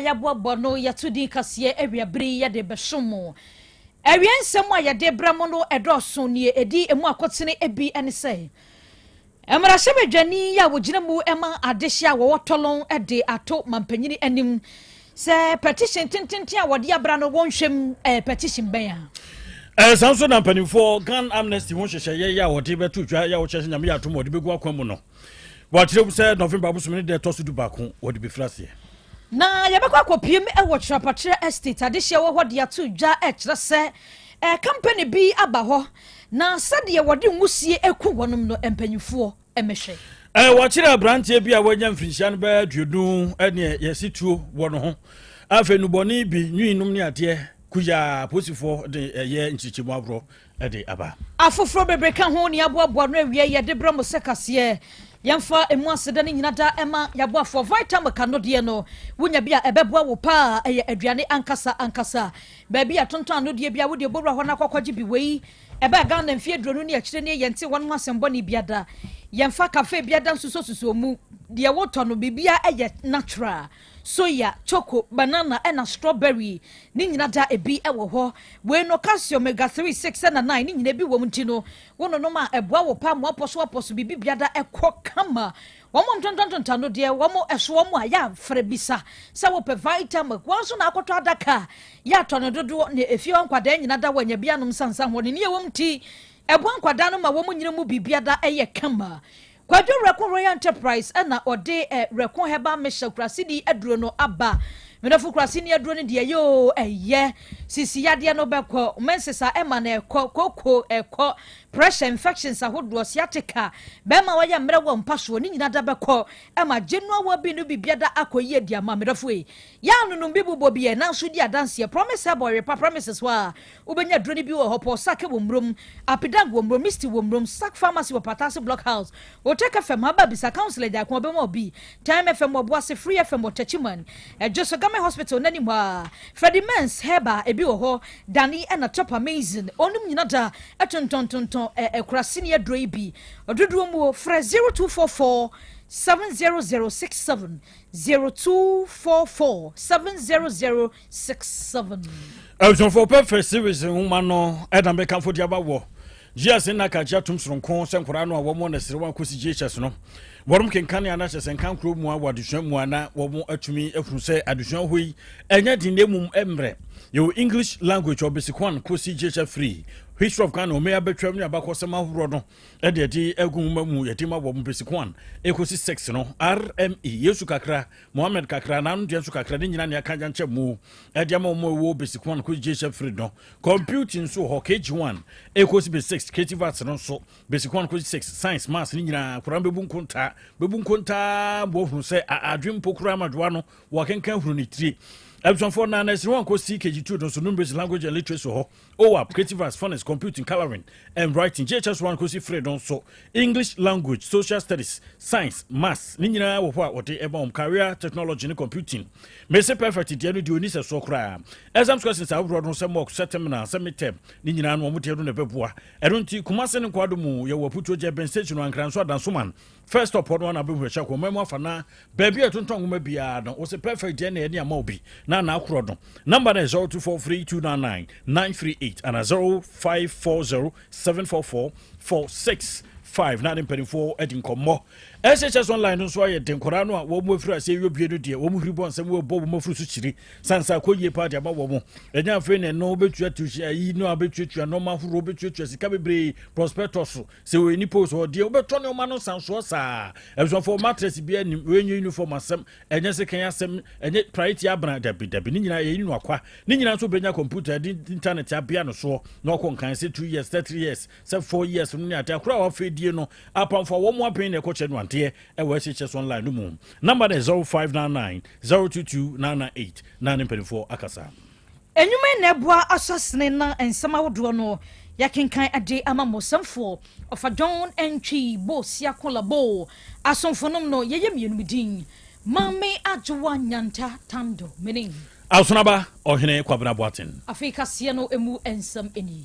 Yɛaboaboa no yɛto din kaseɛ awiabere yi yɛde bɛsom mo. Awia nsɛm a yɛde brɛ mo no ɛdɔɔso nie ɛdi emu akotene ebi ne sɛ mmarahyɛbadwani yi a wɔgyina mu ma adehye a wɔwɔ tɔlɔn de ato mampanyini anim sɛ petition tententen a wɔde abra no wɔnhwɛm ɛyɛ petition bɛn a. Ɛsan nso na mpanimfoɔ Gun Amnesty ho nhyehyɛeɛ yi a wɔde bɛto dwa yɛ a wɔkyerɛ sɛ Nyame yɛ atom wɔde bɛgu akwan mu no Wɔakyerɛ mu sɛ November bosome ne da ɛtɔ so dubaako wɔde bɛfiri aseɛ. Na yɛbɛkɔ akɔpiem wɔ Kyerɛpakyerɛ Estate adehyeɛ wɔ hɔ de ato dwa kyerɛ sɛ company bi aba hɔ na sɛdeɛ wɔde nwusie ku wɔnom no mpanyinfoɔ mmɛhwɛ. Wɔakyerɛ aberanteɛ bi a wanya mfirinhyia no bɛyɛ 20 neɛ yɛsi tuo wɔ ne ho. Afei nnubɔne bi, nwii nom ne adeɛ kuyaa apolisifoɔ de ɛyɛ nkyerɛkyerɛmu ahoroɔ de aba. Afoforɔ bebree ka ho ne yɛaboaboa ano awie yɛde brɛ mo sɛ kaseɛ. Yɛmfa ɛmu aseda no nyina da ɛma yɛaboafoɔ. Vitamilk anodeɛ no, wonya bi a ɛbɛboa wo paa. Ɛyɛ aduane ankasa ankasa. Baabi a yɛtontɔn anodeɛ biara wodeɛ bɔwura hɔ na kɔkɔgye bi. Wei ɛbaa Ghana mfeɛ 20 ne akyire nie yɛnte wɔn ho asɛm bɔne bia da. Yɛmfa cafe bia da nsusuosusuo mu. Deɛ wotɔ no biribiara ɛyɛ natural. Soya, choco, banana ɛna strawberry ne nyina da ebi wɔ hɔ. Wei no calcium, omega 3, 6 ɛna 9 ne nyina bi wɔ mu nti no wo nonom a ɛboa wo paa ma wapɔso apɔso biribi biada ɛkɔ kama. Wɔn ntontontonta no deɛ wɔn ɛso wɔn a yɛ afrɛ bisa sɛ wopɛ Vitamilk wɔn nso na akɔtɔ adaka a yɛ atɔ no dodoɔ ne efie hɔ nkwadaa nyina da wɔ anya bi anom sansa ho ne ne ɛwɔ mu nti ɛboa nkwadaa no ma wɔn nyina mu biribiada ɛyɛ kama. Kwadwo Werɛko Royal Enterprise na ɔde Werɛko Herbal Mixture kuraseni aduro no aba. Me dɔfo kuraseni aduro no deɛ ɛyɛ oo ɛyɛ. Sisi yadeɛ no bɛkɔ, menses a ɛma no ɛkɔ, kooko ɛkɔ, pressure, infections ahodoɔ, sciatica, bɛrima a wayɛ mmerɛ wɔ mpa soɔ, ne nyinaa da bɛkɔ ɛma general well-being no biribiara akɔ yie de ama. Me dɔfo ei, yɛ anonom bi bobɔ bi ɛ nanso di adanseɛ. Promise Herbal Ɔyerepa premises hɔ a Wobɛnya aduro no bi wɔ hɔ, Paul Sake wɔ Mmrom, Apidang wɔ Mmrom, Misty wɔ Mmrom, Sak Pharmacy wɔ Pataase Block House, Otec FM, Aba Bisa, Council Agyaako ɔbɛma wo bi, Time FM wɔ Boase, Free FM wɔ Techiman, Adwoso Government Hospital no anim hɔ ara, Freddie Mens Herbal ebi wɔ hɔ, Danny ɛna Top Amazing, wɔnom nyina da tontɔntontɔn akuraseni aduro yi bi. Dodoɔ muo, frɛ 0244 70067, 0244 700 67. Abusuafoɔ pɛ fɛ series nwoma no ɛna mɛkamfo de aba wɔ GS nna kagye atom soronko sɛ nkwadaa no a wɔn na serewa kɔsi GHS no wɔnom kenkane ana kyɛ sɛ nka nkuro mua wɔ adesua mu a na wɔn atumi ahunu sɛ adesua hɔ yi ɛnyɛ den na mmom mmerɛ yɛwɔ English language wɔ basic 1 kɔsi GHS 3 History of Ghana ɔmɛ abɛtwam ne abakɔsɛm ahoroɔ no ɛde ɛde agu nwoma mu yɛde ma wɔn basic 1 ɛkɔsi 6 no RME Yesu kakra Mohammed kakra na ano deɛ nso kakra ne nyina ne aka gyankyɛ mu ɛde ama wɔn ɛwɔ basic 1 kɔsi JHF 3 no computing nso wɔ hɔ KG1 ɛkɔsi basic 6 creative arts no nso basic 1 kɔsi 6 science maths ne nyinaa koraa bɛbu nkontaa bɛbu nkontaa bɔ hunu sɛ adwe mpo koraa madwoa no wɔkenkan hunu ne tiri abusuafoɔ na nursery 1 kɔsi KG2 no nso numeracy language and literacy wɔ hɔ OAP creative arts phonics computing coloring and writing JHS 1 kɔsi 3 no nso English language social studies science maths ne nyinaa wɔ hɔ a wɔde ɛma wɔn career technology ne computing mese perfect deɛ no deɛ ɔni sɛ soɔ koraa exams questions ahodoɔ no sɛ mock sɛ terminal sɛ midterm ne nyinaa no wɔn deɛ no na ɛbɛboa ɛno nti Kumase ne Nkwado mu yɛwɔ Aputuo gya Ben station no Ankra nso Adansoman first stop hɔ no ana bɛhu ɛhyɛ kɔn mu afa na baabi a ɛtontɔn nwoma biara no wɔsɛ perfect deɛ na ɛne ama obi na ana akorɔ no number no yɛ 0243 299 938 ana 0540 744 465 na ne mpanimfoɔ adi nkɔmmɔ. SHS online no nso ayɛ den nkwadaa no a wɔn afiri aseɛ yɛ bie no deɛ wɔn huri bɔ nsɛm wɔbɔ wɔn afuru so kyiri sansa akɔ yie paa de ama wɔn ɛnyɛ afei na ɛno wobɛtua tuition ayi no a wobɛtuatua nneɛma ahoroɔ wobɛtuatua sika bebree prospectus sɛ wɔyɛ nipa so ɔdeɛ wobɛtɔ nneɛma no nsansoɔ saa abusuafoɔ mattress bi anim wɔnyɛ uniform asɛm ɛnyɛ sekan asɛm ɛnyɛ praete abena dabi dabi ne nyinaa yɛyi no akwa ne nyinaa nso bɛnya computer de internet abea no soɔ na ɔkɔ nkan sɛ 2 years sɛ 3 years sɛ 4 years no ne ade akora a wafei die no apamfo a wɔn mu apɛn na ɛkɔkyɛ no adeɛ ɛwɔ SHS online no mu number no 0599 022 998 na ne mpanimfoɔ akasa. Nnwuma yi na ɛboa asɔsene na nsɛm ahodoɔ no yɛakenkan de ama mo. Sɛmfoɔ Ɔfa John Antwi Bo Siako Labo asomfo nom no yɛyɛ mmienu me din Maame Adwoa Nyanta Tando mene. Asonaba Ɔhene Kwabena Boateng. Afei kaseɛ no ɛmu nsɛm nie.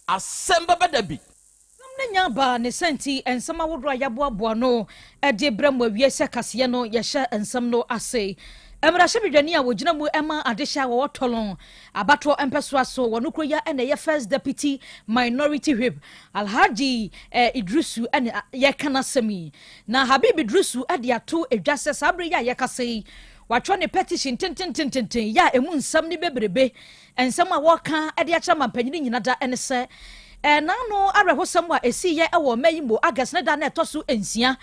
Asɛm bɛba da bi. Asɛm no nya baa ne sɛ nti nsɛm ahodoɔ a yɛaboaboa ano de brɛ mo awie sɛ kaseɛ no yɛhyɛ nsɛm no ase. Mmarahyɛbadwani a wɔgyina mu ma adehyɛ a wɔwɔ Tolon abatoɔ mpɛsoa so wɔ no kuro yi a na ɛyɛ First Deputy Minority Whip Alhaji Idrisu na yɛreka n'asɛm yi. Na Habib Idrisu de ato dwa sɛ saa berɛ yi a yɛkasa yi, watwerɛ ne petition tententententen yɛ a ɛmu nsɛm no bebrebe. Nsɛm a wɔreka de akyerɛ mampanyini nyina da ne sɛ n'ano awerɛhosɛm a ɛsiiɛ wɔ Mayimo August ne da na ɛtɔ so nsia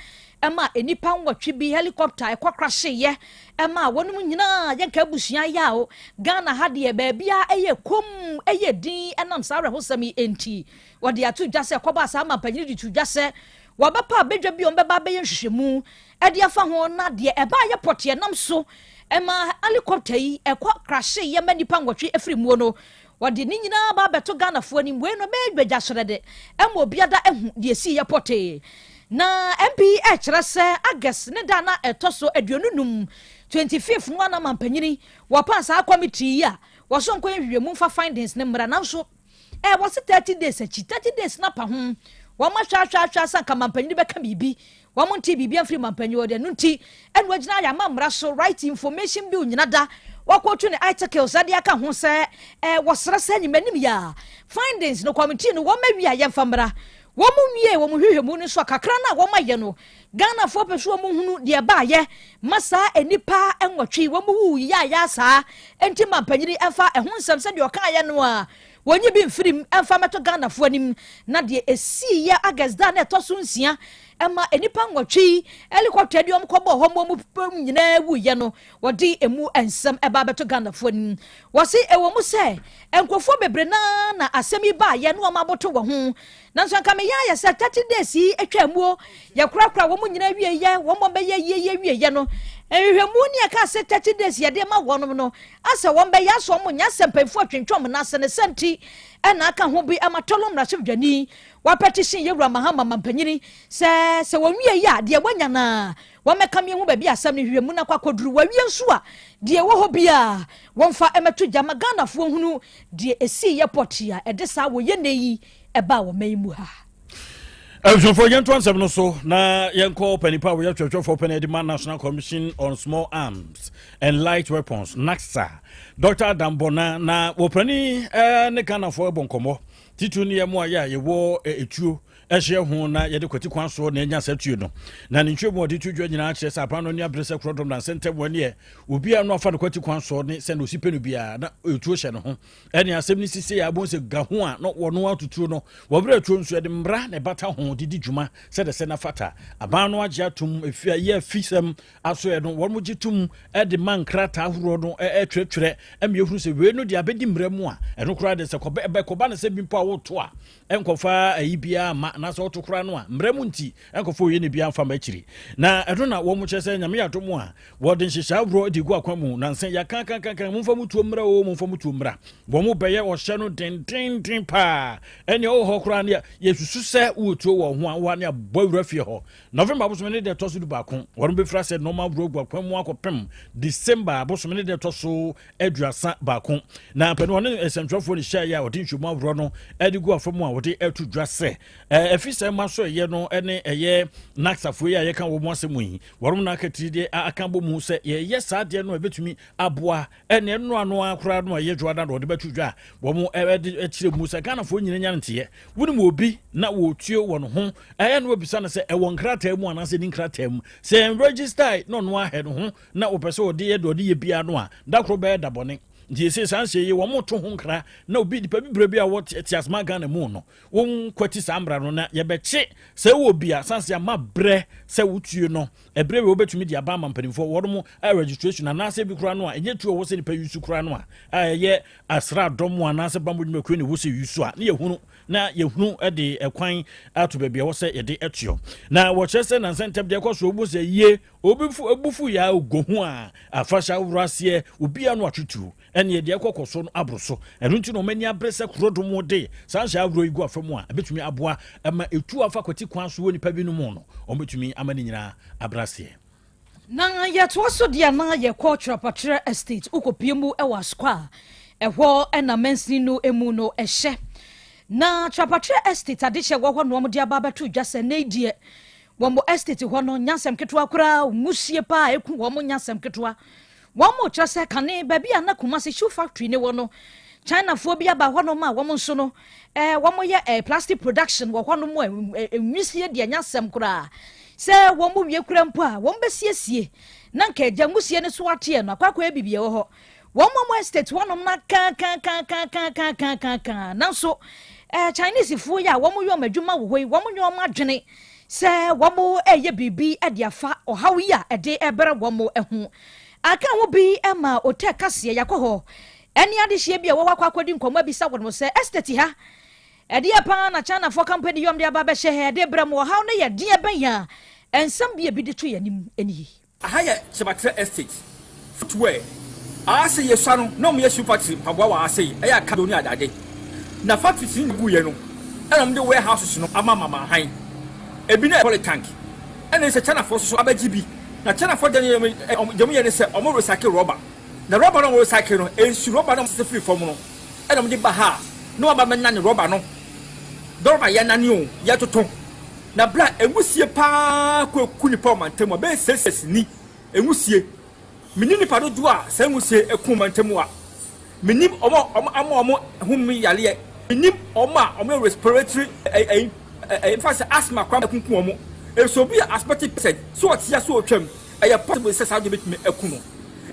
ɛmaa nnipa nwɔtwe bi helicopter ɛkɔ krahyeeɛ ɛmaa wɔnom nyinaa yɛnka abusua yaw. Ghana ha deɛ baabiara ɛyɛ komm ɛyɛ din ɛnam saa awerɛhosɛm yi nti. Wɔde ato dwa sɛ ɛkɔbaa saa ma mpanyini de to dwa sɛ wɔbɛpa abadwa bi a wɔbɛba abɛyɛ nhwehwɛmu ɛde afa ho na deɛ ɛbaayɛ pɔteɛ nam so ɛma helicopter yi ɛkɔ krahyeeɛ ma nnipa nwɔtwe ɛfiri muo no. Wɔde ne nyinaa aba abɛto Ghanafoɔ anim. Wei no ɛbɛyɛ dwagyaserɛde ma obiada ahu deɛ ɛsiiɛ pɔtee. Na MP yi ɛrekyerɛ sɛ August ne da a na ɛtɔ so 25, 25th no a na mampanyini wɔpaa saa committee yi a wɔso nkɔyɛ nhwehwɛmu mfa findings no mmra, nanso ɛɛ wɔse 30 days akyi, 30 days no apa ho, wɔn ahwɛ ahwɛ ahwɛ sɛ anka mampanyini bɛka biribi. Wɔn ntee biribi amfiri mampanyini hɔ deɛ, ɛno nti ɛna wagyina ayɛ ama mmara so right information bill nyina da wakɔtu ne articles de aka ho sɛ eh, wɔsrɛ sɛ nyimanim yɛ a findings no committee no wɔn awie a yɛmfa mmra. Wɔn nwie wɔn hwehwɛmu no nso a kakra no a wɔn ayɛ no, Ghanafoɔ pɛ so wɔn hunu deɛ ɛbaayɛ ma saa nnipa nwɔtwe wɔn wuwu yaayaa saa, enti mampanyini ɛmfa ɛho nsɛm sɛdeɛ ɔkaeɛ no a Wɔnyi bi mfiri mu mfa mmɛto Ghanafoɔ anim. Na deɛ ɛsiiɛ August da a na ɛtɔ so nsia ma nnipa nwɔtwe yi helicopter de wɔn kɔbɔɔ hɔ ma wɔn nyinaa wuiɛ no, wɔde ɛmu nsɛm ɛba abɛto Ghanafoɔ anim. Wɔse ɛwɔ mu sɛ nkurɔfoɔ bebree no ara na asɛm yi baeɛ na wɔn aboto wɔ ho, nanso anka meyɛ ayɛ sɛ 30 days yi atwa muo, yɛkorakora wɔn nyinaa wieɛ, wɔn a wɔbɛyɛ yie yie wieɛ no, nhwehwɛmu ne ɛka sɛ 30 days yɛde ma wɔnom no, Asɛ wɔn bɛyɛ asɛ wɔn nyɛ asɛ mpanyinfoɔ atwentwɛn wɔn nan ase ne sɛ nti ɛna aka ho bi ama Tolon mmarahyɛbdwani wapɛtihyin Yewura Mahama mampanyini sɛ sɛ wɔn wie yi a deɛ wanya no a wɔn mɛka miehu baabi a asɛm no hwehwɛ mu no akɔ akɔduru wawie nso a deɛ ɛwɔ hɔ biara wɔn fa ɛmɛto gya ma Ghanafoɔ hunu deɛ esii yɛ pɔtee a ɛde saa wɔyɛ nɛ yi ɛbaa wɔ man mu ha. Abusuafoɔ, yɛntoa nsɛm no so na yɛnkɔ panipa a wɔyɛ twerɛtwerɛfoɔ pɛn de ma National Commission on Small Arms and Light Weapons, NACSA, Dr. Adam Bona, na wɔprani eh, ne Ghanafoɔ ɛbɔ nkɔmmɔ titiri ne yɛn a yɛ a yɛwɔ eh, etuo ɛhyɛ ho na yɛde kwati kwan soɔ na ɛnya saa tuo no. Na ne ntwerɛ mu ɔde to dwa nyinaa kyerɛ sɛ aban no ani abere sɛ korɔdɔm na nsɛntɛm wɔ neɛ obiara no afa no kwati kwan soɔ ne sɛ na osi pɛ no biara na etuo hyɛ ne ho. Ɛne asɛm no sisei a wobɛhu sɛ ga ho a na wɔno atotuo no, wɔberɛ atuo nso yɛde mmara na ɛbata ho de di dwuma sɛdeɛ sɛ na fata. Aban no agye atom ɛfi a yɛ afisɛm asoɛ no wɔn gye tom de ma nkrataa ahoroɔ no ɛtwerɛtwerɛ ɛma yɛhunu sɛ wei no deɛ abɛdi mmara mu a ɛno koraa deɛ sɛ kɔba no sɛ bi mpo a woto a ɛnkɔfa ayi biara mma anaasɛ ɔto koraa no a mmara mu nti ɛnkɔfa oyɛ ne biara mfa ma akyiri. Na ɛno na wɔn kyerɛ sɛ Nyame yɛ adom a wɔde nhyehyɛ ahoroɔ de gu akwan mu nansa yɛaka kankankan momfa mo tuo mmra o, momfa mo tuo mmra. Wɔn bɛyɛ ɔhyɛ no dendenden paa. Ɛnea ɔwɔ hɔ koraa ne yɛsusu sɛ wowɔ tuo wɔ ho a woa ne abɔ awura fie hɔ. November bosome ne deɛ ɛtɔ so 11 wɔn bɛfiri asɛ nnoɔma ahoroɔ agu akwan mu akɔpem December bosome ne deɛ ɛtɔ so 31. Na pɛ no ɔne nsɛntwerɛfoɔ no hyiaeɛ a ɔde nhwɛmu ahoroɔ no de gu afa mu a wɔde ato dwa sɛ ɛfi sɛ ma so ɛyɛ no ne ɛyɛ naksafoɔ yi a yɛka wɔn asɛm yi wɔn na aka tiri deɛ aka bɔ mu sɛ yɛyɛ saa deɛ no a ɛbɛtumi aboa ɛne ɛno ano koraa no a ɛyɛ dwoada na wɔde bɛto dwa a wɔn de kyerɛ mu sɛ Ghanafoɔ nyina nya nteɛ wonim obi na wɔtue wɔn ho ɛyɛ no wɔbisa no sɛ ɛwɔ nkrataa mu anaasɛ ni nkrataa mu sɛ ɛn register na ɔno ahɛ no ho na wɔpɛ sɛ wɔde yɛ deɛ ɔde yɛ biara no a, da koro bɛyɛ da bɔne. Nti ɛsei saa nhyɛ yi wɔn to ho nkra na obi nipa bibire bi a wɔ te asoma Ghana mu no wɔn kwati saa mmara no na yɛbɛkye sɛ wɔ bi a sanse ama brɛ sɛ wotue no ɛbrɛ wei wobɛtumi de aba ama mpanimfoɔ wɔn mo a registration anaasɛ bi koraa no a ɛnyɛ tuo wɔ sɛ nipa yusu koraa no a a ɛyɛ asraadɔm anaasɛ bambɔ dwumakuo ne wɔ sɛ yusu a ne yɛhunu na yɛhunu de ɛkwan ato baabi a wɔ sɛ yɛde ɛtoɔ na wɔkyerɛ sɛ nansa ntɛm deɛ ɛkɔ so wɔbu sɛ yie Obi fu bo fu yɛ a ogohu a afahyɛ ahorow aseɛ obiara no atwetuo ɛneɛ deɛ ɛkɔ kɔ so no aboro so. Ɛno nti na wɔn ani abere sɛ korodom de saa nhyɛ ahorow yi gu afa mu a ɛbɛtumi aboa ma etuo afa kwati kwan so wɔ nnipa binom mu no wɔbɛtumi ama ne nyinaa abrɛ aseɛ. Na yɛtoa so deɛ na yɛkɔ Twerɛpakyerɛ Estate wokɔpie mu wɔ Asukwa a ɛhɔ na mansini no mu no hyɛ. Na Twerɛpakyerɛ Estate adehyɛ wɔ hɔ na wɔde aba abɛto dwa sɛ nnɛ yi deɛ Wɔn estate hɔ no nyɛ asɛm ketewa koraa, nwusie paa a ɛku wɔn nyɛ asɛm ketewa. Wɔrekyerɛ sɛ kane baabi a na Kumasi Shoe Factory no wɔ no, Chinafoɔ bi aba hɔnom a wɔn nso no, eh, wɔyɛ eh, plastic production wɔ hɔnom a nwisie deɛ nyɛ asɛm koraa. Sɛ wɔn wie kura mpo a, wɔn bɛsiesie na nka agya nwusie no so ateɛ no akɔ akɔyɛ biribi wɔ hɔ. Wɔn wɔn estate hɔnom na kaakaakaakaakaakaaka nanso eh, Chinesefoɔ yi a wɔn yɛ wɔn adwuma wɔ hɔ yi, wɔn nyɛ wɔn adwene sɛ wɔreyɛ biribi de afa ɔhaw yi a ɛde rebrɛ wɔn ho. Aka ho bi ma Ote kaseɛ yɛakɔ hɔ ɛne adehyeɛ bi a ɛwɔ hɔ akɔ akɔdi nkɔmmɔ abisa wɔn sɛ estate ha ɛdeɛ paa na Chinafoɔ company yɔm de aba abɛhyɛ ha ɛde brɛ mo ɔhaw no yɛ deɛ bɛn a nsɛm bi a ebi de to yɛn anim nie. Aha yɛ Kyebatrɛ Estate, Footwear, Aha sei yɛsua no na wɔyɛ shoe factory mpaboa wɔ ha sei, ɛyɛ akado ne adeade. Na factories no guiɛ no ɛna wɔde warehouses no ama Mama Han. Ebi no yɛ polytank ɛna sɛ Chinafoɔ nso so abɛgye bi. Na Chinafoɔ deɛ no yɛ deɛ wɔyɛ ne sɛ wɔn recycle rubber. Na rubber no a wɔn recycle no nsu rubber no a wɔsesa firi fam no ɛna wɔde ba ha a na wɔaba abɛnane rubber no. Rubber yɛnane o, yɛtoto. Na bere a nwusie paa kɔ eku nnipa wɔ mantam a, bɛyɛ Celsius ni nwusie. Mennim nnipa dodoɔ a saa nwusie aku wɔ mantam a. Mennim wɔn a wɔn ama wɔn home yareɛ. Mennim wɔn a wɔyɛ respiratory ɛyi ɛyi mfa sɛ asthma koraa akunkum wɔn. Nso obi yɛ asthmatic patient, sɛ ɔte ase ɔtwam, ɛyɛ possible sɛ saa adeɛ bɛtumi aku no.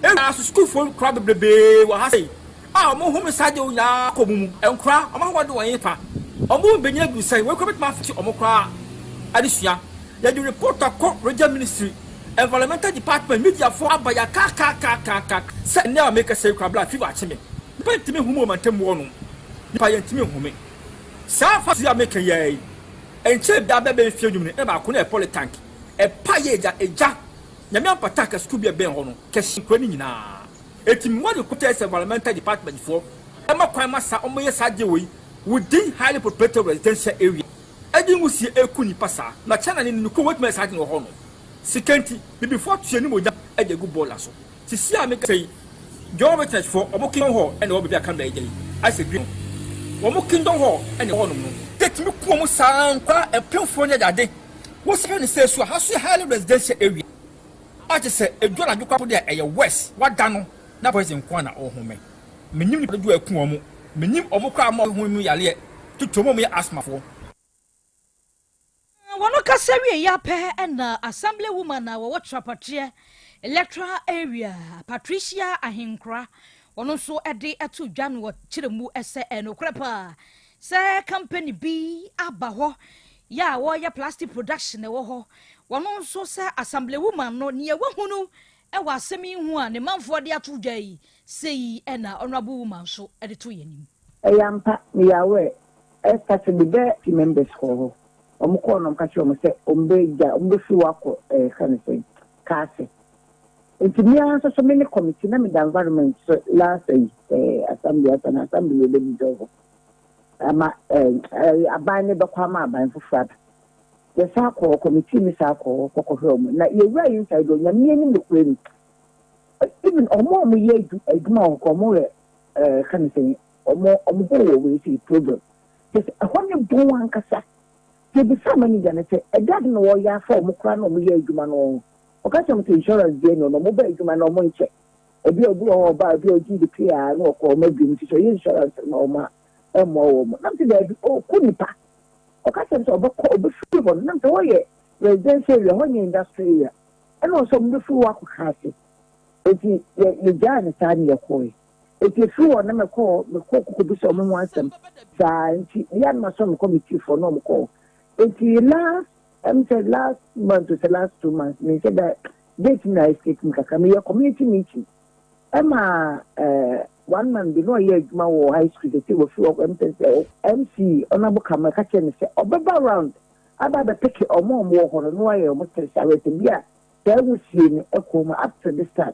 Ɛnna nso sukuufoɔ koraa bebrebee wɔ ha sei. A wɔn home saa deɛ nyinaa kɔ wɔn mu. Nkora, wɔn ahoɔden wɔ hefa? Wɔn mu benyin aduru sɛn? Wei koraa bɛtumi afete wɔn koraa adesua. Yɛde report akɔ Regional Ministry, Environmental Department, mediafoɔ aba yɛakaakaakaakaaka sɛ nnɛ a merekasa yi koraa bla fever akye me. Nnipa ntumi nhome wɔ mantam hɔ nom. Nnipa yɛntumi nhome. Saa factory a meka yi ara yi, ɛnkyɛɛ biara bɛyɛ mfeɛ nnum ni na baako no yɛ polytank. Ɛpaeɛ gya, egya. Nyame ampata anka sukuu bi a ɛbɛn hɔ no kɛhye nkura no nyinaa. Eti mmoa de kɔtɛɛ sɛ environmental department foɔ ɛma kwan ma saa ɔmo yɛ saa adeɛ wei within highly populated residential area ɛde nwusie ɛku nnipa saa na China ne ne kurom wɔtumi ayɛ saa ade no wɔ hɔ nom sika nti bibifoɔ ato yɛn animuonyam ɛde agu bɔɔla so sisi a mekasa yi Jehovah Witness foɔ ɔmo kingdom hall ɛna ɛwɔ baabi a camera yi gya yi ayɛ sɛ green no wɔn kingdom hall ɛna ɛwɔ hɔ nom no yɛtumi ku ɔmo saa nkwadaa mpemfoɔ ne adeade wosɛ ne sɛ so ha so yɛ highly residential area. A kyerɛ sɛ edu anadwo koraa mpo deɛ ɛyɛ worse, wada no na poison nko ara na ɔrehome. Mennim nnipa dodoɔ a ɛku wɔn, mennim wɔn koraa a wɔhome mu yareɛ, titire wɔn a wɔyɛ asthmafoɔ. Wɔn kasa wieeɛ ara pɛ na Assembly woman a wɔwɔ Trapateɛ Electoral Area, Patricia Ahenkora, ɔno nso de too dwa no ɔkyerɛ mu sɛ ɛyɛ nokorɛ paa sɛ company bi aba hɔ yɛ a wɔreyɛ plastic production wɔ hɔ. Wɔn nso sɛ Assembly woman no nea wahunu wɔ asɛm yi ho a ne manfoɔ de ato dwa yi, sei na Honourable woman nso de to yɛn anim. Ɛyɛ ampa, meyɛ aware. Ɛsta sɛ me bɛ team members kɔɔ hɔ. Wɔn kɔɔ na wɔn ka kyerɛ wɔn sɛ wɔn bɛ gya, wɔn bɛ firi hɔ akɔ ɛɛ yɛfrɛ no sɛn, Kaase. Nti me ara nso so me ne committee na me da environment so last ɛyi ɛɛ assembly asa na assembly wɔ bɛ dissolve ama ɛɛ aban ne bɛkɔ ama aban foforɔ aba. Yɛsan kɔɔ hɔ, committee no san kɔɔ hɔ kɔkɔhwɛɛ wɔn. Na yɛwura inside hɔ, Nyame anim nokorɛ ni, even wɔn a wɔyɛ adwuma wɔ hɔ koraa, wɔn yɛ ɛɛ ka ne sɛn, wɔn wɔn ho wɔ wei sei problem. Kyerɛ sɛ ɛhɔ ne bɔn ankasa. Yɛbisaa manager no sɛ, ɛda ade na wɔyɛ afa wɔn koraa na wɔyɛ adwuma no wɔ hɔ. Ɔka kyerɛɛ wɔn sɛ insurance deɛ ni, ɔno wɔba adwuma no wɔn nkyɛ. Ebi a obi wɔ hɔ a ɔba a, ebi a ɔgye de pay a na ɔkɔ wɔn adwuma nti sɛ ɔyɛ insurance ma wɔn a, ɛmmoa wɔn. Na mese daabi, ɔku nipa. Ɔka kyerɛɛ me sɛ ɔbɛkɔ, ɔbɛfiri hɔ no, na mesɛ hɔ yɛ residential area, hɔ nyɛ industrial area. Ɛna ɔsɛ ɔmo bɛfiri hɔ akɔ Kaase. Enti yɛ, yɛgyaa no saa na yɛkɔɔe. Enti ɛfiri hɔ na mekɔɔ, mekɔɔ kɔkɔbisa ɔmo ho asɛm saa. Nti meyɛ a na masoma me committee foɔ na ɔmo kɔɔ. Enti last, ɛm sɛ last month o sɛ last 2 months, menhyɛ da, date no na escape me kakra, meyɛɛ community meeting. Ɛma eh, one man bi na ɔyɛ adwuma wɔ high school sɛ wafiri hɔ ɛm sɛ sɛ MC Honourable Kama ka kyerɛ no sɛ ɔbɛba round aba abɛpeke ɔmo a ɔmo wɔ hɔ no na wayɛ ɔmo test ahwɛ sɛ bi a saa wusie no ɛkɔ mu. Up to this time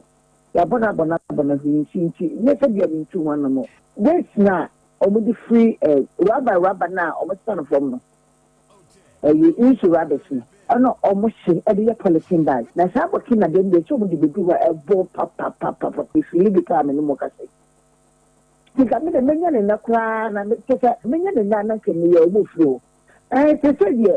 yɛabɔ no abɔ no abɔ no hwee nsi, nti nyɛ sɛ bia mentu ho anam waste no a ɔmo de firi eh, rubber rubber no a ɔmo sesa no fam no, ɛyɛ nsu rubbish no ɛna ɔmo hye ɛde yɛ polythene bag. Na saa Burkina deɛ no deɛ sɛ ɔmo de bɛdu hɔ a ɛbɔ papapapapa efiri bi paa. Me ne mo kasa yi nka me de menya ne nna koraa na me kyɛ sɛ menya ne nna na nka meyɛ ɔmo firi hɔ. Ɛɛ sɛ sɛ deɛ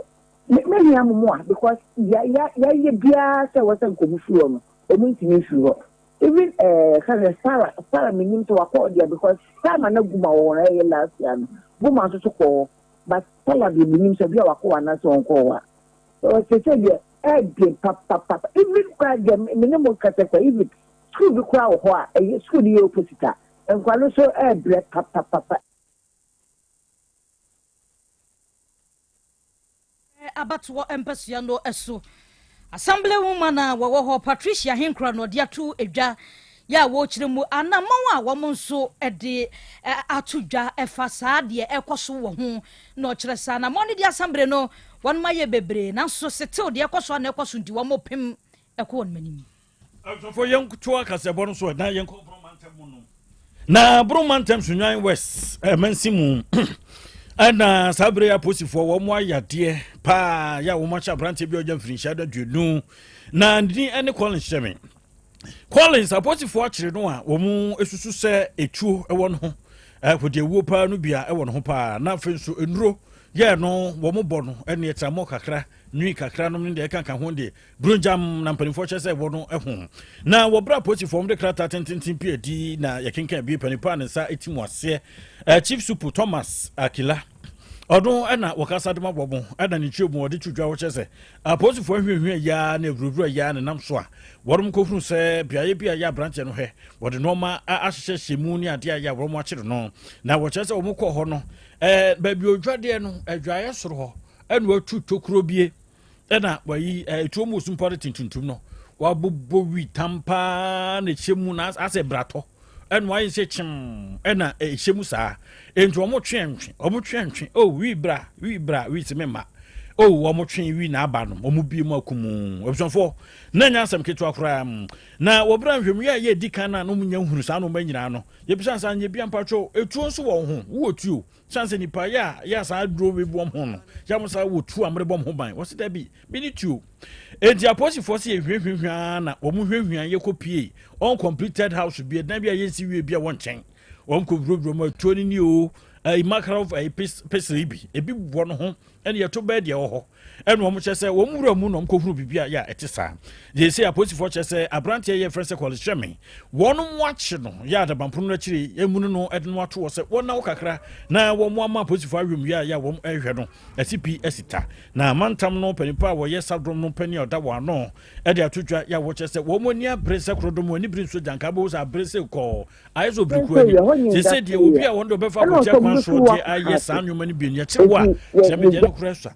me mehia mo mo a because ya ya yɛayɛ biara sɛ wɔ sɛ nka ɔmo firi hɔ no, ɔmo ntumi mfiri hɔ. Even eh, ka sɛ Sarah, Sarah menim sɛ wakɔ hɔ deɛ because time a na Guma wɔ hɔ no ɛyɛ last year no, Guma nso so kɔɔ hɔ. But Sarah deɛ menim sɛ bi a wakɔ hɔ anaasɛ ɔnkɔɔ hɔ a. Ɔ sɛsɛ deɛ ɛɛden papapapa. Even koraa deɛ me ne mo kasa koraa even school bi koraa wɔ hɔ a ɛyɛ school no yɛ opposite a nkwadaa no nso ɛɛbrɛ papapapa. Abatoɔ mpasua no so. Assembly woman a wɔwɔ hɔ Patricia Ahenkura na ɔde ato dwa yɛ a wɔrekyerɛ mu anammɔn a wɔn nso de ato dwa ɛfa saa deɛ ɛkɔ so wɔ ho na ɔkyerɛ sɛ anammɔn no de assembly no wɔn ayɛ bebree nanso setew deɛ ɛkɔ so a na ɛkɔ so nti wɔn pem ɛkɔ wɔn anim. Abusuafoɔ yɛntoa kasɛbɔ no so na yɛnkɔ Borɔ mantam mu no. Na Borɔ mantam Sunyani West eh, mansi mu ɛna saa berɛ yi apolisifoɔ wɔn ayɛ adeɛ paa yɛ a wɔn ahyɛ aberanteɛ bi a ɔgya mfirinhyia no aduonu na ne din ɛne Collins Hyɛme. Collins apolisifoɔ akyere no a wɔn susu sɛ etuo ɛwɔ ne ho ɛkɔdeɛ wuo paa no bia ɛwɔ ne ho paa na afei nso nnuro yɛɛ no wɔn bɔ no ɛne ɛtramɔ kakra nwi kakra nom ne deɛ ɛkanka ho deɛ Brunjam na mpanimfoɔ kyerɛ sɛ wɔ no ho. Na wɔ berɛ a polisifoɔ de krataa tententen pii adi na yɛkenkan bi panin pa a ne nsa ti mu aseɛ eh, Chief Supu Thomas Akila ɔno ɛna wɔkasa de ma wɔn ɛna ne nkyerɛ mu wɔde to dwa wɔkyerɛ sɛ apolisifoɔ ahwiahwia yaa ne awurawura yaa ne nam so a wɔn kɔhunu sɛ beaeɛ bi a yɛ aberanteɛ no hwɛ wɔde nneɛma ahyehyɛ hyɛ mu ne adeɛ a yɛ a wɔn akyere no na wɔkyerɛ sɛ wɔn kɔɔ hɔ no ɛɛ baabi odwadeɛ no adwaeɛ soro hɔ ɛna wɔatu tokuro bie Ɛna wayi ɛtuo mu osumpɔ de tuntum no wabobɔ wi tam paa na ɛhyɛ mu na asɛ bratɔ ɛna wayɛ sɛ kyem ɛna ɛhyɛ mu saa nti wɔn twe ntwe wɔn twe ntwe oh wi bra wi bra wi sɛ mema oh wɔn twe wi na aba no wɔn bie mu akumu abusuafoɔ na nya asɛm ketewa koraa na wɔbra nhwɛmu yɛ a yɛ di kan na no nya hunu saa nneɛma nyinaa no yɛbisa nsa nyɛ bi ampatwo etuo nso wɔ ho wowɔ tuo Sane sɛ nipa yɛ a yɛ a saa aduro wei bɔ ho no yɛ mo saa wɔ tuo a mode bɔ ho ban wɔsi dabi bi ne tuo enti apolisifoɔ sɛ yɛhwiahwiahwia na wɔn hwiahwia yɛ kɔ pie uncompleted house bi ɛdan bi a yɛnsi wie bi a wɔn nkyɛn wɔn kɔ wurawura mu atuo ne ni o ɛyi makarov ɛyi pesiri bi ebi wɔ no ho ɛne yɛto bɛɛ deɛ wɔ hɔ ɛna wɔn kyerɛ sɛ wɔn wura mu na wɔn kɔhunu biribi a yɛ a ɛte saa deɛ ɛsɛ apolisifoɔ kyerɛ sɛ aberanteɛ yɛ frɛ sɛ kɔlehyɛme wɔn mu akye no yɛ adabampono no akyire emunu no ɛde no ato hɔ sɛ wɔn na kakra na wɔn ama apolisifoɔ awɛm yɛ a yɛ a wɔn ɛhwɛ no ɛsi pi ɛsi ta na amantam no panipa a wɔyɛ sadrom no panin a ɔda wɔn ano ɛde ato dwa yɛ a wɔkyerɛ sɛ wɔn ani abere sɛ korodom wɔn ani bere nso gyanka abɛwɔ sɛ abere sɛ kɔɔ Ayɛ sɛ obirikuo anim. Seesei deɛ obi a wɔn de ɔbɛfa akwatia kwan soɔ deɛ ayɛ saa nneɛma no bi no yɛkyere wo a kyerɛ me deɛ no korɛ sua.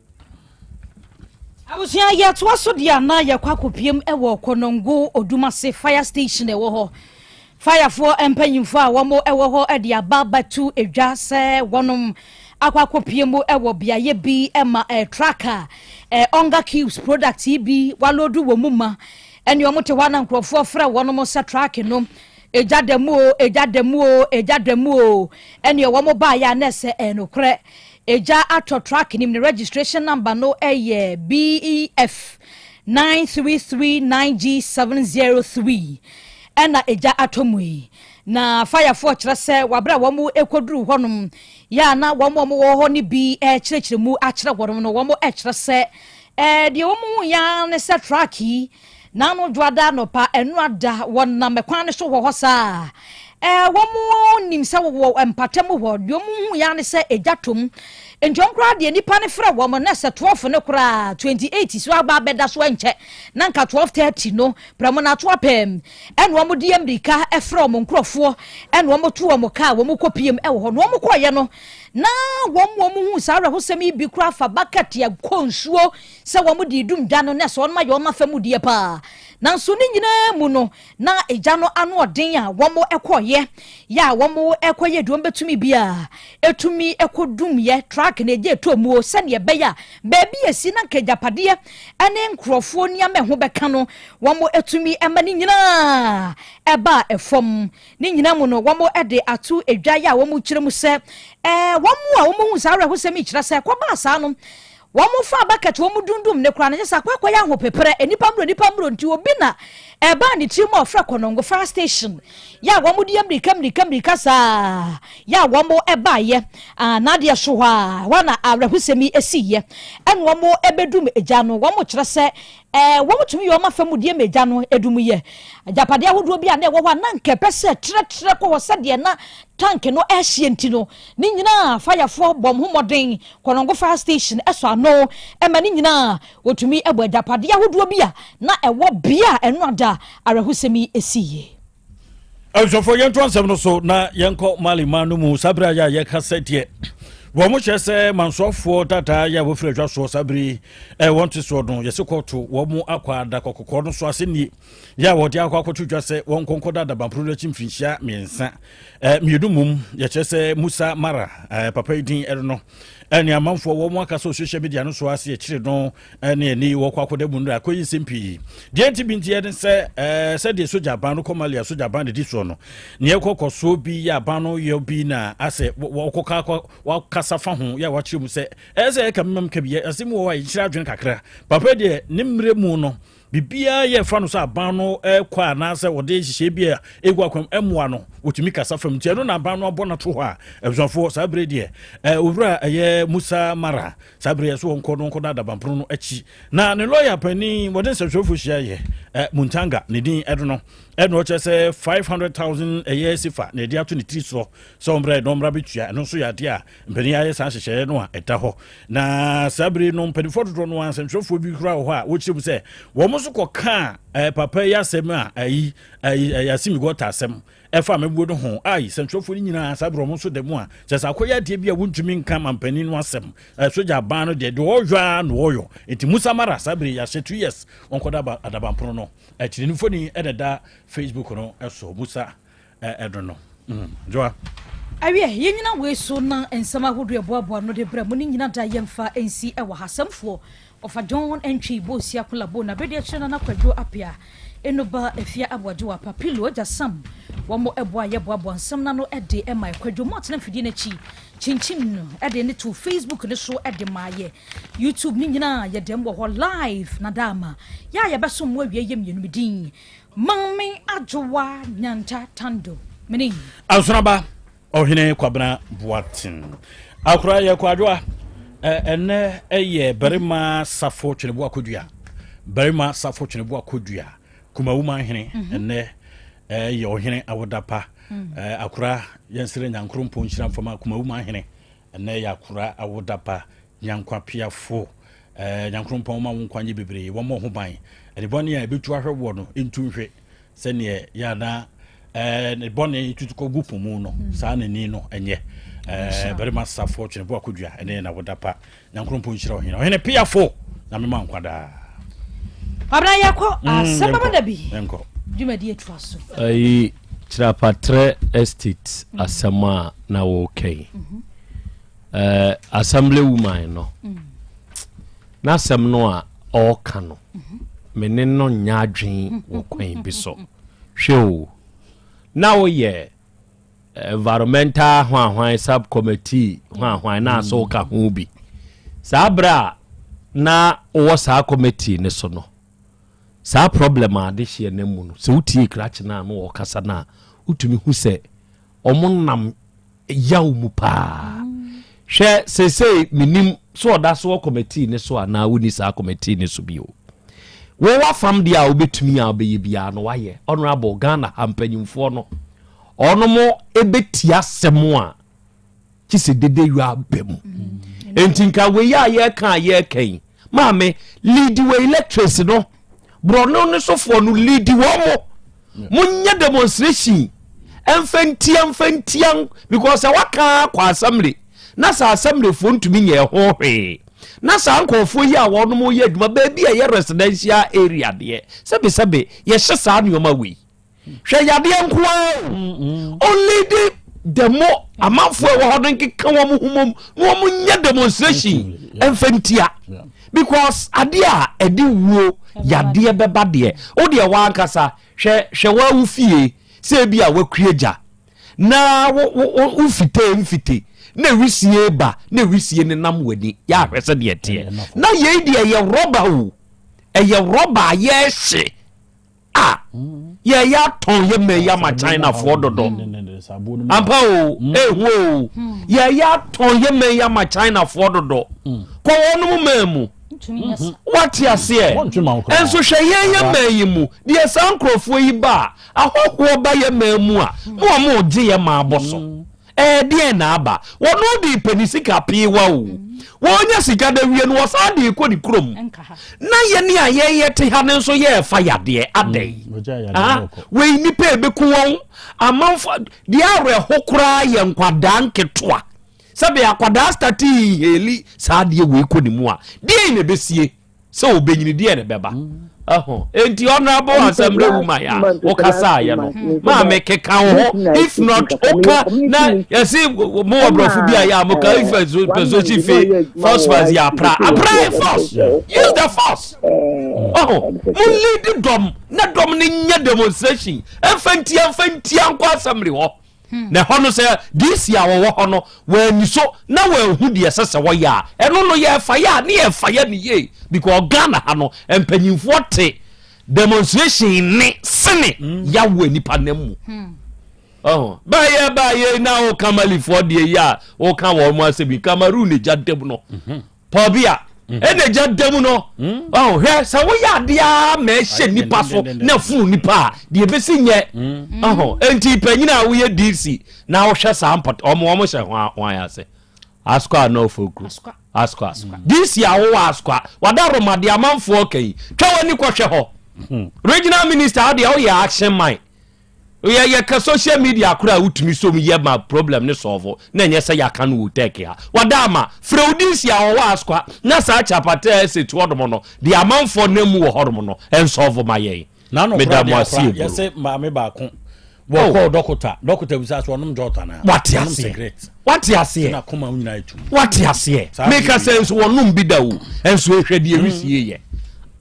Abusua yɛtoa so deɛ a na yɛkɔ akɔpiem wɔ Konongo Odumase fire station ɛwɔ hɔ. Firefoɔ mpanyinfoɔ a wɔn wɔ hɔ de aba bɛto dwa sɛ wɔnom akɔ akɔpiem wɔ beaeɛ bi ma truck a Onga Cubes product yi bi waloodu wɔ mu ma ɛne wɔn te hɔ a na nkurɔfoɔ frɛ wɔnom sɛ truck no Egya da mu o, egya da mu o, egya da mu o. Ɛneɛ wɔn baeɛ a na ɛsɛ ɛyɛ nokorɛ. Egya atɔ truck no mu, ne registration number no yɛ BEF 9339G703 ɛna egya atɔ mu yi. Na firefoɔ kyerɛ sɛ wɔaberɛ a wɔn kɔduruu hɔnom yɛ a na wɔn a wɔwɔ hɔ no bi rekyerɛkyerɛ mu akyerɛ wɔn no, wɔn kyerɛ sɛ deɛ wɔn huiɛ ara ne sɛ truck yi N'ano Dwoada anɔpa, ɛnora da, wɔnam kwan no so wɔ hɔ saa. Ɛɛ, wɔn nim sɛ wɔwɔ mpata mu hɔ. Deɛ wɔn hu ya ne sɛ egya tom. Nti wɔn koraa deɛ nipa no frɛ wɔn na sɛ 12 no koraa 28 so aba abɛda so ɛnkyɛ na nka 12:30 no prɛmo no ato apɛm. Ɛna wɔn de mmirika frɛ wɔn nkorɔfoɔ ɛna wɔn to wɔn kaa wɔn kɔ piem ɛwɔ hɔ. Na wɔn kɔɔyɛ no na wɔn wɔn hu saa awerɛhosɛm yi bi koraa fa bucket kɔ nsuo sɛ wɔde redum gya no na ɛsɛ wɔn ayɛ wɔn afa mu deɛ paa. Nanso ne nyinaa mu no, na egya no ano ɔden a wɔkɔeɛ yɛ a wɔkɔyɛ deɛ wɔbɛtumi biara ɛtumi kɔdumyɛ truck na egya ɛtɔ muo sɛdeɛ ɛbɛyɛ a baabi a ɛsi na nka agyapadeɛ ne nkurɔfoɔ nneɛma ɛho bɛka no wɔatumi ma ne nyinaa ɛbaa ɛfam. Ne nyinaa mu no wɔde ato edwa yɛ a wɔkyerɛ mu sɛ ɛɛ wɔn a wɔhu saa awerɛhosɛm yi kyerɛ sɛ kɔbaa saa no Wɔn faa bucket wɔn dundum ne koraa no kyɛ sɛ akɔ akɔyɛ ahopeprɛ nnipa mmoro nnipa mmoro nti obi na Ɛbaa ne tirim a ɔfrɛ Konongo Fire Station yɛ a wɔn de mmirika mmirika mmirika saa yɛ a wɔn baeɛ a n'adeɛ so hɔ a hɔ na awerɛhosɛm yi esiiɛ ɛna wɔn ɛbɛdum egya no. Wɔn kyerɛ sɛ ɛɛ wɔn tumi yɛ wɔn afa mu deɛ ma egya no edum yɛ. Agyapadeɛ ahodoɔ bi a na ɛwɔ hɔ a na nka ɛpɛ sɛ trɛtrɛ kɔ hɔ sɛdeɛ na tank no ɛhyeɛ nti no, ne nyinaa fayafoɔ bɔ wɔn ho mmɔden. Konongo Fire Station ɛsɔ ano ɛma ne nyinaa wɔtumi ɛbɔ agyapadeɛ ahodoɔ bi a na ɛwɔ bea a ɛno ada awerɛhosɛm yi esiiɛ. Abusuafoɔ, yɛnto asɛm no so na yɛnkɔ Mali man no mu. Saa berɛ a yɛ a yɛka sɛ deɛ wɔn mo kyerɛ sɛ mansoafoɔ dadaa yɛ a wɔfiri adwa soɔ saa bere yi wɔn te soɔ no, yɛse kɔɔto wɔn mo akɔ ada kɔkɔkɔɔ no so asɛnnie yɛ a wɔde akɔ akɔto dwa sɛ wɔn nkɔnkɔ da adabamporo no akyi mfirinhyia 3 2 mum. Yɛkyerɛ sɛ Musa Mara papa yi din ɛno no ɛne amanfoɔ wɔn aka sɛ social media no so ase akyire no ɛne ɛne wɔkɔ akɔda mu no akɔyi nsɛm pii. Deɛ nti bi nti ɛne sɛ sɛdeɛ sogya aban no kɔ Mali a sogya aban de di soɔ no, neɛ ɛkɔ kɔ soɔ bi yɛ aban no yɛ bi na asɛ wɔkɔka akɔ wakasa fa ho yɛ a wakyerɛ mu sɛ ɛyɛ sɛ ɛka memam ka bi yɛ asɛm wɔ hɔ a yɛnkyerɛ adwene kakra. Papa deɛ ne mmerɛ mu no biribiara yɛ fa no sɛ aban no kɔ anaasɛ wɔde nhyehyɛe bi a ɛgu akwam mmoa no, wɔtumi kasa fam nti ɛno na aban no abɔ no to hɔ a abusuafoɔ saa berɛ deɛ owura ɛyɛ Musa Mara saa berɛ yɛ so wɔnkɔ no nkɔda adabanpono no akyi. Na ne lɔya panin wɔde nsɛmtwerɛfoɔ hyia yɛ Muntanga ne din ɛdo no ɛna ɔkyerɛ sɛ 500,000 ɛyɛ sifa na ɛde ato ne tiri soɔ sɛ ɔmmra ɛna ɔmmra bɛtua. Ɛno nso yɛ adeɛ a mpanin ayɛ saa nhyehyɛeɛ no a ɛda hɔ. Na saa bere no mpanimfoɔ dodoɔ no ara nsɛmtwerɛfoɔ bi koraa wɔ hɔ a wɔkyerɛ mu sɛ wɔn nso kɔkaa papa yi asɛm a ayi ayi Asimi Gɔta asɛm ɛfa amammuo no ho ayi nsɛmtwerɛfoɔ no nyinaa saa bere wɔn nso da mu a kyerɛ sɛ akɔyɛ adeɛ bi a wɔntumi nka ma mpanin no asɛm. Sogya aban no deɛ ɔyɔ ara na ɔyɔ nti Musa Mara saa bere yɛahyɛ 2 years wɔnkɔda adabanpono no akyiri. No mfoni ɛna ɛda Facebook no so Musa ɛno no Joa. Awiɛ, yɛnyina wei so na nsɛm ahodoɔ ɛboaboa no de brɛ mo ne nyina da yɛmfa nsi ɛwɔ ha. Asɛmfoɔ ɔfa John Ntwi Bosia Kolabo na bɛde akyerɛ Nana Kwadwo Apea Enoba Afia Aboagye wɔ apa Pilo Agya Sam wɔn mo ɛboa yɛboaboa nsɛm no ano ɛde ɛma Kwadwo mo atena mfidie no akyi kyinkyim no ɛde ne to Facebook ne so ɛde ma yɛ YouTube ne nyinaa yɛdɛm wɔ hɔ live na daama yɛ a yɛbɛsom mo awie yɛ mmienu. Me din Maame Adwowa Nyanta Tando mene. Ansonaba Ɔhene Kwabena Boaten akora yɛ kwadwoa. Ɛnɛ ɛyɛ barima Safo Twenebo Akodua, barima Safo Twenebo Akodua, Kumawuma hene. Ɛnɛ ɛyɛ ɔhene awodapa. Akora yɛnsrɛ Nyankorompɔn nhyira mfama Kumawuma hene. Ɛnɛ yɛ akora awodapa. Nyankwapiafo, Nyankorompɔn ma wo nkwa nyɛ bebree, wɔmmɔ ho ban ɛde bɔne a ɛbɛtu ahwɛ woɔ no ntu nhwe sɛneɛ yɛ ana ne bɔne tutu kɔgu po mu no saa n'ani no ɛnyɛ. Barima Safoɔ Twenebo Akodua, ɛne na woda pa. Nyankorompɔn nhyira ɔhene, ɔhene piafo na mema nkwa daa. Kwabena, yɛkɔ asɛm bɛba da bi dwumadi atoa so. Ayi Kyerɛpatrɛ Estate asɛm a na wɔreka yi, assembly woman no n'asɛm no a ɔreka no, me ne no nyɛ adwen wɔ kwan bi so. Hwɛ o, na woyɛ environmental hwanhwan subcommittee hwanhwan na so woka ho bi. Saa berɛ a na wowɔ saa committee ne so no, saa problem a ade hyeɛ no mu no, sɛ wotie krakye no a na wɔkasa no a, wotumi hu sɛ ɔmo nam yaw mu paa. Hwɛ, seesei menim sɛ ɔda so wɔ committee ne so anaa wonni saa committee ne so bio. Wɔwɔ afam deɛ a wobɛtumi a wobɛyɛ biara no wayɛ. Honorable, Ghana ha mpanyimfoɔ no ɔnom ɛbɛtia asɛm a kye sɛ dede yɔ aba mu. Enti nka wei a yɛreka a yɛreka yi, maame lead wɔ electorates no, borɔno no sofoɔ no, lead wɔn mo monyɛ demonstration ɛmfa ntia mfa ntia, because sɛ waka akɔ assembly na sɛ assemblyfoɔ ntumi nyɛ ho hwee na saa nkurɔfoɔ yi a wɔnom yɛ adwuma baabi a ɛyɛ residential area deɛ, sɛbesɛbe yɛhyɛ saa nneɛma wei. Hwɛ, yadeɛ nko ara o. Only de demo amanfoɔ a ɛwɔ hɔ no nkeka wɔn ho mom na wɔn nyɛ demonstration ɛmfa ntia, because adeɛ a ɛde wuo yadeɛ bɛba deɛ, o deɛ wankasa hwɛ. Hwɛ, wawu fie sɛ ebi a wakue gya na wo wo wo wofite mfite na wisie ba na wisie ne nam w'ani yɛ ahwɛ sɛ deɛ teɛ na yei deɛ ɛyɛ rɔba o, ɛyɛ rɔba a yɛrehye. A yɛyɛ atɔn yɛ mɛ yɛ ama Chinafoɔ dodo. Ampa o, ehu o. Yɛyɛ atɔn yɛ mɛ yɛ ama Chinafoɔ dodo. Kɔ wɔn mu mɛ mu. Wate aseɛ? Nso hwɛ yɛn yɛ mɛ yi mu deɛ saa nkurɔfoɔ yi ba a ahɔhoɔ ba yɛ mɛ mu a na wɔn gye yɛ maa bɔ so. Ɛdeɛn na aba? Wɔno de pɛ ne sika peewa o. Wɔnya sika da wie no wɔsan de kɔ ne kurom. Na yɛne a yɛyɛ te ha no nso yɛrefa yadeɛ adɛn? Ah, wei nipa ebeku wɔn amanfo deɛ awerɛho koraa yɛ nkwadaa nketewa. Sɛbe akwadaa start inhale saa adeɛ wei kɔ ne mu a, deɛn na ɛbɛsie? Sɛ ɔbɛnyini deɛ na ɛbɛba. Ɛho enti honorable asɛmrɛ woman a wokasaayɛ no maame keka wo ho if not woka na yɛse mo wɔ borɔfo bi a yɛ a moka if pɛsohyi fe phosphorus yɛ apra apra yɛ force use the force ɔho mo lead dɔm na dɔm no nyɛ demonstration ɛmfa ntia mfa ntia nkɔ assembly hɔ Hmm. Na ɛhɔ no sɛ DC a wɔwɔ hɔ no wɔani so na wɔahu deɛ ɛsɛ sɛ wɔyɛ a ɛno no yɛfa yɛ a ne yɛfa yɛ no yie because Ghana ha no mpanyinfoɔ te demonstration ne sene hmm. yawo nipa nam mu. Hmm. Oh, báyɛ báyɛ na woka malifoɔ deɛ yi a woka wɔn mu asɛm yi Cameroon gya dam no. Mhm. Pɔbia mhm. ɛna gya da mu no mm. ɔn hwɛ sɛ woyɛ adeɛ ara ma ɛhyɛ nipa so na funu nipa a deɛ ebesi nyɛ mm. ɔhɔn nti panyin a woyɛ dc na wohwɛ saa mpɔt ɔmo ɔmo hyɛ ho wɔn ayɛ ase asukwa na ofokuru asukwa dc a wowɔ asukwa wada romade amanfoɔ kɛyi twa w'ani kɔhwɛ hɔ hmm. regional minister adeɛ woyɛ action man. Yɛ yɛka social media koraa a wotumi som yɛ ma problem ne solve na ɛnyɛ sɛ yɛaka no wɔ tech ha. Wada ama frɛ wo DC a ɔwɔ Asokwa na saa Chapata estate hɔnom no deɛ amanfoɔ nam mu wɔ hɔnom no ɛnsolve ma yɛn. N'ano Meda koraa mo deɛ ase koraa eburo. yɛsɛ maame baako wɔkɔɔ dɔkota dɔkota bisa so ɔnom jɔt anaa Wate ɔnom aseɛ. cigarette Wate aseɛ. na koma wo nyinaa etu Wate aseɛ. Saa Meka deɛ sɛ nso wɔnom bi da o. Nso ehwɛ deɛ wisie yɛ.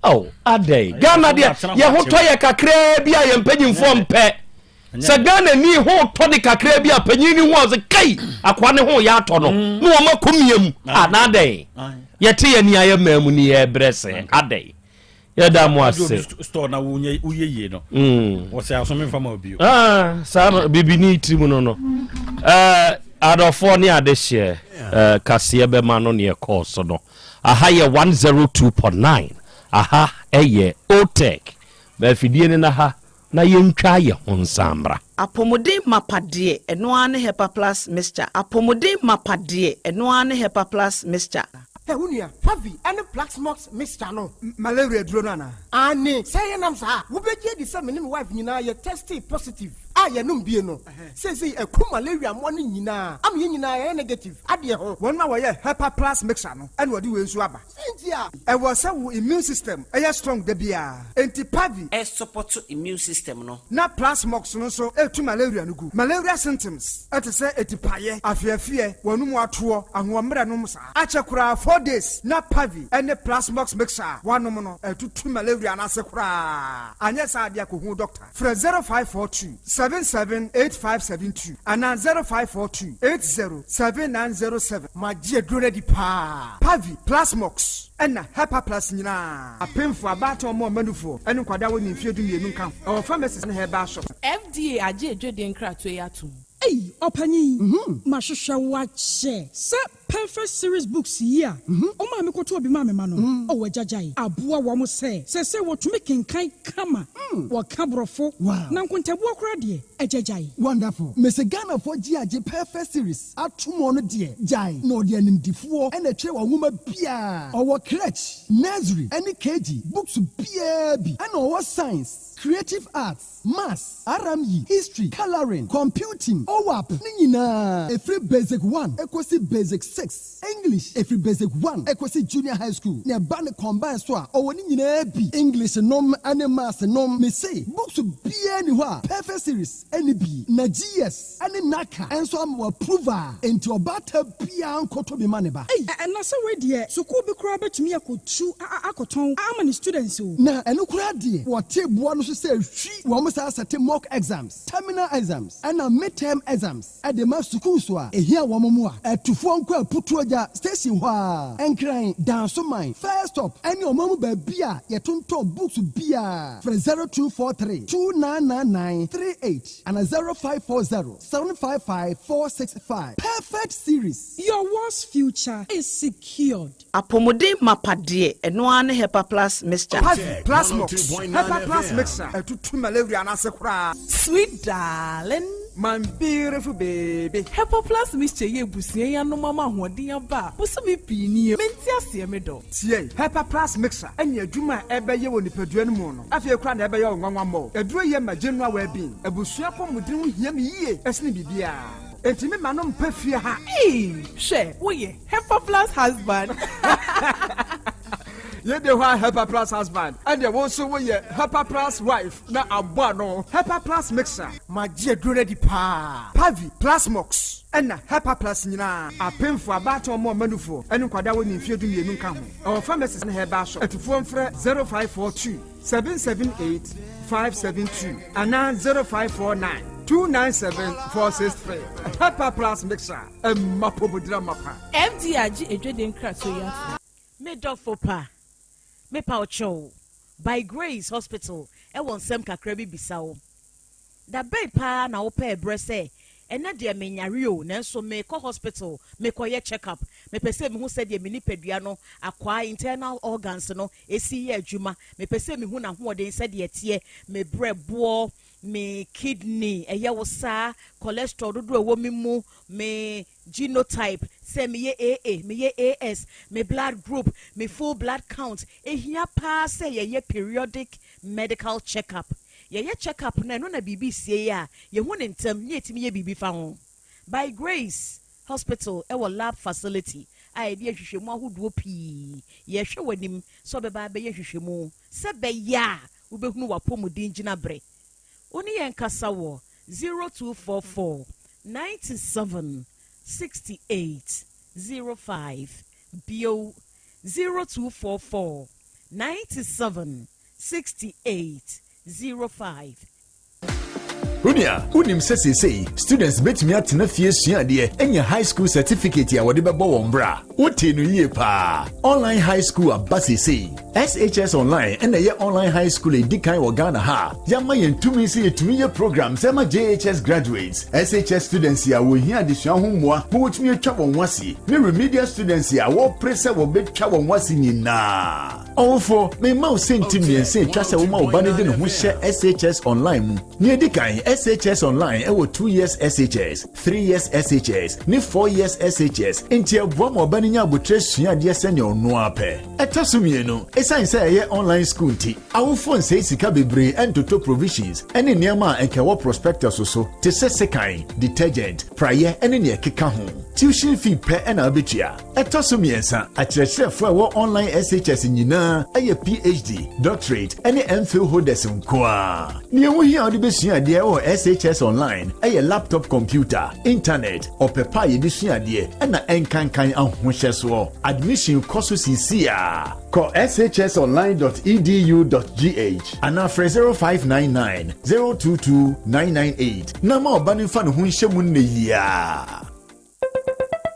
Oh, adɛn. Ghana deɛ yɛ ho tɔ yɛ kakraa bi a yɛn mpanyinfoɔ mpɛ. Sɛ Ghana ni ho tɔ ne kakraa bi a panyin ni ho a ɔsɛ kai akoa ne ho yɛ atɔ no mm. na wɔn akɔ mia mu. Ah, na adɛn. Yɛte yɛn ni ayɛ mmaa mu ni yɛ brɛ sɛ adɛn. Yɛda mo ase. Store na wonyɛ woyɛ yie no. Mm. Wɔsɛ aso me nfa ma obi. Ah, saa no bibi ni tiri mu no no. Eh, adɔfoɔ ne adehyeɛ eh, kaseɛ bɛma no neɛ kɔɔ so no. Aha yɛ 102.9, aha yɛ Otec. Ma afidie no na ha na yɛntwa yɛ ho nsan mmra. Apɔmuden mapa deɛ, ɛno ara ne Hepa Plus Mixture. Apɔmuden mapa deɛ, ɛno ara ne Hepa Plus Mixture. Hɛ wo nua, Pavi ne Plaxmox mixture no. Malaria aduro no anaa? Aane, sɛ ɛyɛ nam saa a, wobɛgye adi sɛ me ne me wife nyinaa yɛ testee positive a yɛnom bie no. Seesei aku malaria mmoa no nyinaa ama yɛn nyinaa yɛayɛ negative adeɛ ho. Wɔn a wɔyɛ Hepa Plus mixture no na wɔde wei nso aba. Sɛ nti a. Ɛwɔ sɛ wo immune system yɛ strong da biara, enti Pavi. Ɛsupɔto immune system no. Na Plasmox no nso tu malaria no gu. Malaria symptoms te sɛ atipaeɛ, afeafeɛ, w'anum atoɔ, ahoɔmmerɛ nom saa. Akyɛ koraa 4 days na Pavi ne Plasmox mixture a woanom no atutu malaria no ase koraa. Anyɛ saa deɛ kɔhu doctor. Frɛ 0542 778572 anaa 0542 80 7907. Magye aduro no adi paa. Pavi, Plasmox, ɛna Hepa Plus nyinaa. Apemfo, abaatan, ɔmo ɔmanufoɔ, ne nkwadaa a wɔnni mfeɛ 12 nka ho. Ɛwɔ pharmacies ne herbal shops. FDA agye adwadie nkratoɔ yi atom. Ei, ɔpanyin, mahwehwɛ wo akyɛ sɛ Perfect Series Books yi a ɔmaa mekɔtɔɔ bi maa me mma no, oh agyagyae, aboa wɔn sɛ seesei wɔtumi kenkan kama, wɔka Borɔfo, na nkontabuo koraa deɛ, agyagyae. Wonderful. Mese Ghanafoɔ gye agye Perfect Series ato mu ɔno deɛ gyae na ɔde animdifoɔ na ɛtwerɛ wɔ nwoma biaa. Ɔwɔ crèche, nursery ɛne KG books biaa bi ɛna ɔwɔ science, creative arts, maths, RME, history, colouring, computing, OAP ne nyinaa ɛfiri basic 1 ɛkɔsi basic 6, English ɛfiri basic 1 ɛkɔsi junior high school na ɛba ne combine so a ɔwɔ ne nyinaa bi English nom ne maths nom. Mese books biaa ni hɔ a Perfect Series ɛne bi na GS ɛne NaCCA ɛnso ama wɔ approve a enti ɔbaata biaa nkɔtɔ bi ma ne ba. Ei, na sɛ wei deɛ, sukuu bi koraa bɛtumi akɔtu akɔtɔn ama ne students o. Na ɛno koraa deɛ wɔte boa no so. sɛ hwi. Wɔn san sɛte mock exams, terminal exams ɛna mid-term exams de ma sukuus a ehia wɔn mmoa. Atufoɔ nkɔ Aputuogya station hɔ ara, Nkran, Dansoman, First Stop ɛne ɔman mu baabi a yɛtontɔn books biara. Frɛ 0243 2999 38 anaa 0540 755 465. Perfect Series. Your world's future is secured. Apɔmuden mapa deɛ, ɛno ara ne Hepa Plus Mixture. Pavi, Plasmox, Hepa Plus Mixture, ɛtutu malaria no ase koraa. Sweet darling. My beautiful baby. Hepa Plus Mixture yi abusua yi anom ama ahoɔden aba a bosome pii nie. Mente aseɛ me dɔ. Tie, Hepa Plus Mixture ne adwuma a ɛbɛyɛ wɔ nipadua no mu no, afei koraa na ɛbɛyɛ wo nwanwa mmɔ. Aduro yi ma general well-being. Abusua apɔmuden ho hia me yie sene biribiara. Enti me ma no mpa fie ha. Eii hwɛ woyɛ Hepa plus husband. Yɛ de hɔ a Hepa plus husband ɛneɛ wo nso wo yɛ Hepa plus wife na abɔ ano. Hepa plus mixer. Magye aduro no adi paa. Pavi, Plasmox ɛna Hepa plus nyinaa apemfoɔ, abaatan ɔmo ɔma nufoɔ ɛne nkwadaa a wɔnni mfeɛ 12 nka ho. Ɛwɔ pharmacies ne herbal shop. Atufoɔ mfrɛ 0542. 778 572 anaa 0549 297 463. Hepa Plus Mixer, ɛma pomodira mapa. FDA agye adwadie nkratoɔ yi atom. Me dɔfo pa, mepa wo kyɛw, By Grace Hospital wɔ nsɛm kakra bi bisa wo. Da bɛn paa na wopɛɛ berɛ sɛ, ɛnnɛ deɛ menyare o, nanso merekɔ hospital mekɔyɛ check up, mepɛ sɛ mehu sɛdeɛ me nipadua no akwaa, internal organs, no si yɛ adwuma, mepɛ sɛ mehu n'ahoɔden sɛdeɛ ɛteɛ, me berɛboɔ, me kidney, ɛyɛ wo saa, cholesterol dodoɔ a ɛwɔ me mu, me genotype, sɛ meyɛ AA, meyɛ AS, me blood group, me full blood count. Ɛhia paa sɛ yɛyɛ periodic medical check up. Yɛyɛ check up no a, ɛno na biribi sie a, yɛhu no ntɛm na yɛtumi yɛ biribi fa ho. By Grace Hospital wɔ lab facility a yɛde yɛ nhwehwɛmu ahodoɔ pii. Yɛrehwɛ w'anim sɛ wobɛba abɛyɛ nhwehwɛmu sɛ ɛbɛyɛ a wobɛhunu w'apɔmuden gyinaberɛ. Wo ne yɛn nkasa wɔ 0244 97 68 05, bio 0244 97 68 05. Onua, wonim sɛ seesei students betumi atena fie asua adeɛ anya high school certificate a wɔde bɛbɔ wɔn bra? Wotee no yie paa. Online high school aba seesei. SHS Online ɛna ɛyɛ online high school a ɛdi kan wɔ Ghana ha a yɛama yɛn tumi sɛ yɛtumi yɛ programs ɛma JHS graduates, SHS students a wɔhia adesua ho mmoa ma wɔtumi atwa wɔn ho ase, ne remedial students a wɔpere sɛ wɔbɛtwa wɔn ho ase nyinaa. Ɔwofo, mema wo sɛnti mmiɛnsa a etwa sɛ woma wo ba no de ne ho hyɛ SHS Online mu. Nea edi kan, SHS Online wɔ 2 years SHS, 3 years SHS, ne 4 years SHS, enti ɛboa ma ɔba no nya aboterɛ sua adeɛ sɛnea ɔno ara pɛ. Ɛtɔ so mmienu, esiane sɛ ɛyɛ online school nti, awofo nsɛe sika bebree ntotɔ provisions ne nneɛma a anka ɛwɔ prospectus so te sɛ sekan, detergent, praeɛ ne nea ɛkeka ho. Tuition fee pɛ na wubetua. Ɛtɔ so mmiɛnsa, akyerɛkyerɛfo a ɛwɔ online SHS nyinaa yɛ PhD, Doctorate, ne MPhil holders nko ara. Nea ɛho hia a wode besua adeɛ wɔ SHS Online yɛ laptop computer, intanɛt, ɔpɛ pa a yɛde sua adeɛ, ɛna ɛnkankan ahohyɛsoɔ. Admission kɔ so seesei ara. Kɔ shsonline dot edu dot gh anaa frɛ 0599 022 998 na ma ɔba no mfa ne ho nhyɛ mu nnɛ yi ara.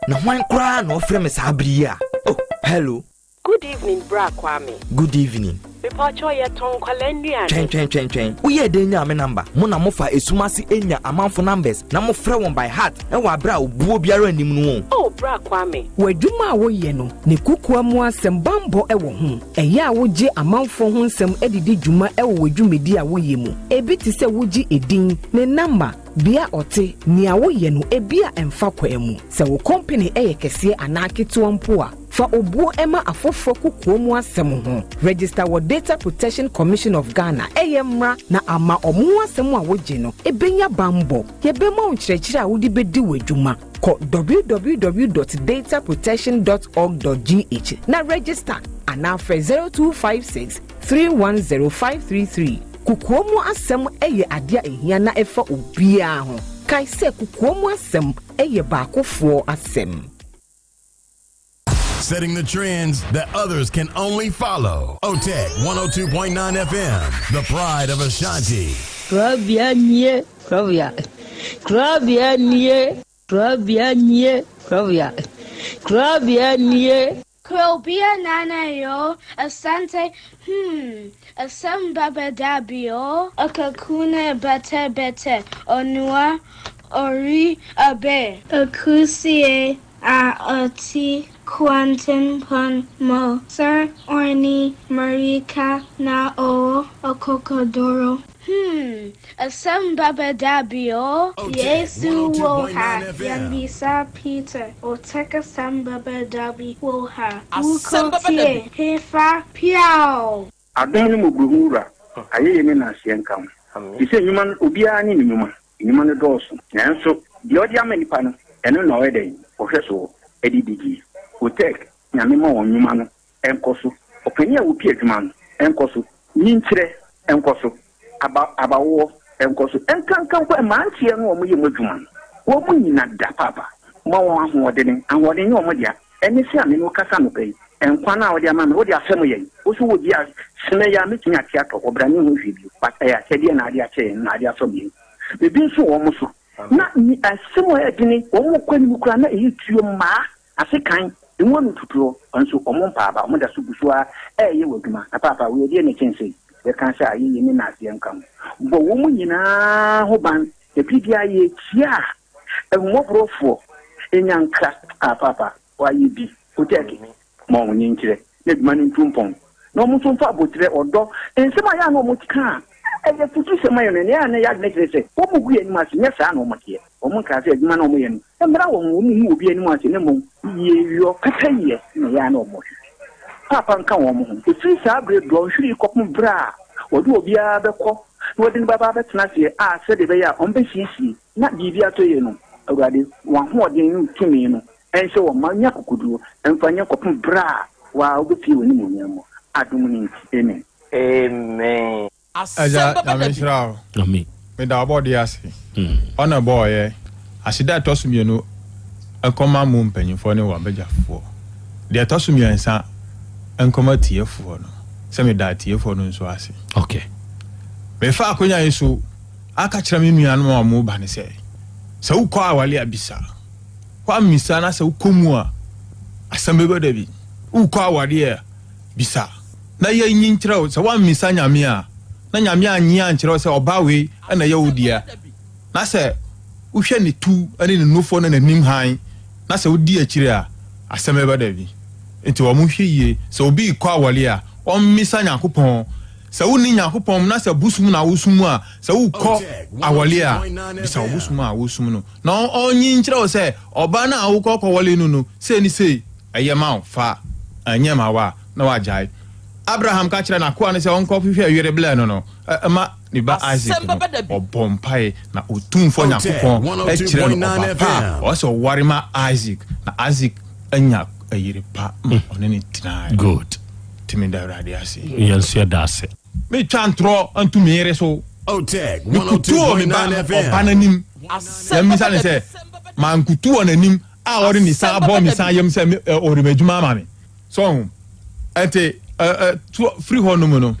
Na hwan koraa na ɔfrɛ me saa bere yi a? Oh, hello. Good evening bra Kwame. Good evening. Mepakyɛw yɛtɔn nkwadaa nnuane. Twɛn twɛn twɛn twɛn. Woyɛɛ dɛn nyaa me number? Mo na mofa esum ase nya amanfo numbers na mofrɛ wɔn by heart wɔ abere a obuo biara nnim no o. Oh bra Kwame. W'adwuma a woyɛ no ne kokoa mu asɛm bammɔ wɔ ho. Ɛyɛ a wogye amanfoɔ ho nsɛm de di dwuma wɔ w'adwumadi a woyɛ mu. Ebi te sɛ wogye edin, ne namba, Bea ɔte, nea woyɛ no ebia ɛmfa kwan mu. Sɛ wo kɔmpene yɛ kɛseɛ anaa ketewa mpo a, fa obuo ma afoforɔ kokoa mu asɛm ho. Register wɔ Data Protection Commission of Ghana, ɛyɛ mmra na ama ɔmo ho asɛm a wogye no bɛnya banbɔ. Yɛbɛma wo nkyerɛkyerɛ a wode bɛdi w'adwuma. Kɔ www dot dataprotection dot org dot gh na register anaa frɛ 0256 310 533. Kokoa mu asɛm yɛ ade a ehia na ɛfa obiara ho. Kae sɛ kokoa mu asɛm yɛ baakofoɔ asɛm. Setting the trends that others can only follow. OTEC 102.9 FM, the pride of Ashanti. Korabea nie, korabea. Korabea nie, korabea nie, korabea. Korabea nie. Krobea nana yo, asante, hmm, asem baba dabio, akakuna bete bete, onua, ori abe. Akusie a ɔte kwantempɔn mu sɛ ɔne mmirika na ɔwɔ akokoduru. Hmm, asɛm bɛba da bi o. Yesu wɔ ha, yɛmmisa Peter, Otec asɛm bɛba da bi wɔ ha. Asɛm bɛba da bi. Wokɔtie hefa? Piaw! Adom ne mmɔborɔhunu Wura, ayɛyie ne nnaseɛ nka wo. Te sɛ nnwuma no, obiara ne ne nnwuma. Nnwuma no dɔɔso, nanso deɛ ɔde ama nnipa no, ɛno na ɔyɛ dɛn? Ɔhwɛ soɔ de di die. Otec, Nyame ma wɔn nnwuma no nkɔ so. Ɔpanin a ɔpi adwuma no nkɔ so. Nyinkyerɛ nkɔ so. Aba, abawoɔ nkɔ so. Nkanka mpo mmeranteɛ no a wɔyɛ mu adwuma no, wɔn nyina da paapa. Ma wɔn ahoɔdene. Ahoɔden nyɛ wɔn dea. Ɛne sɛ a me ne wo kasa anɔpa yi, nkwa no a wode ama me, wode afɛm yɛn. Wo so wɔ bi a, sene yi a mɛtumi ate atɔ hɔ, bra menhu hwee bio. But ɛyɛ akyɛdeɛ na ade akyɛ yɛn, na ade afɛm yɛn. Ebi nso wɔ wɔn so. Na asɛm a ɛyɛ dene, wɔn kɔ anim koraa na ɛyɛ tuo mmaa, asekan, emu ano tutuo, nso wɔn mpa aba, wɔn da so gu so ara ɛreyɛ wɔ adwuma. Na paapa, wei ɛdeɛn na ɛkyɛn sei? Yɛka sɛ ayɛyie ne nnaseɛ nka ho. Bɔ wɔn nyinaa ho ban, na biribiara yɛkyia a, Ahummɔborɔfoɔ nya nkra a paapa wayɛ bi Otɛɛke ma wɔn nkyerɛ na adwuma no ntu mpɔn na wɔn nso mfa aboterɛ, ɔdɔ, nsɛm a ɛyɛ a na wɔn ka a ɛyɛ afutusɛm ma yɛn no ɛnna ɛyɛ a na yɛn adwene kyerɛ sɛ wɔn gu yɛn anim ase, nyɛ saa na wɔn teɛ. Wɔn nkaa sɛ adwuma no a wɔyɛ no mmra wɔn ho, wɔn ngu obi anim ase na mmom yieyɔ, pɛpɛyɛ na ɛyɛ a na wɔhwehwɛ. Paapa nka wɔn ho. Ɛfiri saa berɛ dɔnhwere yi kɔpem berɛ a wɔde obiara bɛkɔ na wɔde no bɛba abɛtena aseɛ a sɛdeɛ ɛbɛyɛ a wɔbɛsiesie na biribi atɔ yie no, Awurade, w'ahoɔden ne wo tumi no nhyɛ wɔn ma nya akokoduo mfa nyɛ kɔpem berɛ a wo ara wobɛpue w'animuonyam mu, adom no nti, amen. Amen. Agya Nyame nhyira wo. Amen. Meda ɔbɔdeɛ ase. Ɔna ɛbɔɔ yɛ. Aseda a ɛtɔ so mienu nkɔma mo mpanyinfoɔ ne w'abagyafoɔ. Deɛ ɛtɔ so miɛnsa nkɔma atiefoɔ no. Sɛ meda atiefoɔ no nso ase. Okay. Mefa akonya yi so aka kyerɛ me nuanom a wɔn ba no sɛ, sɛ wokɔ awale a bisa. Woammisa na sɛ wokɔ mu a, asɛm bɛba da bi. Wokɔ awadeɛ a, bisa na yɛnyi nkyerɛ wo. Sɛ woammisa Nyame a, na Nyame annye ankyerɛ wo sɛ ɔbaa wei na ɛyɛ wo dea, na sɛ wohwɛ ne tu ne ne nufoɔ ne n'anim hann, na sɛ wodi akyire a, asɛm bɛba da bi. Nti wɔn nhwɛ yie, sɛ obi rekɔ awɔre a, ɔmmisa Nyankopɔn. Sɛ wonni Nyankopɔn mu na sɛ bosom na wosom a, sɛ wokɔ awɔre a, bisa wo bosom a wosom no, na ɔnyi nkyerɛ wo sɛ ɔbaa no a wokɔ kɔwɔre no no, sei ne sei. Ɛyɛ ma wo, fa, ɛnyɛ ma wo a, na woagyae. Abraham ka kyerɛɛ n'akoa no sɛ ɔnkɔhwehwɛ yere blɛ no no ma ne ba Isak no, ɔbɔɔ mpae, na Otumfoɔ Nyankopɔn kyerɛɛ no ɔba pa a ɔwɔ sɛ ɔware ma Isak, na Isak anya yere pa ma ɔne no tenae. Good. Nti meda Awurade ase. Yɛn nso yɛda ase. Metwa ntorɔ nto me yere so. Mekutu wɔ me ba ɔba no anim, na mibisa no sɛ, Mankutu wɔ n'anim a ɔde ne nsa abɔ me san yam sɛ ɔde m'adwuma ama me so ɔho ɛnti to firi hɔ nom no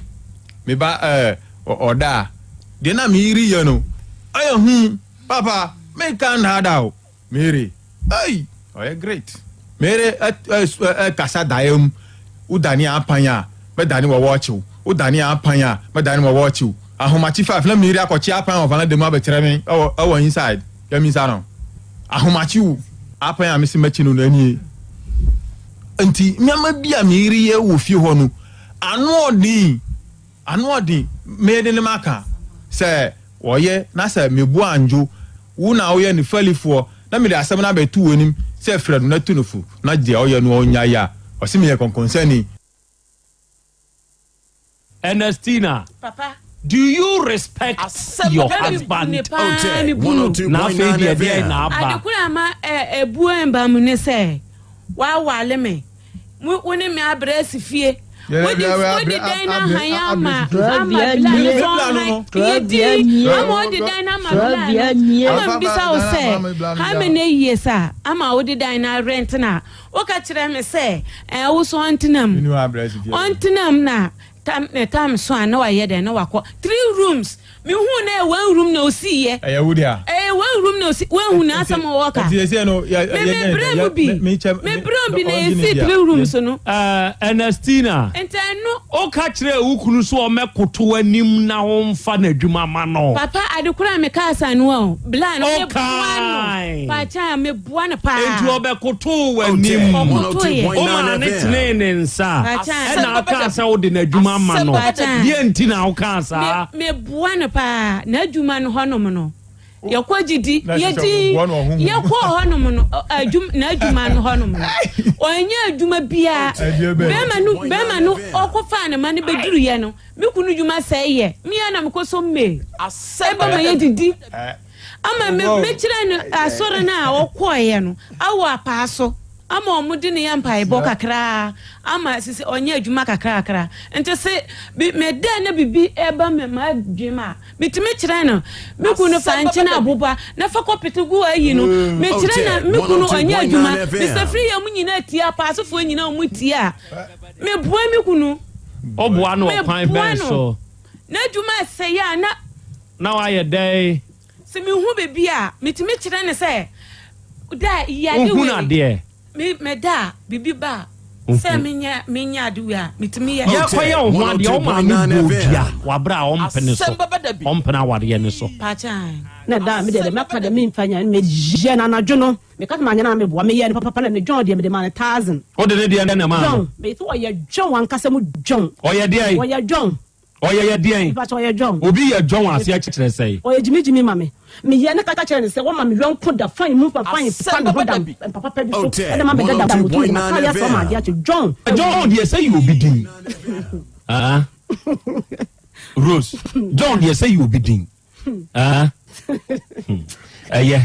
me ba ɔda a deɛ na meyere yɛ no ɛyɛ hu papa meka nnaada o meyere ei ɔyɛ great meyere ɛkasa daeɛ mu wodane apan a mɛdane wɔ wɔɔkyew wodane apan a mɛdane wɔ wɔɔkyew ahomakye five na meyere akɔkye apan wɔ valanda mu abɛkyerɛ me ɛwɔ inside Yɛmmisa no, ahomakye o, apan a mese mɛkye no no nie. Nti nneɛma bi a me yere yɛ wɔ fie hɔ no, ano ɔden, ano ɔden. Mede ne maka sɛ ɔyɛ na sɛ mebo andwo, wo na woyɛ ne falifoɔ na mede asɛm no abɛto w'anim sɛ frɛ no na tu no fo na deɛ ɔyɛ no ɔnnyae a, ɔse meyɛ kɔnkɔnsani. Ernestina, Papa. do you respect Asɛm your papa mi bu husband? ne paa mi bu no. Na afei deɛ deɛn na aba? Ade koro a ma ɛ ebuo mba mu ne sɛ wawale me. Wo ne me abrɛ asi fie. Wode wode dan no ahan ama ama bla no so ɔhan yɛdi ama wode dan no ama bla no ama mbisa wo sɛ how many years a ama wode dan no arent na woka kyerɛ me sɛ ɛɛ wo so ɔntena mu ɔntena mu na tam ne tam so a na wayɛ dɛn na wakɔ three rooms mehu na ɛyɛ one room na osi yɛ ɛyɛ wo dea ɛyɛ one room na osi wahu na asɛm a wɔka nti ɛsɛ no yɛ me me brɛ mu bi me brɛ mu bi na esi three rooms no Eh, Ernestina, nti ɛno woka kyerɛɛ wo kunu sɛ ɔmmɛkoto w'anim na womfa n'adwuma ma no. Papa ade koro a mekaa saa no o bla no meboa Ɔkae. no pakyɛ a meboa no paa Enti ɔbɛkotoo w'anim. Ɔkotoeɛ. Womaa no tenee ne nsa. Pakyɛ. Ɛna ɔkaa sɛ wode n'adwuma ma no. Pakyɛ. Deɛ nti na wokaa saa? Me meboa no paa n'adwuma no hɔnom no yɛkɔ gyidi yɛdi yɛkɔ hɔnom no adwuma n'adwuma no hɔnom no ɔnyɛ adwuma biara bɛrima no bɛrima no ɔkɔfaa ne ma no bɛduruyɛ no me kunu dwuma sɛe yɛ mea na mekɔ so mmee ɛbɛ ma yɛdidi ama me mekyerɛ no asɔre no a ɔkɔɔeɛ no awɔ apaa so ama wɔn de ne yɛ mpaebɔ kakraa ama sisi ɔnyɛ adwuma kakrakra nti se bi meda na bibi ɛba me ma adwene a metumi kyerɛ no me kunu fa nkyɛn aboba na fa kɔpete gu ayi no Mm. mekyerɛ na me kunu ɔnyɛ adwuma mesafiri yɛ mu nyinaa tie apaasofoɔ nyinaa wɔn tie a meboa me kunu Ɔboa no ɔkwan meboa bɛn no so? n'adwuma ɛsɛe a na Na wayɛ dɛn? sɛ mehu baabi a metumi kyerɛ no sɛ da yi ade Wohunu wei adeɛ? Me meda a biribi ba a sɛ menyɛ menyɛ ade wei a metumi yɛ. Yɛkɔyɛ wo ho adeɛ wo maame bɔɔ dua wɔ aberɛ a ɔmpene so ɔmpene awareɛ no so. Pakyɛ. Na da a me deɛ deɛ mɛka deɛ memfa nya meyɛ no anadwo no meka sɛ manyɛ no a meboa meyɛɛ no papapa na ne John deɛ mede maa no thousand. Wode ne deɛ na ɛmaa no? John mese ɔyɛ John ankasa mu John. Ɔyɛ deɛn? Ɔyɛ John. Ɔyɛ yɛ deɛn? Mepakyɛ ɔyɛ John. Obi yɛ John aseɛ kyerɛ sɛn? Ɔyɛ gyimi gyimi ma me. Meyɛ ne kaka kyerɛ no sɛ wɔma me yɔnko da fine mu fa fine fa me ho da mpa papa bi so ɛna ma me dada da moto mu maka yɛ asɔ ma adeɛ akye John. John deɛ sɛ yɛ obi din. Ah. Rose, John deɛ sɛ yɛ obi din. Ah. Hmm. Ɛyɛ.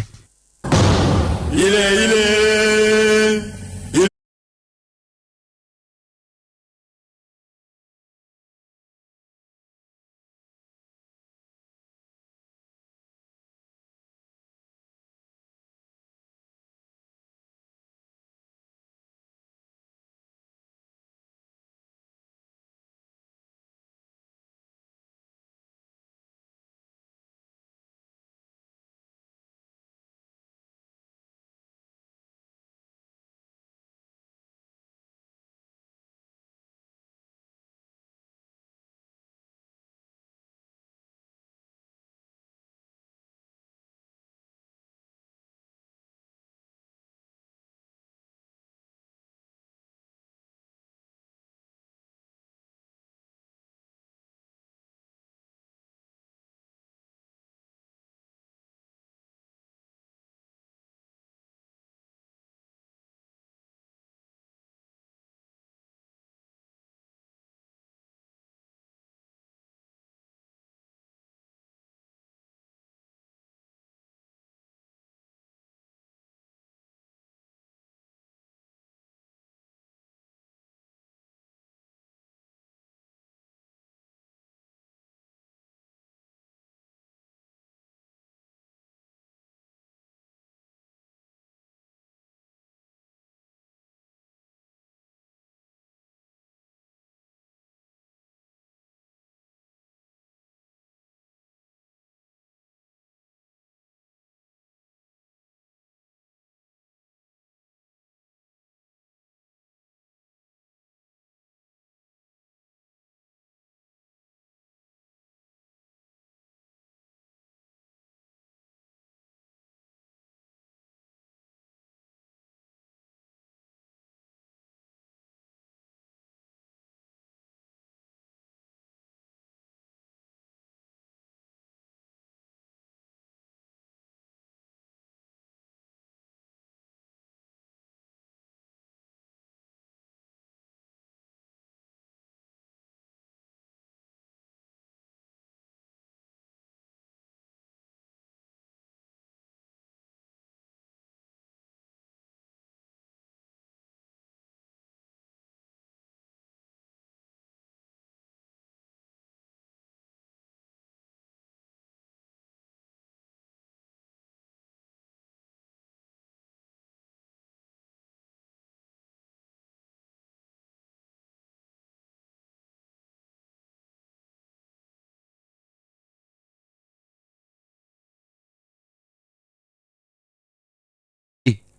Ile ile.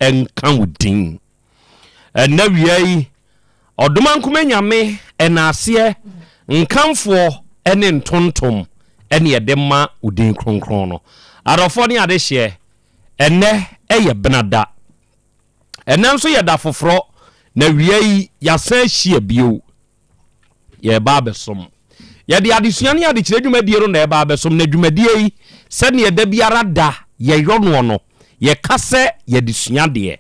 nka wo din. Ɛnnɛ wia yi, Ɔdomankoma Nyame ɛnaaseɛ, nkamfoɔ ne ntontom ne yɛde ma wo din kronkron no. Adɔfoɔ ne adehyeɛ, ɛnnɛ yɛ benada. Ɛnnɛ nso yɛ da foforɔ, na wia yi yɛasan ahyia bio. Yɛreba abɛsom. Yɛde adesua ne adekyerɛ dwumadie no na ɛreba abɛsom, na dwumadie yi, sɛdeɛ da biara da yɛyɔ noɔ no, yɛka sɛ yɛde sua adeɛ.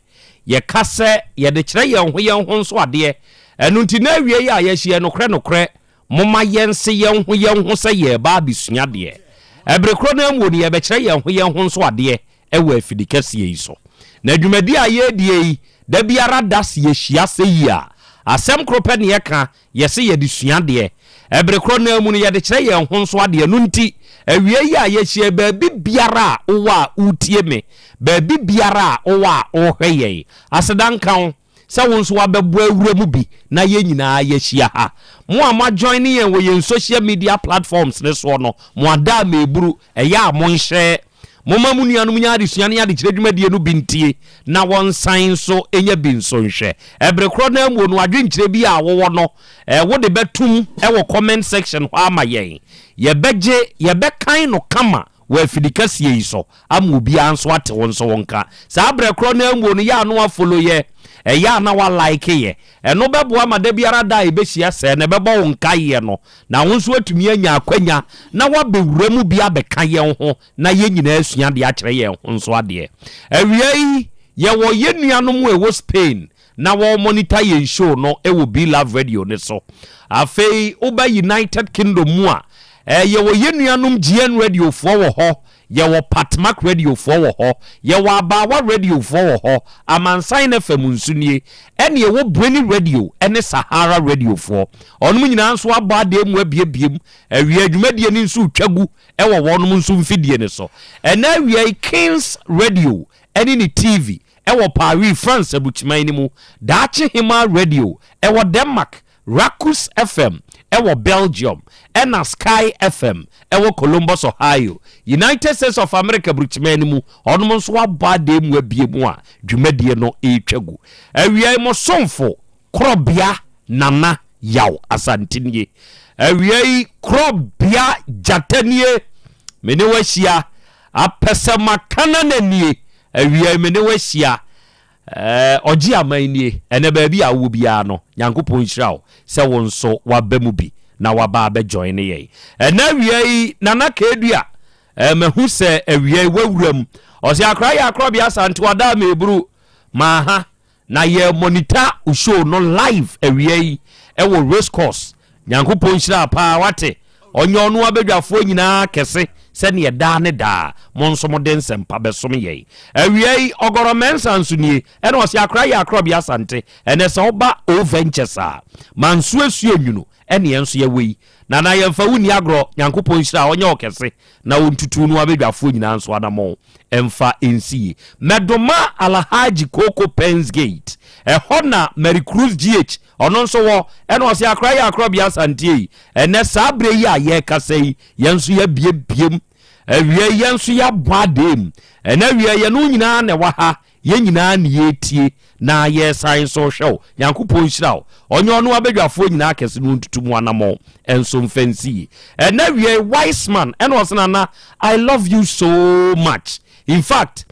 Yɛka sɛ yɛde kyerɛ yɛn ho yɛn ho nso adeɛ. Ɛno nti na awie yi a yɛahyia yi, nokorɛ nokorɛ, momma yɛnse yɛn ho yɛn ho sɛ yɛreba abɛsua adeɛ. Ɛbere korɔ no ara mu no, yɛrebɛkyerɛ yɛn ho yɛn ho nso adeɛ wɔ afidi kɛseɛ yi so. Na dwumadie a yɛredie yi, da biara da se yɛhyia sɛ yi a, asɛm koro pɛ ne yɛka, yɛse yɛde sua adeɛ. Ɛbere korɔ no ara mu no, yɛde kyerɛ yɛn ho nso adeɛ. Ɛno nti, awia yi a yɛahyia yi, baabi biara a wowɔ a woretie me, baabi biara a wowɔ a worehwɛ yɛn, aseda nka wo sɛ wo nso woabɛboa awura mu bi na yɛn nyinaa yɛahyia ha. Mo a moajoine yɛn wɔ yɛn social media platforms no soɔ no, mo ada a meburu, ɛyɛ a monhyɛ. Momma mo nuanom nya adesua ne adekyerɛ dwumadie no bi ntie na wɔnsan nso nya bi nso nhwɛ. Ɛbere korɔ no ara mu no, adwenkyerɛ bi a wowɔ no, wode bɛtom wɔ comment section hɔ ama yɛn. Yɛbɛgye, yɛbɛkan no kama wɔ afidikɛseɛ yi so ama obiara nso ate wo nso wo nka. Saa berɛ korɔ no ara mu no, yɛ a na woafollow yɛ, ɛyɛ a na woalike yɛ. Ɛno bɛboa ma da biara da a yɛbɛhyia sɛɛ no, ɛbɛbɔ wo nkaeɛ no Na wo nso woatumi anya akwanya na woabɛwura mu bi abɛka yɛn ho na yɛn nyinaa asua adeɛ akyerɛ yɛn ho nso adeɛ. Awia yi, yɛwɔ yɛn nuanom a ɛwɔ Spain na wɔremonita yɛn show no wɔ Be Love Radio no so. Afei woba United Kingdom mu a, eh, yɛwɔ yɛn nuanom GN Radiofoɔ wɔ hɔ, Yɛwɔ Patmak radiofoɔ wɔ hɔ, yɛwɔ Abaawa radiofoɔ wɔ hɔ, Amansan FM nso nie, ɛne yɛwɔ Breni Radio ne Sahara radiofoɔ. Wɔnom nyinaa nso abɔ adeɛ mu abiebiem. Awia dwumadie no nso retwa gu wɔ wɔnom nso mfidie no so. Ɛnɛ awia yi Kings Radio ne ne TV wɔ Paris, France aburukyiman no mu, Daakye Hemaa Radio wɔ Denmark, Rakus FM wɔ Belgium ɛna Sky FM wɔ Columbus, Ohio, United States of America burukyiman no mu, ɔnom nso abɔ adeɛ mu abie mu a dwumadie no retwa gu. Awia yi mo somfo Korɔbea Nana Yaw Asante nie. Awia yi Korɔbea Gyata nie. Me ne wo ahyia. Apɛsɛmakanana nie. Awia yi me ne wo ahyia. Ɛɛ ɔgye aman nie. Ɛnɛ baabi a wowɔ biara no, Nyankopɔn nhyira wo sɛ wo nso waba mu bi na waba abɛ join yɛn. Ɛnɛ awia yi, Nana Kadua, ɛɛ mahu sɛ awia yi wawura mu. Ɔse akora yɛ akorɔbea Asante wada meburu maaha na yɛ monitor wo show no live awia yi ɛwɔ race course. Nyankopɔn nhyira paa wate. Ɔnyɛ ɔno abadwafoɔ nyinaa kɛse sɛdeɛ daa ne daa mo nso mode nsɛmpa bɛsom yɛn. Awia yi, Ɔgɔrɔ Mensah nso nie, ɛna ɔse Akra yɛ Akrɔbea Asante, ɛnɛ sɛ woba O Ventures a, mansuasua nwunu ɛne yɛn nso yɛwɔ yi. Nana yɛmfa wo nni agorɔ, Nyankopɔn nhyira wo, ɔnyɛ wo kɛse na ɔntutu no abadwafoɔ nyinaa nso anamɔn mfa nsi yie. Mɛdoma Alhaji Koko Pens Gate, ɛhɔ na Mary Cruz GH Ɔno nso wɔ, ɛna ɔse akora yɛ akorɔbea Asanteɛ yi, ɛnɛ saa berɛ yi a yɛrekasa yi, yɛn nso yɛabiebiem, awia yi yɛn nso yɛabɔ adeem, ɛnɛ awia yi yɛne wo nyinaa na ɛwɔ ha, yɛn nyinaa ne yɛretie na yɛresan nso rehwɛ wo. Nyankopɔn nhyira wo, ɔnyɛ ɔno abadwafoɔ nyinaa kɛse na ɔntutu mo anamɔn nso mfa nsi yie. Ɛnɛ awia yi wise man, ɛna ɔse Nana I love you so much, in fact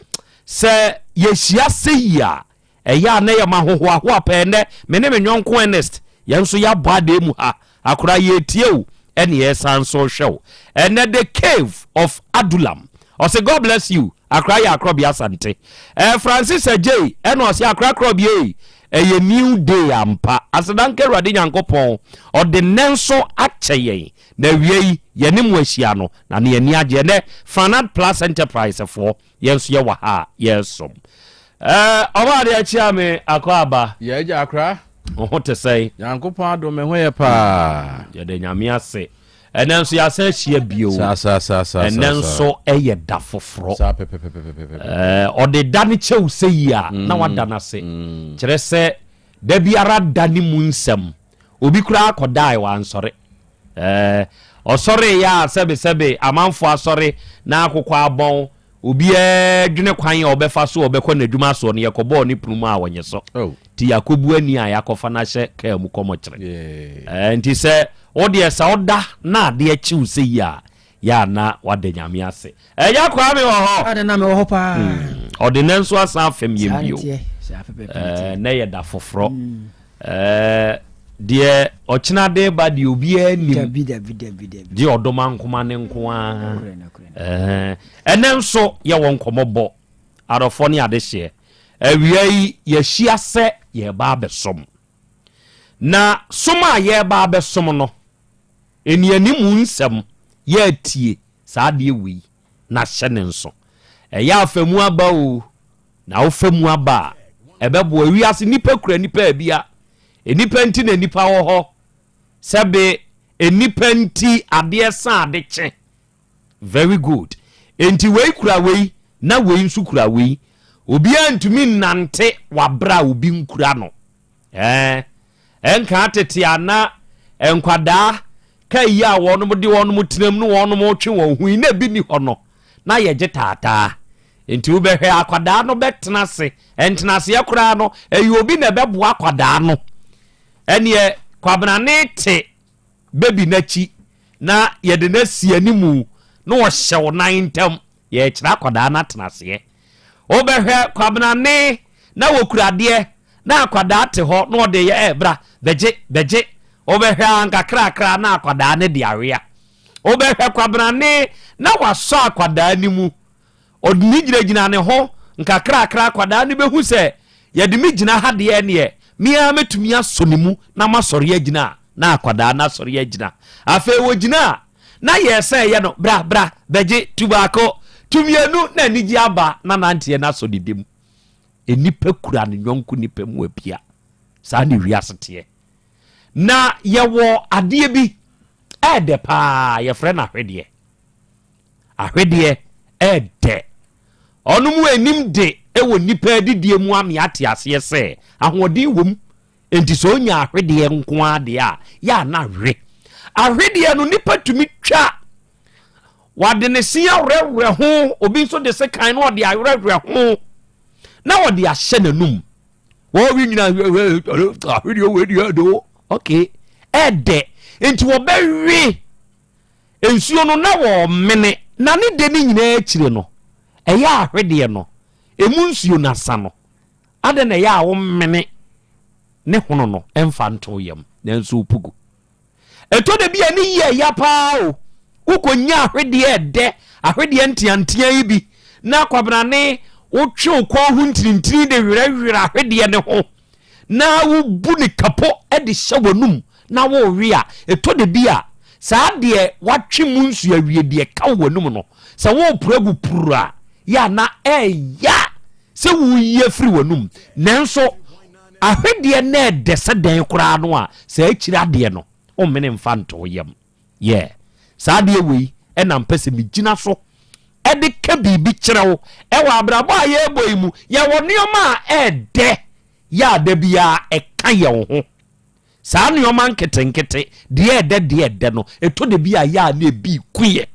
sɛ yɛhyia sɛyi a, Ɛyɛ a na ɛyɛ m'ahohoahoa pɛɛ. Ɛnnɛ, me ne me yɔnko Ernest, yɛn nso yɛabɔ adeɛ mu ha. Akora, yɛretie wo ɛne yɛresan nso rehwɛ wo. Ɛnnɛ, The Cave of Adullam. Ɔse, God bless you. Akora yɛ Akorɔbea Asante. Ɛɛ, Francis Adjei ɛna ɔse, Akora Akorɔbea ei, ɛyɛ new day ampa. Aseda nka Awurade Nyankopɔn, ɔde nnɛ nso akyɛ yɛn. Na awia yi, yɛne mo ahyia no, na ne yɛn ani agye. Ɛnnɛ, Franad Plus Enterprise foɔ, Yɛn nso yɛwɔ ha a yɛresom. Ɛɛ ɔba adeɛ akyia me akɔ aba. Yɛ agya akora. Wo ho te sɛn? Nyankopɔn adom me ho yɛ paa. Yɛda Nyame ase. Ɛnɛ nso yɛasan ahyia bio. Saa saa saa saa. Ɛnɛ nso ɛyɛ da foforɔ. Saa pɛpɛpɛpɛpɛpɛ. Ɛɛ ɔde da no kyɛw sɛ yi a na wada no ase. Kyerɛ sɛ da biara da ne mu nsɛm. Obi koraa kɔdae wansɔre. Ɛɛ ɔsɔre yɛ a sɛbesɛbe amanfoɔ asɔre na akokɔ abɔn. Obiara dwene kwan a ɔbɛfa so a ɔbɛkɔ n'adwuma soɔ no, yɛkɔbɔɔ ne pono mu a ɔnye so. Nti yɛakɔbu ani a yɛakɔfa no ahyɛ kaa mu kɔmɔkyere. Ɛɛ, nti sɛ wo deɛ sɛ woda na adeɛ kye wo sɛ yi a, yɛ a na woada Nyame ase. Agya Kwame wɔ hɔ? Ade na mewɔ hɔ paa. Ɔde nɛ nso asan afɛm yɛn Saa bio. teɛ, saa pɛpɛɛpɛ na Ɛɛ, teɛ. nɛ yɛ da foforɔ. Ɛɛ, deɛ ɔkyena de ba deɛ obiara nim. Dabi, dabi, dabi, dabi. Gye ɔdoma nkoma ne nko ara. Ɛɛ, ɛnɛ nso yɛwɔ nkɔmmɔ bɔ adɔfoɔ ne adehyeɛ. Awia yi yɛahyia sɛ yɛreba abɛsom. Na som a yɛreba abɛsom no, nnianimu nsɛm yɛatie saa adeɛ wei na hyɛ ne nso. Ɛyɛ afa mu aba o, na wofa mu aba a, ɛbɛboa. Wiase nnipa kura nnipa abia. Nnipa nti na nnipa wɔ hɔ. Sɛbe nnipa nti adeɛ sa ade kye. Very good. Enti wei kura wei na wei nso kura wei. Obiara ntumi nnante wɔ aberɛ a obi nkura no. Ɛɛ, ɛnka tete a na nkwadaa ka yi a wɔnom de wɔnom tenam ne wɔnom twe wɔn ho yi na ebi ni hɔ no, na yɛgye taataa. Enti wobɛhwɛ akwadaa no bɛtena ase. Ntenaseɛ koraa no, ɛyɛ obi na ɛbɛboa akwadaa no. Ɛneɛ Kwabena te baby n'akyi na yɛde no asi animu na ɔhyɛ wo nan ntam. Yɛrekyerɛ akwadaa no atena aseɛ. Wobɛhwɛ Kwabena ne na wɔkura adeɛ na akwadaa te hɔ na ɔde yɛ ɛ bra bɛgye bɛgye. Wobɛhwɛ a nkakrakra na akwadaa no de awea. Wobɛhwɛ Kwabena ne na wasɔ akwadaa no mu. Ɔde ne gyinagyina ne ho nkakrakra akwadaa no bɛhu sɛ yɛde me gyina ha deɛ neɛ me ara mɛtumi asɔ ne mu na masɔre agyina a, na akwadaa no asɔre agyina. Afei wɔgyina a, na yɛ sɛ ɛyɛ no bra bra bɛgye tu baako tu mmienu na anigye aba na nanteɛ no asɔ ne dam. Nnipa kura ne yɔnko nipa mu apia. Saa ne wiase teɛ. Na yɛwɔ adeɛ bi ɛɛdɛ paa yɛfrɛ no ahwedeɛ. Ahwedeɛ ɛɛdɛ. Ɔno mu anim de wɔ nnipa adidie mu ame ate aseɛ sɛ ahoɔden wɔ mu. Enti sɛ ɔnya ahwedeɛ nko ara deɛ a, yɛ a na we. Ahwedeɛ no nipa tumi twa. Wɔde ne se awerɛwerɛ ho, obi nso de sekan na ɔde awerɛwerɛ ho na ɔde ahyɛ n'anum. Wɔwe nyina ahwedeɛ wei deɛ ɛdɛ o. Okay, ɛdɛ. Enti wɔbɛwe nsuo no na wɔmene na ne de no nyinaa akyire no, ɛyɛ ahwedeɛ no, emu nsuo no asa no. Adɛn na ɛyɛ a womene ne hono no mfa nto yam nanso wopu gu? Ɛtɔ da bi a ne yie ɛya paa o. Wokɔnya ahwedeɛ ɛdɛ, ahwedeɛ nteantea yi bi na kwabenane wotwe wo kɔn ho ntinintini de werɛwerɛ ahwedeɛ no ho na wobu ne kapo de hyɛ w'anum na worewe a, ɛtɔ da bi a saa deɛ woatwe mu nsuo awie deɛ ɛka wɔ w'anum no, sɛ woreporo agu puru a, yɛ a na ɛya sɛ woreyi afiri w'anum. Nanso ahwedeɛ no ɛdɛ sɛ dɛn koraa no a, saa akyiri adeɛ no, wommene mfa nto wo yam. Yeah. Saa adeɛ wei ɛna mpɛ sɛ megyina so ɛde ka biribi kyerɛ wo ɛwɔ abrabɔ a yɛrebɔ yi mu. Yɛwɔ nneɛma a ɛɛdɛ yɛ a da biara ɛka yɛn ho. Saa nneɛma nketenkete, deɛ ɛdɛ deɛ ɛdɛ no, ɛtɔ da bi a yɛ a na ebi ku yɛ.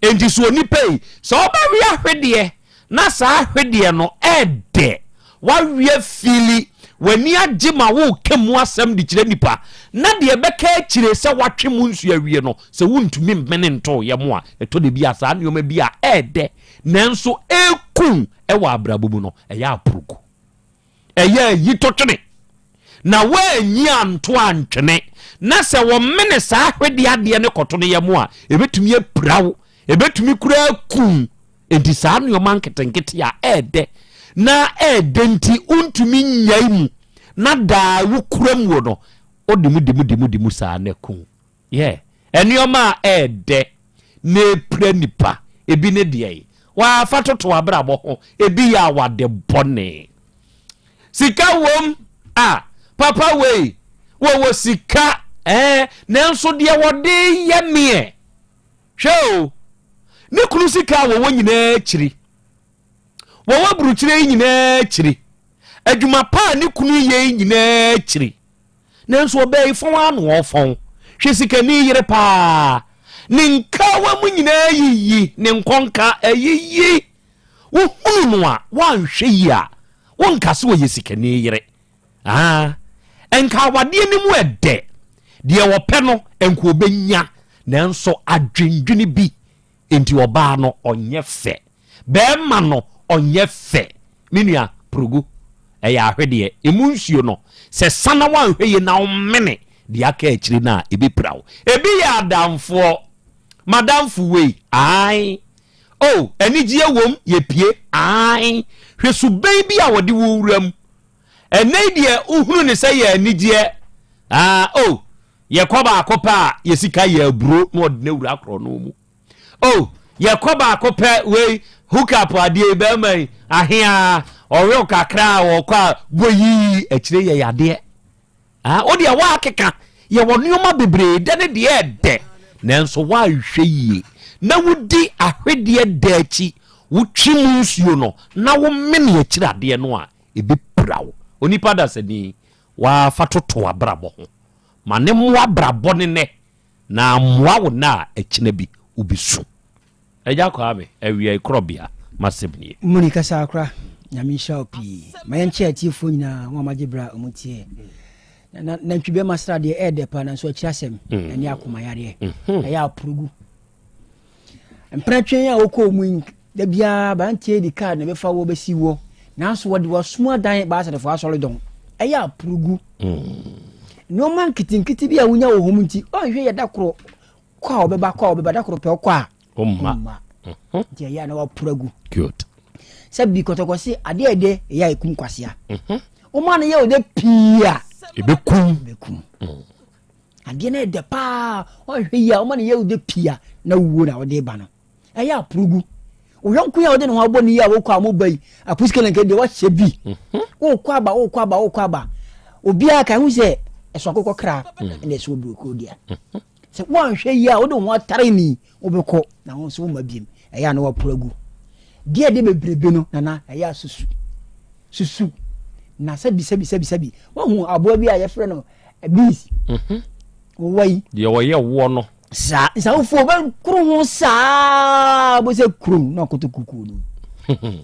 Enti so onipa yi, sɛ ɔbɛwe ahwedeɛ na saa ahwedeɛ no ɛɛdɛ, wawe afili, w'ani agye ma woreka mu asɛm de kyerɛ nipa, na deɛ ɛbɛka akyire sɛ watwe mu nsuo awie no, sɛ wontumi mmene nto wo yam a, ɛtɔ da bi a saa nneɛma bi a ɛɛdɛ nanso ɛku wɔ abrabɔ mu no, ɛyɛ apuruku. Ɛyɛ ayi to twene, na woanyi anto antwene, na sɛ wɔmene saa ahwedeɛ adeɛ no kɔto no yam a, ɛbɛtumi apira wo, ɛbɛtumi koraa aku wo. Enti saa nneɛma nketenkete a ɛɛdɛ na ɛɛdɛ nti wontumi nnyae mu na daa wokura mu no, wode mu di mu di mu di mu saa na aku wo. Yeah. Nneɛma a ɛɛdɛ na ɛpira nipa, ebi ne deɛ wafa toto abrabɔ ho, ebi yɛ awade bɔne. Sika wom a, papa wei, wɔwɔ sika ɛɛ, nanso deɛ wɔde yɛ meɛ. Hwɛ o, ne kunu sika a wɔwɔ nyinaa akyiri, wɔwɔ aburukyire yi nyinaa akyiri, adwuma pa a ne kunu yɛ yi nyinaa akyiri, nanso ɔbaa yi fɔn ara na ɔfɔn. Hwɛ sikani yere paa, ne nkawa mu nyinaa yiyi, ne nkɔnka ayiyi. Wohunu no a, woanhwɛ yie a, wonka sɛ ɔyɛ sikani yere. Ah, nka awadeɛ no mu ɛdɛ. Deɛ ɔpɛ no, nka ɔbɛnya. Nanso adwendwene bi nti ɔbaa no ɔnyɛ fɛ. Bɛrima no ɔnyɛ fɛ. Me nua, purugu, ɛyɛ ahwedeɛ. Emu nsuo no, sɛ sa na woanhwɛ yie na womene deɛ aka akyire no a, ɛbɛpira wo. Ebi yɛ adamfoɔ. M'adamfo wei, ae. Oh, anigyeɛ wom, yɛpie, ae. Hwɛ suban bi a wɔde wo wura mu. Ɛnnɛ yi deɛ wohunu ne sɛ yɛ anigyeɛ. Ah, oh, yɛkɔ baako pɛ a, yɛ sika yɛ aburo na ɔde no awura korɔno mu. Oh, yɛkɔ baako pɛ wei hook up adeɛ yi bɛrima yi ahea ɔwew kakra a wɔkɔ a boyii akyire yɛ yadeɛ. Ah, wo deɛ woakeka, yɛwɔ nneɛma bebree dɛ ne deɛ ɛdɛ, nanso woanhwɛ yie na wodi ahwedeɛ dɛ akyi, wotwe mu nsuo no na womene akyiri adeɛ no a, ɛbɛpira wo. Onipa dasani, woafa toto w'abrabɔ ho. Ma ne mmoa abrabɔ ne nnɛ, na ammoa wo nna a ɛkyena bi wobɛsu. Agya Kwame, Awiai Korɔbea, m'asɛm nie. Muni kasa kora Nyame nhyira wo pii. Ma yɛnkyɛ atiefoɔ nyinaa wɔn a wɔagye berɛ a wɔn tie. Na nantwi bɛma sradeɛ ɛyɛ dɛ paa nanso akyiri asɛm mm. ɛne akoma yareɛ mm-hmm. ɛyɛ apurugu. Mprɛtwe a wokɔɔ mu yi da biara aberanteɛ di kaa na ɛbɛfa wɔ bɛsi wɔ nanso wɔde wɔsom adan baasɛdefoɔ asɔre dɔn ɛyɛ apurugu. Mm. Nneɛma nketenkete bi a wonya wɔ hɔ mu nti ɔnhwɛ yɛ da korɔ kɔ a ɔbɛba kɔ a ɔbɛba da koro pɛ ɔkɔ a ɔmma mhm. nti ɛyɛ a na waporo agu good sɛ bi kɔtɔkɔ se adeɛ ɛdɛ ɛyɛ a ɛkum kwasea mhm. woma no yɛ ɔdɛ pii a ɛbɛkum ɛbɛkum mm. adeɛ no ɛdɛ paa ɔhwɛ yi a woma no yɛ ɔdɛ pii a na wuo na ɔde ba no ɛyɛ apurugu wo yɔnko yi a wode ne ho abɔ ne yi a wokɔ a moba yi apusikɛlɛnkɛ deɛ wahyɛ bi mhm. wokɔ aba wokɔ aba wokɔ aba obiara ka ho sɛ ɛso akokɔ kra mm. ɛna ɛso oburokuro dea mhm. sɛ woanhwɛ yi a wode wo ho atare ni wobɛkɔ na wo nso woma biem ɛyɛ a na waporo agu deɛ ɛde bebrebe no nana ɛyɛ a susu susu na sɛbi sɛbi sɛbi sɛbi wahu aboa bi a yɛfrɛ no bees mhm. Wowɔ yi. Deɛ ɔyɛ woɔ no. Saa nsawofoɔ bɛkoro ho saa bó sɛ kurom na ɔkoto kukuo no.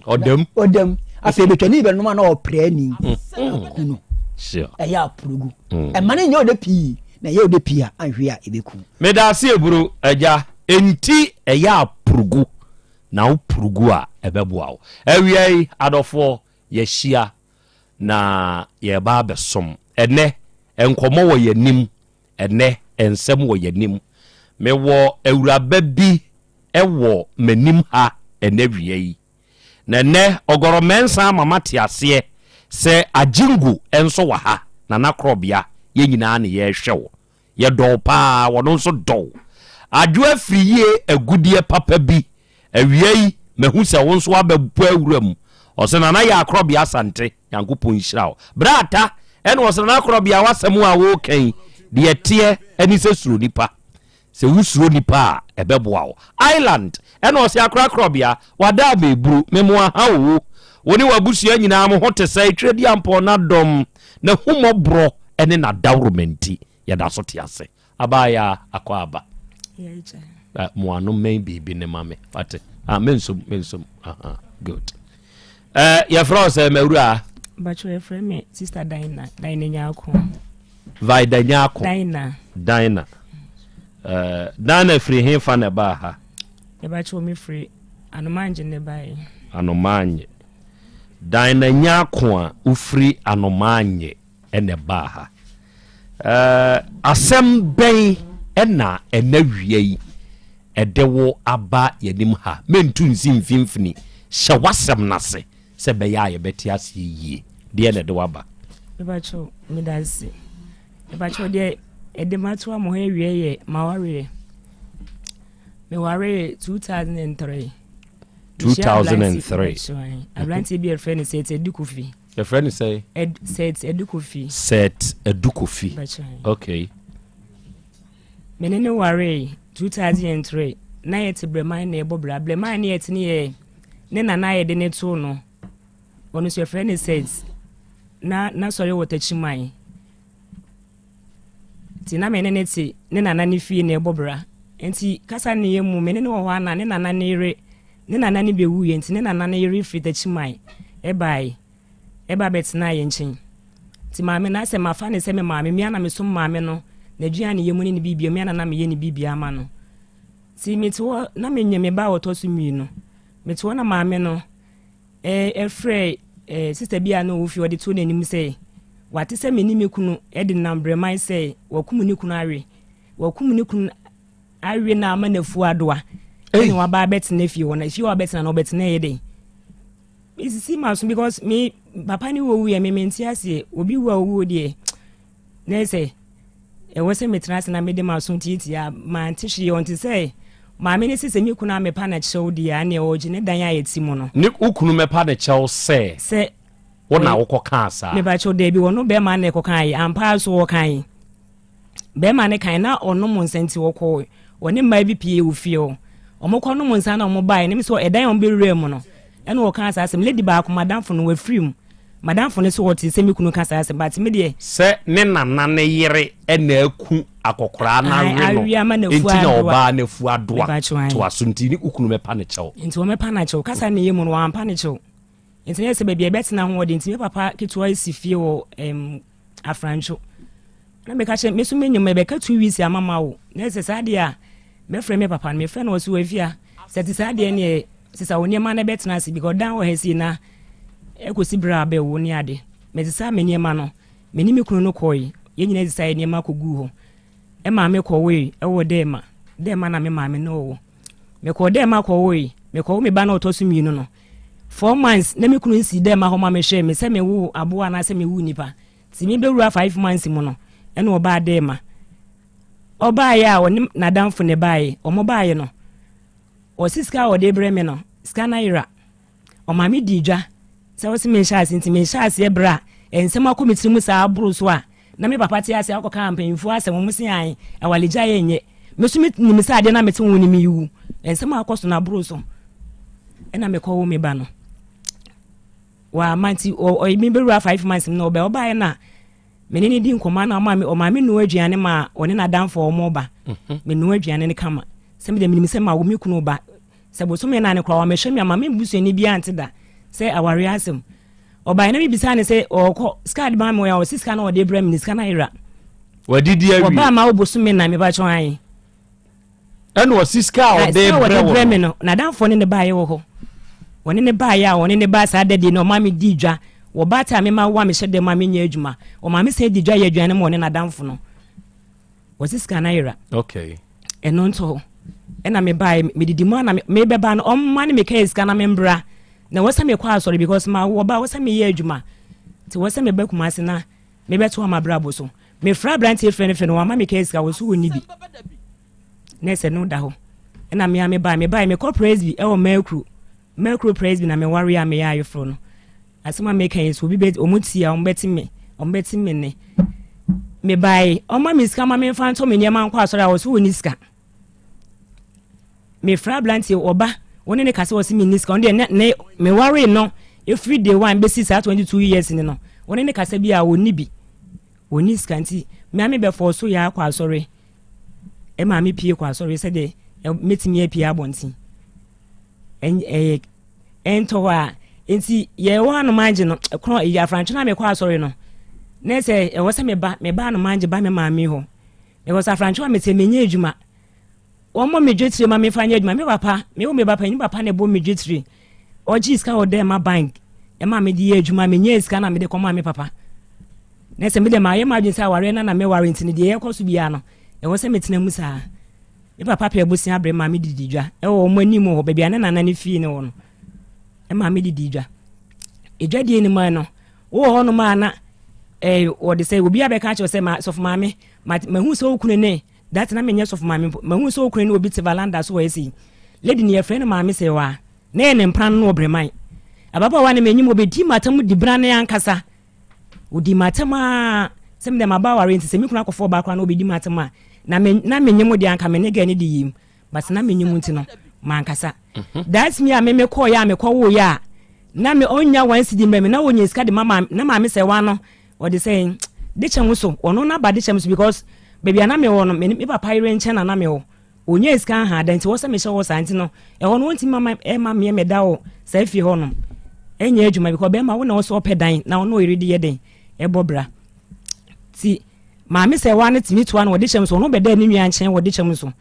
Ɔdam. Ɔdam. Afei bɛtwa ne bɛnom a na ɔprɛ ni. Aku no. Ɛyɛ apurugu. Mm. Ɛma no nyɛ ɔdɛ pii na ɛyɛ ɔdɛ pii a anhwe a ɛbɛku. Meda ase eburo agya. Enti ɛyɛ apurugu na wo purugu a ɛbɛboa wo. Awia yi adɔfoɔ yɛahyia na yɛreba abɛsom. Ɛnnɛ, nkɔmmɔ wɔ yɛn anim. Ɛnnɛ, nsɛm wɔ yɛn anim. Mewɔ awuraba bi wɔ m'anim ha ɛnnɛ awia yi. Na ɛnnɛ, Ɔgɔrɔ Mensah ama mate aseɛ sɛ Agyingo nso wɔ ha, Nana Korɔbea, yɛn nyinaa ne yɛrehwɛ wo. Yɛdɔ wo paa, wɔno nso dɔ wo. Adwo afiri yie agudeɛ papa bi. Awia yi, mahu sɛ wo nso wabɛbɔ awura mu. Ɔse Nana yɛ akorɔbea Asante, Nyankopɔn nhyira wo. Bra Ata, ɛna ɔse Nana Akorɔbea w'asɛm a woka yi, deɛ ɛteɛ ɛne sɛ suro nipa. Sɛ wo suro nipa a, ɛbɛboa wo. Island, ɛna ɔse Akora Akorɔbea, wada abɛɛburu, me mo aha oo. Wo ne w'abusua nyinaa mo ho te sɛn? Twereduampɔn n'adɔm, n'ahummɔborɔ ne n'adaworoma nti, yɛda so te ase. Abaayaa, akɔ aba. Mo ano mmɛn biribi ne ma me. Wate? Ah, mensom, mensom. Aha, good. Eh, yɛfrɛ wo sɛ mawura? Bacho yɛfrɛ me Sister Dinah, Dinah Nyako. Vida Nyako. Dinah. Dinah. Eh, Dinah firi he fa na ɛbaa ha? Yɛbacho me firi Anomangye ne bae. Anomangye. Dinah Nyako a wofiri Anomangye na ɛbaa ha. Eh, asɛm bɛn na ɛna wia yi ɛde wo aba yɛnim ha? Mentu nsi mfimfini, hyɛ w'asɛm no ase sɛ ɛbɛyɛ a yɛbɛte aseɛ yie. Deɛ na ɛde wo aba? Mepakyɛw, meda ase. Mepakyɛw, deɛ ɛde m'ato ama hɔ awie yɛ m'awareɛ. Mewaree 2003. 2003. Aberanteɛ bi a yɛfrɛ no Seth Adu Kofi. Yɛfrɛ no sɛ? Ed, Seth Adu Kofi. Seth Adu Kofi. Okay. Me ne no waree 2003. Na yɛte Brɛman na ɛbɔ bra. Brɛman ne yɛte ne yɛ ne nana a yɛde ne too no. Ɔno nso yɛfrɛ no Seth. Na n'asɔre wɔ Takyiman. Nti na me ne no te ne nana ne fie na ɛbɔ bra. Nti kasa ne yɛ mu me ne no wɔ hɔ a na ne nana ne yere. Ne nana no bɛwuiɛ nti ne nana no yere firi Takyiman baeɛ ba bɛtenaa yɛn nkyɛn. Nti maame no asɛ mafa no sɛ me maame, me ara na mesom maame no n'aduane yɛ mu ne ne biribiara, me ara na na meyɛ ne biribiara ma no. Nti mete hɔ na menyɛ me ba a ɔtɔ so mmienu. Mete hɔ na maame no frɛɛ sista bi a na ɔwɔ fie ɔde too n'anim sɛ wate sɛ me ne me kunu de nam brɛman sɛ wakum ne kunu awe. Wakum ne kunu awe na ama n'afu adoa. Ɛna waba abɛtena fie hɔ na fie hɔ abɛtena na ɔbɛtena yɛ dɛn? Mesisi ma so because me papa ne wɔwu yɛ me mente aseɛ. Obi wu a ɔwuo deɛ na sɛ ɛwɔ sɛ metena ase na mede m'aso tiatia mante hwee ɔnte sɛ maame ne sɛ sɛ me kunu amepa no kyɛw deɛ a neɛ ɔgye ne dan a yɛte mu no. Ne wo kunu mɛpa no kyɛw sɛ. Sɛ. Wo na wokɔ kaa saa. Mepakyɛw daabi ɔno bɛrima na ɛkɔ kaa yɛ ampa ara so ɔkae. Bɛrima no kae na ɔnom nsa nti ɔkɔɔ ɔne mmaa bi pie wɔ fie hɔ. Wɔkɔ nom nsa na wɔn baeɛ ne sɛ ɛdan a wɔn bɛwura mu no ɛna ɔkaa saa asɛm lady baako madamfo no wafiri mu madamfo no sɛ ɔte sɛ me kunu ka saa asɛm but me deɛ. Sɛ ne nana ne yere na aku akɔkoraa no awe no Awe ama n'afu nti na adoa. ɔbaa no afu adoa Mepakyɛw ae. toa so nti ne wo kunu mɛpa no kyɛw. Nti wɔmɛpa no akyɛw kasa ne yɛ mu no wɔampa no kyɛw nti na yɛ sɛ baabi a ɛbɛtena ho ɔde nti me papa ketewa si fie wɔ ɛm Afrantwo. Na meka kyerɛ me so menyim ɛbɛka 2 weeks ama ma wo. Na sɛ saa deɛ a mɛfrɛ me papa no mefrɛ no ɔse wafia. Sɛ te saa deɛ neɛ sesa wo nneɛma na ɛbɛtena ase because dan wɔ ha sei na ɛkɔsi berɛ a bɛwo ne ade. Mesesa me nneɛma no me ne me kunu no kɔe yɛn nyinaa sesa yɛ nneɛma kɔguu hɔ. Ɛmaa me kɔwoe ɛwɔ Dɛɛma. Dɛɛma na me maame no ɔwɔ. Mekɔɔ Dɛɛma kɔwoe. Mekɔwo me ba no ɔtɔ so mmienu no. 4 months na me kunu nsi Dɛɛma hɔ ma mehwɛɛ me sɛ mewo aboa anaasɛ mewo nipa. Nti mebɛwura 5 months mu no ɛna ɔbaa Dɛɛma. Ɔbaeɛ a ɔne n'adamfo ne baeɛ. Ɔmo baeɛ no ɔsi sika a ɔde brɛ me no sika no ayera. Ɔma me di dwa sɛ ɔsi menhyɛ ase nti menhyɛ aseɛ berɛ a nsɛm akɔ me tiri mu saa aboro so a na me papa te ase akɔka mpanyinfoɔ asɛm ɔmo se an awaregya yɛ nyɛ me so me nim sɛ adeɛ na mete ho ne me yiwu nsɛm akɔ so na aboro so ɛna mekɔwo me ba no wama nti ɔ me bɛwura 5 months mu na ɔbɛ ɔbaeɛ na me ne ne di nkɔmɔ na ɔma me ɔma me noa aduane ma ɔne n'adamfo a ɔmo ba me noa aduane no kama sɛ me deɛ menim sɛ ma wo me kunu ba sɛ bosome na ne koraa wamɛhwɛ me ama me busuani biara nte da sɛ awareɛ asɛm ɔbaeɛ na mebisa ne sɛ ɔkɔ sika de ma me a ɔsi sika na ɔde brɛ me ne sika no ayera wadidi awie wɔbaa ma wo bosome na mepa kyɛw ae ɛna ɔsi sika a ɔde sika a brɛ ɔde wo brɛ me no no n'adamfo ne ne baeɛ wɔ hɔ wɔne ne baeɛ a wɔne ne baa saa dade no ɔma me di dwa wɔba ta me ma wo a mehyɛ dɛm a menyɛ adwuma ɔma me sɛ di dwa yɛ aduane ma ɔne n'adamfo no wɔsi sika no ayera okay ɛno nto hɔ ɛna mebaeɛ medidi mu a na mebɛba no ɔmma ne meka sika na membra na wɔ sɛ mekɔ asɔre because ma wɔba wɔ sɛ meyɛ adwuma nti wɔ sɛ meba Kumase na mebɛto ama brabo so mefrɛ aberanteɛ frɛ no frɛ no wama meka sika wɔ so wɔ ni bi na ɛsɛ no da hɔ ɛna mea mebaeɛ mebaeɛ mekɔ presby ɛwɔ Mercuro Mercuro presby na meware a meyɛ ayeforɔ no asɛm a meka yi so obi bɛ ɔmo tie a ɔmo bɛte me ɔmo bɛte me ne mebaeɛ ɔma me sika ma memfa ntɔ me nneɛma nkɔ asɔre a wɔ so wɔ ni sika mefrɛ aberanteɛ ɔba wɔne ne kasa wɔ se menni sika ɔno deɛ ne ne meware no ɛfiri day one bɛsi saa 22 years ni no wɔne ne kasa bi a wɔnni bi wɔnni sika nti mea mebɛfɔɔ so yɛ akɔ asɔre ɛma me pie kɔ asɔre sɛdeɛ mɛtumi apue abɔnten ɛyɛ ɛntɔ hɔ a nti yɛwɔ anomangye no korɔ ɛyɛ afrantwe na mekɔ asɔre no na sɛ ɛwɔ sɛ meba meba anomangye ba me maame hɔ because afrantwe a mete menyɛ adwuma wɔmmɔ me dwetire ma mefa nyɛ adwuma me papa mewo me papa ni papa na ɛbɔ me dwetire ɔgye sika wɔ dɛ ma bank ɛma mede yɛ adwuma menyɛ sika na mede kɔma me papa na sɛ mede maayɛ m'adwene sɛ awareɛ na na meware nti no deɛ yɛkɔ so biara no ɛwɔ sɛ metena mu saa me papa pɛ abosea abere ma me didi dwa ɛwɔ wɔn anim hɔ baabi a ne nana ne fie ne wɔ no ɛma me didi dwa edwadie no mu no wowɔ hɔnom a na ɛɛ wɔde sɛ obi abɛka akyerɛ sɛ ma sɔfo maame ma mahu sɛ okunu ne that na menyɛ sɔfo maame mpo mahu sɛ okunu ne obi te valanda so wɔ esi lady ne yɛfrɛ no maame sɛ wa na yɛ ne mpran no wɔ brɛman ababaawa ne m'anim obɛdi matam di bra ne ankasa odi matam a sɛ mede maba aware nti sɛ me kunu akɔfɔ ɔbaa koraa na obɛdi matam a na me na menye mo deɛ anka me ne gɛ ne de yim but na menye mu nti no mankasa that's me a me mekɔɔ yɛ a mekɔwoo yɛ a na me ɔnya 1 cedi mmerɛ me na wɔnya sika de ma maame na maame sɛ wa no ɔde sɛ de kyɛn so ɔno naba de kyɛn so because baabi a na mewɔ no me papa yere nkyɛn na na mewɔ. Ɔnyaa sika anha da nti wɔ sɛ mehyɛ hɔ saa nti no ɛhɔ no wɔntumi mma ɛma meɛ mɛda wɔ saa fie hɔ nom ɛnyɛ adwuma because bɛrima wo na wɔ sɛ ɔpɛ dan na ɔne ɔyere de yɛ den ɛbɔ bra ti maame sɛ wa no tumi toa no wɔde kyɛm so ɔno bɛda ne nua nkyɛn wɔde kyɛm so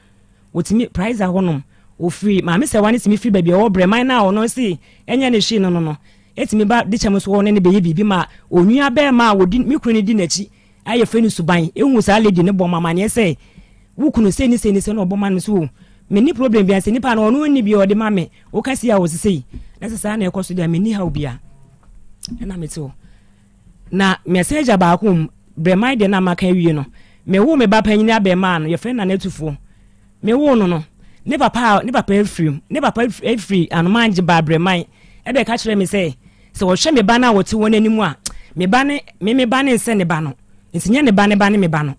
wɔtumi prize hɔ nom ofiri maame sɛ wa no tumi firi baabi ɔwɔ brɛ man na ɔno si ɛnyɛ ne hwee no no no ɛtumi ba de kyɛm so hɔ ne ne bɛyɛ biribi ma onua bɛrima a wɔdi me kunu no di n'akyi a yɛfrɛ no suban ehu saa lady no bɔ ma amaneɛ sɛ wo kunu sei ne sei ne sei na ɔbɔ ma no so o menni problem bia sɛ nipa no ɔno nni bi ɔde ma me woka si a ɔse sei na sɛ saa na ɛkɔ so deɛ menni haw bia ɛna mete hɔ na mɛsɛ agya baako mu brɛman deɛ na maka awie no mewo me ba panyini abɛɛmaa no yɛfrɛ no nanatufoɔ mewoo no no ne papa ne papa afiri ne papa afiri anomangye baa brɛman ɛbɛka kyerɛ me sɛ Sɛ wɔhwɛ me ba no a ɔte wɔn anim a, me ba ne me me ba ne nsɛ ne ba no, nti nyɛ ne ba ne ba ne me ba no.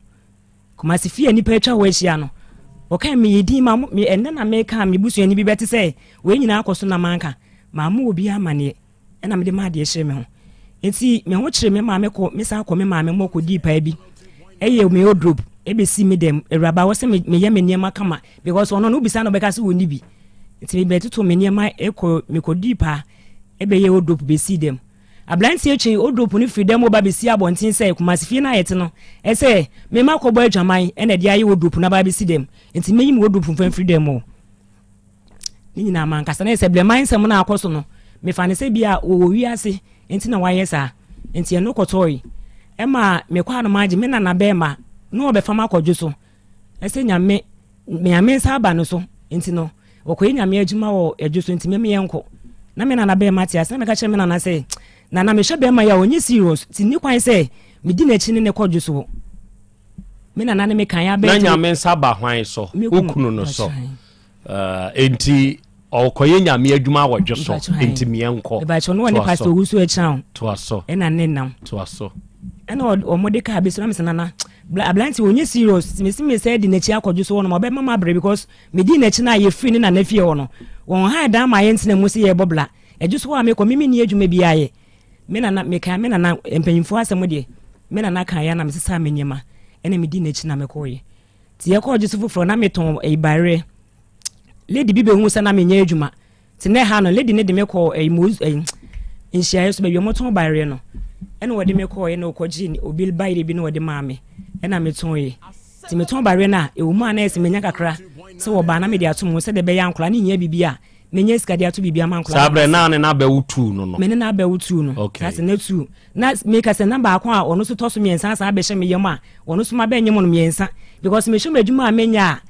Kumasi fie a nnipa atwa hɔ ahyia no, wɔkae meyɛ din ma me ɛnnɛ na meka a me busuani bi bɛte sɛ wei nyinaa akɔ so na manka. Mammɔ obiara amanneɛ ɛna mede maa deɛ ɛhyere me ho. Nti me ho kyere me maame kɔ me san kɔ me maame mmɔ kɔdii paa bi ɛyɛ me wardrobe ɛbɛsi me dɛm awuraba wɔ sɛ meyɛ me nneɛma kama because ɔno no wobisa no ɔbɛka sɛ wɔnni bi. Nti mebɛtoto me nneɛma ɛkɔ mekɔdii paa Ebɛyɛ wardrobe besii dɛm. Aberantsɛ twee wardrobe no fir dɛm ba besii abɔntsen sɛ Kumasi fie no a yɛtse no, sɛ me makɔbɔ edwaman na ɛde ayɛ wardrobe no aba abesi dɛm, ntsi menyi me wardrobe mfa mfir dɛm o. Ne nyinaa mankasa na yɛ sɛ blɛman nsɛm no a akɔ so no, mefa no sɛ bi a wɔwɔ wiase nti na wɔayɛ saa. Nti ɛno kɔtɔɔe. Ɛma mekɔ ano magye me nana bɛɛma na ɔbɛfa m'akɔdwo so. Ɛsɛ Nyame Nyame nsa aba no so nti no ɔkɔyɛ Nyame adwuma wɔ ɛdwo so nti me meyɛ nkɔ. Na me nana bɛɛma te ase na meka kyerɛ me nana sɛ nana mehwɛ bɛɛma yi a ɔnyɛ serious nti nni kwan sɛ medi n'akyi ne ne kɔ dwo so. Me nana ne me kan abɛɛ. Na Nyame nsa ba hwan so? Wo kunu no so. Enti ɔkɔyɛ Nyame adwuma wɔ dwo so nti meɛ nkɔ. Mebakyɛ no ɔne pastor owusu akyira o. Toa so. Ɛna ne nam. Toa so. Ɛna wɔn de kaa bi so na mesɛ nana aberante ɔnyɛ serious mesi me sɛ di n'akyi akɔdwo so hɔ nom ɔbɛma ma abrɛ because medi n'akyi no a yɛfiri ne nana fie hɔ no wɔn ha dan ma yɛntena mu sɛ yɛbɔ bla ɛdwo so hɔ a mekɔ meme nni adwuma biara yɛ me nana meka me nana mpanyimfoɔ asɛm deɛ me nana kan yɛ na mesesaa me nneɛma ɛna medi n'akyi na mekɔɔyɛ nti yɛkɔɔ dwo so foforɔ na metɔn ɛyibareɛ lady bi bɛhu sɛ na menyɛ adwuma Nti na ɛha no lady no de me kɔɔ ɛyi mo ɛyi nhyiaeɛ so baabi a wɔtɔn bayerɛ no ɛna wɔde me kɔɔ ɛna wɔkɔgye obi bayerɛ bi na wɔde maa me ɛna metɔn yɛ nti metɔn bayerɛ no a ɛwɔ mu a na ɛsɛ menya kakra sɛ wɔbaa na mede ato mu sɛdeɛ ɛbɛyɛ ankola ne nyia biribi a menya sika de ato biribi ama ankola saa berɛ na ne na abɛwo tuu no no me ne na abɛwo tuu no okay. saa sɛ na tuu na meka sɛ na baako a ɔno nso tɔ so mmiɛnsa saa abɛhyɛ me yam a ɔno nso ma bɛnyɛ mu no mmiɛnsa because mehwɛ m'adwuma a menya a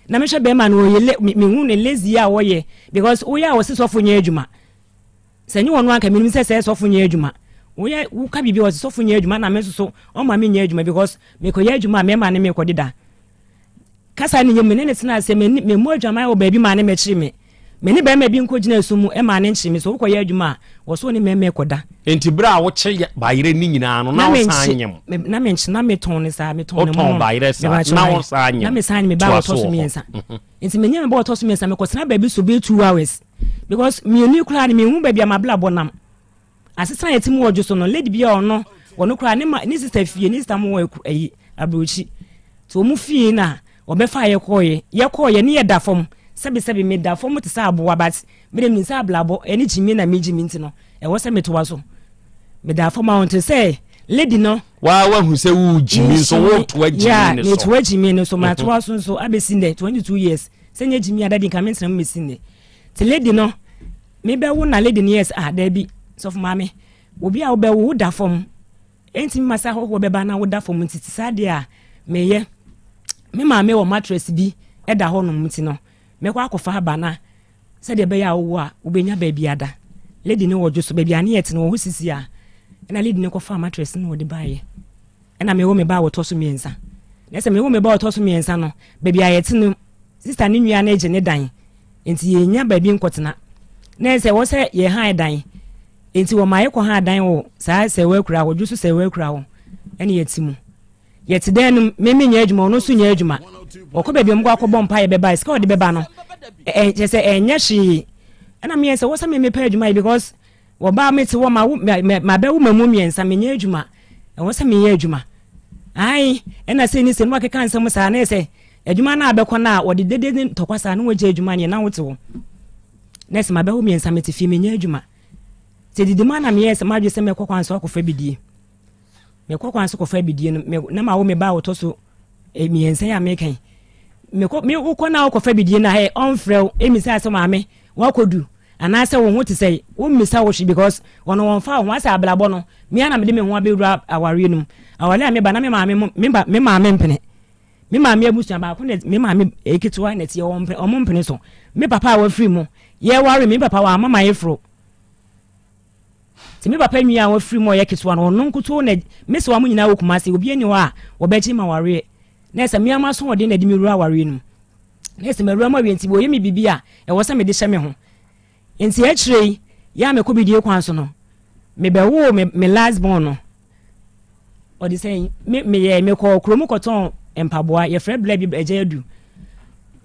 Na mehwɛ bɛrima no ɔyɛ le mehu ne lazy a ɔyɛ because woyɛ a wɔse sɔfo nyɛ adwuma sɛ nye wɔn anka menim sɛ sɛ sɔfo nyɛ adwuma woyɛ woka biribi wɔse sɔfo nyɛ adwuma na me nso so ɔma me nyɛ adwuma because mekɔyɛ adwuma a mɛma ne mekɔ deda kasa ne yɛ mu ne ne tena ase me me mmɔ adwaman wɔ baabi ma ne mɛkyere me Me ne barima bi nkɔgyina sum mu ma ne nkyere me. Sɛ wokɔyɛ adwuma a, wɔ so wo ne mmarima rekɔda. Enti berɛ a wokye bayerɛ no nyinaa no, na wosan nyem? Na menkye, na metɔn no saa, metɔn no mono. Wotɔn bayerɛ saa, na wosan nyem? Na mesan nyem, me ba a ɔtɔ so mmiɛnsa. Nti menyem me ba a ɔtɔ so mmiɛnsa, mekɔtena baabi so bɛyɛ 2 hours. Because mmienu yi koraa no, menhu baabi a m'abrabɔ nam. Asesa a yɛte mu wɔ dwo so no, lady bi a ɔno, ɔno koraa ne ma, ne sister fie, ne sister mo wɔ ayi, aburokyi. Nti wɔn fie na wɔbɛfa yɛ kɔɔyɛ. Yɛ kɔɔyɛ ne yɛ da fam. Sɛbi sɛbi me da fam te sɛ aboa but me de me sɛ ablabɔ ɛne gyimi na me gyimi nti no, ɛwɔ sɛ metoa so. Me da fam a ɔnte sɛ lady no. Waa wahu sɛ wo gyimi nso wo toa gyimi ne so. Yeah, me toa gyimi ne so, ma toa so nso abɛsi nnɛ 22 years. Sɛ nyɛ gyimi a daddy nka me ntena mu mɛsi nnɛ. Nti lady no, Me bɛ wo na lady no yɛɛ sɛ ah daabi sɔfo maame obi a wo bɛ wo wo da fam ɛnti mma sɛ ahɔhoɔ bɛba na wo da fam nti te saa deɛ a meyɛ me maame wɔ mattress bi ɛda hɔ nom nti no mɛkɔ akɔfa aba na sɛdeɛ ɛbɛyɛ a wowo a wobɛnya baabi ada lady no wɔ dwo so baabi a ne yɛte no wɔ hɔ sisi a ɛna lady no kɔfa mattress no wɔde baeɛ ɛna mewo me ba a wɔtɔ so mmiɛnsa na sɛ mewo me ba a wɔtɔ so mmiɛnsa no baabi a yɛte no sista ne nua no gye ne dan Enti yɛnnya baabi nkɔtena. Na ɛsɛ wɔ sɛ yɛhan dan. Enti wɔma yɛkɔhan dan wɔ saa Sɛwa akura hɔ, Dwoso Sɛwa akura hɔ, ɛne yɛte mu. Yɛte dan no mu, me menyɛ adwuma, ɔno nso nyɛ adwuma. Ɔkɔ baabi a wɔkɔ akɔbɔ mpaeɛ bɛba, sika a ɔde bɛba no, ɛ kyerɛ sɛ ɛnyɛ hwee. Ɛna meyɛ sɛ wɔ sɛ me mepɛ adwuma yɛ because wɔbaa mete hɔ ma wo mabɛwo ma mu mmiɛnsa menyɛ adwuma. Ɛwɔ sɛ meyɛ adwuma. Ae, ɛna sɛ ni sɛ no wakeka nsɛm saa na yɛ sɛ. Adwuma no a bɛkɔ no a wɔde dede ne ntɔkwa saa na wɔgya adwuma no yɛ na wote hɔ. Na ɛsɛ mabɛwo mmiɛnsa mete fie menyɛ adwuma. Sɛ didi mu a na meyɛɛ sɛ m'adwene sɛ mɛkɔ kwan so akɔfa bidie. Mekɔ kwan so kɔfa bidie no me na mawo me ba a ɔtɔ so eh, mmiɛnsa yi a meka yi. Mekɔ me wokɔ na wokɔfa bidie no a ɛ ɔmfrɛ wo ɛmmisa sɛ maame wakɔdu anaasɛ wo ho te sɛ wommisa wo hwe because ɔno wɔmfa wo ho asɛ abrabɔ no me ara na mede me ho abɛwura awareɛ no mu. Awareɛ a meba na me maame me ba me maame mpene. Me maame abusua baako na me maame ketewa na ɛteɛ wɔn mpene wɔn mpene so. Me papa a wafiri mu yɛware me papa wamma m'ayeforo. Nti me papa nwi a wafiri mu a ɔyɛ ketewa no ɔno nkutoo na me sɛ wɔn nyinaa wɔ Kumasi obi ani hɔ a wɔbɛgye ma wareɛ. Na ɛsɛ mmea ma so ɔden na ɛde me wura awareɛ no mu. Na ɛsɛ mawura mu awie nti wɔyɛ me biribi a ɛwɔ sɛ mede hyɛ me ho. Nti akyire yi yɛ a mekɔ bidie kwan so no mebɛwoo me me last born no. Ɔde sɛn me meyɛ mekɔɔ kurom kɔtɔn mpaboa yɛfrɛ bla bi agya adu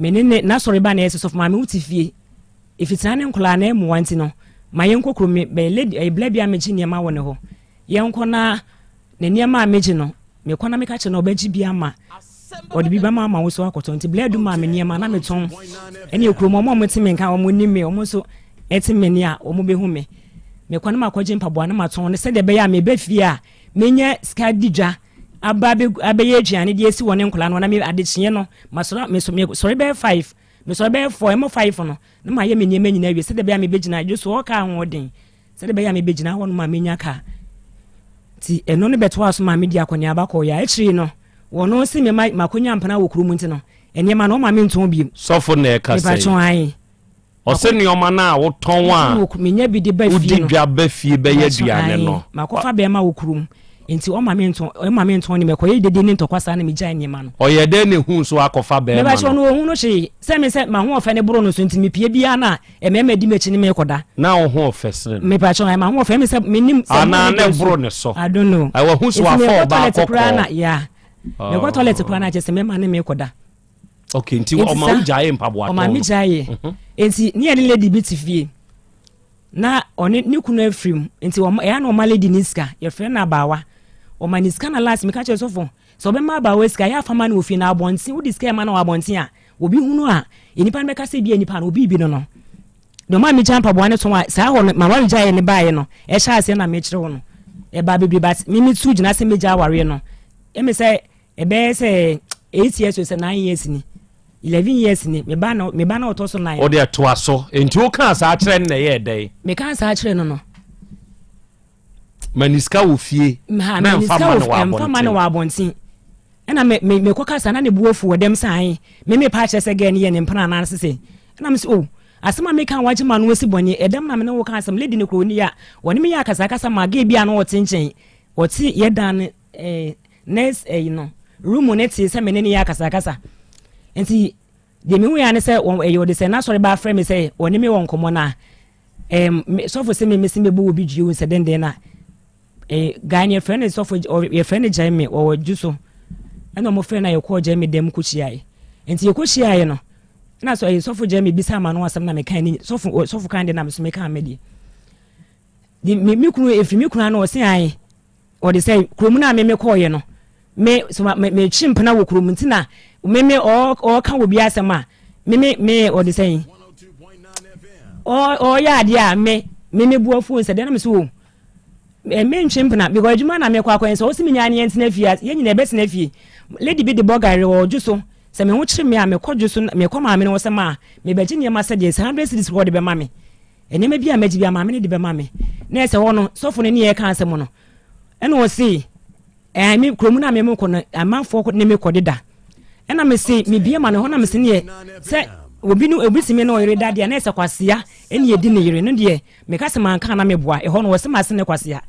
me ne ne n'asɔre ba na ɛsɛ sɔfo maame wote fie efitena ne nkɔlaa na ɛmoa nti no ma yɛnkɔ kurom me bɛyɛ lady ɛyɛ bla bi a megye nneɛma wɔ ne hɔ yɛnkɔ na ne nneɛma a megye no mekɔ na meka kyerɛ no ɔbɛgye bi ama ɔde bi bɛma ama wo so akɔtɔ nti bla du maa me nneɛma na metɔn ɛne kurom ɔmo a ɔmo te me nka ɔmo nim me ɔmo nso ɛte me ne a ɔmo bɛhu me mekɔ na makɔgye mpaboa na matɔn no sɛdeɛ ɛbɛyɛ a meba fie a menya sika di dwa aba abɛyɛ aduane de asi wɔne nkwadaa no na me adekyeɛ no masɔre mesɔre bɛyɛ five mesɔre bɛyɛ four ɛmɔ five no na mayɛ me nneɛma nyinaa awie sɛdeɛ ɛbɛyɛ a mebɛgyina adwo so ɔka ahoɔden sɛdeɛ ɛbɛyɛ a mebɛgyina hɔ no ma menya kaa nti ɛno no bɛtoa so ma medi akɔneaba kɔɔ yɛ akyiri no wɔno se me makɔnya mpena wɔ kurom nti no nneɛma no ɔma mentɔn biom sɔfo na ɛka sɛ Ɔse nnoɔma no a wotɔn a wodi dwa ba fie bɛyɛ aduane no. Makɔfa bɛɛma wɔ kurom nti ɔma me ntɔn ɔma me ntɔn ne mɛkɔyɛ dede ne ntɔkwa saa na megyae nneɛma no. Ɔyɛ dɛn na ehuu so akɔfa bɛɛma no? Mebakyɛ ɔno ohun no hwee sɛ me sɛ mahoɔfɛ ne boro no so nti mepie biara na mmarima di m'akyi ne me kɔda. Na wo ho ɔfɛ sene no? Mebakyɛ ɔyɛ mahoɔfɛ me sɛ menim sɛ Anaa na ɛboro ne so? I don't know. Wahu so afa ɔbaa kɔkɔɔ. Yeah. Mekɔ toilet koraa na kyerɛ sɛ mmarima ne me kɔda. okay nti ɔma wo gyae mpaboa tɔn ɔma me gyae mhm. nti ne yɛ ne lady bi te fie na ɔne ne kunu afiri mu nti ɔma ɛyɛ na ɔma lady ne sika yɛfrɛ no abaawa ɔma ne sika na last meka kyerɛ sɔfo sɛ ɔbɛma abaawa sika yɛ afama no wɔ fie na abɔnten wode sika ɛma no wɔ abɔnten a obi hunu a nnipa no bɛka sɛ bi a nipa no obi bi no no deɛ ɔma megya mpaboa no tɔn a saa hɔ no ma ware gyaeɛ ne baeɛ no ɛhyɛ aseɛ na mekyerɛ wo no ɛbaa bebree but me metu gyina sɛ megya awareɛ no ɛmi sɛ Ɛbɛyɛ sɛ 8 years o sɛ 9 years ni 11 years ni me ba na me ba na ɔtɔ so 9. O deɛ toa so nti wo kaa saa kyerɛ no na ɛyɛɛ dɛn? Me kaa saa kyerɛ no no. Ma ne sika wɔ fie na nfa ma no wɔ abɔnten. Nfa ma no wɔ abɔnten. Ɛna me me me kɔ kasa na ne bu afu wɔ dɛm sɛ ahe me me pa akyerɛ sɛ gɛɛ no yɛ ne mpena anaa sese ɛna me sɛ oh asɛm a meka wagye ma no asi bɔne ɛdɛm na me ne wo ka asɛm lady no kuro ni a wɔne me yɛ akasakasa ma gɛɛ bi a na ɔte nkyɛn ɔte yɛ dan no eh, Nurse ɛyi no room no tee sɛ me ne no yɛ akasakasa nti deɛ mehu ya ne sɛ wɔn ɛyɛ ɔde sɛ n'asɔre ba afrɛ me sɛ ɔne me wɔ nkɔmɔ na ɛɛm sɔfo sɛ me mesi mebɔ obi dua sɛ denden na ɛɛ guy no yɛfrɛ no sɔfo yɛfrɛ no gyɛn me ɔwɔ dwu so ɛna wɔn frɛ no a yɛkɔɔ gyɛn me dɛm kɔ hyiaeɛ nti yɛkɔ hyiaeɛ no ɛna sɔ ɛyɛ sɔfo gyɛn me bisa ama no asɛm na meka ne sɔfo sɔfo kan de na me so meka me deɛ me me kunu efiri me kunu ano ɔse ae. Ɔde sɛ kurom no a me mekɔɔyɛ no me so ma me metwe mpena wɔ kurom nti na me me ɔɔka wɔ bi asɛm a me me me ɔde sɛ ɔɔyɛ adeɛ a me me me bu afuo nsɛ deɛ na me so o me ntwe mpena because adwuma na mekɔ akɔyɛ sɛ ɔsi me nyaa ne yɛn tena fie yɛn nyinaa ɛbɛtena fie lady bi de bɔ gari wɔ ɔdwo so sɛ me ho kyerɛ me a mekɔ dwo so mekɔ maame no wɔ sɛ maa mebɛgye nneɛma sɛ deɛ sɛ hundred cedis kɔ ɔde bɛma me Nneɛma bi a magye bi a maame no de bɛma me. Na ɛsɛ hɔ no, sɔfo no ne yɛn ka asɛm no. Ɛna ɔse, ɛɛ me kurom no a me kɔ no, amanfoɔ ne me kɔ deda. Ɛna me se, mebie ma no hɔ na me se neɛ, sɛ obi no obi se me ne ɔyere da deɛ, na ɛsɛ kwasea ɛne ɛdi ne yere no deɛ, meka se manka na meboa. Ɛhɔ no, ɔse mase ne kwasea.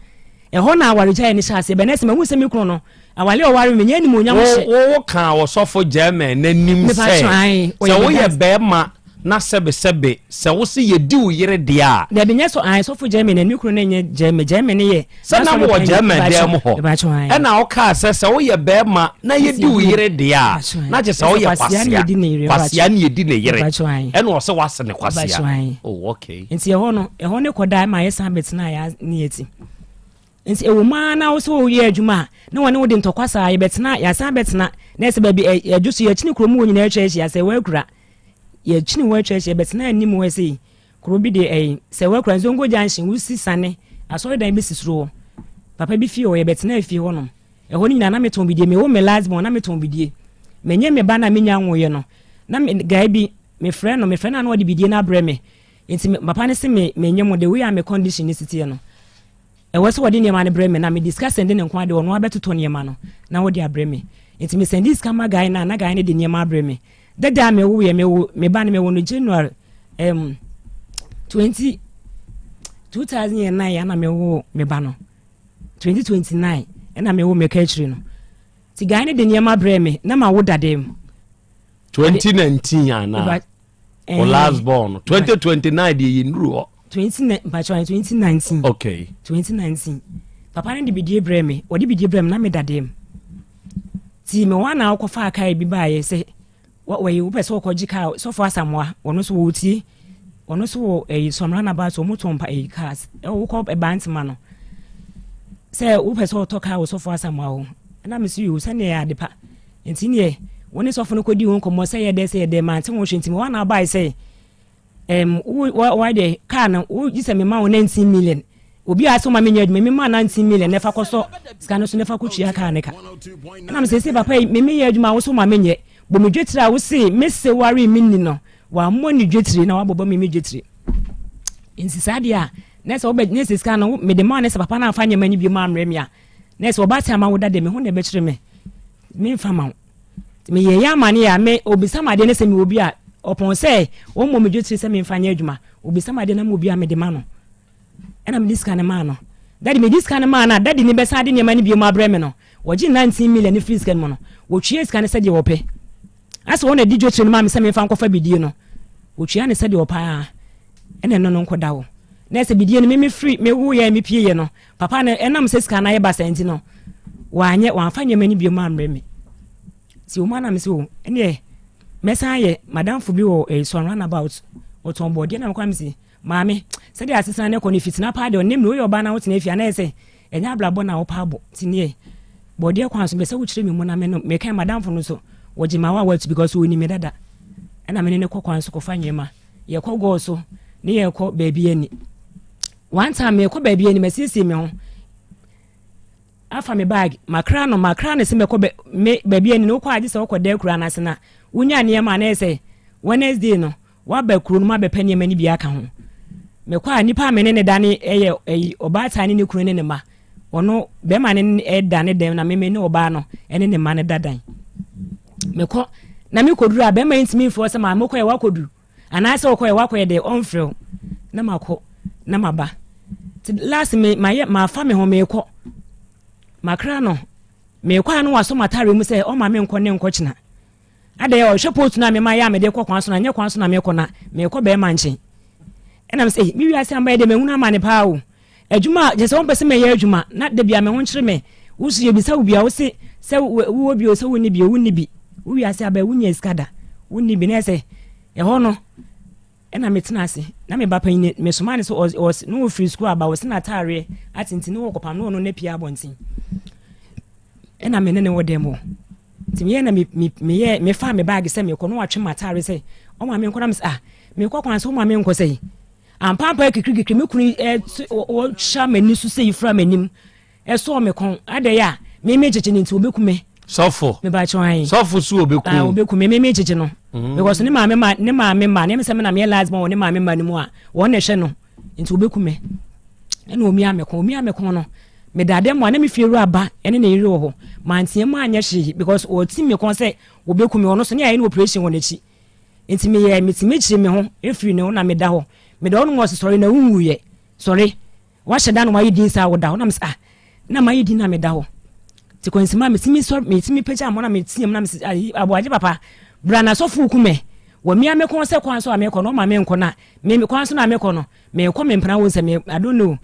Ɛhɔ na awaregyaeɛ no hyɛ aseɛ. Bɛ na ɛsɛ mahu sɛ me kunu no, awale a ɔware me, nyɛ animuonyam hyɛ. Wo wo kaa ɔsɔfo German n'anim sɛ, sɛ woyɛ bɛrima na sɛbesɛbe sɛ wo se yɛdi wo yere deɛ a. Dabi nyɛ sɔ ae sɔfo German na me kunu no nyɛ German, German no yɛ. Sɛ na mowɔ German dan mu hɔ, ɛna wo kaa sɛ sɛ woyɛ bɛrima na yɛdi wo yere deɛ a, na kyerɛ sɛ woyɛ kwasea, kwasea ne yɛdi ne yere, ɛna ɔsɛ wase ne kwasea. Oh, okay. Nti ɛhɔ no, ɛhɔ ne kɔdaa ma yɛsan bɛtenaa yɛ ne yɛti. Nti ɛwɔ mu ara na wo sɛ woyɛ adwuma a na wɔne wo de ntɔkwa saa yɛbɛtena yɛasan bɛtena na ɛsɛ baabi ɛdwo so yɛkyini kurom hɔ nyinaa atwa ahyia sɛ wɔakura yɛkyini hɔ atwa ahyia bɛtena anim hɔ sei kuro bi de ɛyi sɛ wɔakura Nzongo junction wosi sane asɔredan bi si soro hɔ papa bi fie hɔ yɛbɛtena fie hɔ nom ɛhɔ no nyinaa na metɔn bidie mewɔ me last born na metɔn bidie menyɛ me ba na menya nwoyɛ no na me guy bi mefrɛ no mefrɛ no a na ɔde bidie no abrɛ me nti papa no se me menyɛ mo de wei a me condition ne siteɛ no Ɛwɔ sɛ wɔde nneɛma no brɛ me na mede sika sɛnde no nko ara deɛ ɔno ara bɛtotɔ nneɛma no na ɔde abrɛ me. Nti me sɛnde sika ma guy no a na guy no de nneɛma abrɛ me. Dada a mewoeɛ mewo me ba no mewo no January um, 20 2009 ana mewo me ba no 2029 ɛna mewo me ka akyire no. Nti guy no de nneɛma brɛ me na ma wo dada mu. 2019 anaa? O last born 2029 deɛ yɛ nnuru hɔ. 20 mpakyɛ 2019. Okay. 2019 papa no de bidie brɛ me wɔde bidie brɛ me na meda dɛm ti me wa na akɔfa kaa bi baayɛ sɛ wɔyi wopɛ sɛ wɔkɔgye kaa sɔfo asamoa wɔn nso wɔtie wɔn nso wɔ ɛyi sɔmra na ba so wɔn tɔn pa ɛyi cars ɛwɔ wokɔ ɛbaa ntoma no sɛ wopɛ sɛ wɔtɔ kaa wɔ sɔfo asamoa hɔ ɛna me so yi o sɛnea ɛyɛ adepa Nti neɛ wo ne sɔfo no kɔdii ho nkɔmmɔ sɛ yɛ dɛ sɛ yɛ dɛ mante ho hwee nti me hɔ na abae sɛ ɛm wo wɔ deɛ kaa no wo gye sɛ mema wo 19 million obi a sɛ ɔma menyɛ adwuma mema 19 million na ɛfa kɔsɔ sika no so na ɛfa kɔtua kaa ne ka ɛna mesɛ sɛ papa yi me meyɛ adwuma wo so ma menyɛ bɔ me dwetire a wo se mese ware me ni no wammɔ ne dwetire na wabɔbɔ me me dwetire nti saa deɛ a na sɛ wobɛ ne sɛ sika no mede ma ne sɛ papa no amfa nneɛma no bi ma ammrɛ me a na sɛ ɔba te ama wo da deɛ me ho na ɛbɛkyerɛ me Memfa ma wo. Nti meyɛeɛ amaneɛ a, me, ɔbisa me adeɛ no sɛ mewɔ bi a, ɔpɔn sɛ ɔmmɔ me dwetire sɛ memfa nyɛ adwuma. Ɔbisa me adeɛ na mewɔ bi a mede ma no. Ɛna mede sika no maa no. Daddy, mede sika no maa no a, daddy no bɛsan de nneɛma no bio abrɛ me no, wɔgye 19 million no firi sika no mu no, wɔtwea sika no sɛdeɛ wɔpɛ. Asɛ wɔn na ɛde dwetire no maa me sɛ memfa nkɔfa bidie no, wɔtwea no sɛdeɛ wɔpɛ ara. Ɛna ɛno no nkɔda hɔ. Na ɛsɛ bidie no me mefiri, mewoeɛ a mepieeɛ no, Papa no, ɛnam sɛ sika no ayɛ basaa nti no, wanyɛ, wamfa nneɛma no biom ammrɛ me. Nti wɔn anam sɛ o, ɛneɛ mɛsan ayɛ madamfo bi wɔ eh, Swan runabout, ɔtɔn bɔɔdeɛ na mekɔ mese, maame, sɛdeɛ asetena no kɔ no fitena paa deɛ ɔne me woyɛ ɔbaa na wotena fie anayɛ sɛ ɛnyɛ abrabɔ na wopɛ abɔ nti neɛ bɔɔdeɛ kwan so bɛsɛ wokyerɛ me mu na me no meka madamfo no so wɔgye ma wa watu because ɔni me dada ɛna me ne ne kɔ kwan so kɔfa nneɛma yɛkɔ gɔɔ so ne yɛkɔ baabi ani One time mekɔ baabi ani masiesie me ho afa me bag makra no makra no sɛ mɛkɔ bɛ me baabi ani no wokɔ agye sɛ wokɔ da akura no ase na wonya nneɛma a na yɛ sɛ Wednesday no waba kuro no mu abɛpɛ nneɛma no bi aka ho mekɔ a nipa a me ne ne da ne ɛyɛ ɛyi ɔbaatan ne ne kunu ne ne ma ɔno bɛrima ne ɛda ne dɛm na meme ne ɔbaa no ɛne ne ma no da dan mekɔ na mekɔduru a bɛrima yi ntumi mfrɛ sɛ maa mekɔ yɛ wakɔduru Anaasɛ ɔkɔɛ wakɔyɛ dɛ ɔmfrɛ wo na makɔ na maba nti last me mayɛ mafa me ho meekɔ makra no meekɔ a no wasɔ m'ataare mu sɛ ɔma me nkɔ ne nkɔ kyena adɛ ɔhwɛ post no a mema yɛ a mede kɔ kwan so na nyɛ kwan so na meekɔ na meekɔ bɛrima nkyɛn ɛnam sɛ me wiase amba yɛ dɛ mahunu amane paa o Adwuma a, kyerɛ sɛ wompɛ sɛ mɛyɛ adwuma na da bia me ho nkyere me. Wo so yɛbisa wo bi a, wo se sɛ wowɔ bi o, sɛ wonni bi o, wonni bi. Wo wiase aba yi, wonnya sika da. Wonni bi. Na ɛyɛ sɛ ɛhɔ no ɛna metena ase. Na me ba panyin, mesomaa no sɛ ɔs, na ɔfiri sukuu aba, ɔsi n'ataareɛ atenten na ɔkɔpam na ɔno na pie abɔnten. Ɛna me ne ne wɔ dɛm hɔ. Nti meyɛ na meyɛ mefaa me baage sɛ mekɔ na watwe m'ataare sɛ ɔma menkɔ na mesɛ ah mekɔ kwan so ɔma menkɔ sɛ yi. Ampaapa kikirikikiri me kunu ɔhyɛ m'ani so sɛ yifura m'anim ɛsɔɔ me kɔn adɛn a me me kyekye ne nti obeku me. Sɔfo. Me ba kyɛn ayi. Sɔfo so obeku. Ah obeku me me me kyekye no. Mm. Because ne maame ma ne maame ma ne sɛ me na me yɛ last born wɔ ne maame ma ne mu a wɔn na ɛhwɛ no nti obeku me. Ɛna omia me kɔn omia me kɔn no me da dɛm a na me fie wura ba ɛne ne yere wɔ hɔ manteɛ mu anyɛ hwee because ɔti me kɔn sɛ obeku me ɔno so ne ayɛ no operation wɔ n'akyi. Nti meyɛɛ, metumi kyeree me ho firii ne ho na meda hɔ. Meda hɔ nom ɔse sɔre na wonwuiɛ, sɔre. Wahyɛ da na wayɛ din saa woda hɔ. Na mese ah, na mayɛ din na meda hɔ. Nti kwansima metumi sɔre, metumi pagya mo na meteam na mese ah, aboagye papa, bra na sɔfo ku me. Wamia me kɔn sɛ kwan so a mekɔ no, ɔma menkɔ na me kwan so na mekɔ no, mekɔ me mpena wo nsɛ me, I don't know.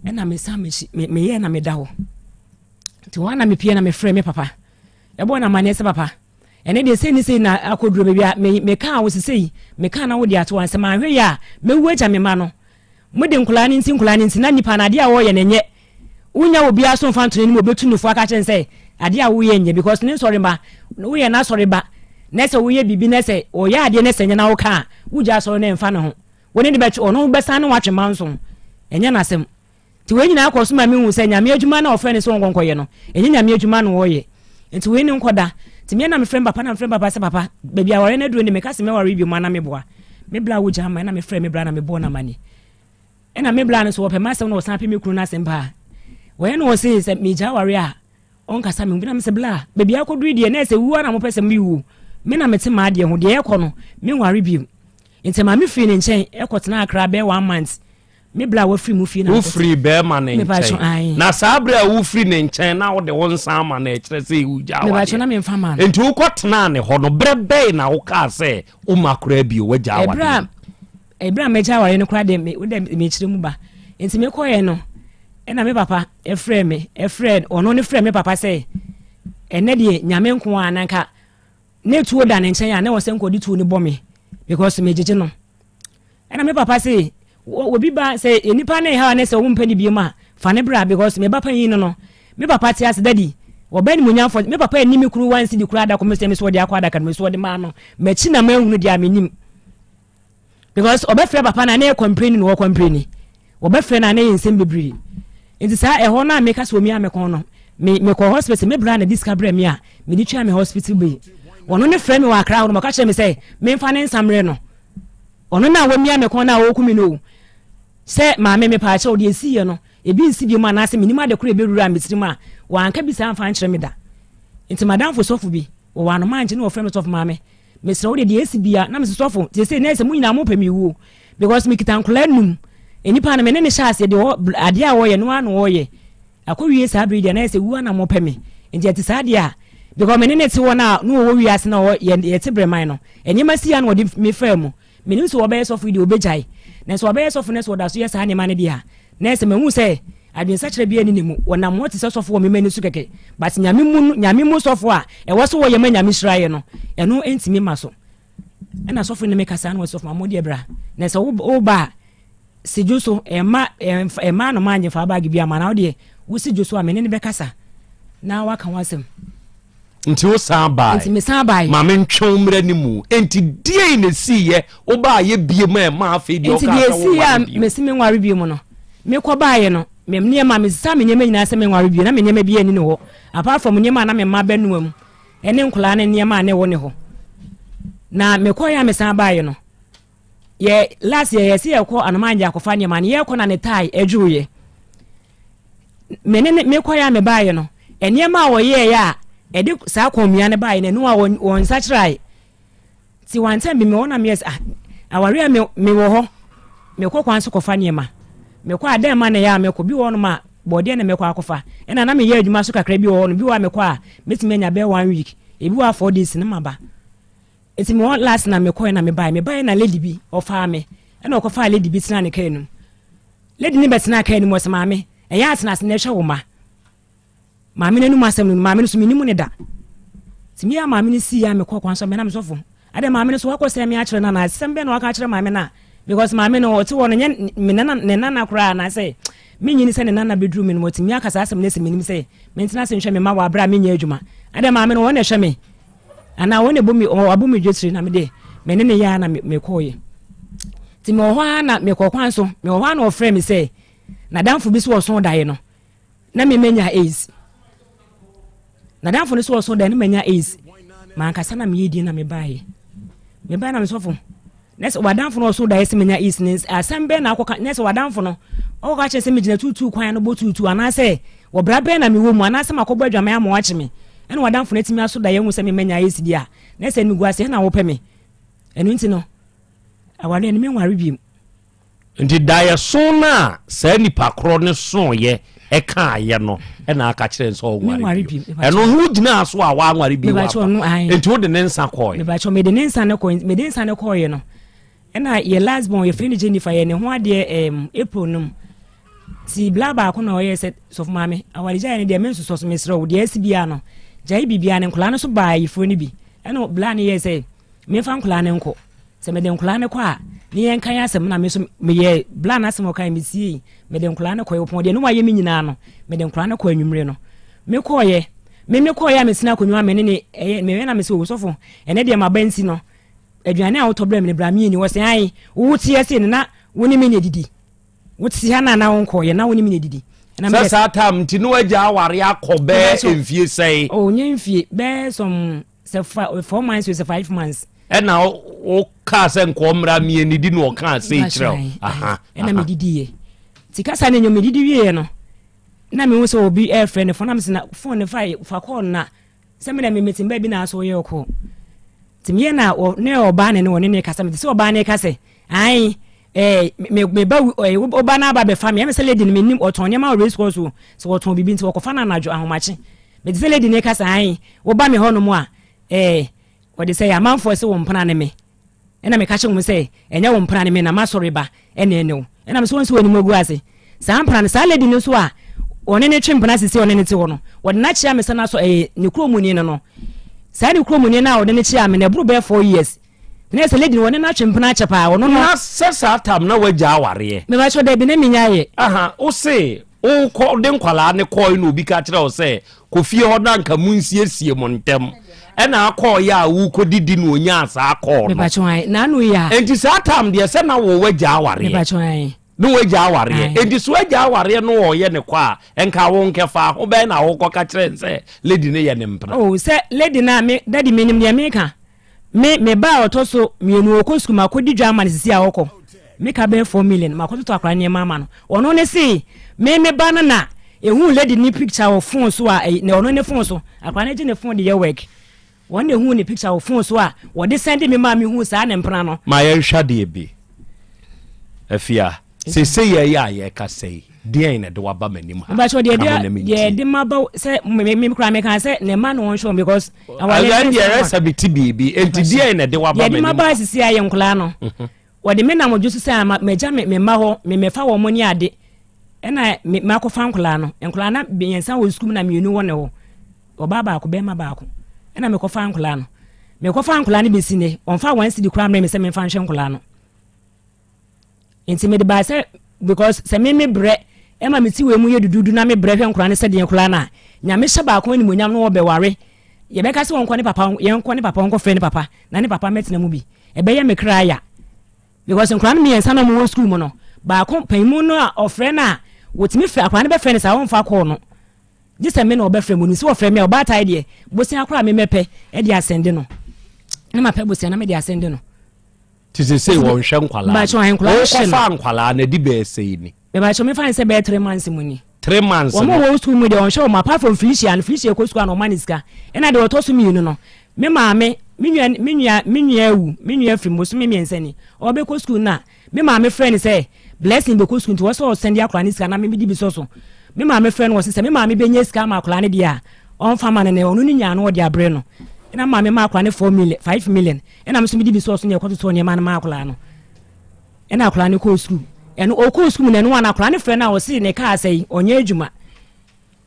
Ɛna mesan mekyi, meyɛɛ na meda hɔ. Nti hɔ a na mepie na mefrɛ me papa. Ɛbɔɔ no amanneɛ sɛ papa, Ɛnnɛ deɛ sei ne sei na akɔduro baabi a me mekaa wo sesei mekaa na wode ato hɔ sɛ manhwɛ yie a mɛwu agya me mma no. Mode nkwadaa no nti nkwadaa no nti na nipa no adeɛ a wɔyɛ no nyɛ. Wonya obiara so mfa nto n'anim obetu no fo aka kyerɛ no sɛ adeɛ a woyɛ nyɛ because ne nsɔre mma woyɛ n'asɔre ba na sɛ woyɛ biribi na sɛ ɔyɛ adeɛ na sɛ nyɛ na woka a wogya asɔre no ɛmfa ne ho. Wo ne no bɛtwe ɔno bɛsan ne watwe manso ɛnyɛ n'asɛm. Nti wei nyinaa kɔɔ so ma mehu sɛ Nyame adwuma no a ɔfrɛ no sɛ ɔnkɔ nkɔyɛ no, ɛnyɛ Nyame adwuma na ɔreyɛ. Nti wei ne nkɔda. Nti me na mefrɛ me papa na mefrɛ me papa sɛ papa, baabi a awareɛ no aduru no deɛ meka sɛ mɛware bio mu anaa meboa. Me bla wo gya ama ɛna mefrɛ me bra na mebɔɔ no amane. Ɛna me bla no so ɔpɛ m'asɛm na ɔsan pɛ me kunu no asɛm paa. Wɔyɛ no ɔse sɛ megya aware a ɔnkasa me ho bi na mesɛ bla baabi akɔduru deɛ na ɛsɛ wuo na mopɛ sɛ mewuo. Me na mete m'adeɛ ho deɛ ɛkɔ no menware bio. Nti maame firi ne nkyɛn ɛkɔtena Accra bɛyɛ one month. Me bla a wafiri mu fie na wofiri bɛrima ne nkyɛn na saa berɛ a wofiri ne nkyɛn na wode wo nsa ama no ɛkyerɛ sɛ wogya awadeɛ na memfa ma no nti wokɔtenaa ne hɔ no berɛ bɛn na wokaa sɛ woma koraa bio wagya awadeɛ ɛberɛ a mɛgya awadeɛ no koraa deɛ wodɛ mekyerɛ mu ba nti mekɔɛ no ɛna me papa ɛfrɛ me ɛfrɛ ɔno ne frɛ me papa sɛ ɛnɛ deɛ nyame nko a nanka ne tuo da ne nkyɛn a na wɔ sɛ nkɔde tuo no bɔ me because megyegye no Ɛna me papa se obi ba sɛ nipa ne haw ne sɛ wɔn mpɛ ne biem a fa ne bra because me ba panyin no no me papa te ase dadi wɔbɛ ne munyamfo me papa ani me kunu wansi di kura adako me sɛ me so wɔde akɔ adaka no me so wɔde maa no m'akyi na manhunu deɛ a menim because ɔbɛfrɛ papa na ne yɛ kɔmpreni na wɔkɔmpreni wɔbɛfrɛ na ne yɛ nsɛm bebree nti saa ɛhɔ no a meka sɛ omia me kɔn no me mekɔ hospital me bra na di sika brɛ me a mede tua me hospital bill wɔno ne frɛ me wɔ akra hɔ no ɔka kyerɛ me sɛ memfa ne nsa mmerɛ no Ɔno no a wamia me kɔn no a ɔreku me no o, sɛ maame mepaakyɛw deɛ ɛsiiɛ no ebi nsi biom anaasɛ menim ade koro a ɛbɛwuraa me tirim a, wanka bi saa amfa ankyerɛ me da. Nti m'adamfo sɔfo bi, wɔwɔ Anomankye na wɔfrɛ no sɔfo maame, mesrɛ wo deɛ deɛ ɛsi bia, na mese sɔfo, seesei na ɛsɛ mo nyinaa mopɛ me wuo because mekita nkwadaa num, nnipa no me ne no hyɛ aseɛ deɛ adeɛ a wɔyɛ no ara na wɔyɛ. Akɔwie saa bere yi deɛ na ayɛ sɛ wuo na mopɛ me nti ɛte saa deɛ a because me ne no te hɔ no a na ɔwɔ wiase na ɔwɔ yɛ yɛte brɛman no nneɛma si a na ɔde me faa mu menim sɛ ɔbɛyɛ sɔfo yi deɛ ɔbɛgyae nanso ɔbɛyɛ sɔfo no sɛ ɔda so yɛ saa nneɛma no deɛ a na ɛsɛ mahu sɛ adwensakyera biara ni ne mu wɔnam hɔ te sɛ sɔfo wɔ me m'ani so kɛkɛ but nyame mu nyame mu sɔfo a ɛwɔ sɛ wɔyɛ ma nyame hyira yɛ no ɛno ntumi ma so ɛna sɔfo ne me kasa na wɔsɔfo ma mo deɛ bra na sɛ woba a Si dwo so, mma mma anomaa nnye fa baage bi ama na wo deɛ wosi dwo so a me ne no bɛkasa na waka ho asɛm. Nti wo san bae. Nti me san bae. Ma me ntwe wo mmra ne mu. Nti deɛn na esiiɛ wo baayɛ bie mu a ɛma afei deɛ ɔkaa sɛ wo nware bio? Nti deɛ esiiɛ a mesi me nware bio mu no, me kɔ baeɛ no, me nneɛma me sesa me nneɛma nyinaa sɛ me nware bio na me nneɛma biara nni ne hɔ apart from nneɛma a na me mma bɛnoa mu ɛne nkwadaa no nneɛma a na ɛwɔ ne hɔ. Na mekɔeɛ a me san baeɛ no, Yɛ last year yɛsi yɛkɔ Anomangye akɔfa nneɛma no yɛkɔ na ne tae adwuruiɛ. Me ne me kɔeɛ a mebaeɛ no nneɛma a wɔyɛeɛ a ɛde saa kɔnmia no baeɛ no ɛno a wɔn wɔn nsa kyerɛe. Ti wɔn antɛm bi me wɔ na meyɛ sɛ ah aware a me mewɔ hɔ mekɔ kwan so kɔfa nneɛma mekɔ a dɛn ma na ɛyɛ a mekɔ bi wɔ hɔnom a bɔɔdeɛ na mekɔ akɔfa ɛna na meyɛ adwuma so kakra bi wɔ hɔ no bi wɔ a mekɔ a mɛtumi anya bɛyɛ one week ebi wɔ a 4 days no maba. Nti mewɔ last na mekɔɛ na mebae mebae na lady bi ɔfaa me ɛna ɔkɔfaa lady bi tenaa ne kaa no mu lady no bɛtenaa kaa no mu ɔsɛ maame ɛyɛ atena ase na ɛhwɛ wo ma maame no anum asɛm no maame no so menim ne da nti meyɛ maame no sii a mekɔ kwan so mena mesɔfo adɛ maame no so wakɔ sɛ me akyerɛ no anaa asɛm bɛn na waka akyerɛ maame no a because maame no ɔte hɔ no nyɛ me nana ne nana koraa anaasɛ menyini sɛ ne nana bɛduru me no wɔtumi aka saa asɛm no sɛ menim sɛ mentena ase nhwɛ me ma wɔ aberɛ a menyɛ adwuma adɛ maame no wɔn na ɛhwɛ me Anaa wɔn na ɛbɔ me wɔabɔ me dwetire na me deɛ me ne ne yɛ ara na mekɔɔyɛ nti mewɔ hɔ ara na mekɔ kwan so mewɔ hɔ ara na ɔfrɛ me sɛ n'adamfo bi so ɔso daeɛ no na me manya AIDS n'adamfo no so ɔso daeɛ no manya AIDS mankasa na meyɛ din na mebaeɛ mebaeɛ na mesɔfo Na sɛ w'adamfo no ɔso daeɛ sɛ manya AIDS ne asɛm bɛn na akɔka na sɛ w'adamfo no ɔkɔka kyerɛ sɛ megyina tuutuu kwan no bɔ tuutuu anaasɛ wɔ bra bɛn na mewɔ mu anaasɛ makɔbɔ adwaman ama wakye me ɛna w'adamfo no atumi aso daeɛ ahu sɛ me manya AIDS deɛ a na sɛ animguaseɛ na wopɛ me ɛno nti no awareɛ no menware biom. Nti daeɛso no a saa nipa korɔ no soeɛ ɛkaeɛ no ɛna aka kyerɛ sɛ ɔnware bio. Ɛno ho gyinaa so a wanware bio aba. Nti wode ne nsa kɔɔe. Mebakyɛ mede ne nsa no kɔe mede nsa no kɔɔeɛ no ɛna yɛ last born yɛfrɛ no Jennifer yɛ ne ho adeɛ ɛɛm April no mu. Ti bla baako na ɔyɛ sɛ sɔfo maame awaregyaeɛ no deɛ mensosɔ so mesrɛ wo deɛ asi biara no gyae biribiara ne nkwadaa no so baa ayifoɔ no bi ɛna bla no yɛɛ sɛ memfa nkwadaa no nkɔ sɛ mede nkwadaa no kɔ a. ne yɛnka yɛn asɛm na me nso meyɛ bla no asɛm ɔkae mesiei mede nkwadaa no kɔɛ wɔpɔn deɛ ne wayɛ me nyinaa no mede nkwadaa no kɔ anwummere no mekɔɔyɛ me mekɔɔyɛ a mesena akonnwa me ne ne ɛyɛ meyɛ na mesɛ owusɔfo ɛnɛ deɛ maba nti no aduane a wotɔ brɛ me no bra mieni wɔ sɛ ae wowo teɛ se no na wo ne me na edidi wo te ha na na wonkɔɔyɛ na wo ne me na edidi sɛ saa tam nti ne wagya aware akɔ bɛɛ mfie sɛe oh nyɛ mfie bɛɛ sɔm sɛ fa four months sɛ five months. Ɛna wo kaa sɛ nkɔɔ mmra mie ne di na ɔkaa sei kyerɛ wo. Ɛna me didi yɛ. Ti kasa ne nyɛ me didi wie yɛ no. Na me hu sɛ obi ɛfrɛ ne phone na me sɛ na phone ne fa fa call na sɛ me na me metim baabi na aso yɛ ɔkɔ. Ti me yɛ na ne ɔbaa ne ne ɔne ne kasa me ti sɛ ɔbaa ne kasa ayi eh me me ba eh ɔba na aba bɛfa me ɛmɛ sɛ lady no me nim ɔtɔn nneɛma wɔ race course o sɛ ɔtɔn bibi nti ɔkɔfa no anadwo ahomakye. Mete sɛ lady no reka sɛ, Ae, woba me hɔnom a, eh, wɔde sɛ amanfoɔ se wo mpena ne me. Ɛna meka kyerɛ wɔn sɛ, ɛnyɛ wo mpena ne me, na m'asɔre ba ɛna ɛne wo. Ɛna me sɛ wɔn nso wɔn anim agu ase. Saa mpena no, saa lady no nso a wɔne ne twe mpena sisi ɔne ne te hɔ no, wɔde no akyea me sɛ n'asɔ ɛyɛ ne kuromuni no no. Saa ne kuromuni no a wɔde no kyea me no, ɛboro bɛyɛ four years. Na ɛsɛ lady no wɔne no atwe mpena akyɛ paa, ɔno no. Na sɛ saa tam na wagya awareɛ. Mebakyɛ dabi na menya yɛ. Aha, wo se wokɔ de nkwadaa no kɔe na obi ka kyerɛ wo sɛ kɔ fie hɔ na anka monsiesie mo ntɛm ɛna akɔɔyɛ a wokɔdidi na onyaa saa kɔɔ no. Mepakyɛ ae, n'ano yi a. Enti saa tam deɛ sɛ na wo wagya awareɛ. Mepakyɛ ae. Ne wagya awareɛ. Enti so wagya awareɛ no ɔɔyɛ ne kɔ a, nka wo nkɛfaa ho bɛn na wokɔ ka kyerɛ no sɛ lady no yɛ ne mpena. Oh, sɛ lady no a me, daddy menim deɛ meka. Me me ba a ɔtɔ so mienu ɔkɔ sukuu makɔdi dwa ama no sisi a ɔkɔ me ka bɛyɛ 4 million makɔtotɔ akwadaa nneɛma ama no ɔno ne se me me ba no na ehuu lady ne picture wɔ phone so a na ɔno ne phone so akwadaa no gye ne phone de yɛ work wɔn na ehuu ne picture wɔ phone so a wɔde sɛnde me maa me hu saa ne mpena no. Ma yɛnhwɛ adeɛ bi Afia. Seesei yɛ yɛ a yɛrekasa yi, deɛn na ɛde waba m'anim ha? Mpatsɔ deɛ ɛde deɛ ɛde ma ba sɛ me me kura me kan sɛ ne ma na wɔn hwɛ because. Awale deɛ ɛyɛ sɛ me ti biribi eti deɛn na ɛde waba m'anim. Deɛ ɛde ma ba sisi ayɛ nkɔla no. Mhm. Wɔde me nam odwo so sɛ ama mɛgya me me mma hɔ me mɛfa wɔn ne ade ɛna me makɔfa nkɔla no nkɔla na mmiɛnsa wɔ sukuu mu na mmienu wɔ ne hɔ ɔbaa baako bɛrima baako ɛna mekɔfa nkɔla no mekɔfa nkɔla no bɛsi ne wɔnfa wɔn sidi koraa mmerɛ me sɛ memfa nhwɛ nkɔla no. Nti mede baa sɛ because sɛ me me brɛ ɛma me ti wei mu yɛ dududu na me brɛ hwɛ nkora ne sɛdeɛ koraa no a nyame hyɛ baako animuonyam no wɔbɛware yɛbɛka sɛ wɔnkɔ ne papa yɛnkɔ ne papa wɔnkɔ frɛ ne papa na ne papa mɛtena mu bi ɛbɛyɛ me kra ya because nkora no mmiɛnsa na wɔwɔ sukuu mu no baako panyin no a ɔfrɛ no a wɔtumi frɛ akora no bɛfrɛ no saa wɔmfa kɔɔ no gye sɛ me na ɔbɛfrɛ mu no sɛ wɔfrɛ me a ɔbaatae deɛ bosea koraa memɛpɛ ɛde asɛnde no na mapɛ bosea na mede asɛnde no Ti sesei wɔnhwɛ nkwalaa no. Wokɔfaa nkwalaa no adi bɛyɛ sɛi ni? Mebakyɛ mefa ne sɛ bɛyɛ three months mu ni. Three months no. Wɔn a wɔwɔ sukuu mu deɛ wɔnhwɛ wɔn apart from Felicia no Felicia kɔ sukuu a na ɔma ne sika ɛna deɛ ɔtɔ so mmienu no me maame me nua me nua me nua awu me nua afiri mu bosome mmiɛnsa ni ɔbɛkɔ sukuu no a me maame frɛ no sɛ Blessing bɛkɔ sukuu nti wɔ sɛ ɔsɛnde akwadaa no sika na me medi bi sɔ so me maame frɛ no wɔ sɛ sɛ me maame bɛnya sika ama akwadaa no deɛ a ɔmfa ma no na ɔno ne nyaa no ɔde abrɛ no ɛna maame ma akwadaa no four million five million Ɛna me nso mede bi sɔɔ so na yɛkɔtotɔɔ nneɛma no maa akwadaa no. Ɛna akwadaa no kɔɔ sukuu. Ɛno ɔkɔɔ sukuu mu na ɛno ana akwadaa no frɛ no a ɔse ne kaa sɛe ɔnyɛ adwuma.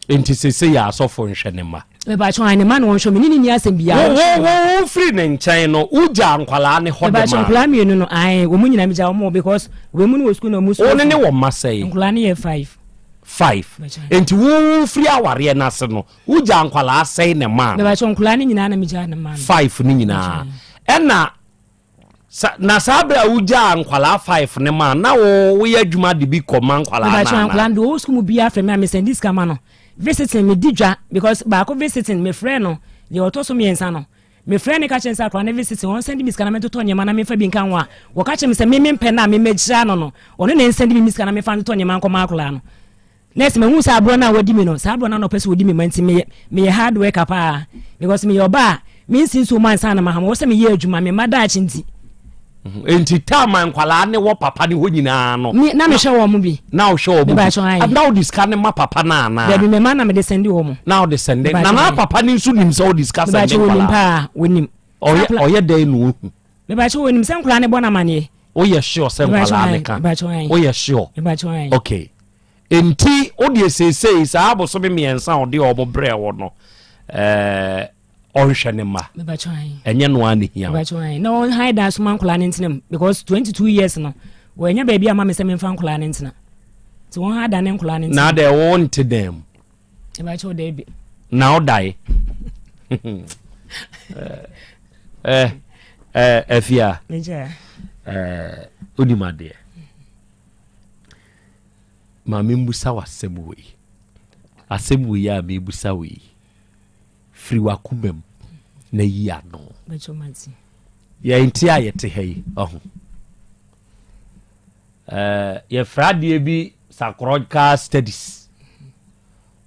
Nti sese yɛ asɔfo nhwɛ ne mma. Mepakyɛ wɔn ne mma na wɔnhwɛ me ne ne ni asɛm biara. Wo wo wo firi ne nkyɛn no wogyaa nkwadaa ne hɔ de maa. Mepakyɛ nkwadaa mmienu no ae wɔn nyinaa megya wɔn because wɔn mu no wɔ sukuu na wɔn sukuu. Wo ne ne wɔ mma sɛe. Nkwadaa no yɛ five. Five. Nti wo firi awareɛ no ase no Wogyaa nkwadaa sɛn na ɛmaa no? Mebakyɛ nkwadaa no nyinaa na megyaa no maa no. Five no nyinaa. Ɛna sa na saa bere a wogyaa nkwadaa five no maa na wo woyɛ adwuma de bi kɔ ma nkwadaa no Mebakyɛ anaa? nkwadaa no deɛ ɔwɔ sukuu mu biara frɛ me a mesɛnde sika ma no. Visiting medi dwa because baako visiting mefrɛ no deɛ ɔtɔ so mmiɛnsa no mefrɛ no ka kyerɛ no sɛ akwadaa no visiting ɔnsɛnde me sika na mentotɔ nneɛma na memfa bi nka ho a wɔka kyerɛ me sɛ me mempɛ no a memmɛgyira no no ɔno na ɛnsɛnde me me sika na memfa ntotɔ nneɛma nkɔma akwadaa no. Nurse mahu sɛ aborɔ no a wadi me no saa aborɔ no na ɔpɛ sɛ ɔdi me ma nti meyɛ meyɛ hard worker paa because meyɛ ɔba a mensi nsuo mu ansa na maham wɔ sɛ meyɛ adwuma me mma daakye nti. Mhm. Nti time a nkwalaa ne wɔ papa ne hɔ nyinaa no. Me na mehwɛ wɔn mo bi. Na wohwɛ wɔn mo bi. Na wode sika ne ma papa no anaa? Dabi me ma na mede sɛnde wɔn. Na wode sɛnde. Na na papa ne nso nim sɛ wode sika sɛnde nkwalaa. Mebakyɛ wɔnim paa wɔnim. Ɔyɛ ɔyɛ dɛn na ohu? Mebakyɛ wɔnim sɛ nkwalaa ne bɔ no amaneɛ. Woyɛ sure sɛ nkwalaa ne ka? Woyɛ sure? Okay. Enti wo deɛ seesei saa abosome mmiɛnsa a ɔde wɔn brɛɛ wo no, ɛɛ, ɔnhwɛ ne mma. Ɛnyɛ no ara na ehia wo. Na ɔnhan dan so ma nkwadaa no ntena mu because 22 years no wɔanya baabi ama me sɛ memfa nkwadaa no ntena. Nti wɔn ha dan ne nkwadaa no ntena. Na adɛ wo nte dan mu. Mebakyɛw daabi. Na wodae. Eh, eh, afia. Eh, wonim adeɛ. Ma membusa w'asɛm wei. Asɛm wei a mebusa wo yi, firi w'akoma mu na yi ano. Yɛn ti a yɛte ha yi, ɔho. Eh, yɛfrɛ adeɛ bi psychological studies.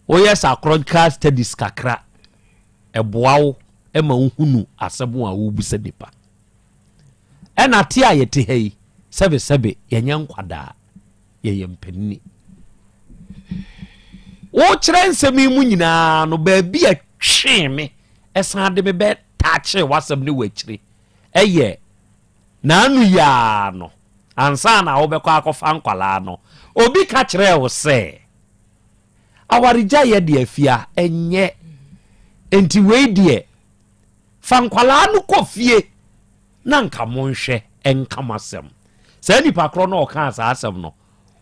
Woyɛ psychological studies kakra, ɛboa wo ma wohunu asɛm a wobisa nipa. Ɛna te a yɛte ha yi, sɛbesɛbe yɛnyɛ nkwadaa, yɛyɛ mpanini. Wokyerɛ nsɛm yi mu nyinaa no, baabi a twee me ɛsan de me bɛ taakyee w'asɛm ne w'akyire ɛyɛ N'ano yi ara no, ansa na wobɛkɔ akɔfa nkwadaa no, obi ka kyerɛɛ wo sɛ, Awaregyaeɛ deɛ afia, ɛnyɛ. Enti wei deɛ, fa nkwadaa no kɔ fie na nka monhwɛ nka mo asɛm. Saa nipa korɔ no a ɔkaa saa asɛm no,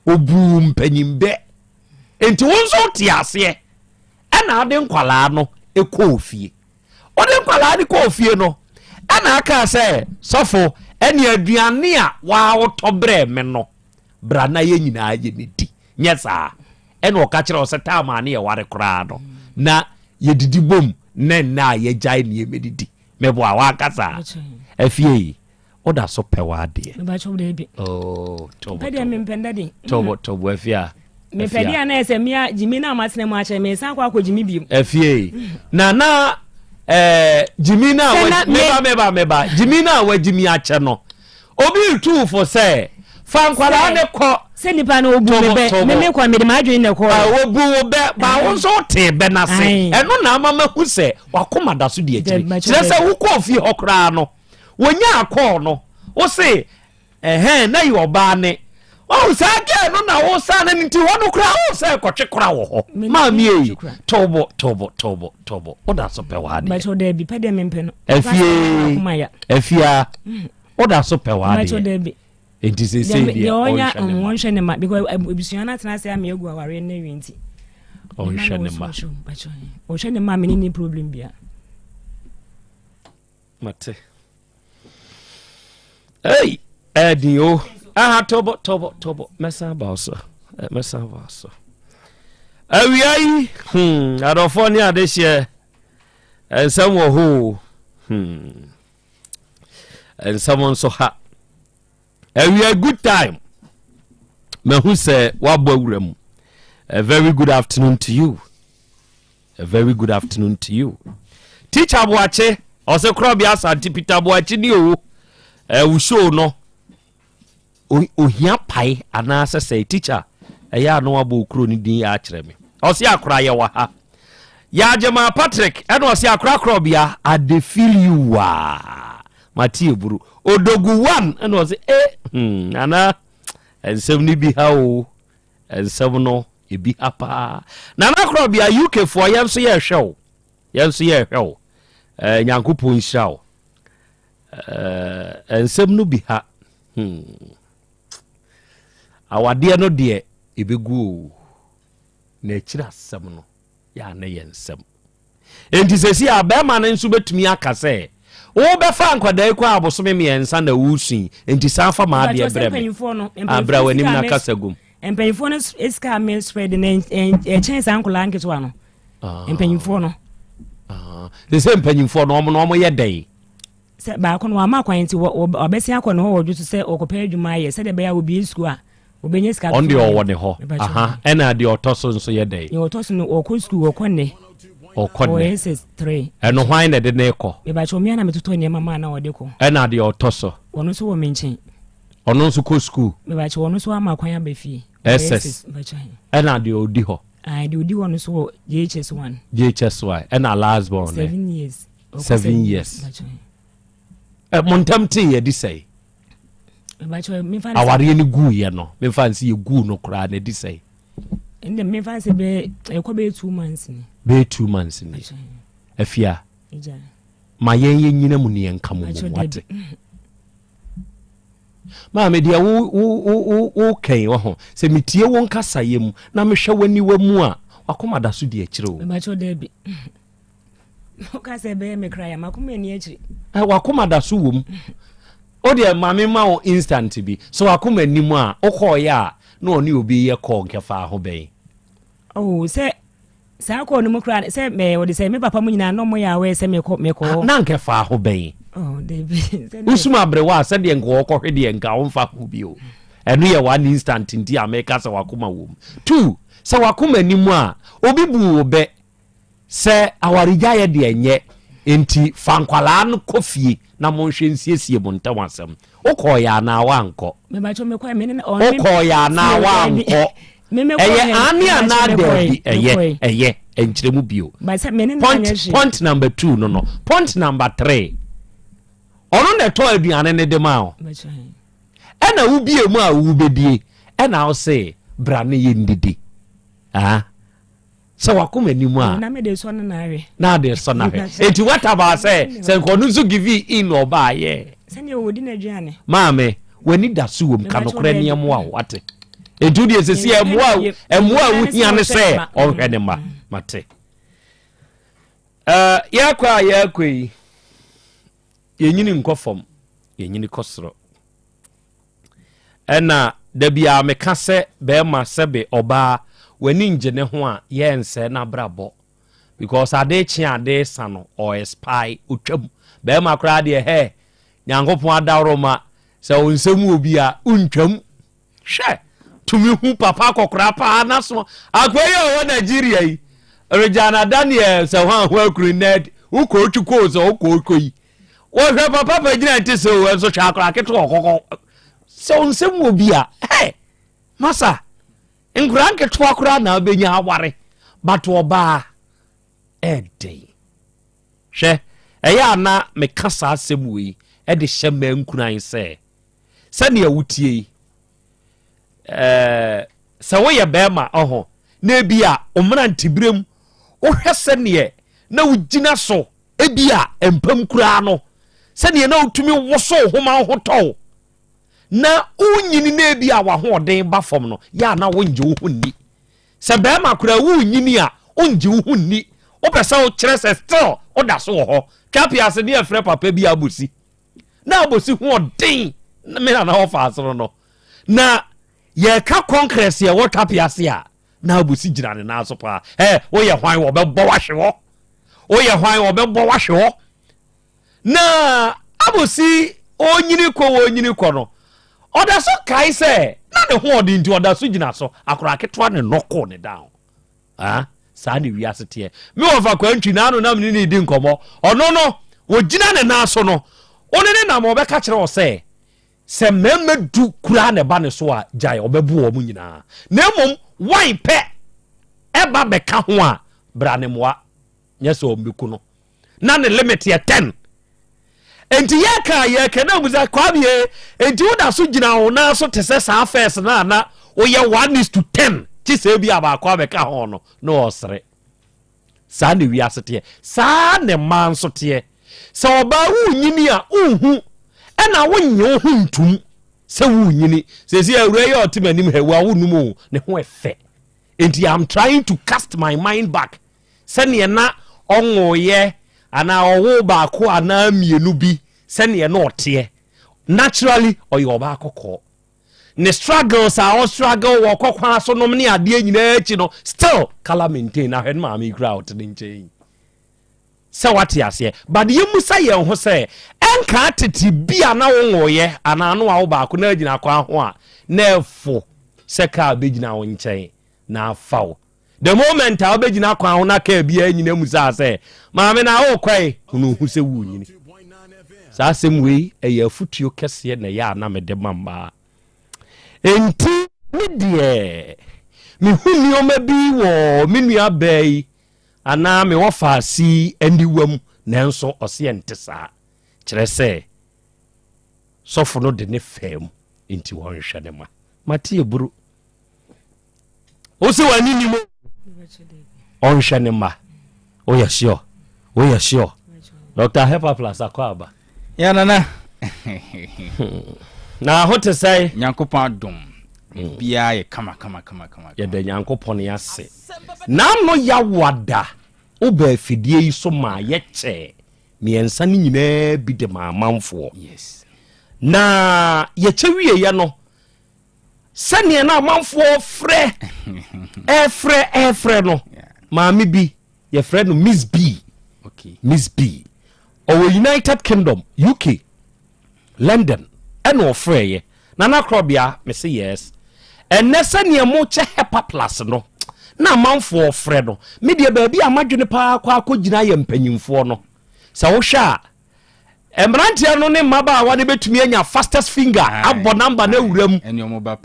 ɔbuu mpanyin bɛ. Enti wo nso wote aseɛ ɛna ade nkwadaa no kɔɔ fie. Wode nkwadaa no kɔɔ fie no, ɛna akaa sɛ, Sɔfo, ɛne aduane a waa wotɔ brɛɛ me no, bra na yɛn nyinaa yɛ ne di. Nyɛ saa. Ɛna ɔka kyerɛ wo sɛ taama a ne yɛware koraa no, na yɛdidi bom na nnɛ a yɛgyae ne yɛmɛdidi. Meboa, wanka saa? Afie yi, woda so pɛ w'adeɛ. Mebakyɛw daabi. Oh, tobo, Pɛ deɛ mempɛ ndɛ de. Tobo, tobo, afie a. Mepɛ deɛ na ɛsɛ mea gyimi na matena mu akyɛ mesan akɔ akɔ gyimi biom. Afie na na ɛɛ gyimi na wa meba meba meba gyimi na wa gyimi akyɛ no obi retu fo sɛ fa nkwadaa ne kɔ. Sɛ nipa no obu me bɛ me me kɔ mede m'adwene na ɛkɔɔ. Obu wo bɛ ba wo nso tee bɛ n'ase ɛno na ama mahu sɛ wakoma da so di akyire kyerɛ sɛ wokɔɔ fie hɔ koraa no wonyaa kɔɔ no wose Ɛhɛn na yɛ ɔbaa ne. Wahu saa girl no na wo saa no nti hɔ no koraa wo sɛ kɔtwe kora wɔ hɔ. Maame eyi tobo tobo tobo tobo wo da so pɛ w'adeɛ. Bàtò dɛbi pɛ deɛ mempɛ no. Afie afia wo da so pɛ w'adeɛ. Bàtò dɛbi. Nti sese deɛ ɔnhwɛ ne ma. Ɔnhwɛ ne ma because ebusua no atena ase ama egu awareɛ no awie nti. Ɔnhwɛ ne ma. Ɔhwɛ ne ma me ne ni problem bia. Mate. Hey, ɛdi o. Aha tobo tobo tobo. Mɛsan ba so. Eh, mɛsan ba so. Awia yi, hmm, adɔfoɔ ne adehyeɛ. Nsɛm wɔ hɔ o. Hmm. Nsɛm nso ha. Awia good time. Mahu sɛ woabɔ awura mu. A very good afternoon to you. A very good afternoon to you. Teacher Boakye, ɔsɛ korɔbea Asante Peter Boakye ni o. Eh, wo show no, ohia pae anaasɛ sɛ teacher ɛyɛ a na wabɔ okuro no din akyerɛ me. Ɔsɛ akora yɛ wɔ ha. Yɛagyema Patrick ɛna ɔsɛ akora korɔbea I dey feel you waa. Mate eburu. Odogu one ɛna ɔsɛ eh hmm, nana nsɛm no bi ha o. Nsɛm no ebi ha paa. Nana Korɔbea UK foɔ yɛn nso yɛrehwɛ wo. Yɛn nso yɛrehwɛ wo. Eh, Nyankopɔn nhyira wo. Eh, nsɛm no bi ha. Hmm. Awadeɛ no deɛ ebegu o. Na akyiri asɛm no yɛ a na yɛ nsɛm. Enti seesei a barima no nso bɛtumi aka sɛ, Wobɛfa nkwadaa yi kɔ a abosome mmiɛnsa na woresu yi, enti san fa m'adeɛ brɛ me. Ah, bra w'anim na kasa gum. Mpanyinfoɔ no sika a me spread no ɛkyɛn saa nkwadaa nketewa no. Ah. Mpanyinfoɔ no. Ah. Te sɛ mpanyinfoɔ no, wɔn no wɔn yɛ dɛn? Sɛ baako no wama kwan nti wɔbɛsen akɔ ne hɔ wɔ dwo so sɛ ɔkɔpɛ adwuma ayɛ sɛdeɛ ɛbɛyɛ a wɔbie sukuu a Obenya sika Ɔno deɛ ɔwɔ ne hɔ. Aha. Ɛna deɛ ɔtɔ so nso yɛ dɛn? Deɛ ɔtɔ so no ɔkɔ sukuu ɔkɔ nnɛ. Ɔkɔ nnɛ. Ɔyɛ SS3. Ɛno hwan na ɛde ne kɔ? Mebakyɛ mmea na metotɔ nneɛma maa na ɔde kɔ. Ɛna deɛ ɔtɔ so? Ɔno nso wɔ me nkyɛn. Ɔno nso kɔ sukuu? Mebakyɛ ɔno nso ama kwan aba fie. SS. Ɛna deɛ ɔdi hɔ? Ayi deɛ ɔdi hɔ no nso wɔ JHS1. JHS1 ɛna last born. 7 years. 7 years. Mo ntam tee yɛ di sɛe? Awareɛ no guiɛ no memfa nse yɛ guu no koraa na ɛdi sɛe? Ɛnde memfa nse bɛyɛ ɛkɔ bɛyɛ 2 months ni. Bɛyɛ 2 months ni. Afia. Ma yɛn yɛ nyina mu ne yɛnka mo mmom wate. Maame deɛ wo wo wo wo wo kɛn wɔ ho sɛ metie wo nkasayɛ mu na mehwɛ w'aniwa mu a wakoma da so di akyire o. Mebakyɛw daabi. Woka sɛ ɛbɛyɛ me kra ya makoma ani akyiri. Ɛ wakoma da so wɔ mu. O deɛ maame ma wo instant bi sɛ wakoma anim a wokɔɔyɛ a na ɔne obi yɛ kɔɔ nkɛfaa ho bɛn. Oh sɛ saa kɔɔ no mu koraa sɛ mɛ wɔde sɛ me papa mu nyinaa na ɔmo yɛ awɛ sɛ mekɔ mekɔ hɔ. Na nkɛ faa ho bɛn. Oh dabi. Wosum aberewa a sɛdeɛ nka ɔkɔhwe deɛ nka ɔmfa ho bio. Ɛno yɛ one instant nti a meka sɛ wakoma wom. Two, sɛ wakoma ni mu a, obi buu wo bɛ Sɛ awaregyaeɛ deɛ nyɛ, enti fa nkwadaa no kɔ fie na monhwɛ nsiesie mo ntam asɛm. Wokɔeɛ anaa woankɔ? Wokɔeɛ anaa woankɔ? Ɛyɛ aane anaa daabi? Ɛyɛ, ɛyɛ, ɛnkyerɛ mu bio. Point, point number two no no. Point number three, ɔno na ɛtɔ aduane no de ma wo. Ɛna wobie mu a wobɛdie, ɛna wo se bra ne yɛndidi. Ah. sɛ wakoma anim a na mede sɔ no na ahwɛ na ade sɔ no ahwɛ enti what about sɛ sɛ nka ɔno nso give in ɔbaa yɛ sɛdeɛ wɔdi n'aduane maame w'ani da so wom ka nokorɛ ne ɛmoa wo wate enti wodeɛ sɛ si ɛmoa ɛmoa a wohia ne sɛ ɔnhwɛ ne mma mate yɛkɔ a yɛkɔ yi yɛnyini nkɔ fam yɛnyini kɔ soro Ɛna da biara meka sɛ bɛrima sɛbe ɔbaa w'ani ngye ne ho a yɛ nsɛe n'abrabɔ because ade kye ade sa no ɔ expire otwam. Bɛrima koraa deɛ hɛ Nyankopɔn adaworoma sɛ wo nsɛm wɔ bi a wontwam. Hwɛ tumi hu papa akɔkora paa n'aso akoa yi a ɔwɔ Nigeria yi Regina Daniel sɛ ho aho akuru ned wokɔ otwi koo sɛ wokɔ okɔ yi Wɔhwɛ papa pa gyina nte sɛ o ɛnso hwɛ akora ketewa ɔkɔkɔ sɛ wo nsɛm wɔ bi a hey masa nkora nketewa koraa na wobɛnya aware but ɔbaa ɛden hwɛ ɛyɛ a na meka saa asɛm wei ɛde hyɛ mmaa nkuran sɛ sɛnea wotie yi ɛɛ sɛ woyɛ bɛrima ɔho na ebi a ɔmmeranteberɛ wohwɛ sɛneɛ na wogyina so Ebia mpam koraa no, sɛnea na wotumi wosow ho ma wo ho tɔ wo, na wonyini na ebia w'ahoɔden ba fam no, yɛ a na wongye wo ho nni. Sɛ barima koraa wonyini a, wongye wo ho nni. Wopɛ sɛ wokyerɛ sɛ still woda so wɔ hɔ. Twa ase ne yɛfrɛ papa bi Abosi. Na Abosi ho ɔden me nana ɔfa ase no no. Na yɛka congress yɛwɔ Twa ase a, na abosi gyina ne nan so paa ɛ woyɛ hwan wɔbɛbɔ wahwe hɔ woyɛ hwan wɔbɛbɔ wahwe hɔ na abosi onyini kɔ onyini kɔ no ɔda so kae sɛ na ne ho ɔde nti ɔda so gyina so akora ketewa ne nɔkɔ ne down ah saa ne wiase teɛ me wɔfa kwantwi na ano nam ne ne di nkɔmmɔ ɔno no wɔgyina ne nan so no ɔne ne nam ɔbɛka kyerɛ wɔ sɛ Sɛ mmarima du koraa na ɛba ne so a, gyae, ɔbɛbo wɔn nyinaa. Na mmom wan pɛ ɛba bɛka ho a, bra ne mmoa, nyɛ sɛ ɔmmɛku no. Na ne limit yɛ 10. Enti yɛka a yɛka na abusa Kwame e, enti woda so gyina wo nan so te sɛ saa first no a na woyɛ 1 is to 10, kye sɛ ebi a baako abɛka ho no, na ɔresere. Saa na wiase teɛ. Saa na mmaa nso teɛ. Sɛ ɔbaa worenyini a, wonhu ɛna wonnye wo ho ntom sɛ worenyini. Seesei awuraa yi a ɔte m'anim ha yi, wonum o, ne ho ɛfɛ. Enti I'm trying to cast my mind back sɛdeɛ na ɔnwoeɛ anaa ɔwoo baako anaa mmienu bi sɛdeɛ na ɔteɛ. Naturally ɔyɛ ɔbaa kɔkɔɔ. Ne struggles a ɔ struggle wɔ kɔ kwan so nom ne adeɛ nyinaa akyi no still color maintain na hwɛ ne maame yi koraa a ɔte ne nkyɛn yi sɛ wate aseɛ but yɛmmusa yɛn ho sɛ ɛnkaa tete bi a na wonwoeɛ anaa no awo baako na agyina kwan ho a na ɛfo sɛ kaa bɛgyina wo nkyɛn na afa wo The moment a wobɛgyina kwan ho na kaa biara nyina mu saa sɛ, Maame na wokɔe, hunu hu sɛ worenyini. Saa asɛm wei ɛyɛ afotuo kɛseɛ na ɛyɛ a na mede ma mmaa. Enti me deɛ mehu nneɛma bi wɔ me nua baa yi anaa me wɔfaase yi aniwa mu nanso ɔse ɛnte saa. Kyerɛ sɛ sɔfo no de ne faa mu nti wɔnhwɛ ne ma. Mate aburu. Wo se w'ani nim o. Ɔnhwɛ ne mma. Woyɛ sure? Woyɛ sure? Dr. Hepa Plus akɔ aba. Ya nana. Na ho te sɛn? Nyankopɔn adom. Biribiara yɛ kama kama kama kama. Yɛda Nyankopɔn ase. N'ano yawada wobaa afidie yi so maa yɛkyɛɛ mmiɛnsa no nyinaa bi de maa amanfoɔ. Yes. Na yɛkyɛ wieɛ no, sɛdeɛ na amanfoɔ frɛ ɛfrɛ ɛfrɛ no, maame bi yɛfrɛ no Miss B. Okay. Miss B. Ɔwɔ United Kingdom, UK, London ɛna ɔfrɛeɛ. Nana Korɔbea, mese yes. Ɛnɛ sɛdeɛ mokyɛ Hepa Plus no, na amanfoɔ frɛ no. Me deɛ baabi a madwene paa kɔ akɔgyina yɛ mpanyimfoɔ no. Sɛ wohwɛ a, mmeranteɛ no ne mmabaawa no bɛtumi anya fastest finger abɔ namba no awura mu.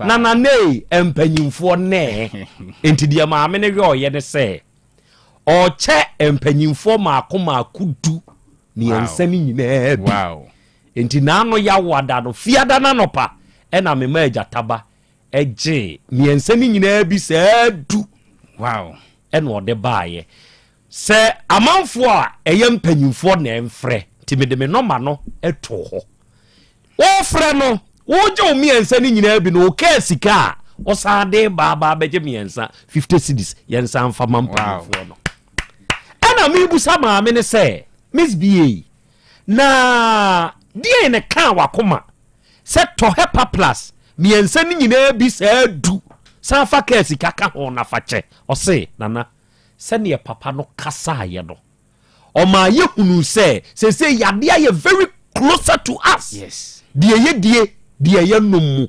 Na nanee mpanyimfoɔ nɛɛ. Enti deɛ maame no yɔɔyɛ ne sɛ, ɔkyɛ mpanyimfoɔ maako maako du mmiɛnsa no nyinaa bi. Enti n'ano yawoada no, fiada no anɔpa ɛna mema agyataba gyee mmiɛnsa no nyinaa bi saa du. Wow. Ɛna ɔde baayɛ. Sɛ amanfoɔ a ɛyɛ mpanyimfoɔ na ɛmfrɛ, nti mede me nɔma no too hɔ. Wofrɛ no, wogye wo mmiɛnsa no nyinaa bi no, wokaa sika a wosan de ba aba abɛgye mmiɛnsa, 50 cedis, yɛnsan mfa ma mpanyimfoɔ no. Ɛna mebusa maame no sɛ, Miss BA, na deɛn na ɛkaa w'akoma sɛ tɔ Hepa Plus mmiɛnsa no nyinaa bi saa du, san fa kaa sika ka ho na fa kyɛ? Ɔse, Nana, sɛdeɛ papa no kasaeɛ no, ɔmaa yɛhunuu sɛ seesei yadeɛ ayɛ very closer to us. Yes. Deɛ yɛdie, deɛ yɛnom mu.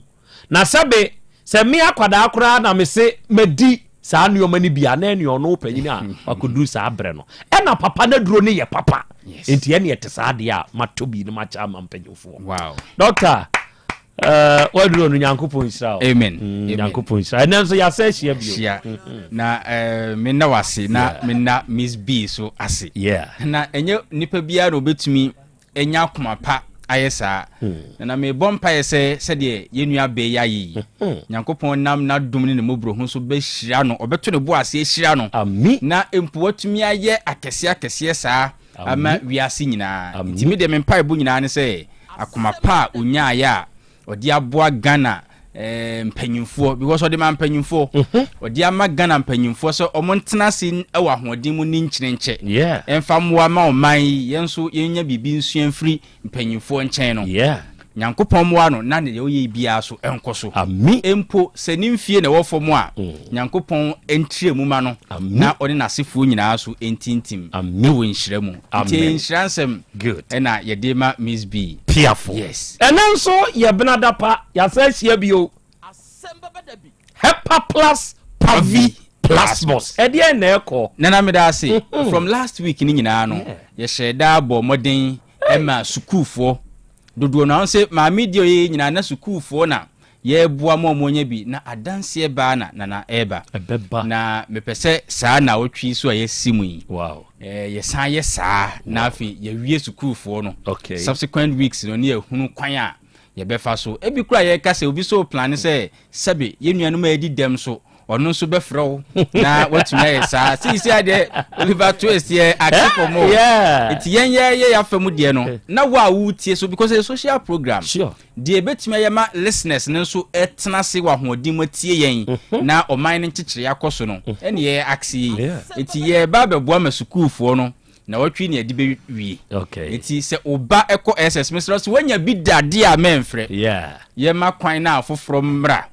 Na sɛbe sɛ me akwadaa koraa na mese madi saa nneɛma no bi a, na ɛne ɔno panyin a wakɔduru saa berɛ no. Ɛna papa no aduro no yɛ papa. Enti ɛne ɛte saa deɛ a matɔ bi no makyɛ ama mpanyinfoɔ. Wow. Doctor, uh, waduro no Nyankopɔn nhyira wo. Amen. Mm, Nyankopɔn nhyira. Ɛnɛ nso yɛasɛ ahyia bio. Hyia. Mm-hmm. Na uh, menna wase na yeah. menna Miss B so ase. Yeah. Na ɛnyɛ nipa biara na obetumi anya akoma pa ayɛ saa. Na na mebɔ mpaeɛ sɛ sɛdeɛ yɛn nua baa yi ayɛ yi, Nyankopɔn nam n'adom ne ne mmɔborɔhunu so bɛhyira no, ɔbɛto ne bo ase ahyira no, na mpo watumi ayɛ akɛseɛ akɛseɛ saa ama wiase nyinaa. Nti me deɛ me mpaebɔ nyinaa ne sɛ akoma pa a ɔnyaaeɛ a Ɔde aboa Ghana eh, mpanyinfoɔ because ɔde ma mpanyinfoɔ. Mhm. Ɔde ama Ghana mpanyinfoɔ sɛ ɔmo ntena ase wɔ ahoɔden mu ne nkyerɛnkyɛ. Yeah. Ɛnfa mmoa ma ɔman yi yɛn nso yɛnya biribi nsua mfiri mpanyinfoɔ nkyɛn no. Yeah. Nyankopɔn mmoa no na deɛ ɔyɛ biara so ɛnkɔ so. Ami. Mpo sɛ ne mfie na ɛwɔ fam a, mm. Nyankopɔn ntrɛ mu ma no na ɔne n'asefoɔ nyinaa so ntintim wɔ nhyira mu. Nti nhyira nsɛm ɛna yɛde ma Miss B. Piafo. Yes. Ɛnɛ nso yɛ benada pa, yɛasan ahyia bio. Hepa plus Pavi Plasmos. Ɛdeɛn na ɛkɔ? Nana meda ase. Mhm. From last week ni nyinaa no, yɛhyɛ daa bɔ mmɔden ɛma sukuufoɔ dodoɔ no ahun sɛ maame deɛ ɔyɛ nyinaa na sukuufoɔ na Yɛreboa ma wɔanya bi, na adanseɛ baa na Nana ɛreba. Ɛbɛba. Na mepɛ sɛ saa naawɔtwe yi so a yɛasi mu yi, Wow. eh, yɛsan yɛ saa, na afei yɛawie sukuufoɔ no. Okay. Subsequent weeks no, ne yɛahunu kwan a yɛbɛfa so. Ebi koraa yɛreka sɛ obi so plane sɛ sɛbe yɛn nuanom a yɛdi dɛm so, ɔno nso bɛfrɛ wo na watumi ayɛ saa. Seesei adeɛ Oliver Twist yɛ ate for more. Yeah. Nti yɛn yɛyɛ yɛafa mu deɛ no, na wo a wotie so because ɛyɛ social program. Sure. Deɛ ɛbɛtumi ayɛ ma listeners no nso tena ase wɔ ahoɔden mu atie yɛn mhm. na ɔman no nkyekyere akɔ so no mhm. ɛne yɛ akse yi nti yɛreba abɛboa ma sukuufoɔ no na wɔtwe ne yɛde bɛwie nti sɛ ɔba ɛkɔ ss mesrɛ sɛ woanya bi dadeɛ a mɛmfrɛ yɛma kwan na afoforɔ mmra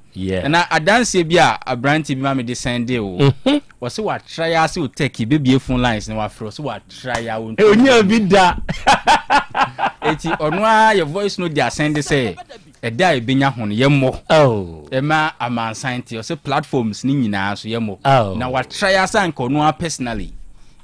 na adanseɛ bi a aberante bi ma mede sɛnde o mhm. wɔse watra yɛ ase o tech bɛbie phone lines na wafrɛ ɔse watra yɛ a wɔntu Onya bi da. Eti ɔno ara yɛ voice note de asɛnde sɛ ɛda a ɛbɛnya ho no yɛmmɔ oh. ɛma amansan te ɔsɛ platforms no nyinaa so yɛmmɔ oh. na watra yɛ ase anka ɔno ara personally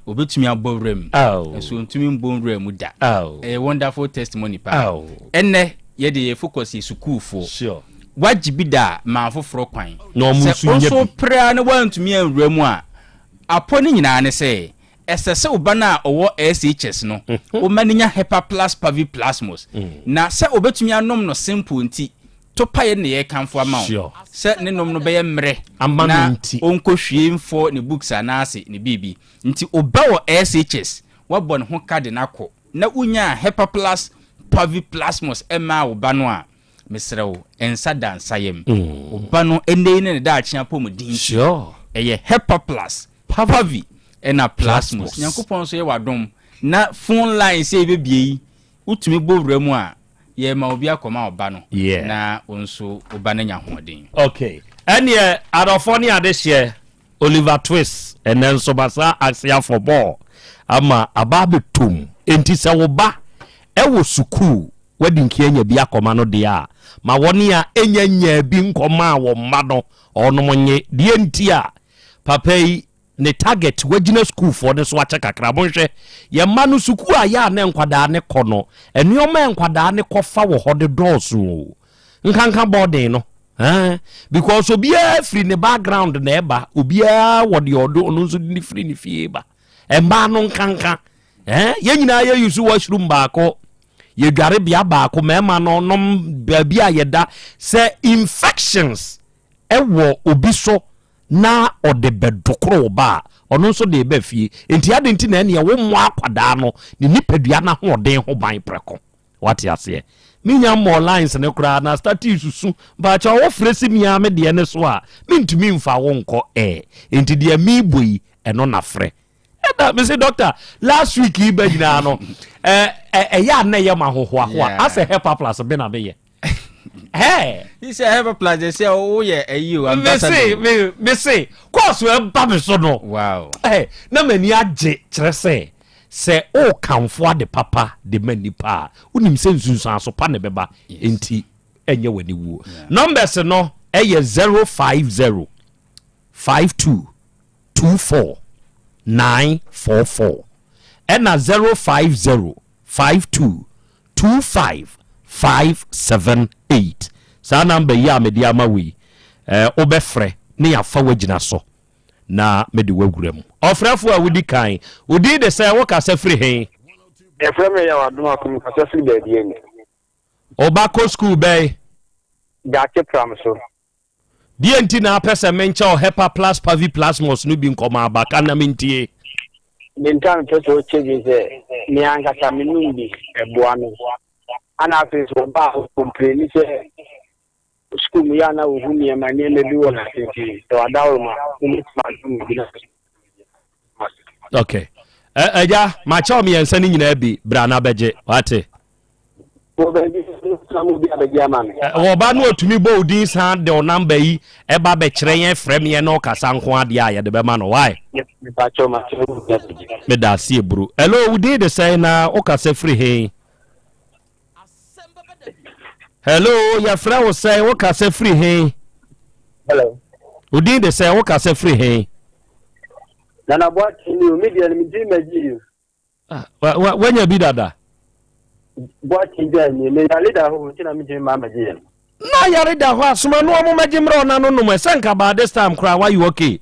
obɛtumi abɔ wura mu oh. nso ntumi mbɔ nwura mu da oh. ɛyɛ wonderful testimony paa oh. ɛnɛ yɛde yɛ focus yɛ sukuufoɔ sure. Woagye bi da a, ma afoforɔ kwan. Na wɔn Sɛ nso wo nya nso bi. wopere ara na woantumi anwura mu a, apɔ no nyinaa ne sɛ, ɛsɛ sɛ wo ba no a ɔwɔ SHS no, woma no nya Hepa Plus Pavi Plasmos. Na sɛ ɔbɛtumi anom no simple nti, topaeɛ no na yɛrekamfo ama wo. Sure. Sɛ ne nom no bɛyɛ mmerɛ Ama no na nti. ɔnkɔhwie mfɔ ne books anaase ne biribi. Nti wo ba wɔ SHS, woabɔ ne ho ka de no akɔ. na wonyaa Hepaplus Paviplasmus mmaa wo ba no a, mesrɛ wo, nsa da nsa yam. Wo ba no ɛnnɛ yi ne ne daakye apɔmuden nti, ɛyɛ Hepaplus, Pavi, ɛna Plasmus. Nyankopɔn nso yɛ w'adom na phone line sɛ yɛbɛbie yi, wotumi bɔ wura mu a, yɛrema obi akɔma wo ba no na wo nso wo ba no anya ahoɔden. Ok, ɛneɛ adɔfoɔ ne adehyeɛ, Oliver Twist, ɛnɛ nso masa ase afɔ bɔɔl ama aba abɛtɔ mu. Enti sɛ wo ba wɔ sukuu wadi nki anya bi akɔma no deɛ a, ma wɔn a ɛnya nyaa bi nkɔmaa wɔn mma no wɔnom nye. Deɛ nti a papa yi ne target wagyina sukuufoɔ no so akyɛ kakra. Monhwɛ, yɛn mma no sukuu a yɛ a na nkwadaa no kɔ no, nneɛma a nkwadaa no kɔfa wɔ hɔ no dɔɔso o. Nkanka boarding no. Eh, because obiara firi ne background na ɛba, obiara wɔ deɛ ɔde ɔno nso de firi ne fie ba. Mmaa no nkanka. Eh, yɛn nyinaa yɛ use washroom baako, yɛdware bea baako, mmarima no nom baabi a yɛda. Sɛ infections ɛwɔ obi so na ɔde bɛdokoro wo ba a, ɔno nso de reba fie. Enti adɛn nti na ɛneɛ wommɔ akwadaa no ne nipadua no ahoɔden ho ban prɛko? Wate aseɛ? Menya mmɔɔ lines no koraa na startee susu. Mpakyɛw wofrɛ si me ara me deɛ no so a, mentumi mfa wo nkɔ air. Enti deɛ merebɔ yi, ɛno na frɛ. Ɛna mese doctor, last week yi ba nyinaa no, ɛyɛ a na ɛyɛ ma ahohoahoa. Asɛ HEPA plus me na meyɛ. Hey. He said, "Have a plus." They say, "Oh yeah, eh, you ambassador." Me se, me, me se, course ɛba me so no. Wow. Hey, na m'ani agye kyerɛ sɛ sɛ ɔrekamfo ade papa de ma nipa a wonim sɛ nsunsuanso pa na ɛbɛba nti ɛnyɛ w'ani wuo. Numbers no ɛyɛ 050 52 24 944 ɛna 050 52 25578 Saa number yi a mede ama wo yi, eh, wobɛfrɛ na yɛafa wo agyina so na mede wo awura mu. Ɔfrɛfo a wodi kan, wo din de sɛn, wokasa firi he? Yɛfrɛ me Yaw Adom Ako, mekasa firi baabi ani. Wo ba kɔ sukuu bɛn? Gyakye Pram so. Deɛ nti na apɛ sɛ menkyɛ wo Hepa Plus Pavi Plasmos no bi nkɔmɔ aba ka na mentie. Deɛ nti a mepɛ sɛ wokyɛ bi ne sɛ, me ankasa menom bi, ɛboa me. Ɛna afei nso ɔba a ɔkompleni sɛ sukuu mu yɛ a na ɔhu nneɛma nneɛma bi wɔ n'ase nti sɛ wadaworo ma wobɛtumi adom no bi na Ok. Agya, makyɛ wo mmiɛnsa no nyinaa bi, bra na bɛgye, wate? Wɔ ba no otumi bɔ wo din san de wo number yi ɛba bɛkyerɛ yɛn frɛ meɛ na ɔkasa nko adeɛ a yɛde bɛma no why? Meda ase eburu. Hello, wo din de sɛn na wokasa firi he? Hello, yɛfrɛ wo sɛn wokasa firi he? Hello. Wo din de sɛn wokasa firi he? Nana Boakye ni o, me deɛ no me din magye o. Ah, wanya bi dada. Boakye gya ni me yare da hɔ nti na me gyina maa magye yɛn. Na yare da hɔ a soma no ɔmo magye mmerɛ ɔna no nom ɛsɛ nka baa this time koraa wayɛ okay.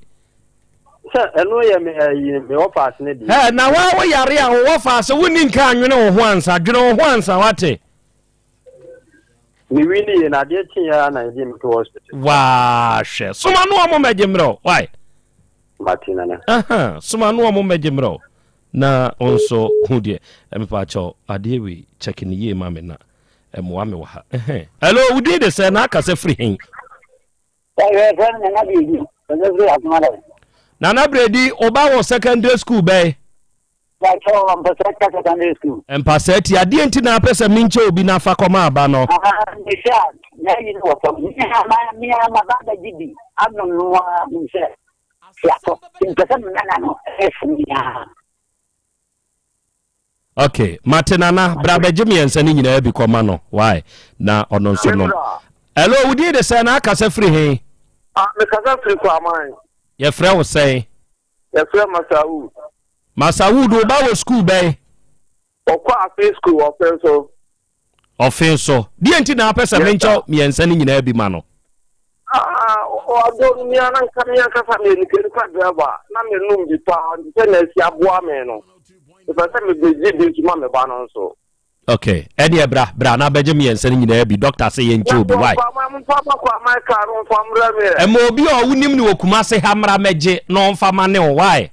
Sɛ ɛno yɛ me ɛyi me wɔ faase ne deɛ. Ɛ na wa wo yare a wowɔ faase wo ni nka anwene wo ho ansa dwene wo ho ansa wate. Me wi ni yɛ na adeɛ kye yɛ na yɛgye me to hospital. Waa hwɛ soma no ɔmo magye mmerɛ why. Mate nana. Aha soma no ɔmo magye mmerɛ Na wo nso hu deɛ. Mepaakyɛw adeɛ wei check no yie ma me na ɛmoa me wɔ ha ɛhɛn. Hello wo din de sɛn na akasa firi hen? Yɛfrɛ me Nana Bredi, mekasa firi Asomadan. Nana Bredi, wo ba wɔ secondary school bɛn? Mpakyɛw, Mpasatia Secondary School. Mpasatia, adeɛ nti na apɛ sɛ menkyɛ obi na afa kɔma aba no? Mehwɛ a, n'ayi no wɔ fam. Me ara maba abɛgye bi anom no ara hu sɛ Fiatɔ, mpɛ sɛ me nana no ɛfo me ara. Ok, mate nana, bra bɛgye mmiɛnsa no nyinaa bi kɔma no, why? Na ɔno nso nom. Hello, wo din de sɛn na akasa firi he? Ah, mekasa firi Kwaman. Yɛfrɛ wo sɛn? Yɛfrɛ Masawood. Masawood, wo ba wɔ sukuu bɛn? Ɔkɔ afe sukuu, ɔfe so. Ɔfe so. Deɛ nti na apɛ sɛ menkyɛw mmiɛnsa no nyinaa bi ma no? Ah, ɔdɔ no mia na nka me ankasa meyɛ nipa nipa driver na menom bi paa nti sɛ na asi aboa me no mepɛ sɛ mebɛgye bi nso ma me ba no nso. Ok, ɛneɛ bra bra na bɛgye mmiɛnsa no nyinaa bi, doctor sɛ yɛnkyɛ obi, why? Ɛma obi a wonim no wɔ Kumase ha mmra mɛgye na ɔmfa ma ne wo, why?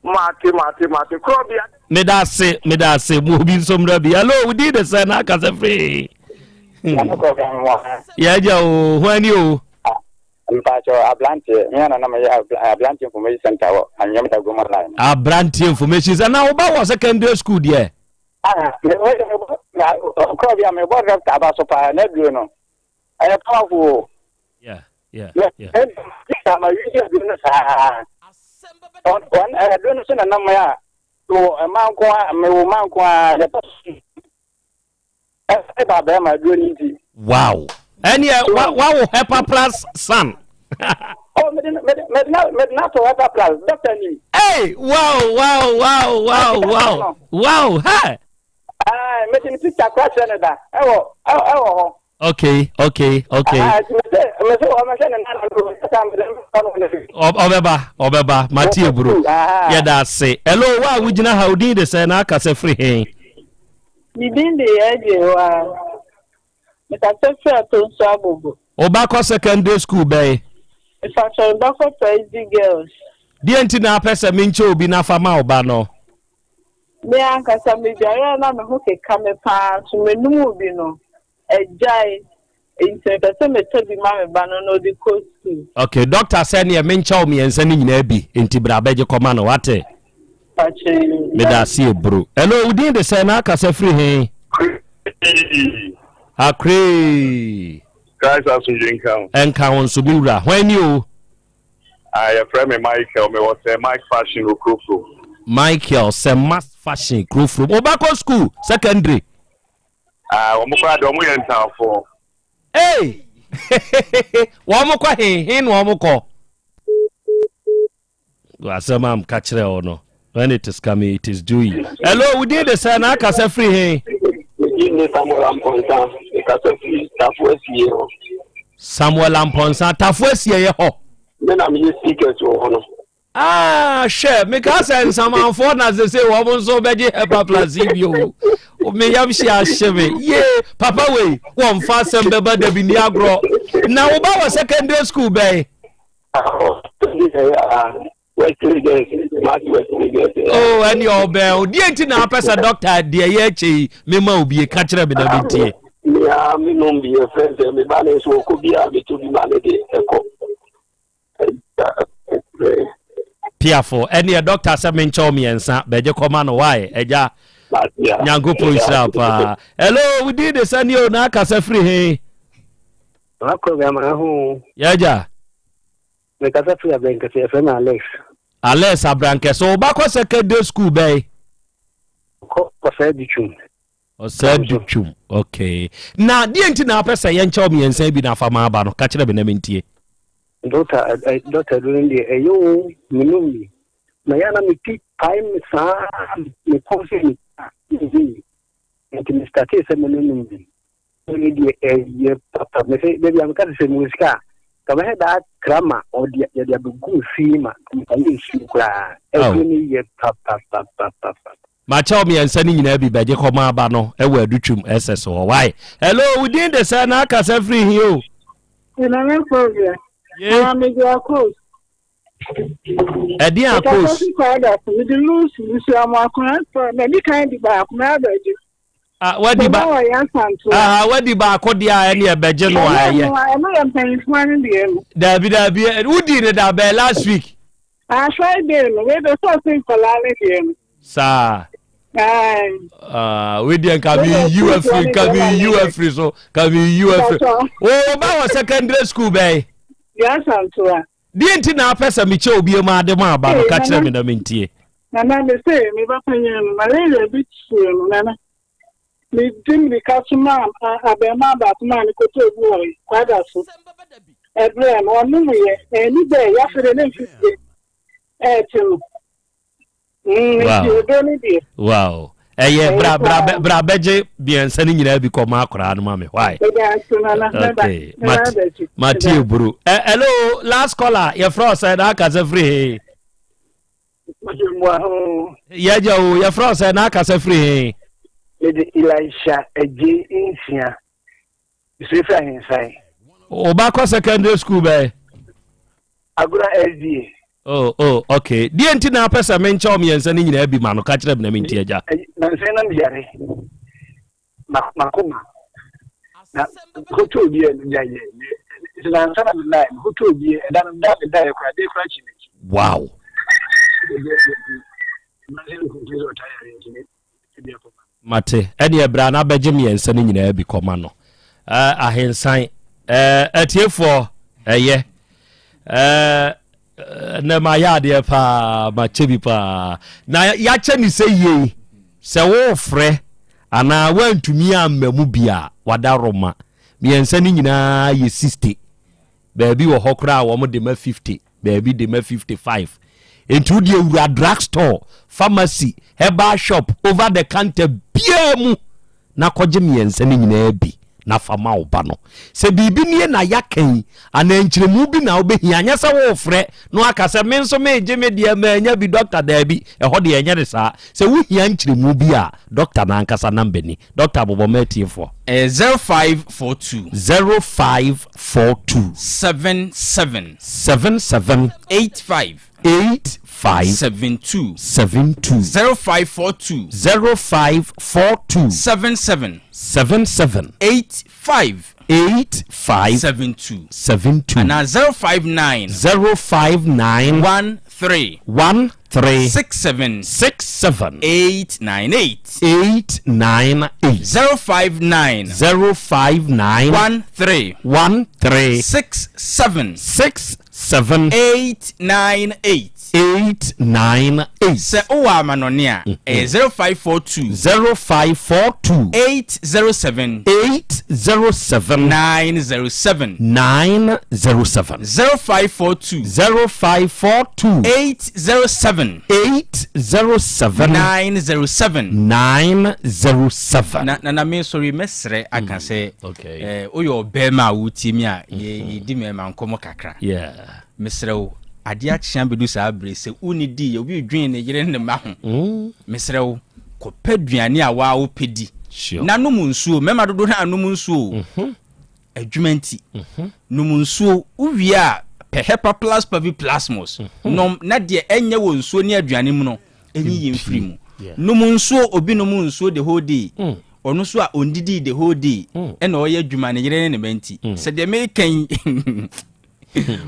Mate mate mate korɔ bia. Meda ase meda ase mu obi nso mmra bi. Hello, wo din de sɛ na akasa firi. Yɛagya o, ho ani o. Mpakyɛ abranteɛ, me ana na meyɛ abranteɛ information center wɔ Anwom Dagoma line. Abranteɛ information center na woba wɔ secondary school deɛ? Ah, korɔ bia mebɔ doctor aba so paa na duro no. Ɛyɛ powerful o. Yeah, yeah, yeah. Ma wi aduro no saa. Wɔn aduro no so na nam a mewɔ mma nko a mewɔ mma nko a yɛtɔ ɛba bɛrima aduro no nti. Wow. Ɛneɛ wa wawo Hepa Plus son. Oh, mede mede mede na mede na to Hepa Plus doctor nim. Hey, wow, wow, wow, wow, wow, wow, hey. Ah, mede ne picture kora kyerɛ ne da. Ɛwɔ ɛwɔ hɔ. Okay, okay, okay. Ah, Ɔbɛba, ɔbɛba, mate eburo. Yɛda ase. Hello, wa a wogyina ha, odin de sɛ na aka sɛ firi he? Me din de Yɛgye wa. Mekasa firi Atonsu Abobo. Woba kɔ secondary school bɛn? Mepakyɛ meba kɔ Presby Girls. Deɛ nti na apɛ sɛ menkyɛ obi na fa ma wo ba no? Me ankasa medware a na me ho keka me paa nso menom bi no, agyae. Nti mepɛ sɛ metɔ bi ma me ba no na ɔde kɔ sukuu. Ok, doctor sɛ neɛ menkyɛ wo mmiɛnsa no nyinaa bi, nti bra bɛgye kɔma no, wate? Pakyɛ yoo. Meda ase ebro. Hello, wo din de sɛn na akasa firi he? Akoree. Christ asomdwe nka wo. Ɛnka wo nso me wura. Hwan ni o? Ah, yɛfrɛ me Michael, mewɔ Sir Mike Fashion wɔ Kurofrom. Michael, Sir Max Fashion, Kurofrom. Wobɛkɔ school, secondary? Ah, wɔn koraa deɛ wɔn yɛ ntaafoɔ. Hey! Wɔn kɔ he? He na wɔn kɔ? Asɛm a mka kyerɛ wo no, when it is coming, it is doing. Hello, wo din de sɛ na akasa firi he? Me din ne Samuel Amponsah, mekasa firi Tafo Asie hɔ. Samuel Amponsah, Tafo Asie yɛ hɔ. Me na meyɛ speakers wɔ hɔ no. Ah, hwɛ, meka sɛ nsamanfoɔ na sese wɔn nso bɛgye hepa plus yi bi o. Me yam hye ahye me. Ye, papa wei, wɔmfa asɛm bɛba dabi ni agorɔ. Na wo ba wɔ secondary school bɛn? Oh, ɛne ɔbɛn o. Deɛ nti na apɛ sɛ dɔkta deɛ yɛ akyɛ yi mema obi ka kyerɛ me na mentie. Mea menom bi ɛfrɛ sɛ me ba ne nso ɔkɔ bi a metɔ bi ma ne de ɛkɔ. Piafo ɛneɛ dɔkta sɛ menkyɛw mmiɛnsa bɛgye kɔma no wae agya nyankopɔn nhyira paa. Hello, wo din de sɛ ne o na akasa firi he? Yɛagya. Mekasa firi Abrankɛse, yɛfrɛ me Alex. Alex Abrankɛse, wo ba kɔ secondary school bɛn? Ɔkɔ Ɔsɛe Dutwum. Ɔsɛe Dutwum, okay. Na deɛ nti na apɛ sɛ yɛnkyɛw mmiɛnsa bi na afa ma aba no, ka kyerɛ me na mentie. Dɔkta, dɔkta aduro no deɛ ɛyɛ o, menom bi. Na yɛ na me ti pae me saa, me kɔn sɛ me ti, nti me startee sɛ menonom bi. Wei deɛ ɛyɛ papa mese dabi a meka sɛ mewɔ sika a ka mɛhɛ daa kra ma ɔde yɛde abɛgu me fie ma ayɛ nsuo koraa ɛduro no yɛ papapapapa. Makyɛw mmiɛnsa no nyinaa bi bɛgye kɔma aba no wɔ Adutwum SS hɔ. Why? Hello, wo din de sɛ na akasa firi he o? Nana Fovia. Ye. Ah, me de akos. Ɛdeɛn akos? Mede lusu lusu amoakora na di kan di baako na abɛgye. Ah, wadi ba ah, wadi baako deɛ a ɛne ɛbɛgye no a ɛyɛ. Ɛno yɛ mpanyinfoɔ no deɛ no. Daabi daabi wodi ne da bɛɛ last week. Ah, Friday no wei de sɛ ɔse nkɔlaa ne deɛ no. Saa. Ah, wei deɛ nka mi yi wa firi nka mi yi wa firi so nka mi yi wa firi. O ba wɔ secondary school bɛyi. Yɛ Deɛ nti na apɛ sɛ mekyɛ obi mu ade ma aba no ka kyerɛ me na mentie. Nana me se me ba panyin no malaria bi kyeree no nana me di mirika so maa abɛɛmaa baako maa no kɔtɔɔ bi wɔ kwada so ɛbrɛ no ɔnom yɛ ɛni bɛɛ yafere ne mfifire ɛɛte no mm, wow. Wow ɛyɛ bra bra bra bɛgye mmiɛnsa no nyinaa bi kɔ ma akwaraa no ma me why okay mate eburu hello last caller yɛfrɛ ɔsɛ na akasa firi he Yɛgya o, yɛfrɛ wo sɛ na akasa firi he? Mede Elisha Adjei Nsia, mesɔre firi Ahensan. Wo ba kɔ secondary school bɛn? Agona SDA. Oh, oh, okay. Deɛ nti na apɛ sɛ menkyɛ wo mmiɛnsa no nyinaa bi ma no, ka kyerɛ me na mentie agya. Nansa na meyare makoma na mekɔtɔ obi a megya yɛ nti nansa na menae mekɔtɔ obi ɛda no da medaeɛ koraa deɛ koraa kyi m'akyi. Wow. Mate. Ɛneɛ bra na bɛgye mmiɛnsa no nyinaa bi kɔma no. Eh, ahensan. Eh, atiefoɔ, ɛyɛ. Eh, nɛ mayɛ adeɛ paa, makyɛ bi paa. Na yɛakyɛ ne sɛ yie, sɛ wofrɛ anaa woantumi amma mu bi a, wada roma. Mmiɛnsa no nyinaa yɛ 60. Baabi wɔ hɔ koraa a wɔn de ma 50, baabi de ma 55. Enti wo deɛ wura drug store, pharmacy, herbal shop, over the counter biara mu na kɔgye mmiɛnsa no nyinaa bi na fa ma wo ba no. Sɛ biribi nie na yɛaka yi anaa nkyerɛmu bi na wobɛhia, nyɛ sɛ worefrɛ na waka sɛ me nso meregye me deɛ manya bi dɔkta, daabi, ɛhɔ deɛ ɛnyɛ ne saa. Sɛ wohia nkyerɛmu bi a, dɔkta no ankasa namba ni. Dɔkta bobɔ ma atiefoɔ. Ɛyɛ 0542. 0542. 77. 77. 85. 85. 72. 72. 0542. 0542. 77. 77. 85. 85. 72. 72. Anaa 059. 059. 13. 13. 67. 67. 898. 898. 059. 059. 13. 13. 67. 67. 898. 898. Sɛ wowɔ amanɔne a, ɛyɛ 0542. 0542. 807. 807. 907. 907. 0542. 0542. 807. 807. 907. 907. Na na na me sorry mɛsrɛ aka sɛ eh, woyɛ ɔbɛrima a wotie mi a yɛ yɛdi mmarima nkɔmmɔ kakra. Yeah. Mesrɛ wo, adeɛ akye abɛdu saa bere sɛ wonni di yɛ obi redwen ne yere ne ne mma ho. Mesrɛ wo, kɔpɛ aduane a waa wopɛ di. Na nom nsuo. Mmarima dodoɔ no anom nsuo o. Adwuma nti. Nom nsuo. Wowie a, pɛ Hepa Plus Pavi Plasmos. Nom na deɛ ɛnyɛ wɔ nsuo ne aduane mu no, ɛnyiyi mfiri mu. Nom nsuo. Obi nom nsuo the whole day. Ɔno nso a ɔndidii the whole day ɛna ɔyɛ adwuma ne yere ne ne mma nti. Sɛ deɛ meka yi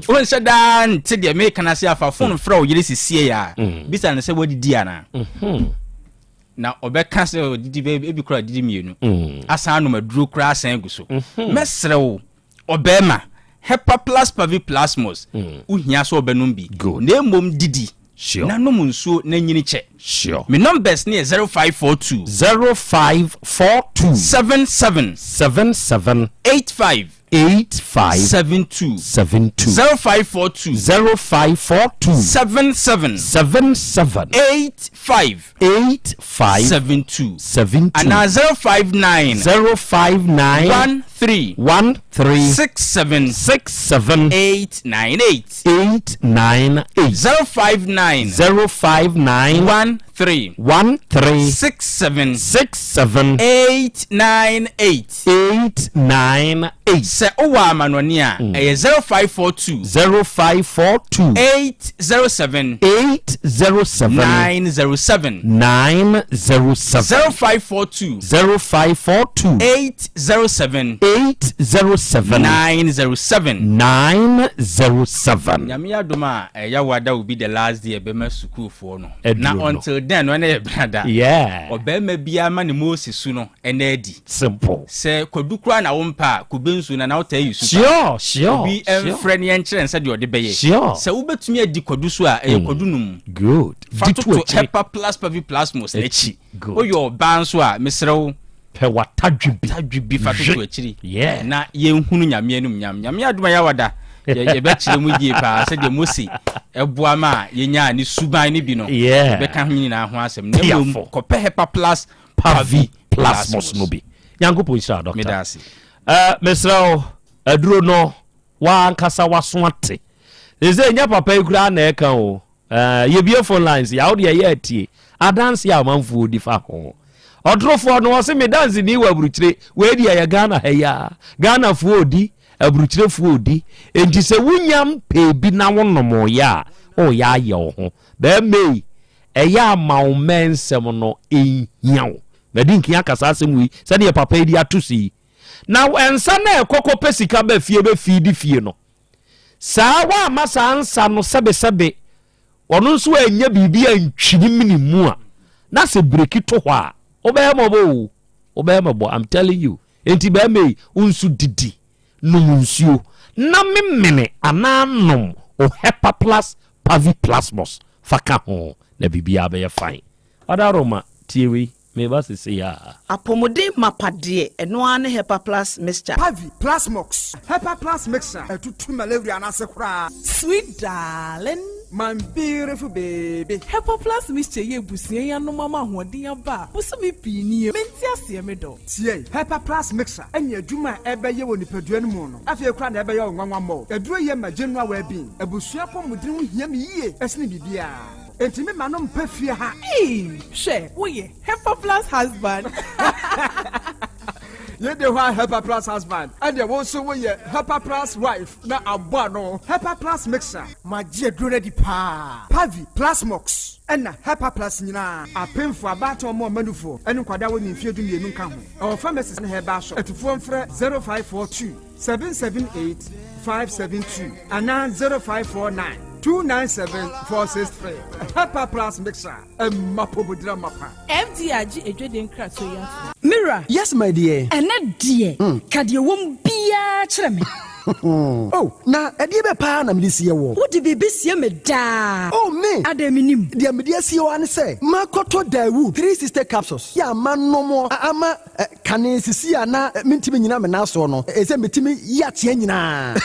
wonhyɛ daa nte deɛ meka no ase afa fon frɛ wo yere sisie a bisa no sɛ wadidi anaa na ɔbɛka sɛ ɔdidi bɛ ebi koraa ɔdidi mmienu asan anom aduro koraa asan agu so mɛsrɛ wo ɔbɛrima hepa plus pavi plasmos wohia sɛ ɔbɛnom bi na mmom didi na nom nsuo na nyini kyɛ Sure. Me numbers ne yɛ 0542. 0542. 77. 77. 85. 85. 72. 72. 0542. 0542. 77. 77. 85. 85. 72. 72. Anaa 059. 059. 13. 13. 67. 67. 898. 898. 059. 059. 13. 13. 67. 67. 898. 898. Sɛ wowɔ amanɔne a, ɛyɛ 0542. 0542. 807. 807. 907. 907. 0542. 0542. 807. 807. 907. 907. Nyame adom a, ɛyɛ wada will be the last day ɛbɛma sukuufoɔ no. Aduro Na no. until then no, ɛna yɛ brada. Yeah. Ɔbarima biara ma ne Mose su no ɛna adi. Simple. Sɛ kwadu koraa na wompɛ a, kube nsuo no anaa wotaa yi su paa. Sure, sure, Obi sure. mfrɛ ne yɛnkyerɛ no sɛdeɛ ɔde bɛyɛ. Sure. Sɛ wobɛtumi adi kwadu so a, ɛyɛ kwadu nom. Good. Fa Di to toto akyire. Hepa Plus Pavi Plasmos Akyi. n'akyi. Good. Woyɛ ɔbaa nso a, mesrɛ wo. Pɛ w'atadwe bi. Tadwe bi fa toto Hwe. akyiri. Yeah. Na yɛnhunu Nyame animuonyam. Nyame adom a yɛawada, yɛ- yɛbɛkyerɛ mu yie paa sɛdeɛ Mose ɛboa ma yɛnyaa ne suban no bi no. Yeah. Yɛbɛka ho nyinaa ho asɛm. Na mmom, Piafo. kɔpɛ Hepa Plus Pavi Pavi Plasmos no bi. Nyankopɔn nhyira wo, Meda Doctor. ase. Eh, mesrɛ wo, aduro no, w'ankasa w'aso ate. Sɛ nyɛ papa yi koraa na ɛka o. Eh, yɛbie phone lines yɛ, wo deɛ yɛ atie. Adanse a amanfoɔ di fa ho. Ɔtorofoɔ no, ɔse me danse ni wɔ aburukyire. Wei deɛ yɛ Ghana ha yi a. Ghanafoɔ ɔdi. Aburukyirefoɔ redi. Enti sɛ wonya mpɛɛ bi na wonomoeɛ a, woreyɛ ayɛ wo ho. Bɛrima ei, ɛyɛ a ma wo mmɛ nsɛm no nhia wo. Madi nkan aka saa asɛm wei sɛdeɛ papa yi de ato so yi. Na nsa no a ɛkɔ kɔpɛ sika ba fie bɛfiidi fie no, saa woamma saa nsa no sɛbesɛbe ɔno nso annya biribi antwi ne mene mu a, na sɛ breki to hɔ a, wobɛyɛ mmɔbɔ o, wobɛyɛ mmɔbɔ, I'm telling you. Enti bɛrima yi, wo nso didi, nom nsuo, na memene anaa nom o Hepaplus Paviplasmus fa ka ho, na biribiara bɛyɛ fine. Ɔdaroma, tie wei. Meba sesei aa. Apɔmuden mapa deɛ ɛno ara ne Hepa Plus mixture. Pavi, Plasmox, Hepa Plus mixture ɛtutu malaria no ase koraa. Sweet darling. My beautiful baby. Hepa Plus mixture yi abusua yi anom ama ahoɔden aba a bosome pii nie mente aseɛ me dɔ. Tie, Hepa Plus mixture ɛne adwuma a ɛbɛyɛ wɔ nipadua no mu no afei koraa na ɛbɛyɛ wo nwanwa mmɔɔ. Aduro yi ɛma general well being. Abusua apɔmuden ho hia me yie ɛsene biribiara. Enti me ma no mpɛ fie ha. Eii hwɛ wo yɛ Hepa plus husband. Yei de hɔ a Hepa plus husband ɛneɛ wo nso wo yɛ Hepa plus wife na abɔ ano. Hepa plus mixer. Magye aduro no adi paa. Pavi, Plasmox ɛna Hepa plus nyinaa. Apemfoɔ, abaatan ɔmo ɔma nufoɔ ɛne nkwadaa a wɔnni mfeɛ 12 nka ho. Ɛwɔ pharmacies ne herbal shop. Atufoɔ mfrɛ 0542 778 572 anaa 0549 297 463. Hepa Plus Mixer, ɛma pomodira mapa. FDA agye adwadie nkratoɔ yi atom. Me wura. Yes my dear. Ɛnnɛ deɛ, ka deɛ ɛwɔ mu biara kyerɛ me. Oh, na ɛdeɛ bɛn paa na mede sie woɔ? Wode biribi sie me daa. Oh, me! Adɛn mennim? Deɛ mede asie wo ara ne sɛ, makɔtɔ Daewoo 360 capsules yɛ a manom a ama Kane sisi a na mentumi nnyina me nan soɔ no, ɛsɛ metumi yi ateɛ nyinaa.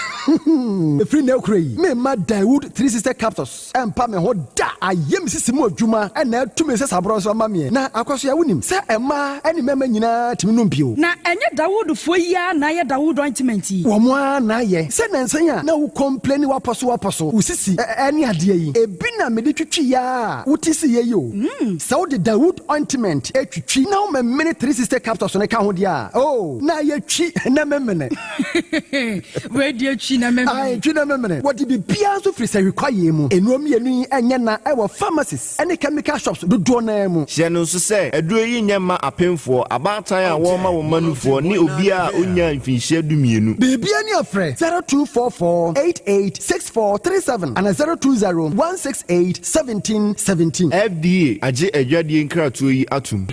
Ɛfiri nnɛ rekora yi, meremma Daewoo 360 Capsules mpa me ho da. Ayɛ me sisi mu adwuma na atu me nsasaborɔ nso ama meɛ. Na Akwasoa, wonim sɛ mmaa ne mmarima nyinaa tumi nom bio. Na ɛnyɛ Dawoodfoɔ yi ara na ayɛ Dawood ointment yi? Wɔn ara na ayɛ. Sɛ nnansa yi a na wo complaini wapɔso wapɔso, wo sisi ne adeɛ yi, ebi na mede twitwiiɛ ara a wote siiɛ yi o. Sɛ wode Dawood ointment twitwi na womemene 360 capsules no ka ho deɛ a, oh, na ayɛ twi na memene. Wei deɛ twi na memene. Ae, twi na memene. Wɔde biribiara nso firi sahwi kwaeɛ mu. Nnuro mmienu yi nyɛ na ɛwɔ pharmacies ne chemical shops dodoɔ no ara mu. Hyɛ no nso sɛ, aduro yi nyɛ mma apemfoɔ, abaatan a wɔrema wɔn mma nufoɔ, ne obiara a ɔnnyaa mfinhyia dumienu. Biribiara ni a frɛ 0244 88 6437 anaa 020 168 1717. FDA agye adwadie nkratoɔ yi atom.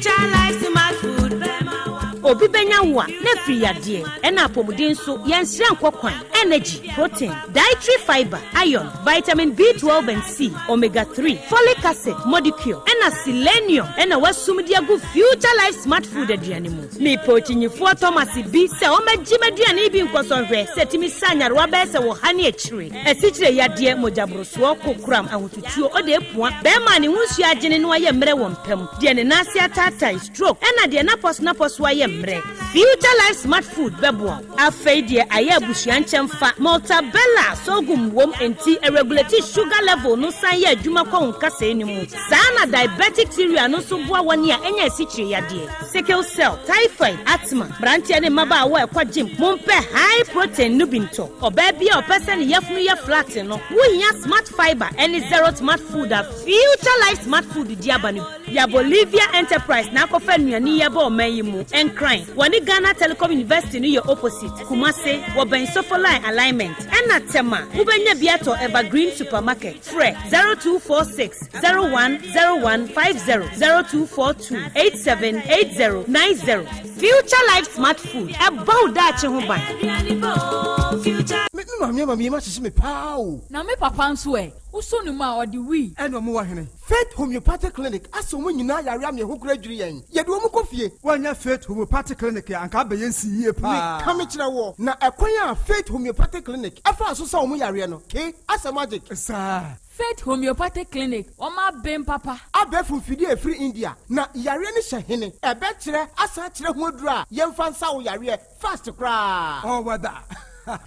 Obi bɛnya wo a, na afiri yadeɛ, ɛna apɔmuden nso, yɛnsrɛ nkɔ kwan, energy, protein, dietary fibre, iron, vitamin B12 and C, omega 3, folic acid, modicure, ɛna selenium ɛna wasum de agu Future Life Smart Food aduane mu. Mepɛ okyinyifoɔ Thomas bi sɛ ɔmmɛgye m'aduane yi bi nkɔsɔ nhwɛ sɛ ɛtumi sa nyarewa bɛyɛ sɛ wɔ ha ne akyire, asikyire yadeɛ, mogyaborosoɔ, kokoram, ahotutuo, ɔde apua, bɛrima a ne ho nsuo agyene na wayɛ mmerɛ wɔ mpa mu, deɛ ne nan ase ataatae, stroke, ɛna deɛ n'apɔso n'apɔso ayɛ mmerɛ. Future Life Smart Food bɛboa wo. Afei deɛ ayɛ abusua nkyɛmfa, Maltabella sorghum wom enti ɛregulate sugar level no san yɛ adwuma kɔ wo nkasɛɛ no mu. Saa na diabetic cereal no nso boa wɔn a anya asikyire yadeɛ, sickle cell, typhoid, asthma, mmeranteɛ ne mmabaawa a ɛkɔ gym, mompɛ high protein no bi ntɔ. Ɔbaa bi a ɔpɛ sɛ ne yafunu yɛ flat no, wohia Smart Fibre ne Zero Smart Food a Future Life Smart Food di aba no bi. Ya Bolivia Enterprise na akɔfa nnuane yi aba ɔman yi mu. Nkran, wɔne Ghana Telecom University no yɛ opposite. Kumase, wɔbɛn Sofoline Alignment. Ɛna Tema, wobɛnya bi atɔ Evergreen Supermarket. Frɛ 0246 010150, 0242 878090. Future Life Smart Food, ɛbɔ wo daakye ho ban. Me maame ama me yam ahyehye me paa o. Na me papa nso ɛ? Wosɔ ne mu a, ɔde wii. Ɛna ɔmo wɔ hene? Faith Homeopathic Clinic asɛ wɔn nyinaa yare ama yɛn ho kora adwiri yɛn. Yɛde wɔn kɔ fie. Woannya Faith Homeopathic Clinic a, anka abɛyɛ nsi yie paa. Meka mekyerɛ woɔ, na ɛkwan a Faith Homeopathic Clinic faa so sa wɔn yareɛ no, ke, asɛ magic. Saa. Faith Homeopathic Clinic, wɔn aben papa. Abɛɛfo mfidie a ɛfiri India, na yareɛ no hyɛ hene? Ɛbɛkyerɛ asan akyerɛ ho aduro a yɛmfa nsa wo yareɛ fast koraa. Ɔwɔ da.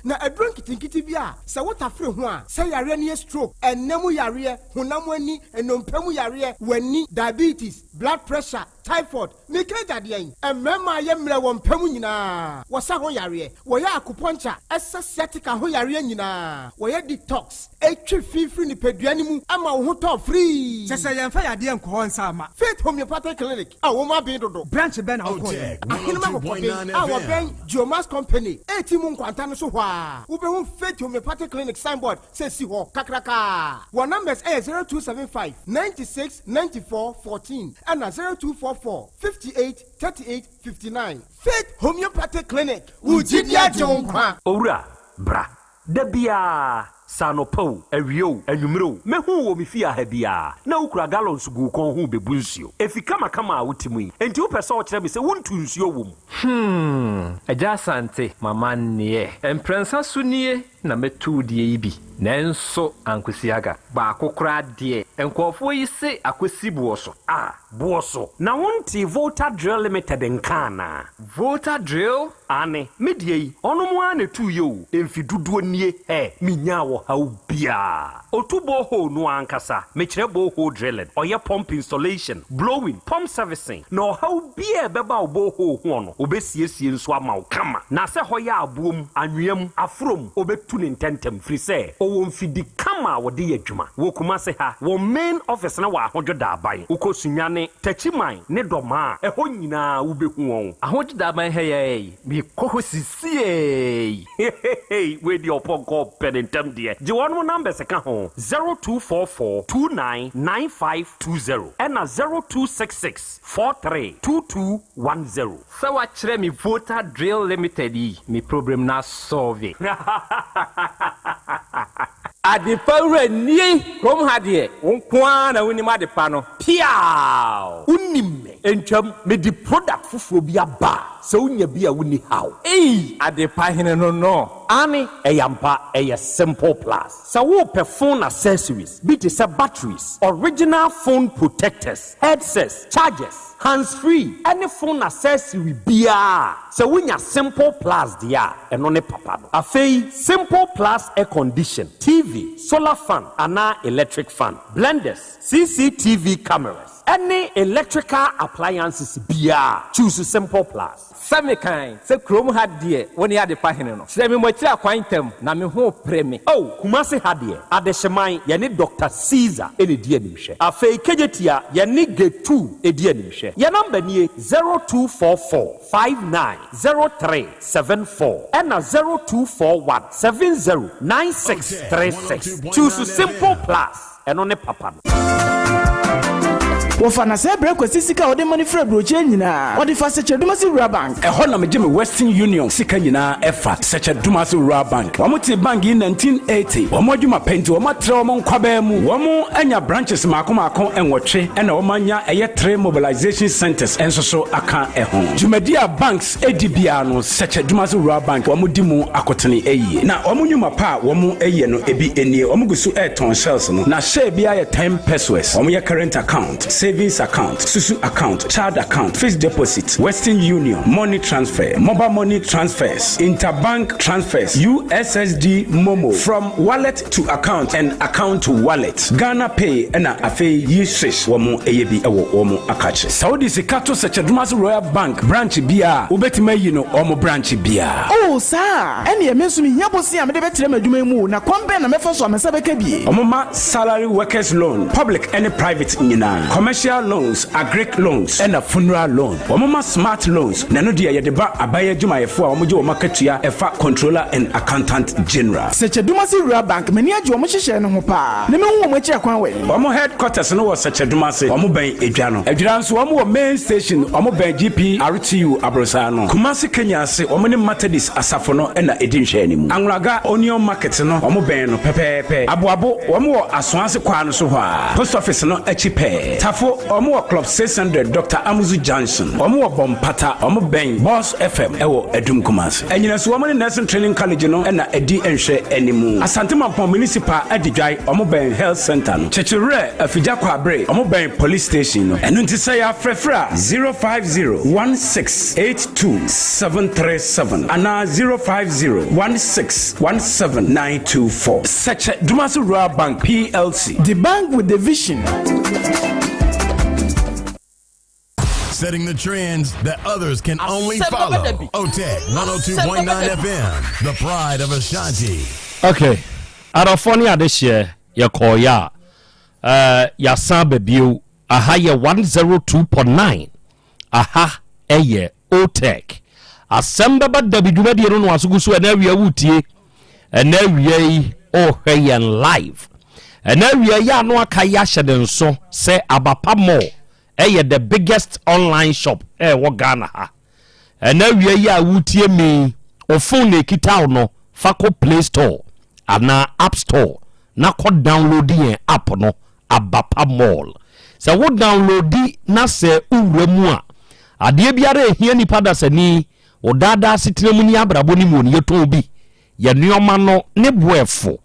Na aduro nketenkete bi a sɛ wotafere ho a, sɛ yareɛ no yɛ stroke, ɛnna mu yareɛ, honam ani, nnompe mu yareɛ, w'ani, diabetes, blood pressure, typhoid, meka agya deɛn? Mmarima a yɛ mmerɛ wɔ mpa mu nyinaa, wɔsa ho yareɛ, wɔyɛ acupuncture, ɛsa sciatica ho yareɛ nyinaa, wɔyɛ detox, ɛtwe fi firi nipadua no mu ma wo ho tɔ firii. Kyɛ sɛ yɛmfa yadeɛ nkɔ hɔ nsa mma. Faith Homeopathic Clinic a wɔn aben dodo. Branch bɛn na wokɔeɛ? Ahenema Kɔkɔben a wɔbɛn Geomax Company eti mu nkwanta no so hɔ ara. Wobɛhu Faith Homeopathic Clinic signboard sɛ esi hɔ kakrakaa. Wɔn numbers yɛ 0275 96 94 14 ɛna 0244 58 38 59. Faith Homeopathic Clinic, wo gyidi agye wo nkwa. Owura, bra. Da biara, sɛ anɔpa o, awia o, anwummere o, mehu wo wɔ me fie ha biara, na wokura gallons gu wo kɔn ho rebebu nsuo. Efi kamakama a wote mu yi, enti wopɛ sɛ wokyerɛ me sɛ wontu nsuo wɔ mu? Hmm, Agya Asante, m'amanneɛ. Mprɛnsa so nie na mɛtu wo deɛ yi bi, nanso ankosi aga. Baako koraa deɛ, nkurɔfoɔ yi se akɔsi boɔ so. Ah, boɔ so? Na wontee Volta Drill Limited nka anaa? Volta Drill? Aane, me deɛ yi, ɔnom ara na ɛtuiɛ o, mfe dodoɔ nie, hɛ, menyaa ɔhaw biara. Ɔtu borehole no ara ankasa, mekyerɛ borehole drilling, ɔyɛ pump installation, blowing, pump servicing, na ɔhaw biara a ɛbɛba wo borehole hoɔ no, ɔbɛsiesie nso ama wo kama. Na sɛ hɔ yɛ aboɔ mu, anwea mu, aforɔ mu, ɔbɛtu no ntɛntɛm, firi sɛ ɔwɔ mfidi kama a wɔde yɛ adwuma. Wɔ Kumase ha, wɔn main office no wɔ Ahodwo Daaban. Wokɔ Sunyani, Techiman ne Dɔmaa a, ɛhɔ nyinaa wobɛhu wɔn. Ahodwo Daaban ha yi ara yi, mekɔ hɔ sisiei. Hehehe wei deɛ ɔpɔnkɔ ɔpɛ ne ntɛm deɛ. Gye wɔnom numbers ka ho, 0244 29 9520 ɛna 0266 43 2210. Sɛ wakyerɛ me Volta Drill Limited yi, me problem no asɔlve. Adepa wura nie! Kurom ha deɛ, wo nko ara na wonim adepa no. Piaaw! Wonim me. Ntwam, mede product foforɔ bi aba a, sɛ wonya bi a wonni haw. Ei! Adepa hene no no. Aane, ɛyɛ ampa, ɛyɛ Simple Plus. Sɛ worepɛ phone accessories bi te sɛ batteries, original phone protectors, headsets, chargers, hands free ɛne phone accessory biara a, sɛ wonya Simple Plus deɛ a, ɛno ne papa no. Afei Simple Plus air condition, TV, solar fan anaa electric fan, blenders, CCTV cameras, ɛne electrical appliances biara a, choose Simple Plus. Sɛ mekan sɛ kurom ha deɛ wo ne adepa hene no. Kyerɛ me moakyiri akwan ntɛm na me ho repere me. Oh, Kumasi ha deɛ, Adehyeman, yɛne Doctor Caesar na ɛdi animhwɛ. Afei Kejetia, yɛne Getu di animhwɛ. Yɛn number nie, 0244 59 03 74 ɛna 0241 70 96 36. Choose Simple Plus. Ɛno ne papa no. Wɔfa na sɛ brɛ Kwasi sika a ɔde ma no firi aburokyire nyinaa, ɔde fa Sɛkyɛ-Dumasi Rural Bank. Ɛhɔ na megye me Western Union sika nyinaa ɛfa, Sɛkyɛ-Dumasi Rural Bank. Wɔn tee bank yi 1980. Wɔn adwuma pɛ nti wɔn atrɛ wɔn nkwabaa mu. Wɔn anya branches maako maako nwɔtwe ɛna wɔn anya ɛyɛ three mobilization centers nso so aka ɛho. Dwumadi a banks di biara no, Sɛkyɛ-Dumasi Rural Bank wɔn di mu akotene yie. Na wɔn nnwuma pa a wɔn yɛ no ebi nie, wɔn gu so retɔn shells no, na share biara yɛ ten pesewas. Wɔn yɛ current account, savings account, susu account, child account, fixed deposit, Western Union, money transfer, mobile money transfers, interbank transfers, USSD momo, from wallet to account and account to wallet, Ghana Pay ɛna afei yi swish wɔn yɛ bi wɔ wɔn akakye. Sɛ wode sika to Sɛkyɛ-Dumasi Royal Bank branch biara a, wobɛtumi ayi no wɔn branch biara. Oh, saa a? Ɛnneɛ me nso mehia bosea a mede bɛtrɛ m'adwuma yi mu o, na kwan bɛn na mɛfa so a me nsa bɛka bi? Wɔma salary workers loan, public ne private nyinaa, commercial loans, agric loans, ɛna funeral loan. Wɔma smart loans, na ɛno deɛ yɛde ba aban adwumayɛfoɔ a wɔgye wɔn akatua ɛfa Controller and Accountant General. Sɛkyɛ-Dumasi Rural Bank, m'ani agye wɔn nhyehyɛe no ho paa, na mehu wɔn akyiri akwan wɛn? Wɔn headquarters no wɔ Sɛkyɛ-Dumase, wɔn bɛn Edwa no. Adwira nso wɔn wɔ main station, wɔn bɛn GPRTU aborosan no. Kumasi Kenya ase, wɔn ne Methodist asafo no na edi nhwɛanimu. Anwulaga Onion Market no, wɔn bɛn no pɛpɛɛpɛ. Aboabo, wɔn wɔ Asoase kwaa no so hɔ ara, post office no akyi pɛɛ. Tafo. Tafo, wɔn wɔ Club 600 Doctor Amuzu Junction. Wɔn wɔ Bɔmpata, wɔn bɛn Boss FM ɛwɔ Adum Kumasi. Anyinaso wɔn ne Nursing Training College no na ɛdi nhwɛ animu. Asante Mampɔn Municipal Adidwae, wɔn bɛn Health Centre no. Kyekyewerɛ, Afigya Kwabre, wɔn bɛn Police Station no. Ɛno nti sɛ yɛafrɛfrɛ a, 050 1682 737 anaa 050 1617 924. Sɛkyɛ Dumasi Rural Bank PLC. The bank with the vision. Setting the trends that others can only follow. OTEC 102.9 FM, the pride of Ashanti. Okay, adɔfoɔ ne adehyeɛ yɛkɔɔeɛ a eh, yɛasan aba bio. Aha yɛ 102.9, aha ɛyɛ OTEC. Asɛm bɛba dabi dwumadie no no aso gu so ɛna awia wotie. Ɛna awia yi ɔrehwɛ yɛn live. Ɛna awia yi ano aka yi ahyɛ ne nso sɛ Abapa Mall ɛyɛ the biggest online shop ɛwɔ Ghana ha. Ɛna awia yi a wotie me wo phone na ekita wo no fa kɔ Play Store anaa App Store na kɔ download yɛn app no Abapa Mall. Sɛ wo downloadi na sɛ wowura mu a, adeɛ biara a ɛhia nipa dasani wɔ daa daa asetena mu ne abrabɔ no mu no yɛtɔn bi. Yɛn nnoɔma no ne boɔ ɛfo.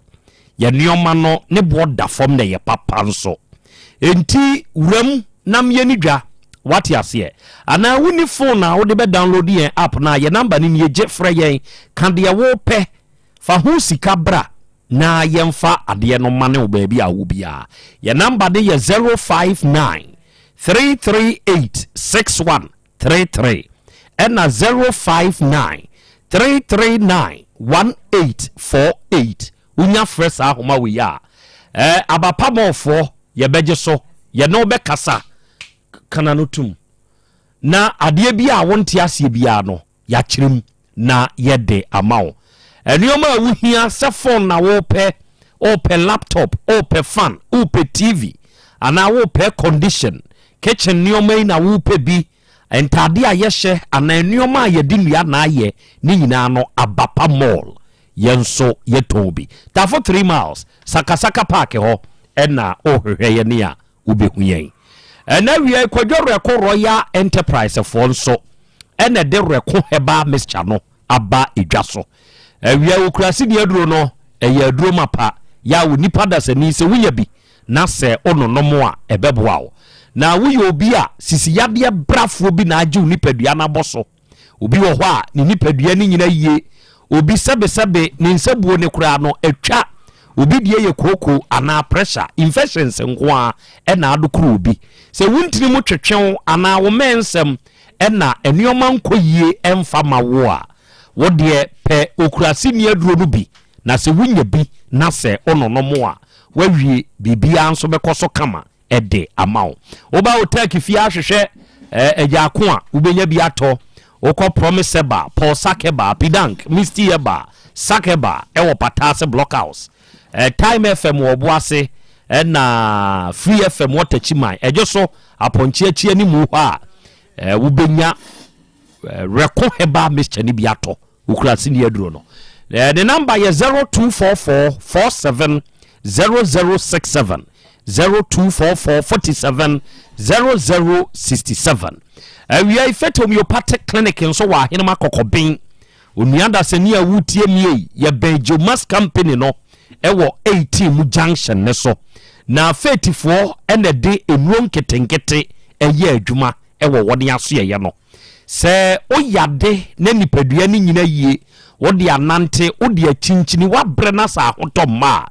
Yɛn nnoɔma no ne boɔ da fam na ɛyɛ papa nso. Enti wura mu na mmea no dwa. Wate aseɛ? Anaa wonni phone a wode bɛ download yɛn app no a, yɛn number no nie, gye frɛ yɛn, ka deɛ wopɛ, fa ho sika bra na yɛmfa adeɛ no mane wo baabi a wowɔ biara. Yɛn number no yɛ 059 338 6133 ɛna 059 339 1848. Wonya frɛ saa ahoma wei a, eh, abapamɔfoɔ yɛbɛgye so, yɛne wo bɛkasa kana no tum. Na adeɛ bi a wonte aseɛ biara no, yɛakyerɛ mu na yɛde ama wo. Nneɛma a wohia sɛ phone na wopɛ, wopɛ laptop, wopɛ fan, wopɛ TV, anaa wopɛ condition, kitchen nneɛma yi na wopɛ bi, ntaade a yɛhyɛ anaa nneɛma a yɛde nnua na ayɛ ne nyinaa no, Abapa Mall yɛn nso yɛtɔn bi. Tafo 3 Miles, Sakasaka Park hɔ ɛna wohwehwɛ yɛn a wobɛhu yɛn. Ɛna awia yi, Kwadwo Rɛko Royal Enterprise foɔ nso ɛna ɛde Rɛko Herbal Mixture no aba edwa so. Awia yi, okura sini aduro no, ɛyɛ aduro mapa yɛ a onipa dasani sɛ wonya bi na sɛ wononom a ɛbɛboa wo. Na woyɛ obi a sisi yadeɛ brafoɔ bi na agye wo nipadua no abɔ so. Obi wɔ hɔ a, ne nipadua no nyina yie. Obi sɛbesɛbe ne nsabuo no koraa no, atwa. Obi deɛ yɛ kooko anaa pressure, infections nko ara na adokoro obi. Sɛ wo ntini mu twetwe wo anaa wo mmɛn nsɛm na nneɛma nkɔ yie mfa ma wo a, wo deɛ pɛ okuraseni aduro no bi na sɛ wonya bi na sɛ wononom a, woawie, biribiara nso bɛkɔ so kama. de ama wo. Woba wo Turkey fie ahwehwɛ agyaako a, wobɛnya bi atɔ. Wokɔ Promise Herbal, Paul Sack Herbal, Pidank, Misty Herbal, Sack Herbal ɛwɔ Pataase Block House, Time FM wɔ Ɔboase, ɛna Free FM wɔ Takyiman. Ɛdwo so, Apɔnkye akyi animu hɔ a, wobɛnya Reko Herbal Mixture no bi atɔ. Wokura sini aduro no. Ne namba yɛ 0244 47 0067 0244 47 0067. Awia yi Faith Homeopathic Clinic nso wɔ Ahenema Kɔkɔben. Onua dasani a wotie mie yi, yɛbɛn Jomas Company no ɛwɔ 18 mu junction ne so. Na Faithfoɔ ɛna ɛde nnuro nketenkete ɛyɛ adwuma ɛwɔ wɔn asoɛyɛ no. Sɛ woyɛ ade na nipadua no nnyina yie, wode anante, wode akyinkyini, woabrɛ na sɛ ahotɔ mma a,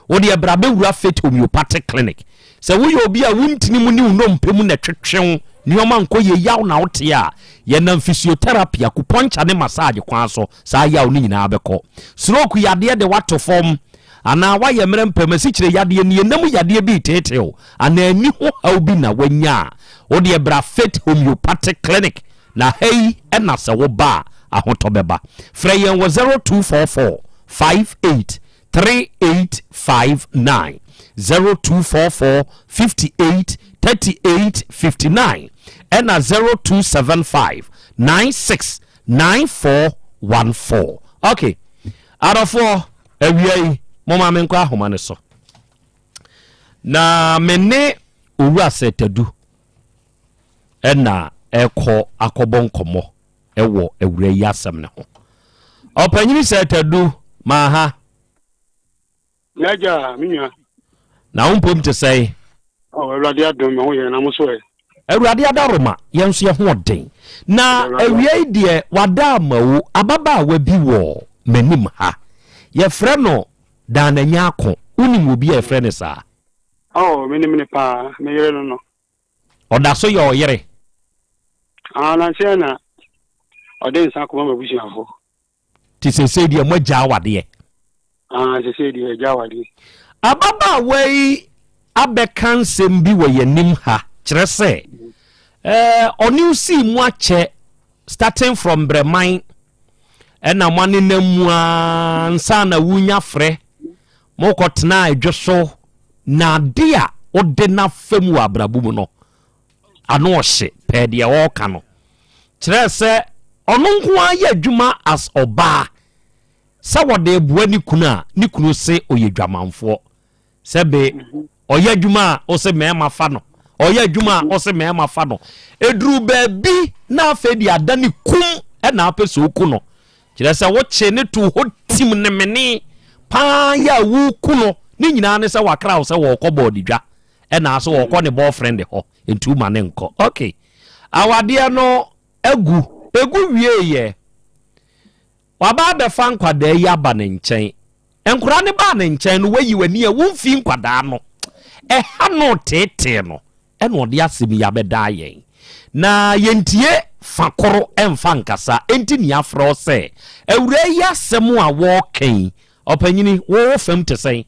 wo deɛ bra bɛwura Faith Homeopathic Clinic. Sɛ woyɛ obi a wo ntini mu ne wo nnompe mu na ɛtwetwe wo, nneɛma nkɔ yie, yaw na wote a, yɛnam physiotherapy, acupuncture ne massage kwan so, saa yaw no nyinaa bɛkɔ. Stroke yadeɛ de woato fam, anaa woayɛ mmerɛ mpam, asikyire yadeɛ, anienam yadeɛ bi reteetee wo, anaa ani ho haw bi na woanya a, wo deɛ bra Faith Homeopathic Clinic na ha yi na sɛ woba a ahotɔ bɛba. Frɛ yɛn wɔ 0244 58 3859, 0244 58 38 59 ɛna 0275 96 9414. Ok, adɔfoɔ, awia yi momma menkɔ ahoma no so. Na me ne Owura Sɛtadu. ɛna ɛkɔ akɔbɔ nkɔmmɔ ɛwɔ awura yi asɛm no ho. Ɔpanyini Sɛ Tadu, maa ha. M'agya, me nua. Na wo mpom te sɛn? Oh, Awurade adom, me ho yɛ, na mo so ɛ? Awurade adaworoma, yɛn nso yɛ ho ɔden. Na awiei deɛ, wada ama wo, ababaawa bi wɔ m'anim ha. Yɛfrɛ no Daana Nyarko. Wonim obi a yɛfrɛ no saa? Oh, menim no paa, me yere no no. Ɔda so yɛ ɔyere? Ah, nansa na ɔde nsa akɔma m'abusuafo. Nti seesei deɛ moagya awadeɛ? Ah, seesei deɛ yɛagya awadeɛ. Ababaawa yi abɛka nsɛm bi wɔ yɛn anim ha, kyerɛ sɛ eh, ɔne wo sii mu akyɛ starting from Brɛman ɛna mo anenam mu ara nsa na wonya frɛ mokɔtena adwo so na ade a wode no afa mu wɔ abrabɔ mu no ano ɔhye pɛɛ deɛ ɔreka no kyerɛɛ sɛ ɔno nko ara yɛ adwuma as ɔbaa sɛ wɔde boa ne kunu a ne kunu se ɔyɛ dwamanfoɔ sɛ be ɔyɛ adwuma a ɔse mmarima fa no ɔyɛ adwuma a ɔse mmarima fa no ɛduru baabi na afei de ada ne kum ɛna apɛ sɛ ɔku no kyerɛ sɛ wokye ne to hɔ tim ne mene paa yɛ a woku no ne nyinaa ne sɛ wakra wo sɛ wɔkɔ bɔɔde dwa ɛna so ɔkɔ ne boyfriend hɔ nti woma ne nkɔ ok awadeɛ no agu egu wieeɛ waba abɛfa nkwadaa yi aba ne nkyɛn nkwadaa no baa ne nkyɛn no wayi w'ani a womfi nkwadaa no ɛha no teetee no ɛna ɔde asɛm yi abɛdaa yɛn na yɛntie fa koro ɛmfa nkasa enti nea afrɛ wo sɛ awura yi asɛm a wɔɔka yi ɔpanyini wo fam te sɛn?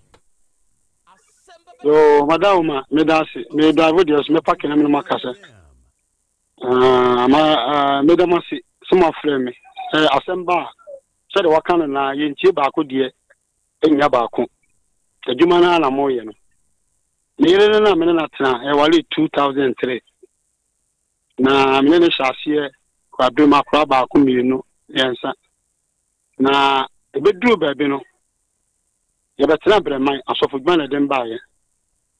Yoo, madam ma meda ase. Me drive deɛ so mɛpa kena me no makasa. Ah, ma ah, meda mo ase sɛ mo afrɛ me. Sɛ asɛm ba a, sɛdeɛ waka no na yɛntie baako deɛ ɛnnya baako. Adwuma no ara na moyɛ no. Me yere no na me ne no atena, yɛwaree 2003. Na me ne no hyɛ aseɛ kwadwom akora baako mmienu mmiɛnsa. Na ɛbɛduruu baabi no, yɛbɛtenaa Brɛman, asɔfodwuma na ɛde me baeɛ.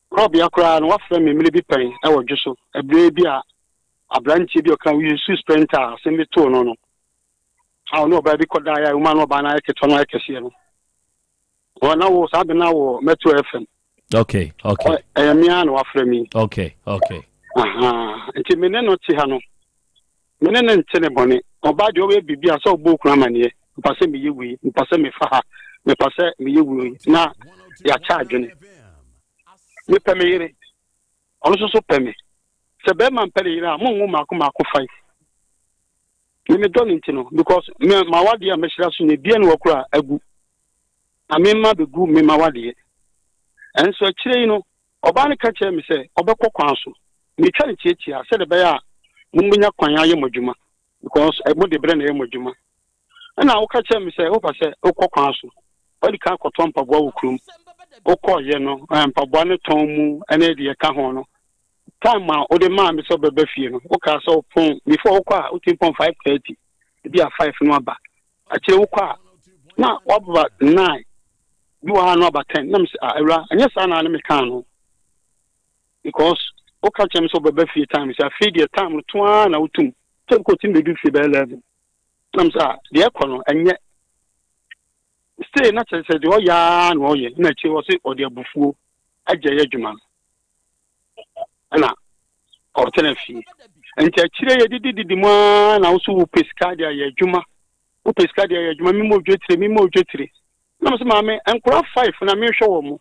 Korabea koraa no, wɔafrɛ me mmerɛ bi pɛn wɔ dwo so, ɛberɛ bi a aberanteɛ bi a ɔka Yusu Sprinter a asɛm bi too no no, a ɔne ɔbaa bi kɔdaeɛ a ɛwom a na ɔbaa no ayɛ ketewa no ayɛ kɛseɛ no. Wɔ na wo saa bere na wɔ Metro FM. Okay. Ɛyɛ me ara na wafrɛ me. Okay. Aha, nti me ne no te ha no, me ne no nte ne bɔne. Ɔbaa deɛ ɔbɛyɛ biribi a sɛ ɔbɔ okunu amaneɛ, mpa sɛ meyɛ wei, mpa sɛ mefa ha, mepa sɛ meyɛ wei, na yɛakyɛ adwene. Mepɛ me yere, ɔno nso so pɛ me. Sɛ bɛrima mpɛ ne yere a, monwo mmaako mmaako five. Me medɔ no nti no, because me m'awadeɛ a mɛhyira so no, ebia ne wɔ koraa agu. Na me mma bɛgu me m'awadeɛ. Ɛnso akyire yi no, ɔbaa no ka kyerɛɛ me sɛ ɔbɛkɔ kwan so. Metwa no tiatia sɛdeɛ ɛbɛyɛ a mobɛnya kwan ayɛ mo adwuma because mode berɛ na ɛyɛ mo adwuma. Ɛna woka kyerɛɛ me sɛ wopɛ sɛ wokɔ kwan so. Wadi kan akɔtɔ mpaboa wɔ kurom. Wokɔeɛ no, mpaboa no tɔn mu ne deɛ ɛka ho no, time a wode maa me sɛ wobɛba fie no, wokaa sɛ wopɔn, before wokɔ a wotumi pɔn 5:30, ebi a 5 no aba. Akyire wokɔ a na waba 9, bi wɔ ha no aba 10. Na mesɛ, ah, awura, ɛnyɛ saa na ne mekaa no. Because woka kyerɛ me sɛ wobɛba fie time, sɛ afei deɛ time no to ara na wotum. Sɛ wokɔ tumi bɛdu fie bɛyɛ 11. Na mesɛ, ah, deɛ ɛkɔ no, ɛnyɛ. Stay na kyerɛ sɛ deɛ ɔyɛ ara na ɔyɛ. Na akyire wɔ se ɔde abufuo agya yɛ adwuma no. Ɛna ɔtena fie. Nti akyire yɛdidi didi mu ara na wo so wopɛ sika de ayɛ adwuma. Wopɛ sika de ayɛ adwuma, mema odwetire, mema odwetire. Na mesɛ maame, nkora five na mehwɛ wɔn mo.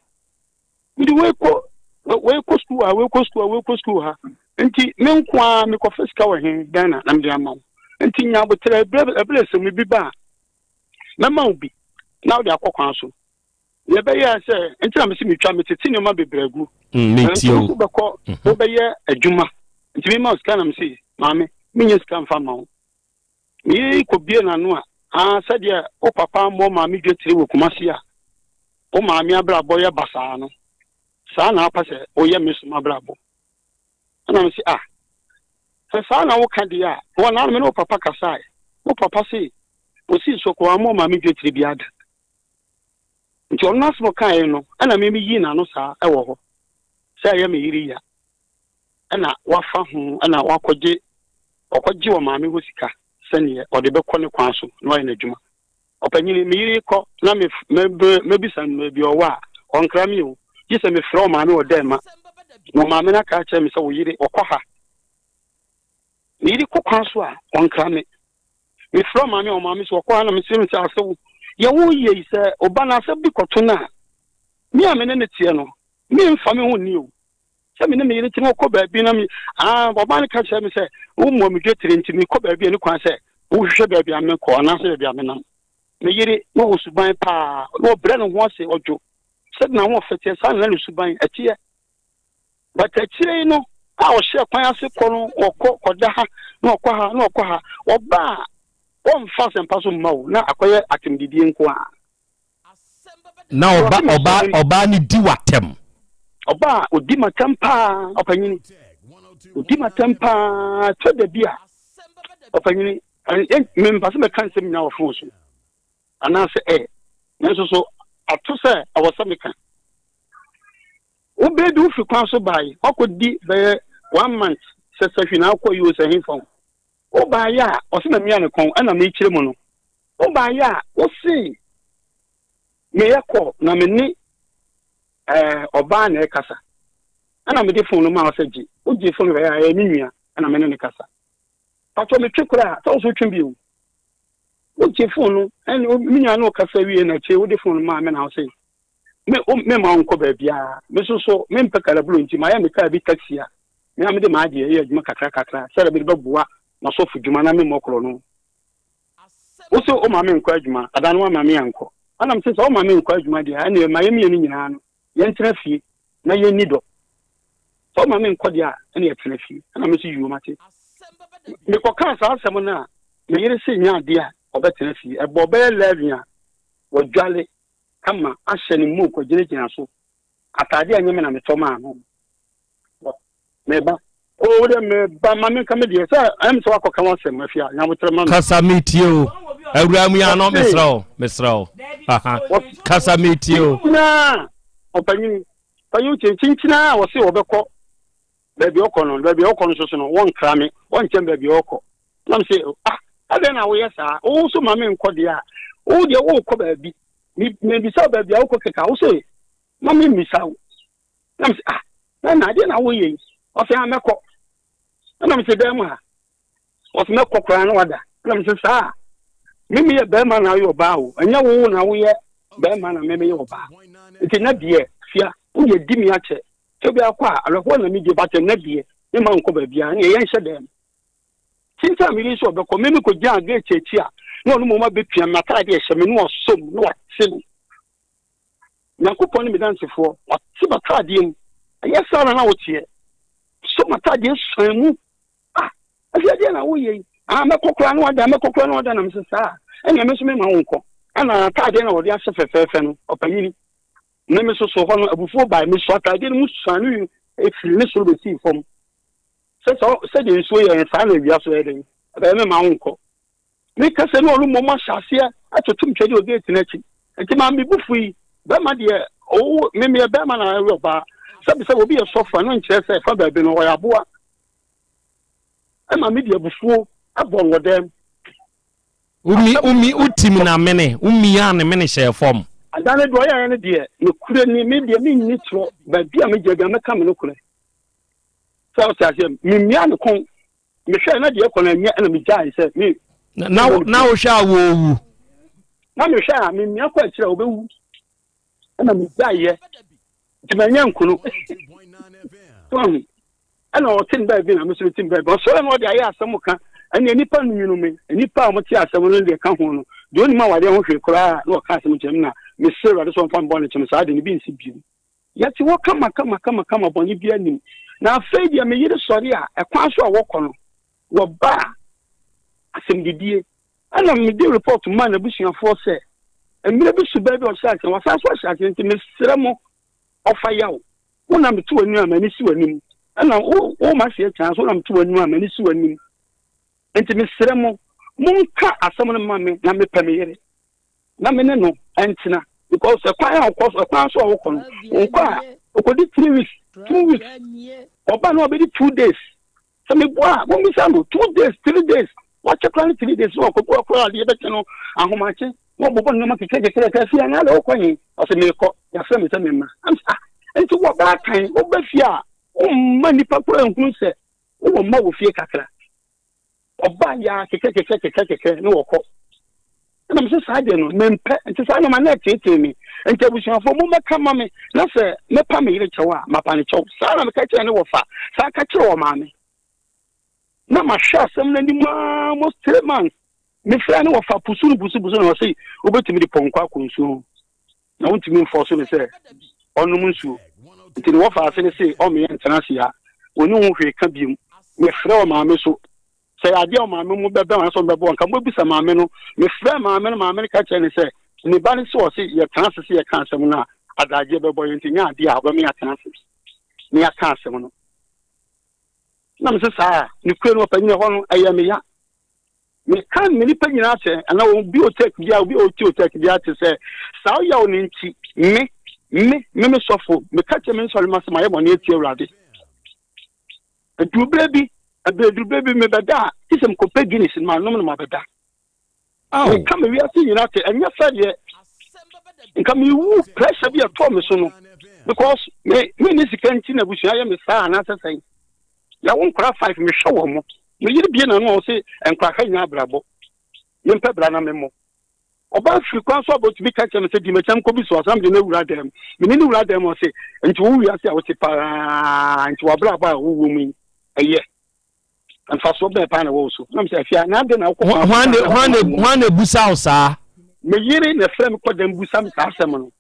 Mede wei kɔ wei kɔ sukuu ha, wei kɔ sukuu ha, wei kɔ sukuu ha. Nti me nko ara mekɔfa sika wɔ he Ghana na mede ama wo. Nti nya aboterɛ, ɛberɛ sɛ mu bi ba a, mɛma wo bi na wode akɔ kwan so. Deɛ ɛbɛyɛ sɛ nti na mese metwa metete nneɛma bebree agu. Metie o. Wobɛkɔ wobɛyɛ adwuma nti mema wo sika na mese maame menyɛ sika mfa ma wo. Meyɛ kɔbie n'ano a aa sɛdeɛ wo papa mmɔ maame dwetire wɔ Kumasi a wo maame abrabɔ yɛ basaa no saa na apɛ sɛ woyɛ me so m'abrabɔ. Ɛna mese ah sɛ saa na woka deɛ a wɔ na me ne wo papa kasae wo papa se ɔsii so kɔ wammɔ maame dwetire biara da. Nti ɔno n'asɛm a ɔkaeɛ no ɛna me meyii n'ano saa ɛwɔ hɔ sɛ ɛyɛ me yere ya ɛna wafa ho ɛna wakɔgye. Ɔkɔgye ɔmaame hɔ sika sɛdeɛ ɔde bɛkɔ ne kwan so na wayɛ n'adwuma. Ɔpanyini, me yere kɔ na me mɛbisa no baabi ɔwɔ a, ɔnkra me o. Gye sɛ mefrɛ ɔmaame wɔ dɛn ma na ɔmaame no aka akyerɛ me sɛ wo yere ɔkɔ ha. Me yere kɔ kwan so a, ɔnkra me. Mefrɛ ɔmaame a ɔmaame so ɔkɔ ha na mesrɛ no sɛ asɛ wo yɛ wo yie yi sɛ ɔba no asɛm bi kɔto no a, me a me ne no teɛ no, memfa me ho nni o. Sɛ me ne me yere te na ɔkɔ baabi na me ah ɔbaa no ka kyerɛ me sɛ wommɔ me dwetire nti mekɔ baabi a ne kwan sɛ wohwehwɛ baabi a mekɔ anaasɛ baabi a menam. Me yere na ɔwɔ suban paa na ɔbrɛ ne ho ase ɔdwo sɛde n'ahoɔfɛ teɛ saa na na ne suban ɛteɛ. But akyire yi no a ɔhyɛ kwan ase kɔ no ɔkɔ kɔda ha na ɔkɔ ha na ɔkɔ ha ɔba a ɔmfa asɛmpa so mma wo na akɔyɛ atɛmdidie nko ara. Na ɔba ɔba ɔbaa no di w'atɛm. Ɔbaa a odi m'atɛm paa ɔpanyini odi m'atɛm paa tɔ da bi a ɔpanyini mempɛ sɛ mɛka nsɛm nyinaa wɔ fon so anaasɛ ɛ nanso so ato sɛ ɛwɔ sɛ meka wobɛɛ bi wofiri kwan so bae wakɔdi bɛyɛ one month sɛ sahwi na akɔ yi o sɛ hefa o wobaeɛ a ɔsɛ na mia ne kɔn ɛna mekyerɛ mu no Wobaeɛ a, wose meyɛ call na me ne ɛɛ ɔbaa na ɛkasa. Ɛna mede phone no maa wo sɛ gye. Wogyee phone no bɛyɛ a ɛyɛ me nua ɛna me ne no kasa. Patrɔ metwe koraa sɛ wo nso wotwe bio. Wogye phone no ɛne me nua ne ɔkasa wie na akyire wode phone no maa me na wose me wo me ma wo nkɔ baabiara. Me nso so mempɛ kalaburo nti mayɛ me kaa bi taxi a me a mede m'adeɛ yɛ adwuma kakra kakra sɛdeɛ mede bɛboa m'asɔfo dwuma na memmɔ korɔ no. Wo se woma me nkɔ adwuma, ada no woamma me ankɔ. Ɛna mese sɛ woma me nkɔ adwuma deɛ a, ɛnneɛ ma yɛn mmienu nyinaa no yɛntena fie na yɛnni dɔ. Sɛ woma me nkɔ deɛ a, ɛnneɛ tena fie. Ɛna me nso yio mate. Mekɔkaa saa asɛm no a, me yere se nyɛ adeɛ a ɔbɛtena fie. Ɛbɔ bɛyɛ 11 a, wadwale kama ahyɛ ne mok wagyinagyina so. Ataadeɛ a ɛnyɛ me na metɔ maa no. Meba. O wo deɛ meba ma menka me deɛ sɛ ɛm sɛ wakɔka w'asɛm afia nyabotrɛ ma me. Kasa metie o. Awura mu ya no mesrɛ wo mesrɛ wo. Kasa metie o. Kyinkyinaa ɔpanyin panyin kyɛ kyinkyinaa a wɔse wɔbɛkɔ baabi ɔkɔ no baabi ɔkɔ no soso no wɔnkra me wɔnkyɛn baabi ɔkɔ nam sɛ ah adɛn na woyɛ saa wo so ma me nkɔ deɛ a wo deɛ wokɔ baabi mebisa baabi a wokɔ kɛkɛ a wo sɛ ma me mmisa wo Na mese, ah, na na adeɛ na woyɛ yi? Ɔse, ah, mɛkɔ. Ɛna mese, dɛn mu ha? Ɔse, mɛkɔ koraa na wada. Ɛna mese, saa, me meyɛ bɛrima na woyɛ ɔbaa o. Ɛnyɛ wo na woyɛ bɛrima na me meyɛ ɔbaa. Nti na deɛ, fia, woyɛ di me akyɛ. Sɛ obi akɔ a, awerɛhoɔ na medie, but ɛnɛ deɛ, me ma nkɔ baabiara, ɛneɛ yɛnhyɛ dɛm. Sinti a meyere sɛ ɔbɛkɔ, me mekɔgyinaa gate akyi a, na ɔno mmom abɛpia me, m'ataadeɛ ɛhyɛ me, na wasɔ mu, na wate me. Nyankopɔn ne me dansefoɔ, wate m'ataadeɛ mu. Ɛnyɛ saa na na woteɛ. So m'ataadeɛ suan mu. Ah, afei adeɛ na woyɛ yi. Ah, mɛkɔ koraa na wada, mɛkɔ koraa na wada na mesɛ saa. Ɛnna me nso mema wo nkɔ. Ɛna ataadeɛ na wɔde ahyɛ fɛfɛɛfɛ no, ɔpanyini. Me me soso hɔ no, abufuo bae. Meso ataadeɛ no mu suane efiri ne soro besii fam. Sɛ sɛ sɛdeɛ nsuo yɛ no, saa na awia so yɛ den. Ɛbɛyɛ mema wo nkɔ. Meka sɛ ne ɔno mmom ahyɛ aseɛ atoto ntwɛdeɛ wɔ gate no akyi. Nti maa me bo fui. Bɛrima deɛ, ɔwo, me meyɛ bɛrima na ɔyɛ ɔbaa. Sɛbi sɛ obi yɛ sɔfo a, ɛno nkyerɛ sɛ ɛfa baabi no ɔyɛ aboa. Ɛma mede abufuo bɔ no wɔ dɛm. Wumi, wumi, wotim na mene, womiaa ne mene hyɛɛ fam. Ada no deɛ ɔyɛeɛ no deɛ, nokorɛ ni, me deɛ menni torɔ, baabi a megyina biara mɛka me nokorɛ. Sɛ wote aseɛ, memiaa ne kɔn. Mehwɛɛ na deɛ ɛkɔ no ɛnyɛ ɛna megyae sɛ me. Na na wohwɛ a wɔrewu. Na mehwɛ a memia kɔ akyire a wɔbɛwu ɛna megyaeɛ nti manya nkono. So ahu ɛna ɔte ne baabi na me nso mete me baabi ɔsɔre na ɔde ayɛ asɛm ka ɛnna nnipa nwunu me nnipa a wɔte asɛm no deɛ ka ho no deɛ onim awadeɛ ho hwee koraa na ɔka asɛm kyerɛ me na mesrɛ Awurade sɛ ɔmfa me bɔne kyɛ me saa de no bi nsi bio. Yɛte hɔ kama kama kama kama bɔne biara nnim. Na afei deɛ me yere sɔre a, ɛkwan so a wɔkɔ no, wɔba a, asɛmdidie. Ɛna mede report maa n'abusuafoɔ sɛ, mmerɛ bi suban bi a ɔhyɛ aseɛ, wasan so ahyɛ aseɛ nti mesrɛ mo, ɔfa yaw. Wo na mete w'anim a m'ani si w'anim. Ɛna wo, wo m'aseɛ kyaa so, wo na mete w'anim a m'ani si w'anim. Nti mesrɛ mo, monka asɛm no mma me na mepɛ me yere. na me ne no ntena because ɛkwan a ɔkɔ so ɛkwan so a ɔkɔ no ɔkɔ a ɔkɔdi 3 weeks 2 weeks ɔba no ɔbɛdi 2 days. Sɛ meboa a, mommisa no. 2 days, 3 days, wakyɛ koraa ne 3 days na wakɔbu akora adeɛ bɛkyɛ no ahomakye na ɔbobɔ nneɛma kekrekekrekɛ fie anaa dɛ wokɔ he? Ɔsɛ meekɔ, yɛafrɛ me sɛ memma. Am sɛ ah, nti wɔbaatan woba fie a womma nnipa koraa nhunu sɛ wowɔ mma wɔ fie kakra. Ɔba yɛ a kekrekekrekekrekɛ ne wɔkɔ. Ɛna mesɛ saa deɛ no mempɛ, nti saa nneɛma na ɛteetee me. Nti abusuafoɔ mommɛka ma me na sɛ mɛpa me yere kyɛw a mapa ne kyɛw. Saa na meka kyerɛ ne wɔfa, saa ka kyerɛ wɔ maame. Na mahwɛ asɛm no anim aa almost 3 months. Mefrɛ ne wɔfa pusu no pusu pusu na ɔse wobɛtumi de pɔnkɔ akɔ nsuo ho na wontumi mfɔ so ne sɛ ɔnom nsuo. Nti ne wɔfa ase ne se ɔmmeyɛ ntena ase a ɔni ho hwee ka biom. Mefrɛ wɔ maame so sɛ yɛ adeɛ a maame mu bɛbɛn wɔn sɛ ɔbɛbɔ nka mobɛbisa maame no. Mefrɛ maame no, maame no ka kyerɛ ne sɛ ne ba no sɛ ɔse yɛtena ase sɛ yɛka asɛm no a adagyeɛ bɛbɔ yɛ, nti nyɛ adeɛ a ɔbɛma yɛatena ase na yɛaka asɛm no. Na mesɛ saa a ne kure no ɔpanyini hɔ no ɛyɛ me ya. Meka me nipa nyinaa sɛ anaa obi otek bia obi ɔti otek bia te sɛ saa ɔyaw no nti me me me me sɔfo meka kyerɛ me nsɔre ma sɛ mayɛ bɔne atia Awurade. Aduru berɛ bi, aduru berɛ bi mebɛda a, gye sɛ mekɔpɛ Guinness no manom no mabɛda. Meka me wiase nyinaa te, ɛnyɛ sɛ deɛ nka mewu pressure bi a ɛtɔɔ me so no, because me menni sika nti na abusua yɛ me saa anaasɛ sɛn. Yɛwo nkora 5 mehwɛ wɔn mo. Me yere bie n'ano a ɔse nkora ha nyɛ abrabɔ. Mempɛ bra na memmɔ. Ɔbaa firi kwan so aba otumi ka kyerɛ me sɛ di m'akyi na mekɔbi so ase na mede no awura dan mu. Me ne no wura dan mu ɔse, nti wo wiase a wote paa nti w'abrabɔ a wowɔ mu yi ɛyɛ mfasoɔ bɛn paa na ɛwɔ wo so? Na mesɛ afia na adɛn na wokɔ kwan so Hwan na hwan wokɔ hwan na ebusa wo saa? Me yere na ɛfrɛ me kɔ dan busa me saa asɛm no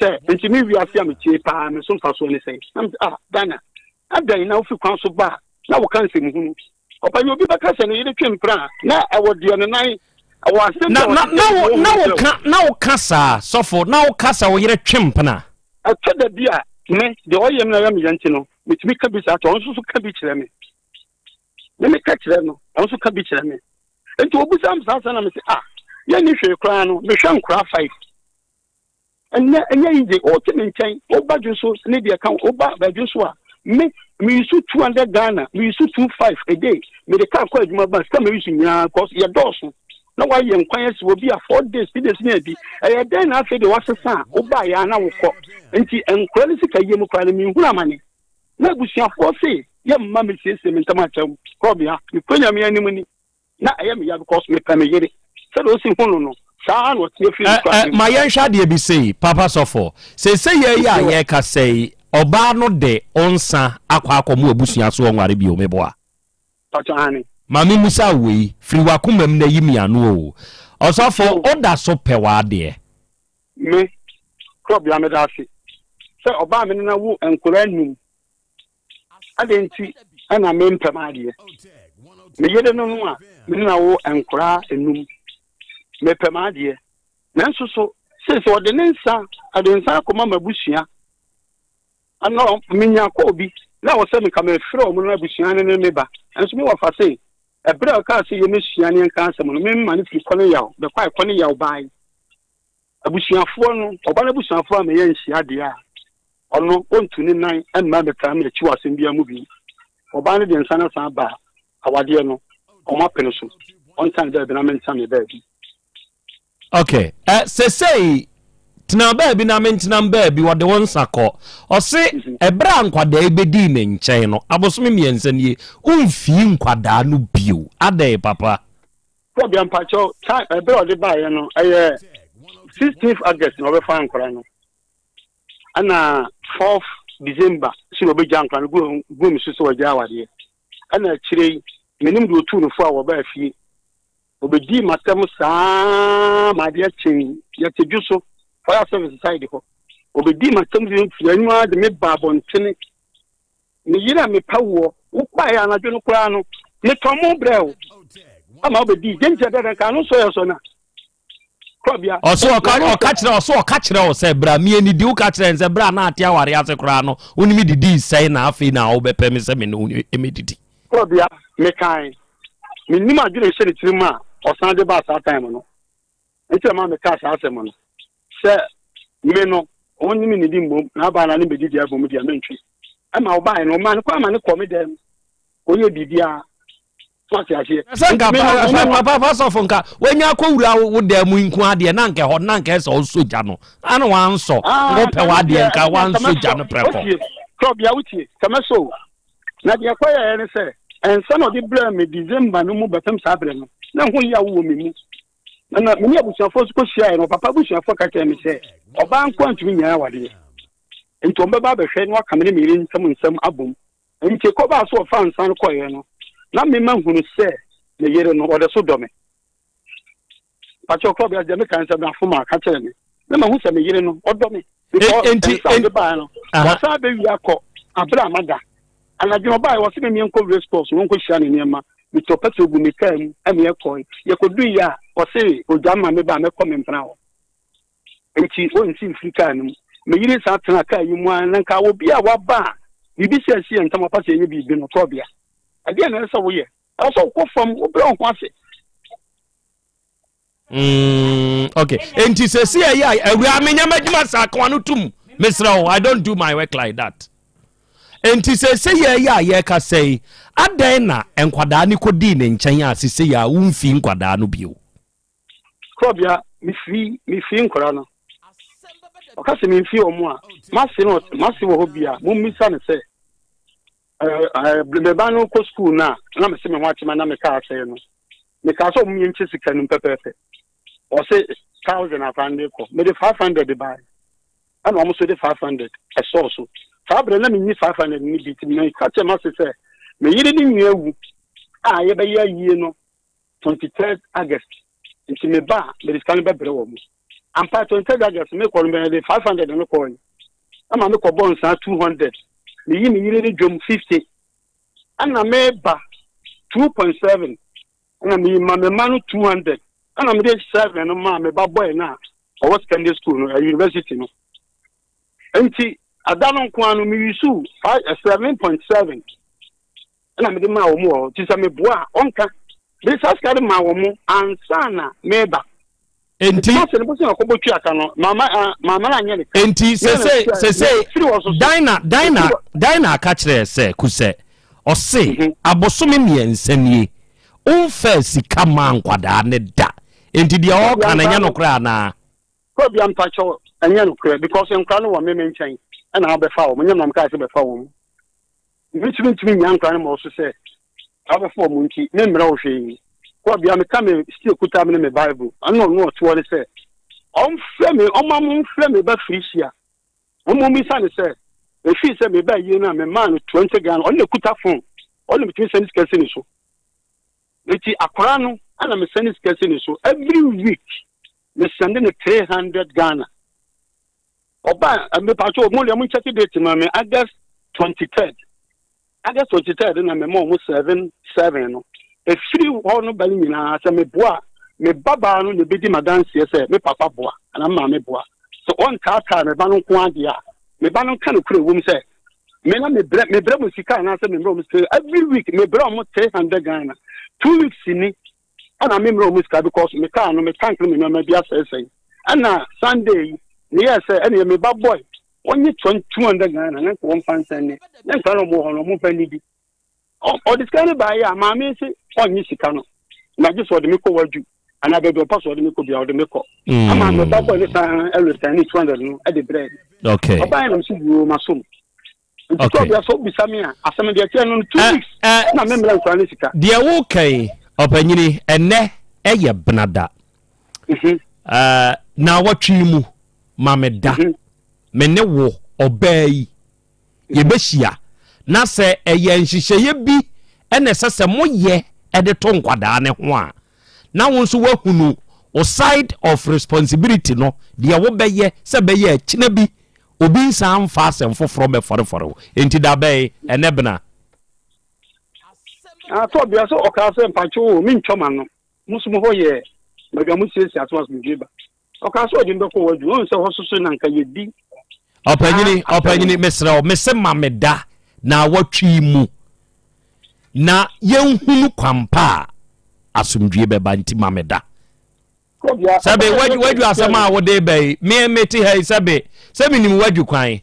sɛ nti me wiase a metie paa me so mfasoɔ ne sɛn? Na mesɛ ah Dana adɛn na wofi kwan so ba a na woka nsɛmhunu? Ɔpanyin obi bɛka sɛ ne yere twe mpena a, na ɛwɔ deɛ ne nan ɛwɔ asɛm bi Na a na ɔte na sɛ wo ne na ho wo kyerɛ ka na wo ka saa sɔfo na wo ka sɛ wo yere twe mpena. Ɛtɔ da bi a me deɛ ɔyɛ me na ɛyɛ me ya nti no metumi ka bi saa kyerɛ ɔno nso so ka bi kyerɛ me. Me meka kyerɛ no ɔno nso ka bi kyerɛ me. Nti obisa me saa asɛm na mese ah yɛnni hwee koraa no mehwɛ nkoraa 5. Ɛnnɛ, ɛnyɛ easy. Wote me nkyɛn, woba dwo so ne deɛ ka woba badwo so a, me me use 200 Ghana, me use 25 a day. Me de car kɔ adwuma ba, sika me use nyinaa cause yɛ dɔɔso. Na wayɛ nkwan asi wɔ bi a 4 days, 3 days ne adi. Ɛyɛ dɛn na afei de wasesa a woba yɛ a na wokɔ. Nti nkora ne sika yie mu koraa no menhunu amane. Na abusuafoɔ se yɛ mma me siesie me ntam akyɛm. Korɔbea, mekɔ Nyame anim ni. Na ɛyɛ me ya because mepɛ me yere. Sɛdeɛ ɔsi hu no no, saa ara na ɔteɛ firi ne kura Ma yɛnhwɛ adeɛ bi sei, Papa Sɔfo. Seesei yɛ yi a yɛrekasa yi, ɔbaa no de wo nsa akɔ akɔmo abusua so ɔnware bio, meboa? Pakyɛ aane. Ma me musa wo wei, firi w'akomam na yi me ano o. Ɔsɔfo, woda so pɛ w'adeɛ? Me, Korɔbea, meda ase sɛ ɔbaa me ne no awo nkwadaa num. Adɛn nti na mempɛ m'adeɛ? Me yere no no a me ne no awo nkoraa enum. Mepɛ m'adeɛ. Nanso so seesei ɔde ne nsa ɔde nsa akɔma m'abusua ana menya kɔɔ bi na wɔ sɛ meka mefrɛ wɔn no abusua no ne me ba. Nanso me wɔfa se ɛberɛ a ɔkaa sɛ yɛmɛsua ne yɛnka asɛm no memma no firi kɔ ne yaw bɛkɔ a ɛkɔ ne yaw bae. Abusuafoɔ no, ɔba no abusuafoɔ a meyɛ nhyia deɛ a, ɔno ɔntu ne nan mma mmɛtaa me akyi wɔ asɛm biara mu bio. Ɔbaa no de nsa no asan aba a, awadeɛ no, wɔapene so. Ɔntena ne baabi na mentena me baabi. Ok, eh, sesei tena baabi na mentena baabi, ɔde wo nsa kɔ. Ɔse ɛberɛ a nkwadaa yi bɛdii ne nkyɛn no, abosome 3 nie, womfii nkwadaa no bio. Adɛn papa? Sɛbea mpakyɛw, time ɛberɛ a ɔde baeɛ no ɛyɛ 16th August na ɔbɛfa nkora no, ɛna 4th December so na ɔbɛgya nkora no gu gu me so sɛ wɔagya awadeɛ. Ɛna akyire yi menim deɛ ɔtuu no fo a wɔbaa fie ɔbɛdii m'atɛm saa ma adeɛ kyee yɛte dwo so fire service side hɔ ɔbɛdii m'atɛm firi anwuma ara de me baa abɔntene. Me yere a mepɛ woɔ, wobaeɛ anadwo no koraa no, metɔn mo brɛɛ wo ama wobɛdii. Gye nkyɛ dɛdɛ nka ano nsɔ yɛ sɔ na korɔbea. Ɔso ɔka ɔka kyerɛ ɔso ɔka kyerɛ wo sɛ bra me anidi woka kyerɛ n sɛ bra na ate aware ase koraa no wo ne me didii sɛn na afei na wobɛpɛ me sɛ me ne wo mɛdidi. Korɔbea, mekae. Mennim adwene ɛhyɛ ne tirim a ɔsan de baa saa time no. Nti na ɛma mekaa saa asɛm no sɛ me no ɔnye me nnidi mmom na aba na ne mbɛdidi abom deɛ mentwe. Ɛma ɔbaeɛ no ɔmaa no kwan ma no kɔɔ me dan mu. Ɔyɛ biribiara. So ate aseɛ? Sɛ nka papa papa sɔfo nka wanya akɔwura wo dan mu nko adeɛ na nka ɛhɔ na nka ɛsɛ ɔsɔ gya no ana wansɔ ah, wopɛ w'adeɛ nka wansɔ gya no prɛko. Krɔbea wotie sɛ mɛsɔ o na deɛ ɛkɔyɛɛ ne sɛ ɛnsa na ɔde brɛɛ me December no mu bɛpem saa berɛ no na ho yaw wɔ me mu na na me ne abusuafoɔ nso kɔhyiaeɛ no papa abusuafoɔ ka kyerɛɛ me sɛ ɔbaa nko antumi nyaa awadeɛ nti ɔmbɛba abɛhwɛ na waka me ne me yere nsɛm nsɛm abom Enti ɛkɔbaa sɛ ɔfaa nsa no kɔeɛ no, na me mahunu sɛ me yere no, ɔda so dɔ me. Pakyɛ ɔkɔ bia deɛ meka nsɛm no afom a ka kyerɛ me. Na mahu sɛ me yere no, ɔdɔ me. Because Enti, nsa ɔde baeɛ no, wɔsan bɛwie akɔ abere a mada. Anadwo no ɔbaeɛ, wɔse me menkɔ race course, wɔnkɔhyia ne nneɛma. Metɔ petrol gu me kaa mu, ɛne yɛkɔe. Yɛkɔduiɛ a, ɔse ogya ma me ba a mɛkɔ me mpena hɔ. Enti ɔnsi mfiri kaa no mu. Me yere san tenaa kaa yi mu ara na nka obi a waba a biribi sɛ asi yɛn ntam a ɔpɛ sɛ yɛyɛ biribi no, tɔbea. Ɛdeɛn na ɛsɛ sɛ woyɛ? Ɛwɔ sɛ wokɔ fam, wobrɛ wo ho ase. Mm, okay. Enti sɛsi ɛyɛ a awura menyɛ m'adwuma saa kawa no tum. Mesrɛ wo, I don't do my work like that. Enti sɛsɛ yɛ ɛyɛ a yɛka sɛ adɛn na nkwadaa no kɔdii ne nkyɛn a sesei a womfii nkwadaa no bio? Korɔbea, mefiri mefiri nkwadaa no. Ɔka sɛ memfiri wɔn a, m'ase no m'ase wɔ hɔ bi a, mommisa no sɛ ɛɛ ɛɛ me ba no kɔ sukuu no a, na mese me ho akyema na mekaa asɛe no. Mekaa sɛ wɔn yɛnkyɛ sika no pɛpɛɛpɛ. Ɔse thousand akora no de kɔ. Mede 500 bae. Ɛna wɔn nso de 500 ɛsɔɔ so. Saa berɛ na menni 500 no bi nti meka kyerɛ m'ase sɛ me yere ne nua awu a yɛbɛyɛ ayie no 23rd August nti me ba a mede sika no bɛbrɛ wɔn. Ampa 23rd August mekɔ no mede 500 no kɔe. Ɛma mekɔ bɔ nsaa 200. Meyi me yere ne dwom 50. Ɛna meba 2.7 ɛna meyi ma me ma no 200. Ɛna mede 7 no maa me ba bɔe no a ɔwɔ secondary school no, university no. Nti ada no nko ara no me yusu 7.7. ɛna mede maa wɔn wɔ hɔ nti sɛ meboa a ɔnka mede saa sika no maa wɔn ansa na meba nti sɛ ne bosea ɔkɔbɔ tua ka no mama mama no anyɛ ne ka nti sese sese Dina Dina Dina aka kyerɛ sɛ kusɛ ɔse mhm. abosome mmiɛnsa nie ɔmfaa sika maa nkwadaa ne da nti deɛ ɔka no ɛnyɛ nokorɛ anaa Kɔbia mpakyɛw ɛnyɛ nokorɛ because nkwadaa no wɔ me me nkyɛn ɛna wabɛfa wɔn nyɛ nam kaa sɛ bɛfa wɔn Me nso mentumi nnya nkwa no mmɔɔ so sɛ abɛfa wɔn nti, memmrɛ wo hwee. Kɔ bia meka me still kuta me ne me Bible. Ɛna ɔno ɔte hɔ ne sɛ, ɔmfrɛ me, ɔma mo mfrɛ me ba Felicia. Ɔmo mmisa no sɛ, ɛfiri sɛ meba ayie no a memaa no 20 Ghana, ɔno na ɛkuta phone, ɔno na metumi sɛne sika si ne so. Nti akwaraa no ɛna mesɛne sika si ne so every week, mesɛnde no 300 Ghana. Ɔba a mepatwo mo deɛ mo nkyɛke date ma me August 23rd August 23rd na mema ɔmo 7 7 no efiri hɔ no ba no nyinaa sɛ meboa me babaa no na ebedi m'adanseɛ sɛ me papa boa anaa me maame boa sɛ ɔntaataa me ba no nko adeɛ a me ba no nka no kura ewom sɛ me na mebrɛ mebrɛ mo sika anaasɛ mebrɛ mo sika every week mebrɛ ɔmo 300 Ghana 2 weeks ni ɛna me mmerɛ ɔmo sika because me car no me tank no me nneɛma bi asɛesɛe ɛna Sunday yi meyɛɛ sɛ ɛna me ba boy wɔnye 200 Ghana na nka wɔmfa nsɛn ne na nka na ɔmo wɔ hɔ no ɔmo mfa nnidi ɔde sika no baeɛ a maame se ɔnnye sika no na gye sɛ ɔde me kɔ wadwu anaa baabi ɔpa so ɔde me kɔ bia ɔde me kɔ ama me ba boy ne san ɛreturn ne 200 no ɛde brɛ okay ɔbaeɛ na me so wuo ma som nti sɛ ɔbea sɛ wobisa me a asɛm deɛ ɛteɛ no no 2 weeks na memmerɛ nkora ne sika. Deɛ woka yi ɔpanyini ɛnɛ ɛyɛ benada mhm. Na wɔtwe mu ma me da mhm. me ne wo ɔbaa yi mhm. yɛbɛhyia na sɛ ɛyɛ nhyehyɛeɛ bi ɛna ɛsɛ sɛ moyɛ ɛde to nkwadaa ne ho a na wo nso woahunu wo side of responsibility no deɛ wobɛyɛ sɛ bɛyɛ akyina bi obi nsan mfa asɛm foforɔ mmɛfɔrefɔre wo. Enti da bɛn? Ɛnnɛ bena. Atɔ bia sɛ ɔkaa sɛ mpakyɛw o mentwa m'ano mo nso mo hɔ yɛ baabi a mo siesie ato asomdwoe ba ɔkaa sɛ ɔde me bɛkɔ w'adwuma ɔhu sɛ hɔ soso na nka yɛdi Ɔpanyini, ɔpanyini, mesrɛ wo, mese ma me da na awɔtwe mu na yɛnhunu kwampa a asomdwie bɛba nti ma me da. Sɛbe wadwu asɛm a wode ba yi, me mete ha yi sɛbe sɛ menim wadwu kwan.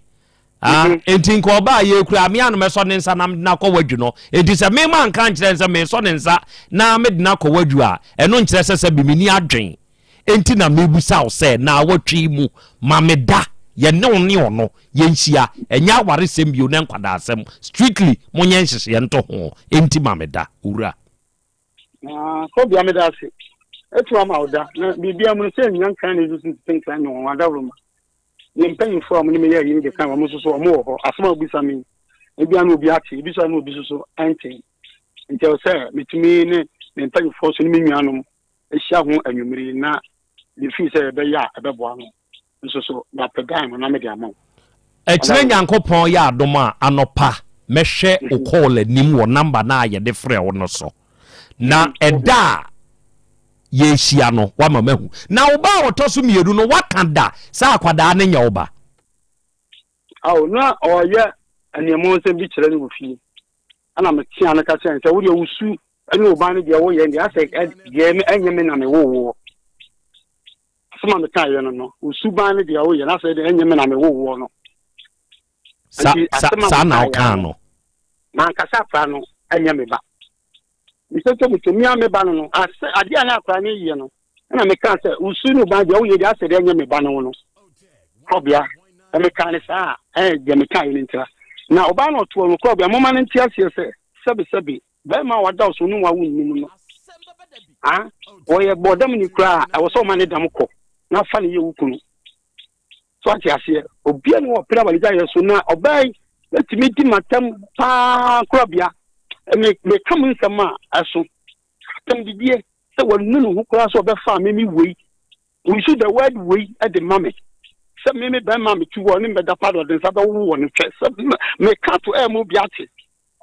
Ah, enti nka ɔbaa yɛ kura me a no mɛsɔ ne nsa na mede no akɔ wadwu no. Enti sɛ me ma nka nkyerɛ sɛ mesɔ ne nsa na mede no akɔ wadwu a, ɛno nkyerɛ sɛ sɛ bi menni adwen. Enti na mebisa wo sɛ naawɔtwe yi mu ma me da yɛne wo ne ɔno yɛnhyia. Ɛnyɛ awaresɛm bio ne nkwadaasɛm. Strictly monyɛ nhyehyeɛ nto ho. Enti ma me da, owura. Ah, Kɔbea meda ase. Etu ama wo da. Na biribia mu no sɛ nnya nkran na esusu tete nkran ne wɔn adaworoma. Ne mpanyimfo a wɔne me yɛ ayi no de kan wɔn nso so wɔn wɔ hɔ. Asɛm a wobisa me yi, ebia na obi ate, ebi so a na obi nso so ɛnte. Nti ɛwɔ sɛ metumi ne me mpanyimfoɔ so ne me nuanom ahyia ho anwummere yi na mefii sɛ yɛbɛyɛ a ɛbɛboa no nso so mapɛ dan no na mede ama wo. Ɛkyena Nyankopɔn yɛ adom a, anɔpa mɛhwɛ wo call anim wɔ number no a yɛde frɛ wo no so. Na ɛda a yɛrehyia no, woama mahu. Na wo ba a ɔtɔ so mmienu no, woaka da sɛ akwadaa no nyɛ wo ba? Ao, na ɔreyɛ aniammɔnsɛm bi kyerɛ no wɔ fie. Ɛna metea no ka kyerɛ no sɛ, wo deɛ wo su ne wo ba no deɛ woyɛ deɛ asɛ deɛ ɛnyɛ me na mewoo woɔ. Asɛm a mekaeɛ no no, wo suban no deɛ woyɛ no asɛ deɛ ɛnyɛ me na mewoo woɔ no. Sa, sa, saa na wokaa no? Mankasa akora no ɛnyɛ me ba. Mesɛ sɛ me a me ba no no, asɛ adeɛ a na akora no yɛ no, ɛna mekaa sɛ wo su ne wo ban deɛ woyɛ deɛ asɛ deɛ ɛnyɛ me ba no no. Korɔbea, na mekaa no saa a, ɛɛ deɛ mekaeɛ no ntira. Na ɔbaa no ɔtoɔ no, korɔbea, momma no nte aseɛ sɛ, sɛbesɛbe, bɛrima a wada wo so ne wawo nnim no, a ɔyɛ bɔɔdamni koraa a, ɛwɔ sɛ ɔma ne dam kɔ na fa no yɛ wo kunu. So ate aseɛ? Obia ne ɔpere awaregyaeɛ so na ɔbaa yi bɛtumi di matam paa korɔbea. Me meka mu nsɛm a ɛso atam didie sɛ wanu ne ho koraa sɛ ɔbɛfa me me wei. Use the word wei de ma me sɛ me me bɛrima me ti wɔ ne mbɛda pa de ɔde nsa bɛwo wɔ ne twɛ sɛ meka to ɛyɛ mo bi ate.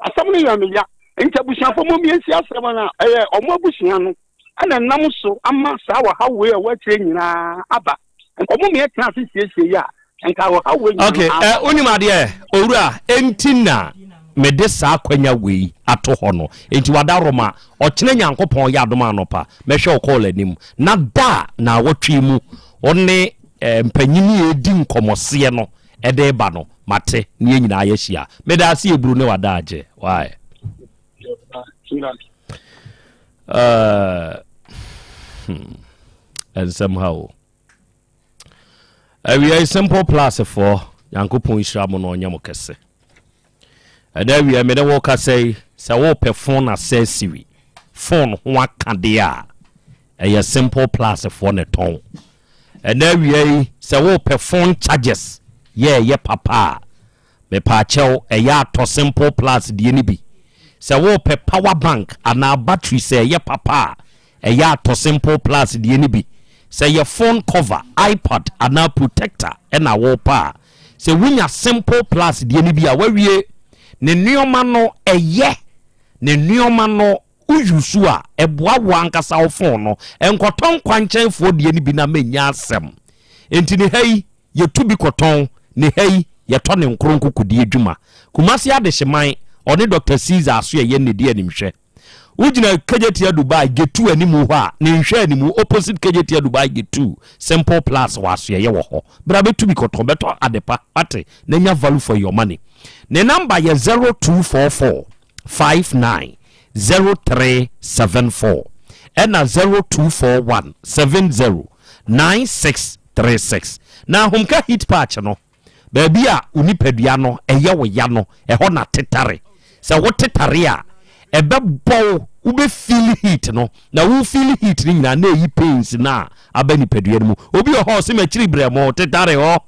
Asɛm no yɛ me ya. Nti abusuafo mo mmiensi asɛm no a ɛyɛ ɔmo abusua no ɛna ɛnam so ama saa ɔhaw wei a ɛwɔ akyire nyinaa aba. Nka ɔmo mmiɛ tena ase siesie yi a nka ɔhaw wei nyinaa Okay, no eh, aba. wonim adeɛ owura, enti na mede saa akwanya wei ato hɔ no. Enti wadaworoma, ɔkyena Nyankopɔn yɛ adom a anɔpa mɛhwɛ wo call anim na da a naawɔtwe yi mu wo ne eh, mpanyini a ɛdi nkɔmmɔseɛ no ɛde reba no mate ne yɛn nyinaa yɛahyia. Meda ase Eburu ne w'adaagye. Why? Uh, hmm. Nsɛm ha o. Awia yi Simple Plus foɔ, Nyankopɔn nhyira mo na ɔnyɛ mo kɛse. Ɛnɛ awia me ne wo kasa yi, sɛ wopɛ phone accessory, phone ho akadeɛ a, Ɛyɛ simple plus foɔ na ɛtɔn. Ɛnɛ awia yi sɛ wopɛ phone chargers yɛ ɛyɛ papa a, mepaakyɛw ɛyɛ a tɔ simple plus deɛ no bi. Sɛ wopɛ power bank anaa battery sɛ ɛyɛ papa a, ɛyɛ a tɔ simple plus deɛ no bi. Sɛ ɛyɛ phone cover, iPad anaa protector ɛna wopɛ a, sɛ wonya simple plus deɛ no bi a wawie. Ne nnoɔma no ɛyɛ, ne nnoɔma no Wo use a, ɛboa wo ankasa wo phone no. Nkɔtɔ nkwankyɛnfoɔ deɛ no bi na mɛnya asɛm. Enti ne ha yi, yɛtu bi kɔtɔn, ne ha yi, yɛtɔ ne nkoro nkokodie dwuma. Kumasi Adehyeman, ɔne Doctor Caesar Asoɛyɛ nnedi animhwɛ. Wogyina Kejetia Dubai Gate 2 animu hɔ a, ne nhwɛ animu, opposite Kejetia Dubai Gate 2, Simple Plus wɔ Asoɛyɛ wɔ hɔ. Bra bɛtu bi kɔtɔn, bɛtɔ adepa, wate, na nya value for your money. Ne number yɛ 0244. 59 0374 ɛna 0241 70 9636. Na ahomka heat patch no, baabi a wo nipadua no ɛyɛ wo ya no, ɛhɔ na tetare. Sɛ wo tetare a, ɛbɛbɔ wo, wobɛ feel heat no, na wo feel heat no nyinaa na ɛyi pains no a aba nipadua no mu. Obi wɔ hɔ ɔse m'akyiri brɛ mo, tetare hɔ.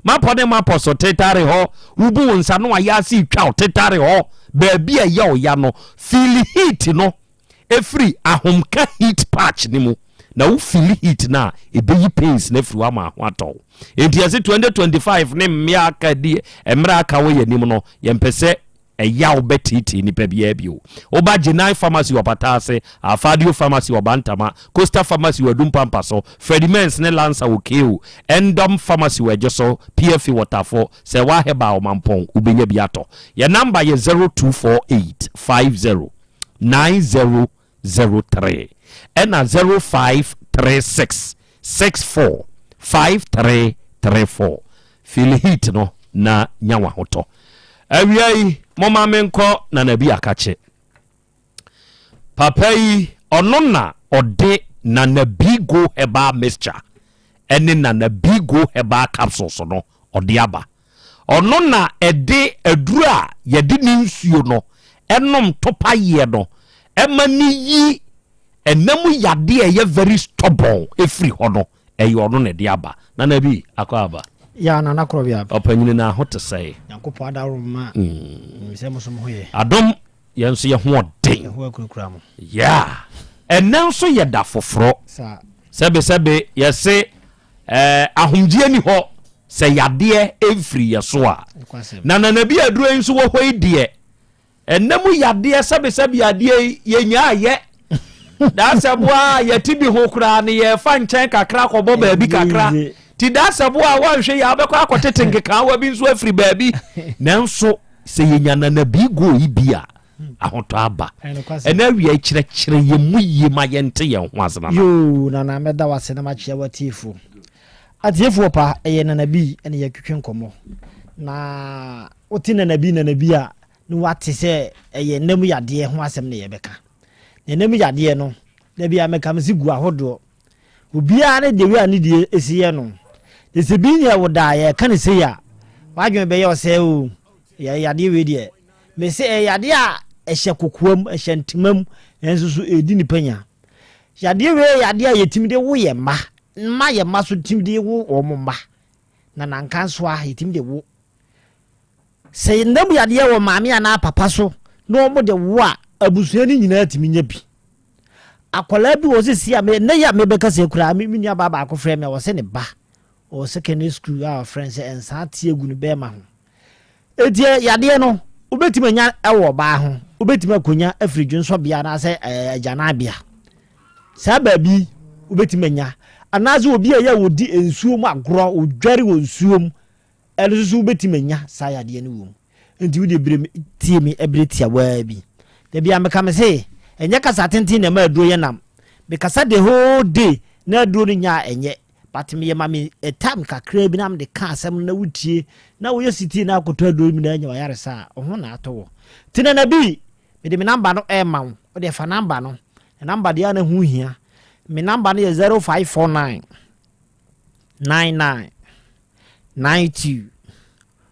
Mapɔ ne mapɔ so tetare hɔ. Wobu wo nsa no ayɛ ase retwa wo tetare hɔ. Baabi a ɛyɛ wo ya no, feeli heat no ɛfiri ahomka heat patch no mu. Na wo feeli heat no a, ɛbɛyi pains no afiri hɔ ama ho atɔ wo. Enti yɛse 2025 ne mmea aka di mmerɛ aka wɔ yɛn anim no, yɛmpɛ sɛ Ɛyaw bɛteetee nipa biara bio. Woba Genai Pharmacy wɔ Pata ase, Alfadio Pharmacy wɔ Bantama, Costa Pharmacy wɔ Adum Pampa so, Freddie Mens ne Lancer wɔ Keo, Endom Pharmacy wɔ Ɛgyeso, PFA wɔ Tafo, Sɛwa Herbal wɔ Mampɔn, wobɛnya bi atɔ. Yɛn namba yɛ 0248 50 90 03 ɛna 0536 64 5334. Feel heat no. na nya w'ahotɔ. Awia yi, momma menkɔ Nana Bi Akakye. Papa yi, ɔno na ɔde Nana Bi Go Herbal Mixture ɛne Nana Bi Go Herbal Capsules no ɔde aba. Ɔno na ɛde aduro a yɛde ne nsuo no ɛnom topayeɛ no ɛma ne yi ɛna mu yadeɛ a ɛyɛ very stubborn ɛfiri hɔ no, ɛyɛ ɔno na ɛde aba. Nana Bi, akɔ aba. Ya Nana Korɔbea. Ɔpanyini no aho te sɛe? Nyankopɔn adaworoma sɛ mo so mo ho yɛ. Adom, yɛn nso yɛ ho ɔden. Yehowa kurakura mo. Yeah. Ɛnɛ nso yɛ da foforɔ. Saa. Sɛbesɛbe yɛse eh, ahomgyeɛ ni hɔ sɛ yadeɛ mfiri yɛ so a. Nokwasɛm. Na nanabi aduro yi nso wɔ hɔ yi deɛ, ɛnɛ mu yadeɛ sɛbesɛbe adeɛ yi yɛnyaa yɛ. Daasɛboa a yɛte bi ho koraa no yɛfa nkyɛn kakra kɔbɔ baabi kakra. Ti daasɛboa a woanhwɛ yɛ a wobɛkɔ akɔtete nkekaawa bi nso afiri baabi. Nanso sɛ yɛnya nanabi go yi bi a, ahotɔ aba. Ɛnɛ awia yi kyerɛkyerɛ yɛn mu yie ma yɛnte yɛn ho ase nana. Yoo nana mɛda wo ase na makyea w'atiefoɔ. Atiefoɔ pa ɛyɛ nana bi na yɛtwetwe nkɔmmɔ. Na wote nana bi nana bi a na wate sɛ ɛyɛ nna mu yadeɛ ho asɛm na yɛbɛka. Na nna mu yadeɛ no, da biara meka mese gu ahodoɔ. Obiara ne the way a ne deɛ si yɛ no. Na sɛ bi nyɛ wo da a yɛka no sei a, w'adwene bɛyɛ wo sɛ o, yɛ yadeɛ wei deɛ. Mese ɛyɛ yadeɛ a ɛhyɛ kokoam, ɛhyɛ ntoma mu, nanso so ɛredi nipa nya. Yadeɛ wei yɛ yadeɛ a yɛtumi de wo yɛn mma, ma yɛn mma so tumi de wo wɔn mma. Na nanka nso a yɛtumi de wo. Sɛ nna mu yadeɛ wɔ maame anaa papa so na wɔn de wo a, abusua no nyinaa tumi nya bi. Akwadaa bi wɔ sisi a me nnɛ yi a mebɛka sɛ koraa me me nua baa baako frɛ me a wɔsɛ ne ba ɔwɔ secondary school a ɔfrɛ no sɛ nsaa te agu no bɛrima ho. Eti yadeɛ no wobɛtumi anya wɔ ɔbaa ho, wobɛtumi akɔnya afiri dwonsɔbea anaasɛ agyananbea. Saa baabi wobɛtumi anya anaasɛ obi a ɛyɛ a wɔdi nsuo mu agorɔ, wɔdware wɔ nsuo mu Ɛno nso so wobɛtumi anya saa yadeɛ no wɔ mu. Nti wodeɛ bere me, tie me ɛberɛ tiawaa bi. Da biara meka me se, ɛnyɛ kasa tenten na ɛma aduro yɛ nam. Mekasa the whole day na aduro no nya a ɛnyɛ. But meyɛ ma me time kakraa bi na mede ka asɛm no na wotie na woyɛ sitie na akɔtɔ aduro no bi na anya wayaresa a, wo ho na atɔ wɔ. Nti Nana B, mede me number no ɛrema wo. Wodeɛ fa number no. Na number deɛ a na ho hia. Me number no yɛ 0549 99 92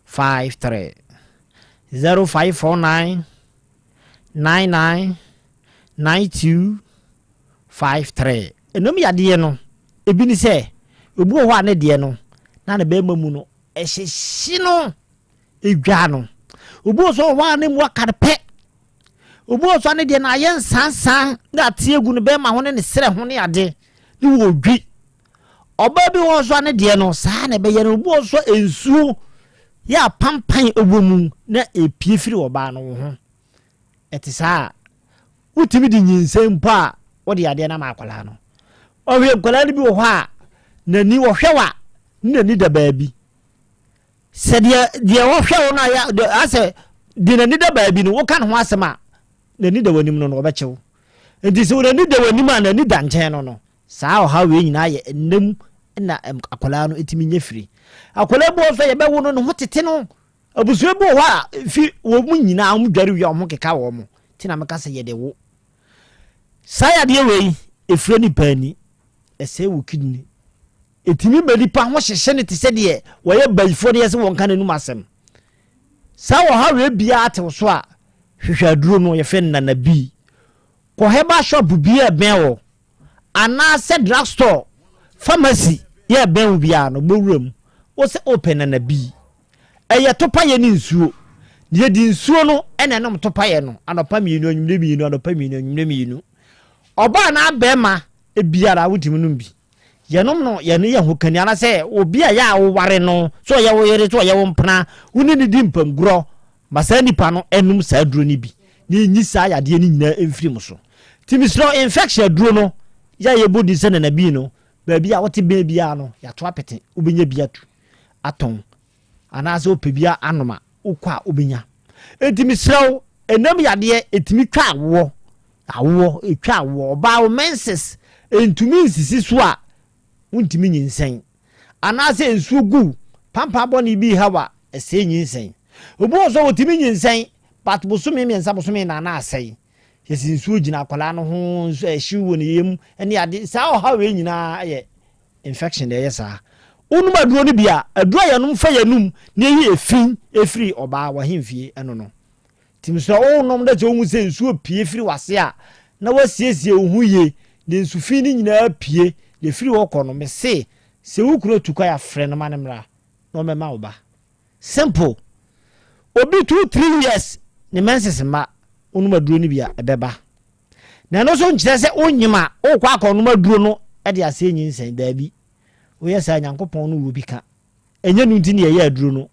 53 0549 99 92 53. Ɛnom yadeɛ no, ebi ne sɛ, obi wɔ hɔ a ne deɛ no, na ne bɛrima mu no, ɛhyehye no, edwa no. Obi wɔ so wɔ hɔ a ne mu aka no pɛ. Obi wɔ so a ne deɛ no ayɛ nsansan na ate agu ne bɛrima ho ne ne serɛ ho ne ade ne wɔdwi. Ɔbaa bi wɔ hɔ nso a ne deɛ no saa na ɛbɛyɛ no. Obi wɔ nso a nsuo yɛ apampan wɔ mu na epie firi ɔbaa no ho. Ɛte saa a, wotumi de nyinsɛn mpo a wode adeɛ no ama akwadaa no. Ɔhwɛ nkwadaa no bi wɔ hɔ a n'ani ɔhwɛ wa ne n'ani da baabi. Sɛ deɛ deɛ ɔhwɛ wo no a yɛ asɛ deɛ n'ani da baabi no woka ne ho asɛm a n'ani da w'anim no no ɔbɛkyew. Nti sɛ n'ani da w'anim a n'ani da nkyɛn no no Saa ɔhaw wei nyinaa yɛ nna mu na akwadaa no tumi nya firi. Akwadaa bi wɔ hɔ nso a yɛbɛwo no ne ho tete no. Abusua bi wɔ hɔ a fi wɔn mu nyinaa wɔn dware wie a wɔn ho keka wɔn. Ti na meka sɛ yɛde wo. Saa yadeɛ wei efira nipa ani, ɛsɛe wo kidney. Ɛtumi ma nipa ho hyehye no te sɛ deɛ wɔyɛ bayifoɔ no yɛ sɛ wɔnka n'anum asɛm. Saa ɔhaw wei biara te wo so a, hwehwɛ aduro no yɛfrɛ no nanabii. Kɔ herbal shop biara a ɛbɛn wo anaasɛ drug store, pharmacy yɛ ɛbɛn wo biara no, bɔ wura mu. Wo sɛ wopɛ nanabi. Ɛyɛ topayɛ ne nsuo. Na yɛde nsuo no na ɛnom topayɛ no anɔpa mmienu, anwummerɛ mmienu, anɔpa mmienu, anwummerɛ mmienu. Ɔbaa anaa barima biara wotumi nom bi. Yɛnom no yɛne yɛn ho kani anaasɛ obi a yɛ a woware no, sɛ ɔyɛ wo yere, sɛ ɔyɛ wo mpena, wo ne no di mpamgorɔ Ma saa nipa no nnom saa aduro no bi na ɛnyi saa yadeɛ no nyinaa mfiri mo so. Nti mesrɛ wo infection aduro no yɛ a yɛbɔ din sɛ nanabii no, baabi a wote bɛn biara no yɛato apete, wobɛnya bi atu atɔn anaasɛ wopɛ bi anom a wokɔ a wobɛnya. Nti mesrɛ wo ɛnam yadeɛ ɛtumi twa awoɔ, awoɔ ɛtwa awoɔ, ɔbaa wo menses ɛntumi nsisi so a wontumi nyinsɛn anaasɛ nsuo gu pampa bɔne bi haw a. Ɛsɛe nyinsɛn. Obi wɔ hɔ nso a ɔtumi nyinsɛn but bosome mmiɛnsa bosome nnan na asɛe. Yɛsi nsuo gyina akwadaa no ho, nso ɛhyew wɔ ne yam ne ade. Saa ɔhaw wei nyinaa yɛ infection na ɛyɛ saa. Wonom aduro no bi a, aduro a yɛnom fa yɛnum na ɛyi efi firi ɔbaa w'ahemfie ɛno no. Nti sɛ wonom na sɛ wohu sɛ nsuo pue firi w'ase a, na woasiesie wo ho yie na nsu fi no nyinaa pue na ɛfiri hɔ kɔ no, mese sɛ wo kunu atu kwan a frɛ no ma no mmra na ɔmmɛma wo ba. Simple. Obi 2, 3 years ne menses mma, wonom aduro no bi a, ɛbɛba. Na ɛno nso nkyerɛ sɛ wonyem a wokɔ akɔnom aduro no de asɛe nyinsɛn, daabi. Woyɛ saa a Nyankopɔn no wɔ bi ka. Ɛnyɛ no nti na yɛyɛ aduro no.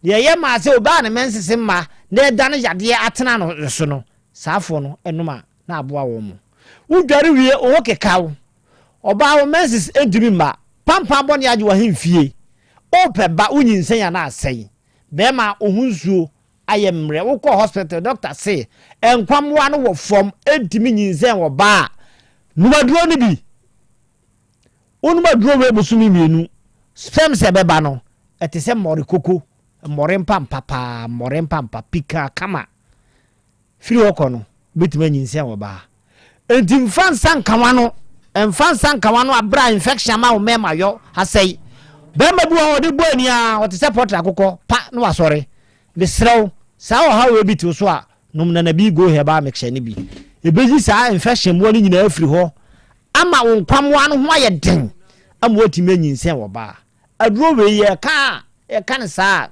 Deɛ ɛyɛ maa sɛ obaa ne mɛnsese mma na ɛdane yadeɛ atena no so no, saafoɔ no nom a na aboa wɔn mo. Wo dware wie, wo ho keka wo. Ɔbaa wo menses ntumi mma. Pampan bɔne agye w'ahemfie. Wopɛ ba, wo nyinsɛn a na asɛe. Bɛɛma wo ho nsuo ayɛ mmerɛ. Wokɔ hospital, doctor se nkwammoa no wɔ fam, ɛntumi nyinsɛn wɔ ba a, nom aduro no bi. Wonom aduro wei bosome mmienu, sperms a ɛbɛba no, ɛte sɛ mmɔre koko, mmɔre mpampa paa, mmɔre mpampa, pikaa kama. Firi hɔ kɔ no, wobɛtumi anyinsɛn wɔ baa. Enti mfa nsa nka w'ano, mfa nsa nka w'ano aberɛ a infection ama wo mmarima yɔ asɛe. Barima bi wɔ hɔ ɔde bɔ ani ara, ɔte sɛ pɔtre akokɔ, pa na wasɔre. Mesrɛ wo, saa ɔhaw wei bi te wo so a, nom Nana-B Go Herbal Mixture no bi. Ɛbɛyi saa infection mmoa no nyinaa afiri hɔ ama wo nkwammoa no ho ayɛ den ama woatumi anyinsɛn wɔ ba a. Aduro wei yɛka a, yɛka no saa a,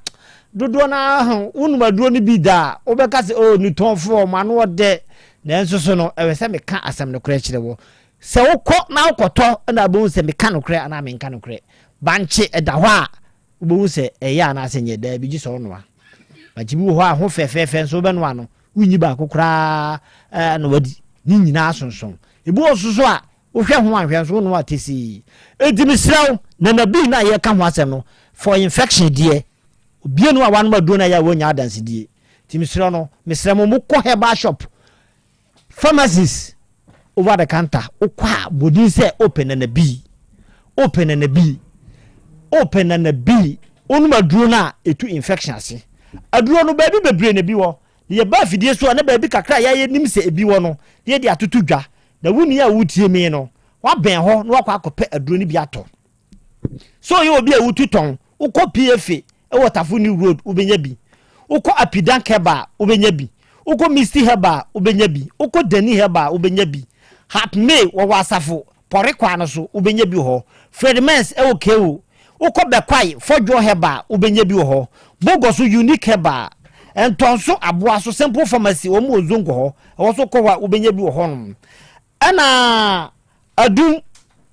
dodoɔ no ara ho, wonom aduro no bi da a, wobɛka sɛ, oh, nutɔnfoɔ, wɔn ano ɔdɛ. Nanso so no, ɛwɛ sɛ meka asɛm nokorɛ kyerɛ wɔ. Sɛ wokɔ na wokɔtɔ na wobɛhu sɛ meka nokorɛ anaa menka nokorɛ. Bankye ɛda hɔ a, wobɛhu sɛ ɛyɛ anaasɛ nyɛ, daabi, gye sɛ wonoa. Bankye bi wɔ hɔ a, ho fɛfɛɛfɛ nso wobɛnoa no, wonyi baako koraa na wadi. Ne nyinaa sonson. Ebi wɔ nso so a, wohwɛ ho anhwɛ nso wonoa tesee. Enti mesrɛ wo, Nana Bii no a yɛreka ho asɛm no, for infection deɛ, obia ni hɔ a wanom aduro no a ɛyɛ a wannya adansedie. Nti mesrɛ no, mesrɛ mo, mokɔ herbal shop, pharmacies, over the counter, wokɔ a, bɔ din sɛ wopɛ Nana Bii, wopɛ Nana Bii, wopɛ Nana Bii, wonom aduro no a, ɛtu infection ase. Aduro no, baabi bebree na ebi wɔ. Na yɛba afidie so a, na baabi kakra a yɛayɛ nim sɛ ebi wɔ no, na yɛde atoto dwa. Na wo nua a woretie me no, woabɛn hɔ na woakɔ akɔpɛ aduro no bi atɔ. Sɛ ɔyɛ obi a wotu tɔn, wokɔ PFA wɔ Tafo New Road, wobɛnya bi. Wokɔ Apidank Herbal, wobɛnya bi. Wokɔ Misty Herbal, wobɛnya bi. Wokɔ Dani Herbal, wobɛnya bi. Hat May wɔwɔ Asafo Pɔre kwan no so, wobɛnya bi wɔ hɔ. Fred Mens wɔ KO. Wokɔ Bɛkwae, Fɔdwoɔ Herbal, wobɛnya bi wɔ hɔ. Bogɔ so, Unique Herbal. Ntɔnso, Aboa so, Simple Pharmacy, wɔn wɔ Zongo hɔ. Ɛhɔ nso wokɔ hɔ a, wobɛnya bi wɔ hɔnom. Ɛna Adum,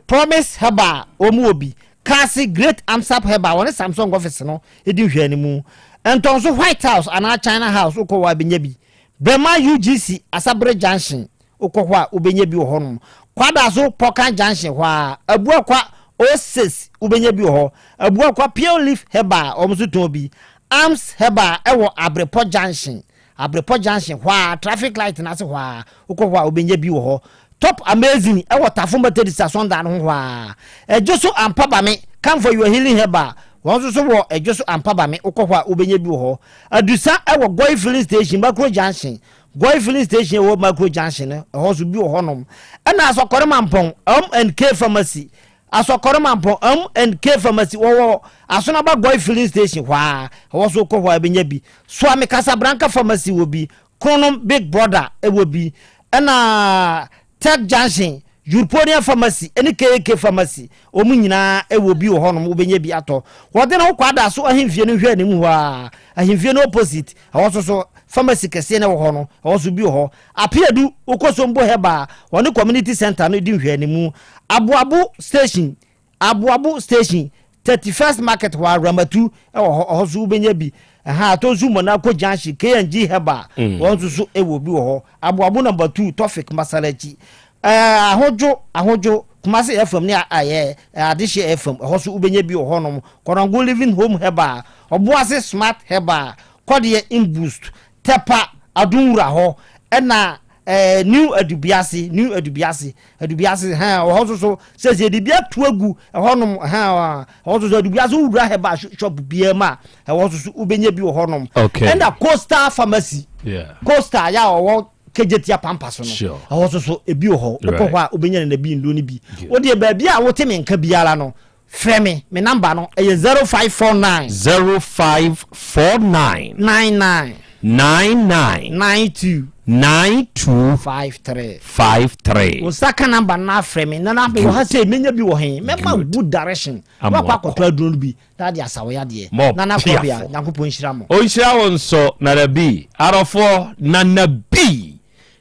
Promise Herbal, wɔn wɔ bi. Kaase, Great Amsap Herbal, wɔne Samsung office no di nhwɛanimu. Ntɔnso, White House anaa China House, wokɔ hɔ a, wobɛnya bi. Bɛma UGC, Asabere Junction, Wokɔ hɔ a wobɛnya bi wɔ hɔnom. Kwadaso Pɔkan Junction hɔ ara, Abuakwa Oasis wobɛnya bi wɔ hɔ. Abuakwa Pure Leaf Herbal wɔn nso tɔn bi. Arms Herbal ɛwɔ Abrepɔ Junction, Abrepɔ Junction hɔ ara, traffic light no ase hɔ ara, wokɔ hɔ a wobɛnya bi wɔ hɔ. Top Amazing ɛwɔ Tafo Methodist Asɔndan no ho hɔ ara. Ɛdwoso Ampa Bame, Come for your healing herbal, wɔn nso so wɔ Ɛdwoso Ampa Bame, wokɔ hɔ a wobɛnya bi wɔ hɔ. Adusa ɛwɔ Goi Filling Station, Makuro Junction, Goi filling station ɛwɔ Makro junction no, ɛhɔ nso bi wɔ hɔnom. Ɛna Asɔkɔre Mampɔn, M and K pharmacy, Asɔkɔre Mampɔn, M and K pharmacy, wɔwɔ Asonaba Goi filling station hɔ ara, ɛhɔ nso wokɔ hɔ a ɛbɛnya bi. Soame Casablanca pharmacy wɔ bi, Kronom Big Brother ɛwɔ bi, ɛna Tech Junction, Europonia pharmacy ɛne KAK pharmacy, wɔn nyinaa ɛwɔ bi wɔ hɔnom, wobɛnya bi atɔ. Wɔde ne ho kɔ Adaso ahemfie no nhwɛ anim hɔ ara, ahemfie no opposite, Ɛhɔ nso so, pharmacy kɛseɛ no wɔ hɔ no, ɛhɔ nso bi wɔ hɔ. Apeadu, wokɔ Sombo Herbal a, wɔne community centre no di nhwɛanimu. Aboabo station, Aboabo station, 31st market hɔ a, Ramatu wɔ hɔ, ɛhɔ nso wobɛnya bi. Ɛha, Atonsu Monaco Junction, K&G Herbal, wɔn nso so wɔ bi wɔ hɔ. Aboabo number 2, Tofik Masalachi. Ɛɛ, Ahodwo, Ahodwo, Kumasi FM ne ayɛ Adehyeɛ FM, ɛhɔ nso wobɛnya bi wɔ hɔnom. Kɔnɔngo Living Home Herbal, Ɔboase Smart Herbal, Kɔdeɛ Imboost, Tɛpa Adonwura hɔ, ɛna. ɛɛ New Adubiase, New Adubiase, Adubiase, hɛn, wɔ hɔ nso so, sɛsɛ yɛde bi ato agu ɛhɔnom, hɛn, ɛhɔ nso so Adubiase wowura herbal shop biara mu a, ɛhɔ nso so wobɛnya bi wɔ hɔnom. Okay. Ɛna Coastal Pharmacy, Yeah. Coastal yɛ a ɔwɔ Kejetia Pampa so no, Sure. ɛhɔ nso so ebi wɔ hɔ. Wokɔ Right. hɔ a wobɛnya nana bi nnuro no bi. Wodeɛ baabi a wote me nka biara no, Frɛ me, me number no ɛyɛ 0549. 0549. 99. 99. 92. 92. 53. 53. Wo nsa ka number no na afrɛ me na na mewɔ ha sei menya bi wɔ he mɛma wo good direction Ama na wakɔ wakɔ. akɔtɔ aduro no bi na ade asa wo yadeɛ. Mɔ Nana Krɔbea, piafo. Nyankopɔn nhyira mo. Ɔnhyira wo nso Nana B. Arɔfoɔ Nana B.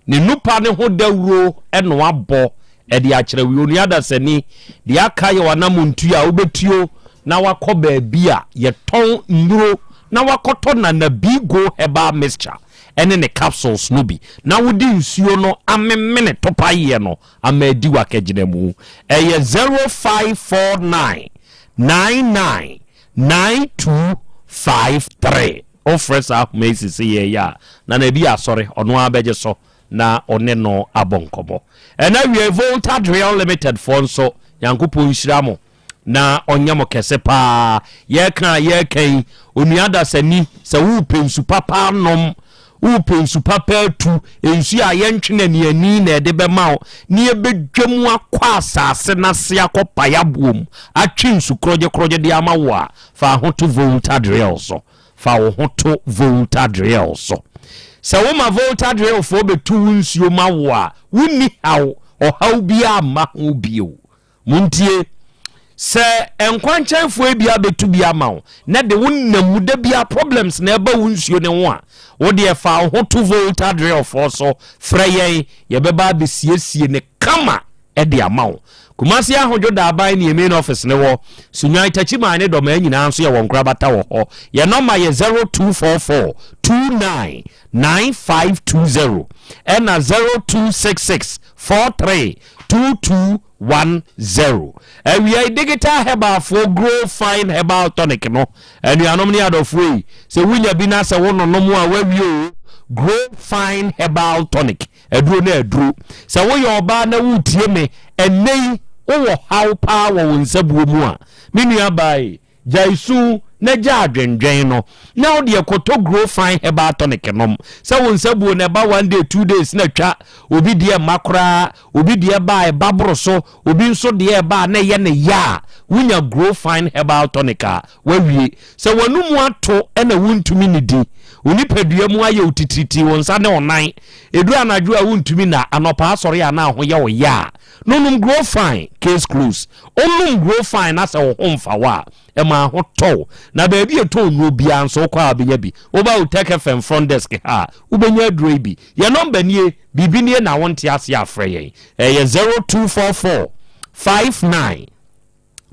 Ne nupa ne ho dawuro na wabɔ de akyerɛ wo. Onua dasani, deɛ aka yɛ w'anamontuo a wobɛtuo na wakɔ baabi a yɛtɔn nnuro na wakɔtɔ Nana Bigo Herbal Mixture ne ne capsules no bi na wode nsuo no amemene topaeɛ no ama adi w'akagyinamu. Ɛyɛ 0549 99 9253. Wofrɛ saa ahoma yi sese yɛɛ yi a, na na ebi yɛ asɔre, ɔno ara bɛgye so na ɔne no abɔ nkɔmmɔ. Ɛna awiei Volta Drill Limited foɔ nso, Nyankopɔn nhyira mo na ɔnyɛ mo kɛse paa. Yɛreka a yɛreka yi, onua dasani, sɛ worepɛ nsu papa anom, worepɛ nsu papa atu, nsu a yɛntwe no aniani na ɛde bɛma wo, na yɛbɛdwa mu akɔ asase no ase akɔpae aboɔ mu atwe nsu korɔgyekorɔgye de ama wo a, Fa ho to Volta Drill so. Fa wo ho to Volta Drill so. Sɛ woma Volta Drillfoɔ bɛtu wo nsuo ma wo a, wonni haw, ɔhaw biara mma ho bio. Montie! Sɛ nkwankyɛnfoɔ bi abɛtu bi ama wo na de wo nam mu da biara problems na ɛba wo nsuo no ho a, wo deɛ fa wo ho to Volta Drillfoɔ so, frɛ yɛn, yɛbɛba abɛsiesie no kama de ama wo. Kumasi Ahodwo Daaban ne yɛn main office no wɔ. Sunyani, Takyiman ne Dɔmaa nyinaa nso yɛwɔ nkorabata wɔ hɔ. Yɛn nɔma yɛ 0244 29 9520 ɛna 0266 43 2210. Awiei Digital Herbalfoɔ Grow Fine Herbal Tonic no, anuanom ne adɔfoɔ yi, sɛ wonya bi na sɛ wononom a woawie o. Grow Fine Herbal Tonic. Aduro ne aduro. Sɛ woyɛ ɔbaa na woretie me ɛnnɛ yi, wowɔ haw paa wɔ wo nsabuo mu a, me nua baa yi, gyae su na gyaa adwendwen no, na wo deɛ kɔtɔ Grow Fine Herbal Tonic nom. Sɛ wo nsabuo no ɛba one day, two days na atwa, obi deɛ mma koraa, obi deɛ ba a ɛba boro so, obi nso deɛ ɛba a na ɛyɛ ne ya a, wonya Grow Fine Herbal Tonic a, Woawie. Sɛ w'anomu ato na wuntumi nnidi, wo nipadua mu ayɛ wo titiritii, wo nsa ne wo nan, ɛduru anadwo a wuntumi nna, anɔpa asɔre a na ho yɛ wo ya a, no nom Grow Fine, case closed. Wonom Grow Fine na sɛ wo ho mfa wo a, ɛma ho tɔ wo. Na baabi a ɛtɔn nnuro biara nso wokɔ a wobɛnya bi. Woba Otec FM front desk ha a, wobɛnya aduro yi bi. Yɛn nɔmba nie, biribi nie na wonte aseɛ a frɛ yɛn. Ɛyɛ 0244 59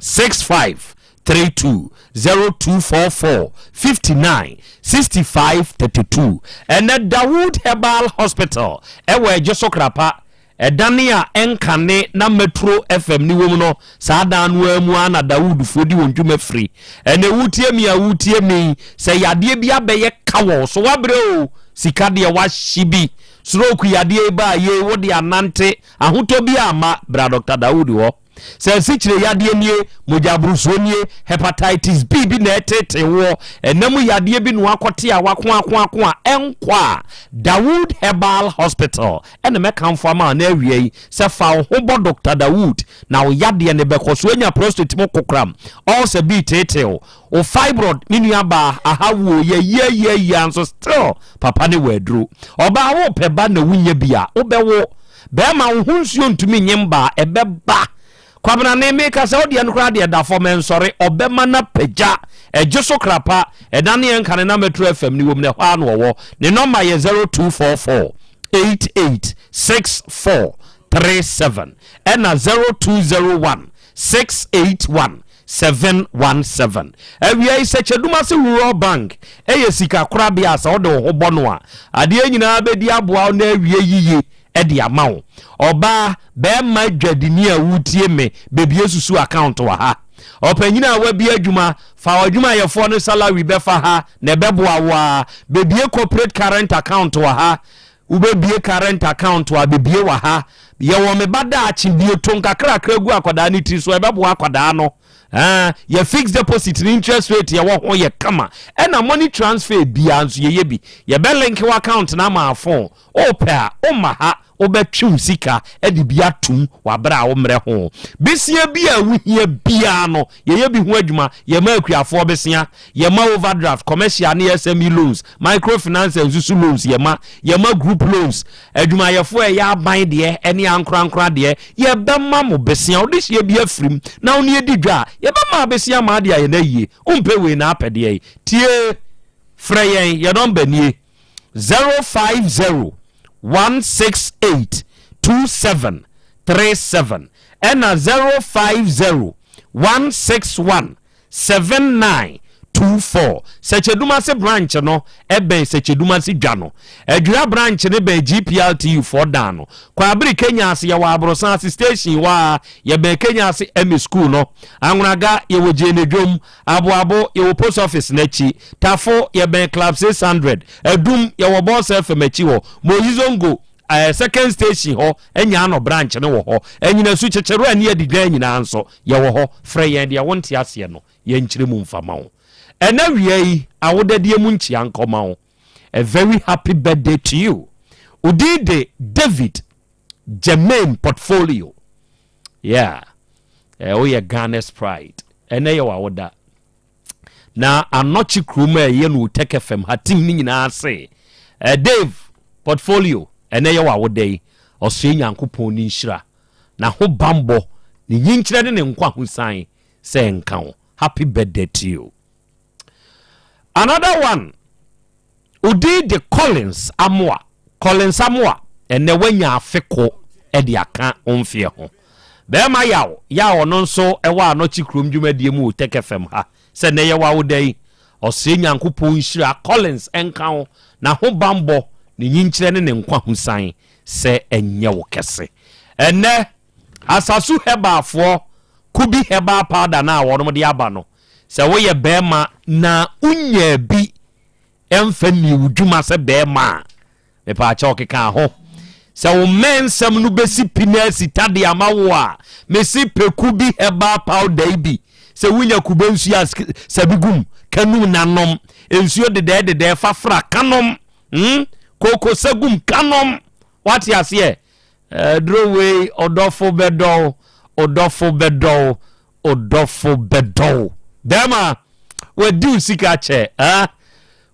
65 32 0244 59 65 32 Ɛnɛ Dawood Herbal Hospital ɛwɔ Ɛgye so Krapa ɛdane a ɛnkane na Metro FM ne wom no saa dan no ara mu ara na Dawoodfoɔ di wɔn dwuma firi. Ɛnɛ wotie me a wotie me yi sɛ yadeɛ bi abɛyɛ ka wɔ wo so wabrɛ o sika deɛ wahye bi stroke yadeɛ yi baa yei wode anante ahotɔ bi amma bra Dr. Dawood hɔ. Sɛ asikyire yadeɛ nie, mogyaborosoɔ nie, hepatitis B bi na ɛreteetee woɔ, ɛna mu yadeɛ bi na woakɔte a woakoakoako a ɛnkɔ a, Dawood Herbal Hospital na mɛkamfo ama wo na awia yi sɛ fa wo ho bɔ Doctor Dawood na wo yadeɛ no bɛkɔ so. Woanya prostate mu kokoram, ulcer bi reteetee wo, wo fibroid me nua baa aha wo o, yɛayiayiayia nso still papa ne wɔ aduro. Ɔbaa wopɛ ba na wonnya bi a, wobɛwo. Bɛɛma wo ho nsuo ntumi nye mba a, ɛbɛba. Kwabena ne meka sɛ wodeɛ no koraa deɛ da fam ɛnsɔre, ɔbɛma no apagya. Ɛgye so krapa, ɛda ne ɛnka ne na Metro FM ne wom no ɛhɔ ara na ɔwɔ. Ne nɔmba yɛ 0244 88 64 37 ɛna 0201 681 717. Awia yi, Sɛkyɛdumase Rural Bank yɛ sika korabea a sɛ wode wo ho bɔ no a, adeɛ nyinaa bɛdi aboa wo na awie yiye de ama wo. Ɔbaa, barima dwadini a woretie me, bɛbue susu account wɔ ha. Ɔpanyini a wabue adwuma, fa w'adwumayɛfoɔ no salary bɛfa ha na ɛbɛboa wo ara. Bɛbue corporate current account wɔ ha. Wobɛbie current account a, bɛbie wɔ ha. Yɛwɔ me ba daakye bie to nkakrakra gu akwadaa no tiri so, ɛbɛboa akwadaa no. Ɛɛ, yɛ fixed deposit ne interest rate yɛwɔ ho yɛ kama. Ɛna money transfer biara nso yɛyɛ bi. Yɛbɛ link wo account no ama phone. Wopɛ a, womma ha, wobɛtwe wo sika de bi atom wɔ aberɛ a wommrɛ ho. Besia bi a wohia biara no, yɛyɛ bi ho adwuma. Yɛma akuafoɔ besea, yɛma overdraft, commercial ne SME loans, microfinance and nsusu loans yɛma, yɛma group loans, adwumayɛfoɔ a ɛyɛ aban deɛ ne ankorankora deɛ, yɛbɛma mo besea. Wode hyeɛ bi afirim na wo ne yɛdi dwa a, yɛbɛma besea ma ade ayɛ no ayie. Wompɛ wei na apɛ deɛ yi? Tie! Frɛ yɛn, yɛn nɔmba nie. 050 168 2737 ɛna 050 161 7924. Sɛkyɛdumase branch no ɛbɛn Sɛkyɛdumase dwa no. Adwira branch no bɛn GPRTU foɔ dan no. Kwabere Kenya ase yɛwɔ Aborosan ase station hɔ a yɛbɛn Kenya ase Emmy school no. Anwonaga yɛwɔ Gyenedwom. Aboabo, yɛwɔ post office no akyi. Tafo, yɛbɛn Club 600. Adum, yɛwɔ Boss FM akyi hɔ. Moyizongo, eh, second station hɔ, Anyaano branch no wɔ hɔ. Anyinasu, Kyekyerɛ ne Adigyan nyinaa nso, yɛwɔ hɔ. Frɛ yɛn, deɛ wonte aseɛ no, yɛnkyerɛ mu mfa ma wo. Ɛnɛ awia yi, awodadeɛ mu nkyea nkɔma wo. A very happy birthday to you. Wo din de David Jermaine Portfolio. Yeah. Eh, woyɛ Ghana's pride. Ɛnɛ yɛ w'awoda. Na anɔkye kurom a ɛyɛ no Otec FM ha team no nyinaa se, eh, Dave Portfolio, ɛnɛ yɛ w'awoda yi. Ɔsoɛ Nyankopɔn ne nhyira, na ho bambɔ, ne nyinkyerɛ ne ne nkwa ho san sɛ nka wo. Happy birthday to you. Another one, Odin de Collins Amoah, Collins Amoah, ɛnnɛ wanya afe ko de aka wo mfeɛ ho. Bɛɛma Yaw, yɛ a ɔno nso wɔ Anɔkye kurom dwumadie mu wɔ Tech FM ha, sɛ nnɛ yɛ w'awoda yi, ɔsrɛ Nyankopɔn nhyira Collins nka wo, n'ahobanbɔ, ne nyinkyerɛ ne ne nkwa ho san sɛ ɛnyɛ wo kɛse. Ɛnnɛ, Asasu Herbalfoɔ Kubi Herbal Powder no a wɔnom de aba no, sɛ woyɛ bɛɛma na wonyaa bi mfa nnii wo dwuma sɛ bɛɛma a, mepaakyɛw keka ho. Sɛ wo mmɛ nsɛm no bɛsi pi na asi ta de ama wo a, mese pɛ Kubi Herbal Powder yi bi. Sɛ wonya kube nsuo a, sa bi gu mu, ka num na nom. Nsuo dedɛɛ dedɛɛ fa fra, ka nom. Hmm? Kooko sa gu mu, ka nom. Wate aseɛ? Aduro wei, ɔdɔfo bɛdɔ wo, ɔdɔfo bɛdɔ wo, ɔdɔfo bɛdɔ wo. Bɛrima, wadi wo sika kyɛ, eh?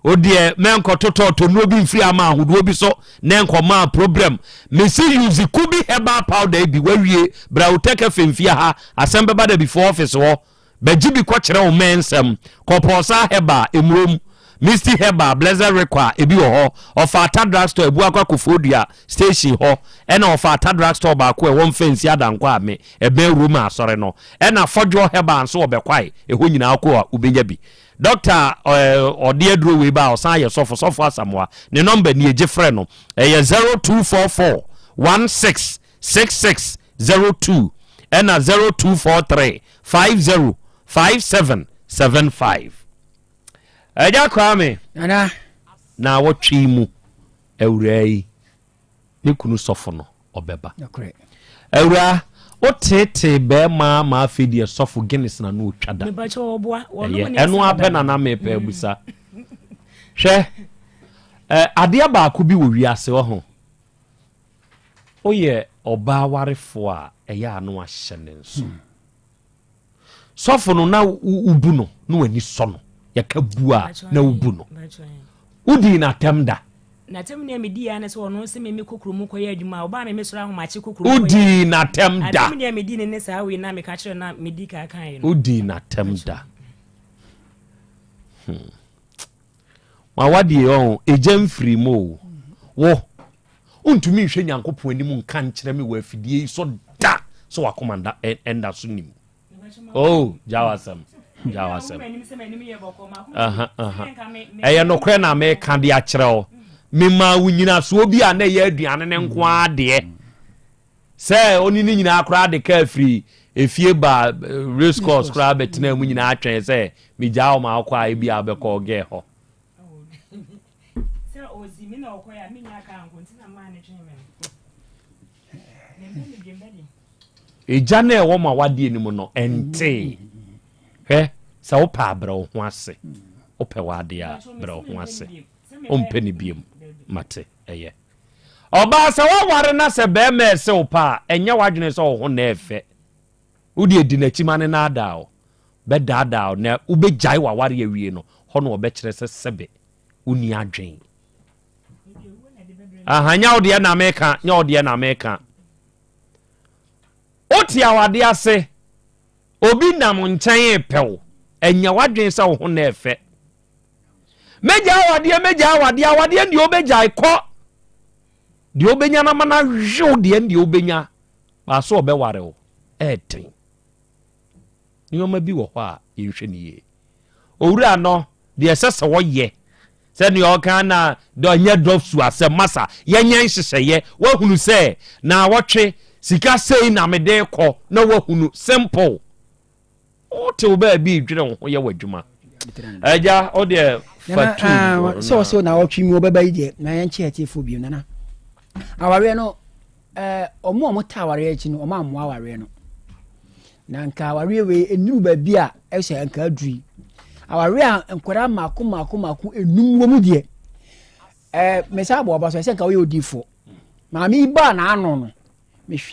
Wo deɛ mɛnkɔtotɔ ɔtɔnnuo bi mfiri ama ahodoɔ bi so na ɛnkɔmaa problem. Mesi use Kubi herbal powder yi bi wawie bra wo tɛkɛ fɛmfia ha asɛm bɛba da before office hɔ. Bɛgye bi kɔkyerɛ wo mmɛn nsɛm. Kɔpɔɔsa Herbal, Emurom, Misty Herbal, Blessed Requar, ebi wɔ hɔ. Ɔfaata Drugstore, Abuakwa Kofoɔdua Station hɔ, ɛna Ɔfaata Drugstore baako a ɛwɔ Mfɛnsi Adankwa a me, ɛbɛn Roma Asɔre no. Ɛna Fɔdwoɔ Herbal nso wɔ Bɛkwae, ɛhɔ nyinaa wokɔ a wobɛnya bi. Dɔkta a ɔde aduro wei ba a ɔsan yɛ sɔfo, Sɔfo Asamoah, ne nɔmba nie, gye frɛ no. Ɛyɛ 0244 16 6602 ɛna 0243 50 5775. Agya Kwame. Nana. Na awɔtwe mu awuraa yi ne kunu sɔfo no ɔbɛba. Awuraa woteetee bɛrima ma afei deɛ sɔfo Guinness na no otwa da. Ɛyɛ ɛno apɛ na na mepɛ abusa. Hwɛ adeɛ baako bi wɔ wiase wɔ ho. Woyɛ ɔbaa warefoɔ a, ɛyɛ a na wahyɛ ne nso. Sɔfo no na wobu no na w'ani sɔ no. Yɛka bu a na wobu no. Wodii n'atɛm da. N'atɛm nea medi ya ne sɛ ɔno sɛ me kɔ kurom kɔyɛ adwuma a ɔbaa me mesɔre ahomakye kɔ kurom. Wodii n'atɛm da. Atɛm nea medi ne ne saa wei na meka kyerɛ na medi ka kan no. Wodii n'atɛm da. Ma wadeɛ ɔn egya mfiri mu o. Wo wontumi nhwɛ Nyankopɔn anim nka nkyerɛ me wɔ afidie yi so da sɛ wakoma nda ɛnda so nim. Oh, gya wasɛm. Gya wasɛm. Aha, aha. Ɛyɛ nokorɛ na meka de akyerɛ wo. Memaa wo nyinasoɔ bi a na ɛyɛ aduane ne nko ara deɛ. Sɛ ɔne ne nyinaa koraa de kaa firi efie ba race course koraa bɛtena mu nyinaa twɛn sɛ megyaa wɔn akɔ a ebi a bɛkɔ ɔgɛɛ hɔ. Egya no a ɛwɔ mo awadeɛ no mu no, ɛntee. Hwɛ, sɛ wopɛ a brɛ wo ho ase. Wopɛ w'adeɛ a, brɛ wo ho ase. Wompɛ no biom. Mate, ɛyɛ. Ɔbaa, sɛ woaware na sɛ barima ɛse wo pɛ a, ɛnyɛ w'adwene sɛ wo ho na ɛfɛ. Wo deɛ di n'akyi ma no nnaadaa wo. Bɛdaadaa wo na wobɛgyae w'awareɛ awie no, hɔ na ɔbɛkyerɛ sɛ sɛbe wonni adwene. Aha, nyɛ wo deɛ na meka, nyɛ wo deɛ na meka. Wote awadeɛ ase, obi nam nkyɛn repɛ wo, ɛnyɛ w'adwene sɛ wo ho na ɛfɛ. Mɛgyae awadeɛ, mɛgyae awadeɛ, awadeɛ deɛ wobɛgyae kɔ. Deɛ wobɛnya no ama no ahwew deɛ deɛ wobɛnya, baaso ɔbɛware wo, ɛɛden. Nneɛma bi wɔ hɔ a yɛnhwɛ no yie. Owura no, deɛ ɛsɛ sɛ ɔyɛ, sɛdeɛ ɔka na dɔ nyɛ dɔ su asɛm masa, yɛnyɛ nhyehyɛeɛ, wahunu sɛ naawɔtwe sika sei na mede kɔ na wahunu, simple. Wote wo baabi redwene wo ho yɛ w'adwuma. Agya, wo deɛ fa tu. Sɛ ɔsɛ naawɔtwe mu ɔbɛba yi deɛ, na yɛnkyɛ atiefoɔ bio nana. Awareɛ no, ɔmo a ɔmo ta awareɛ akyi no, ɔmo ammoa awareɛ no. Na nka awareɛ wei ɛnuru baabi a ɛsɛ nka aduru yi. Awareɛ a nkwadaa mmaako mmaako mmaako enum wɔ mu deɛ, ɛɛ mesa abɔ aba so ɛsɛ nka woyɛ odiifoɔ. Maame yi baa n'ano no, mehwɛ.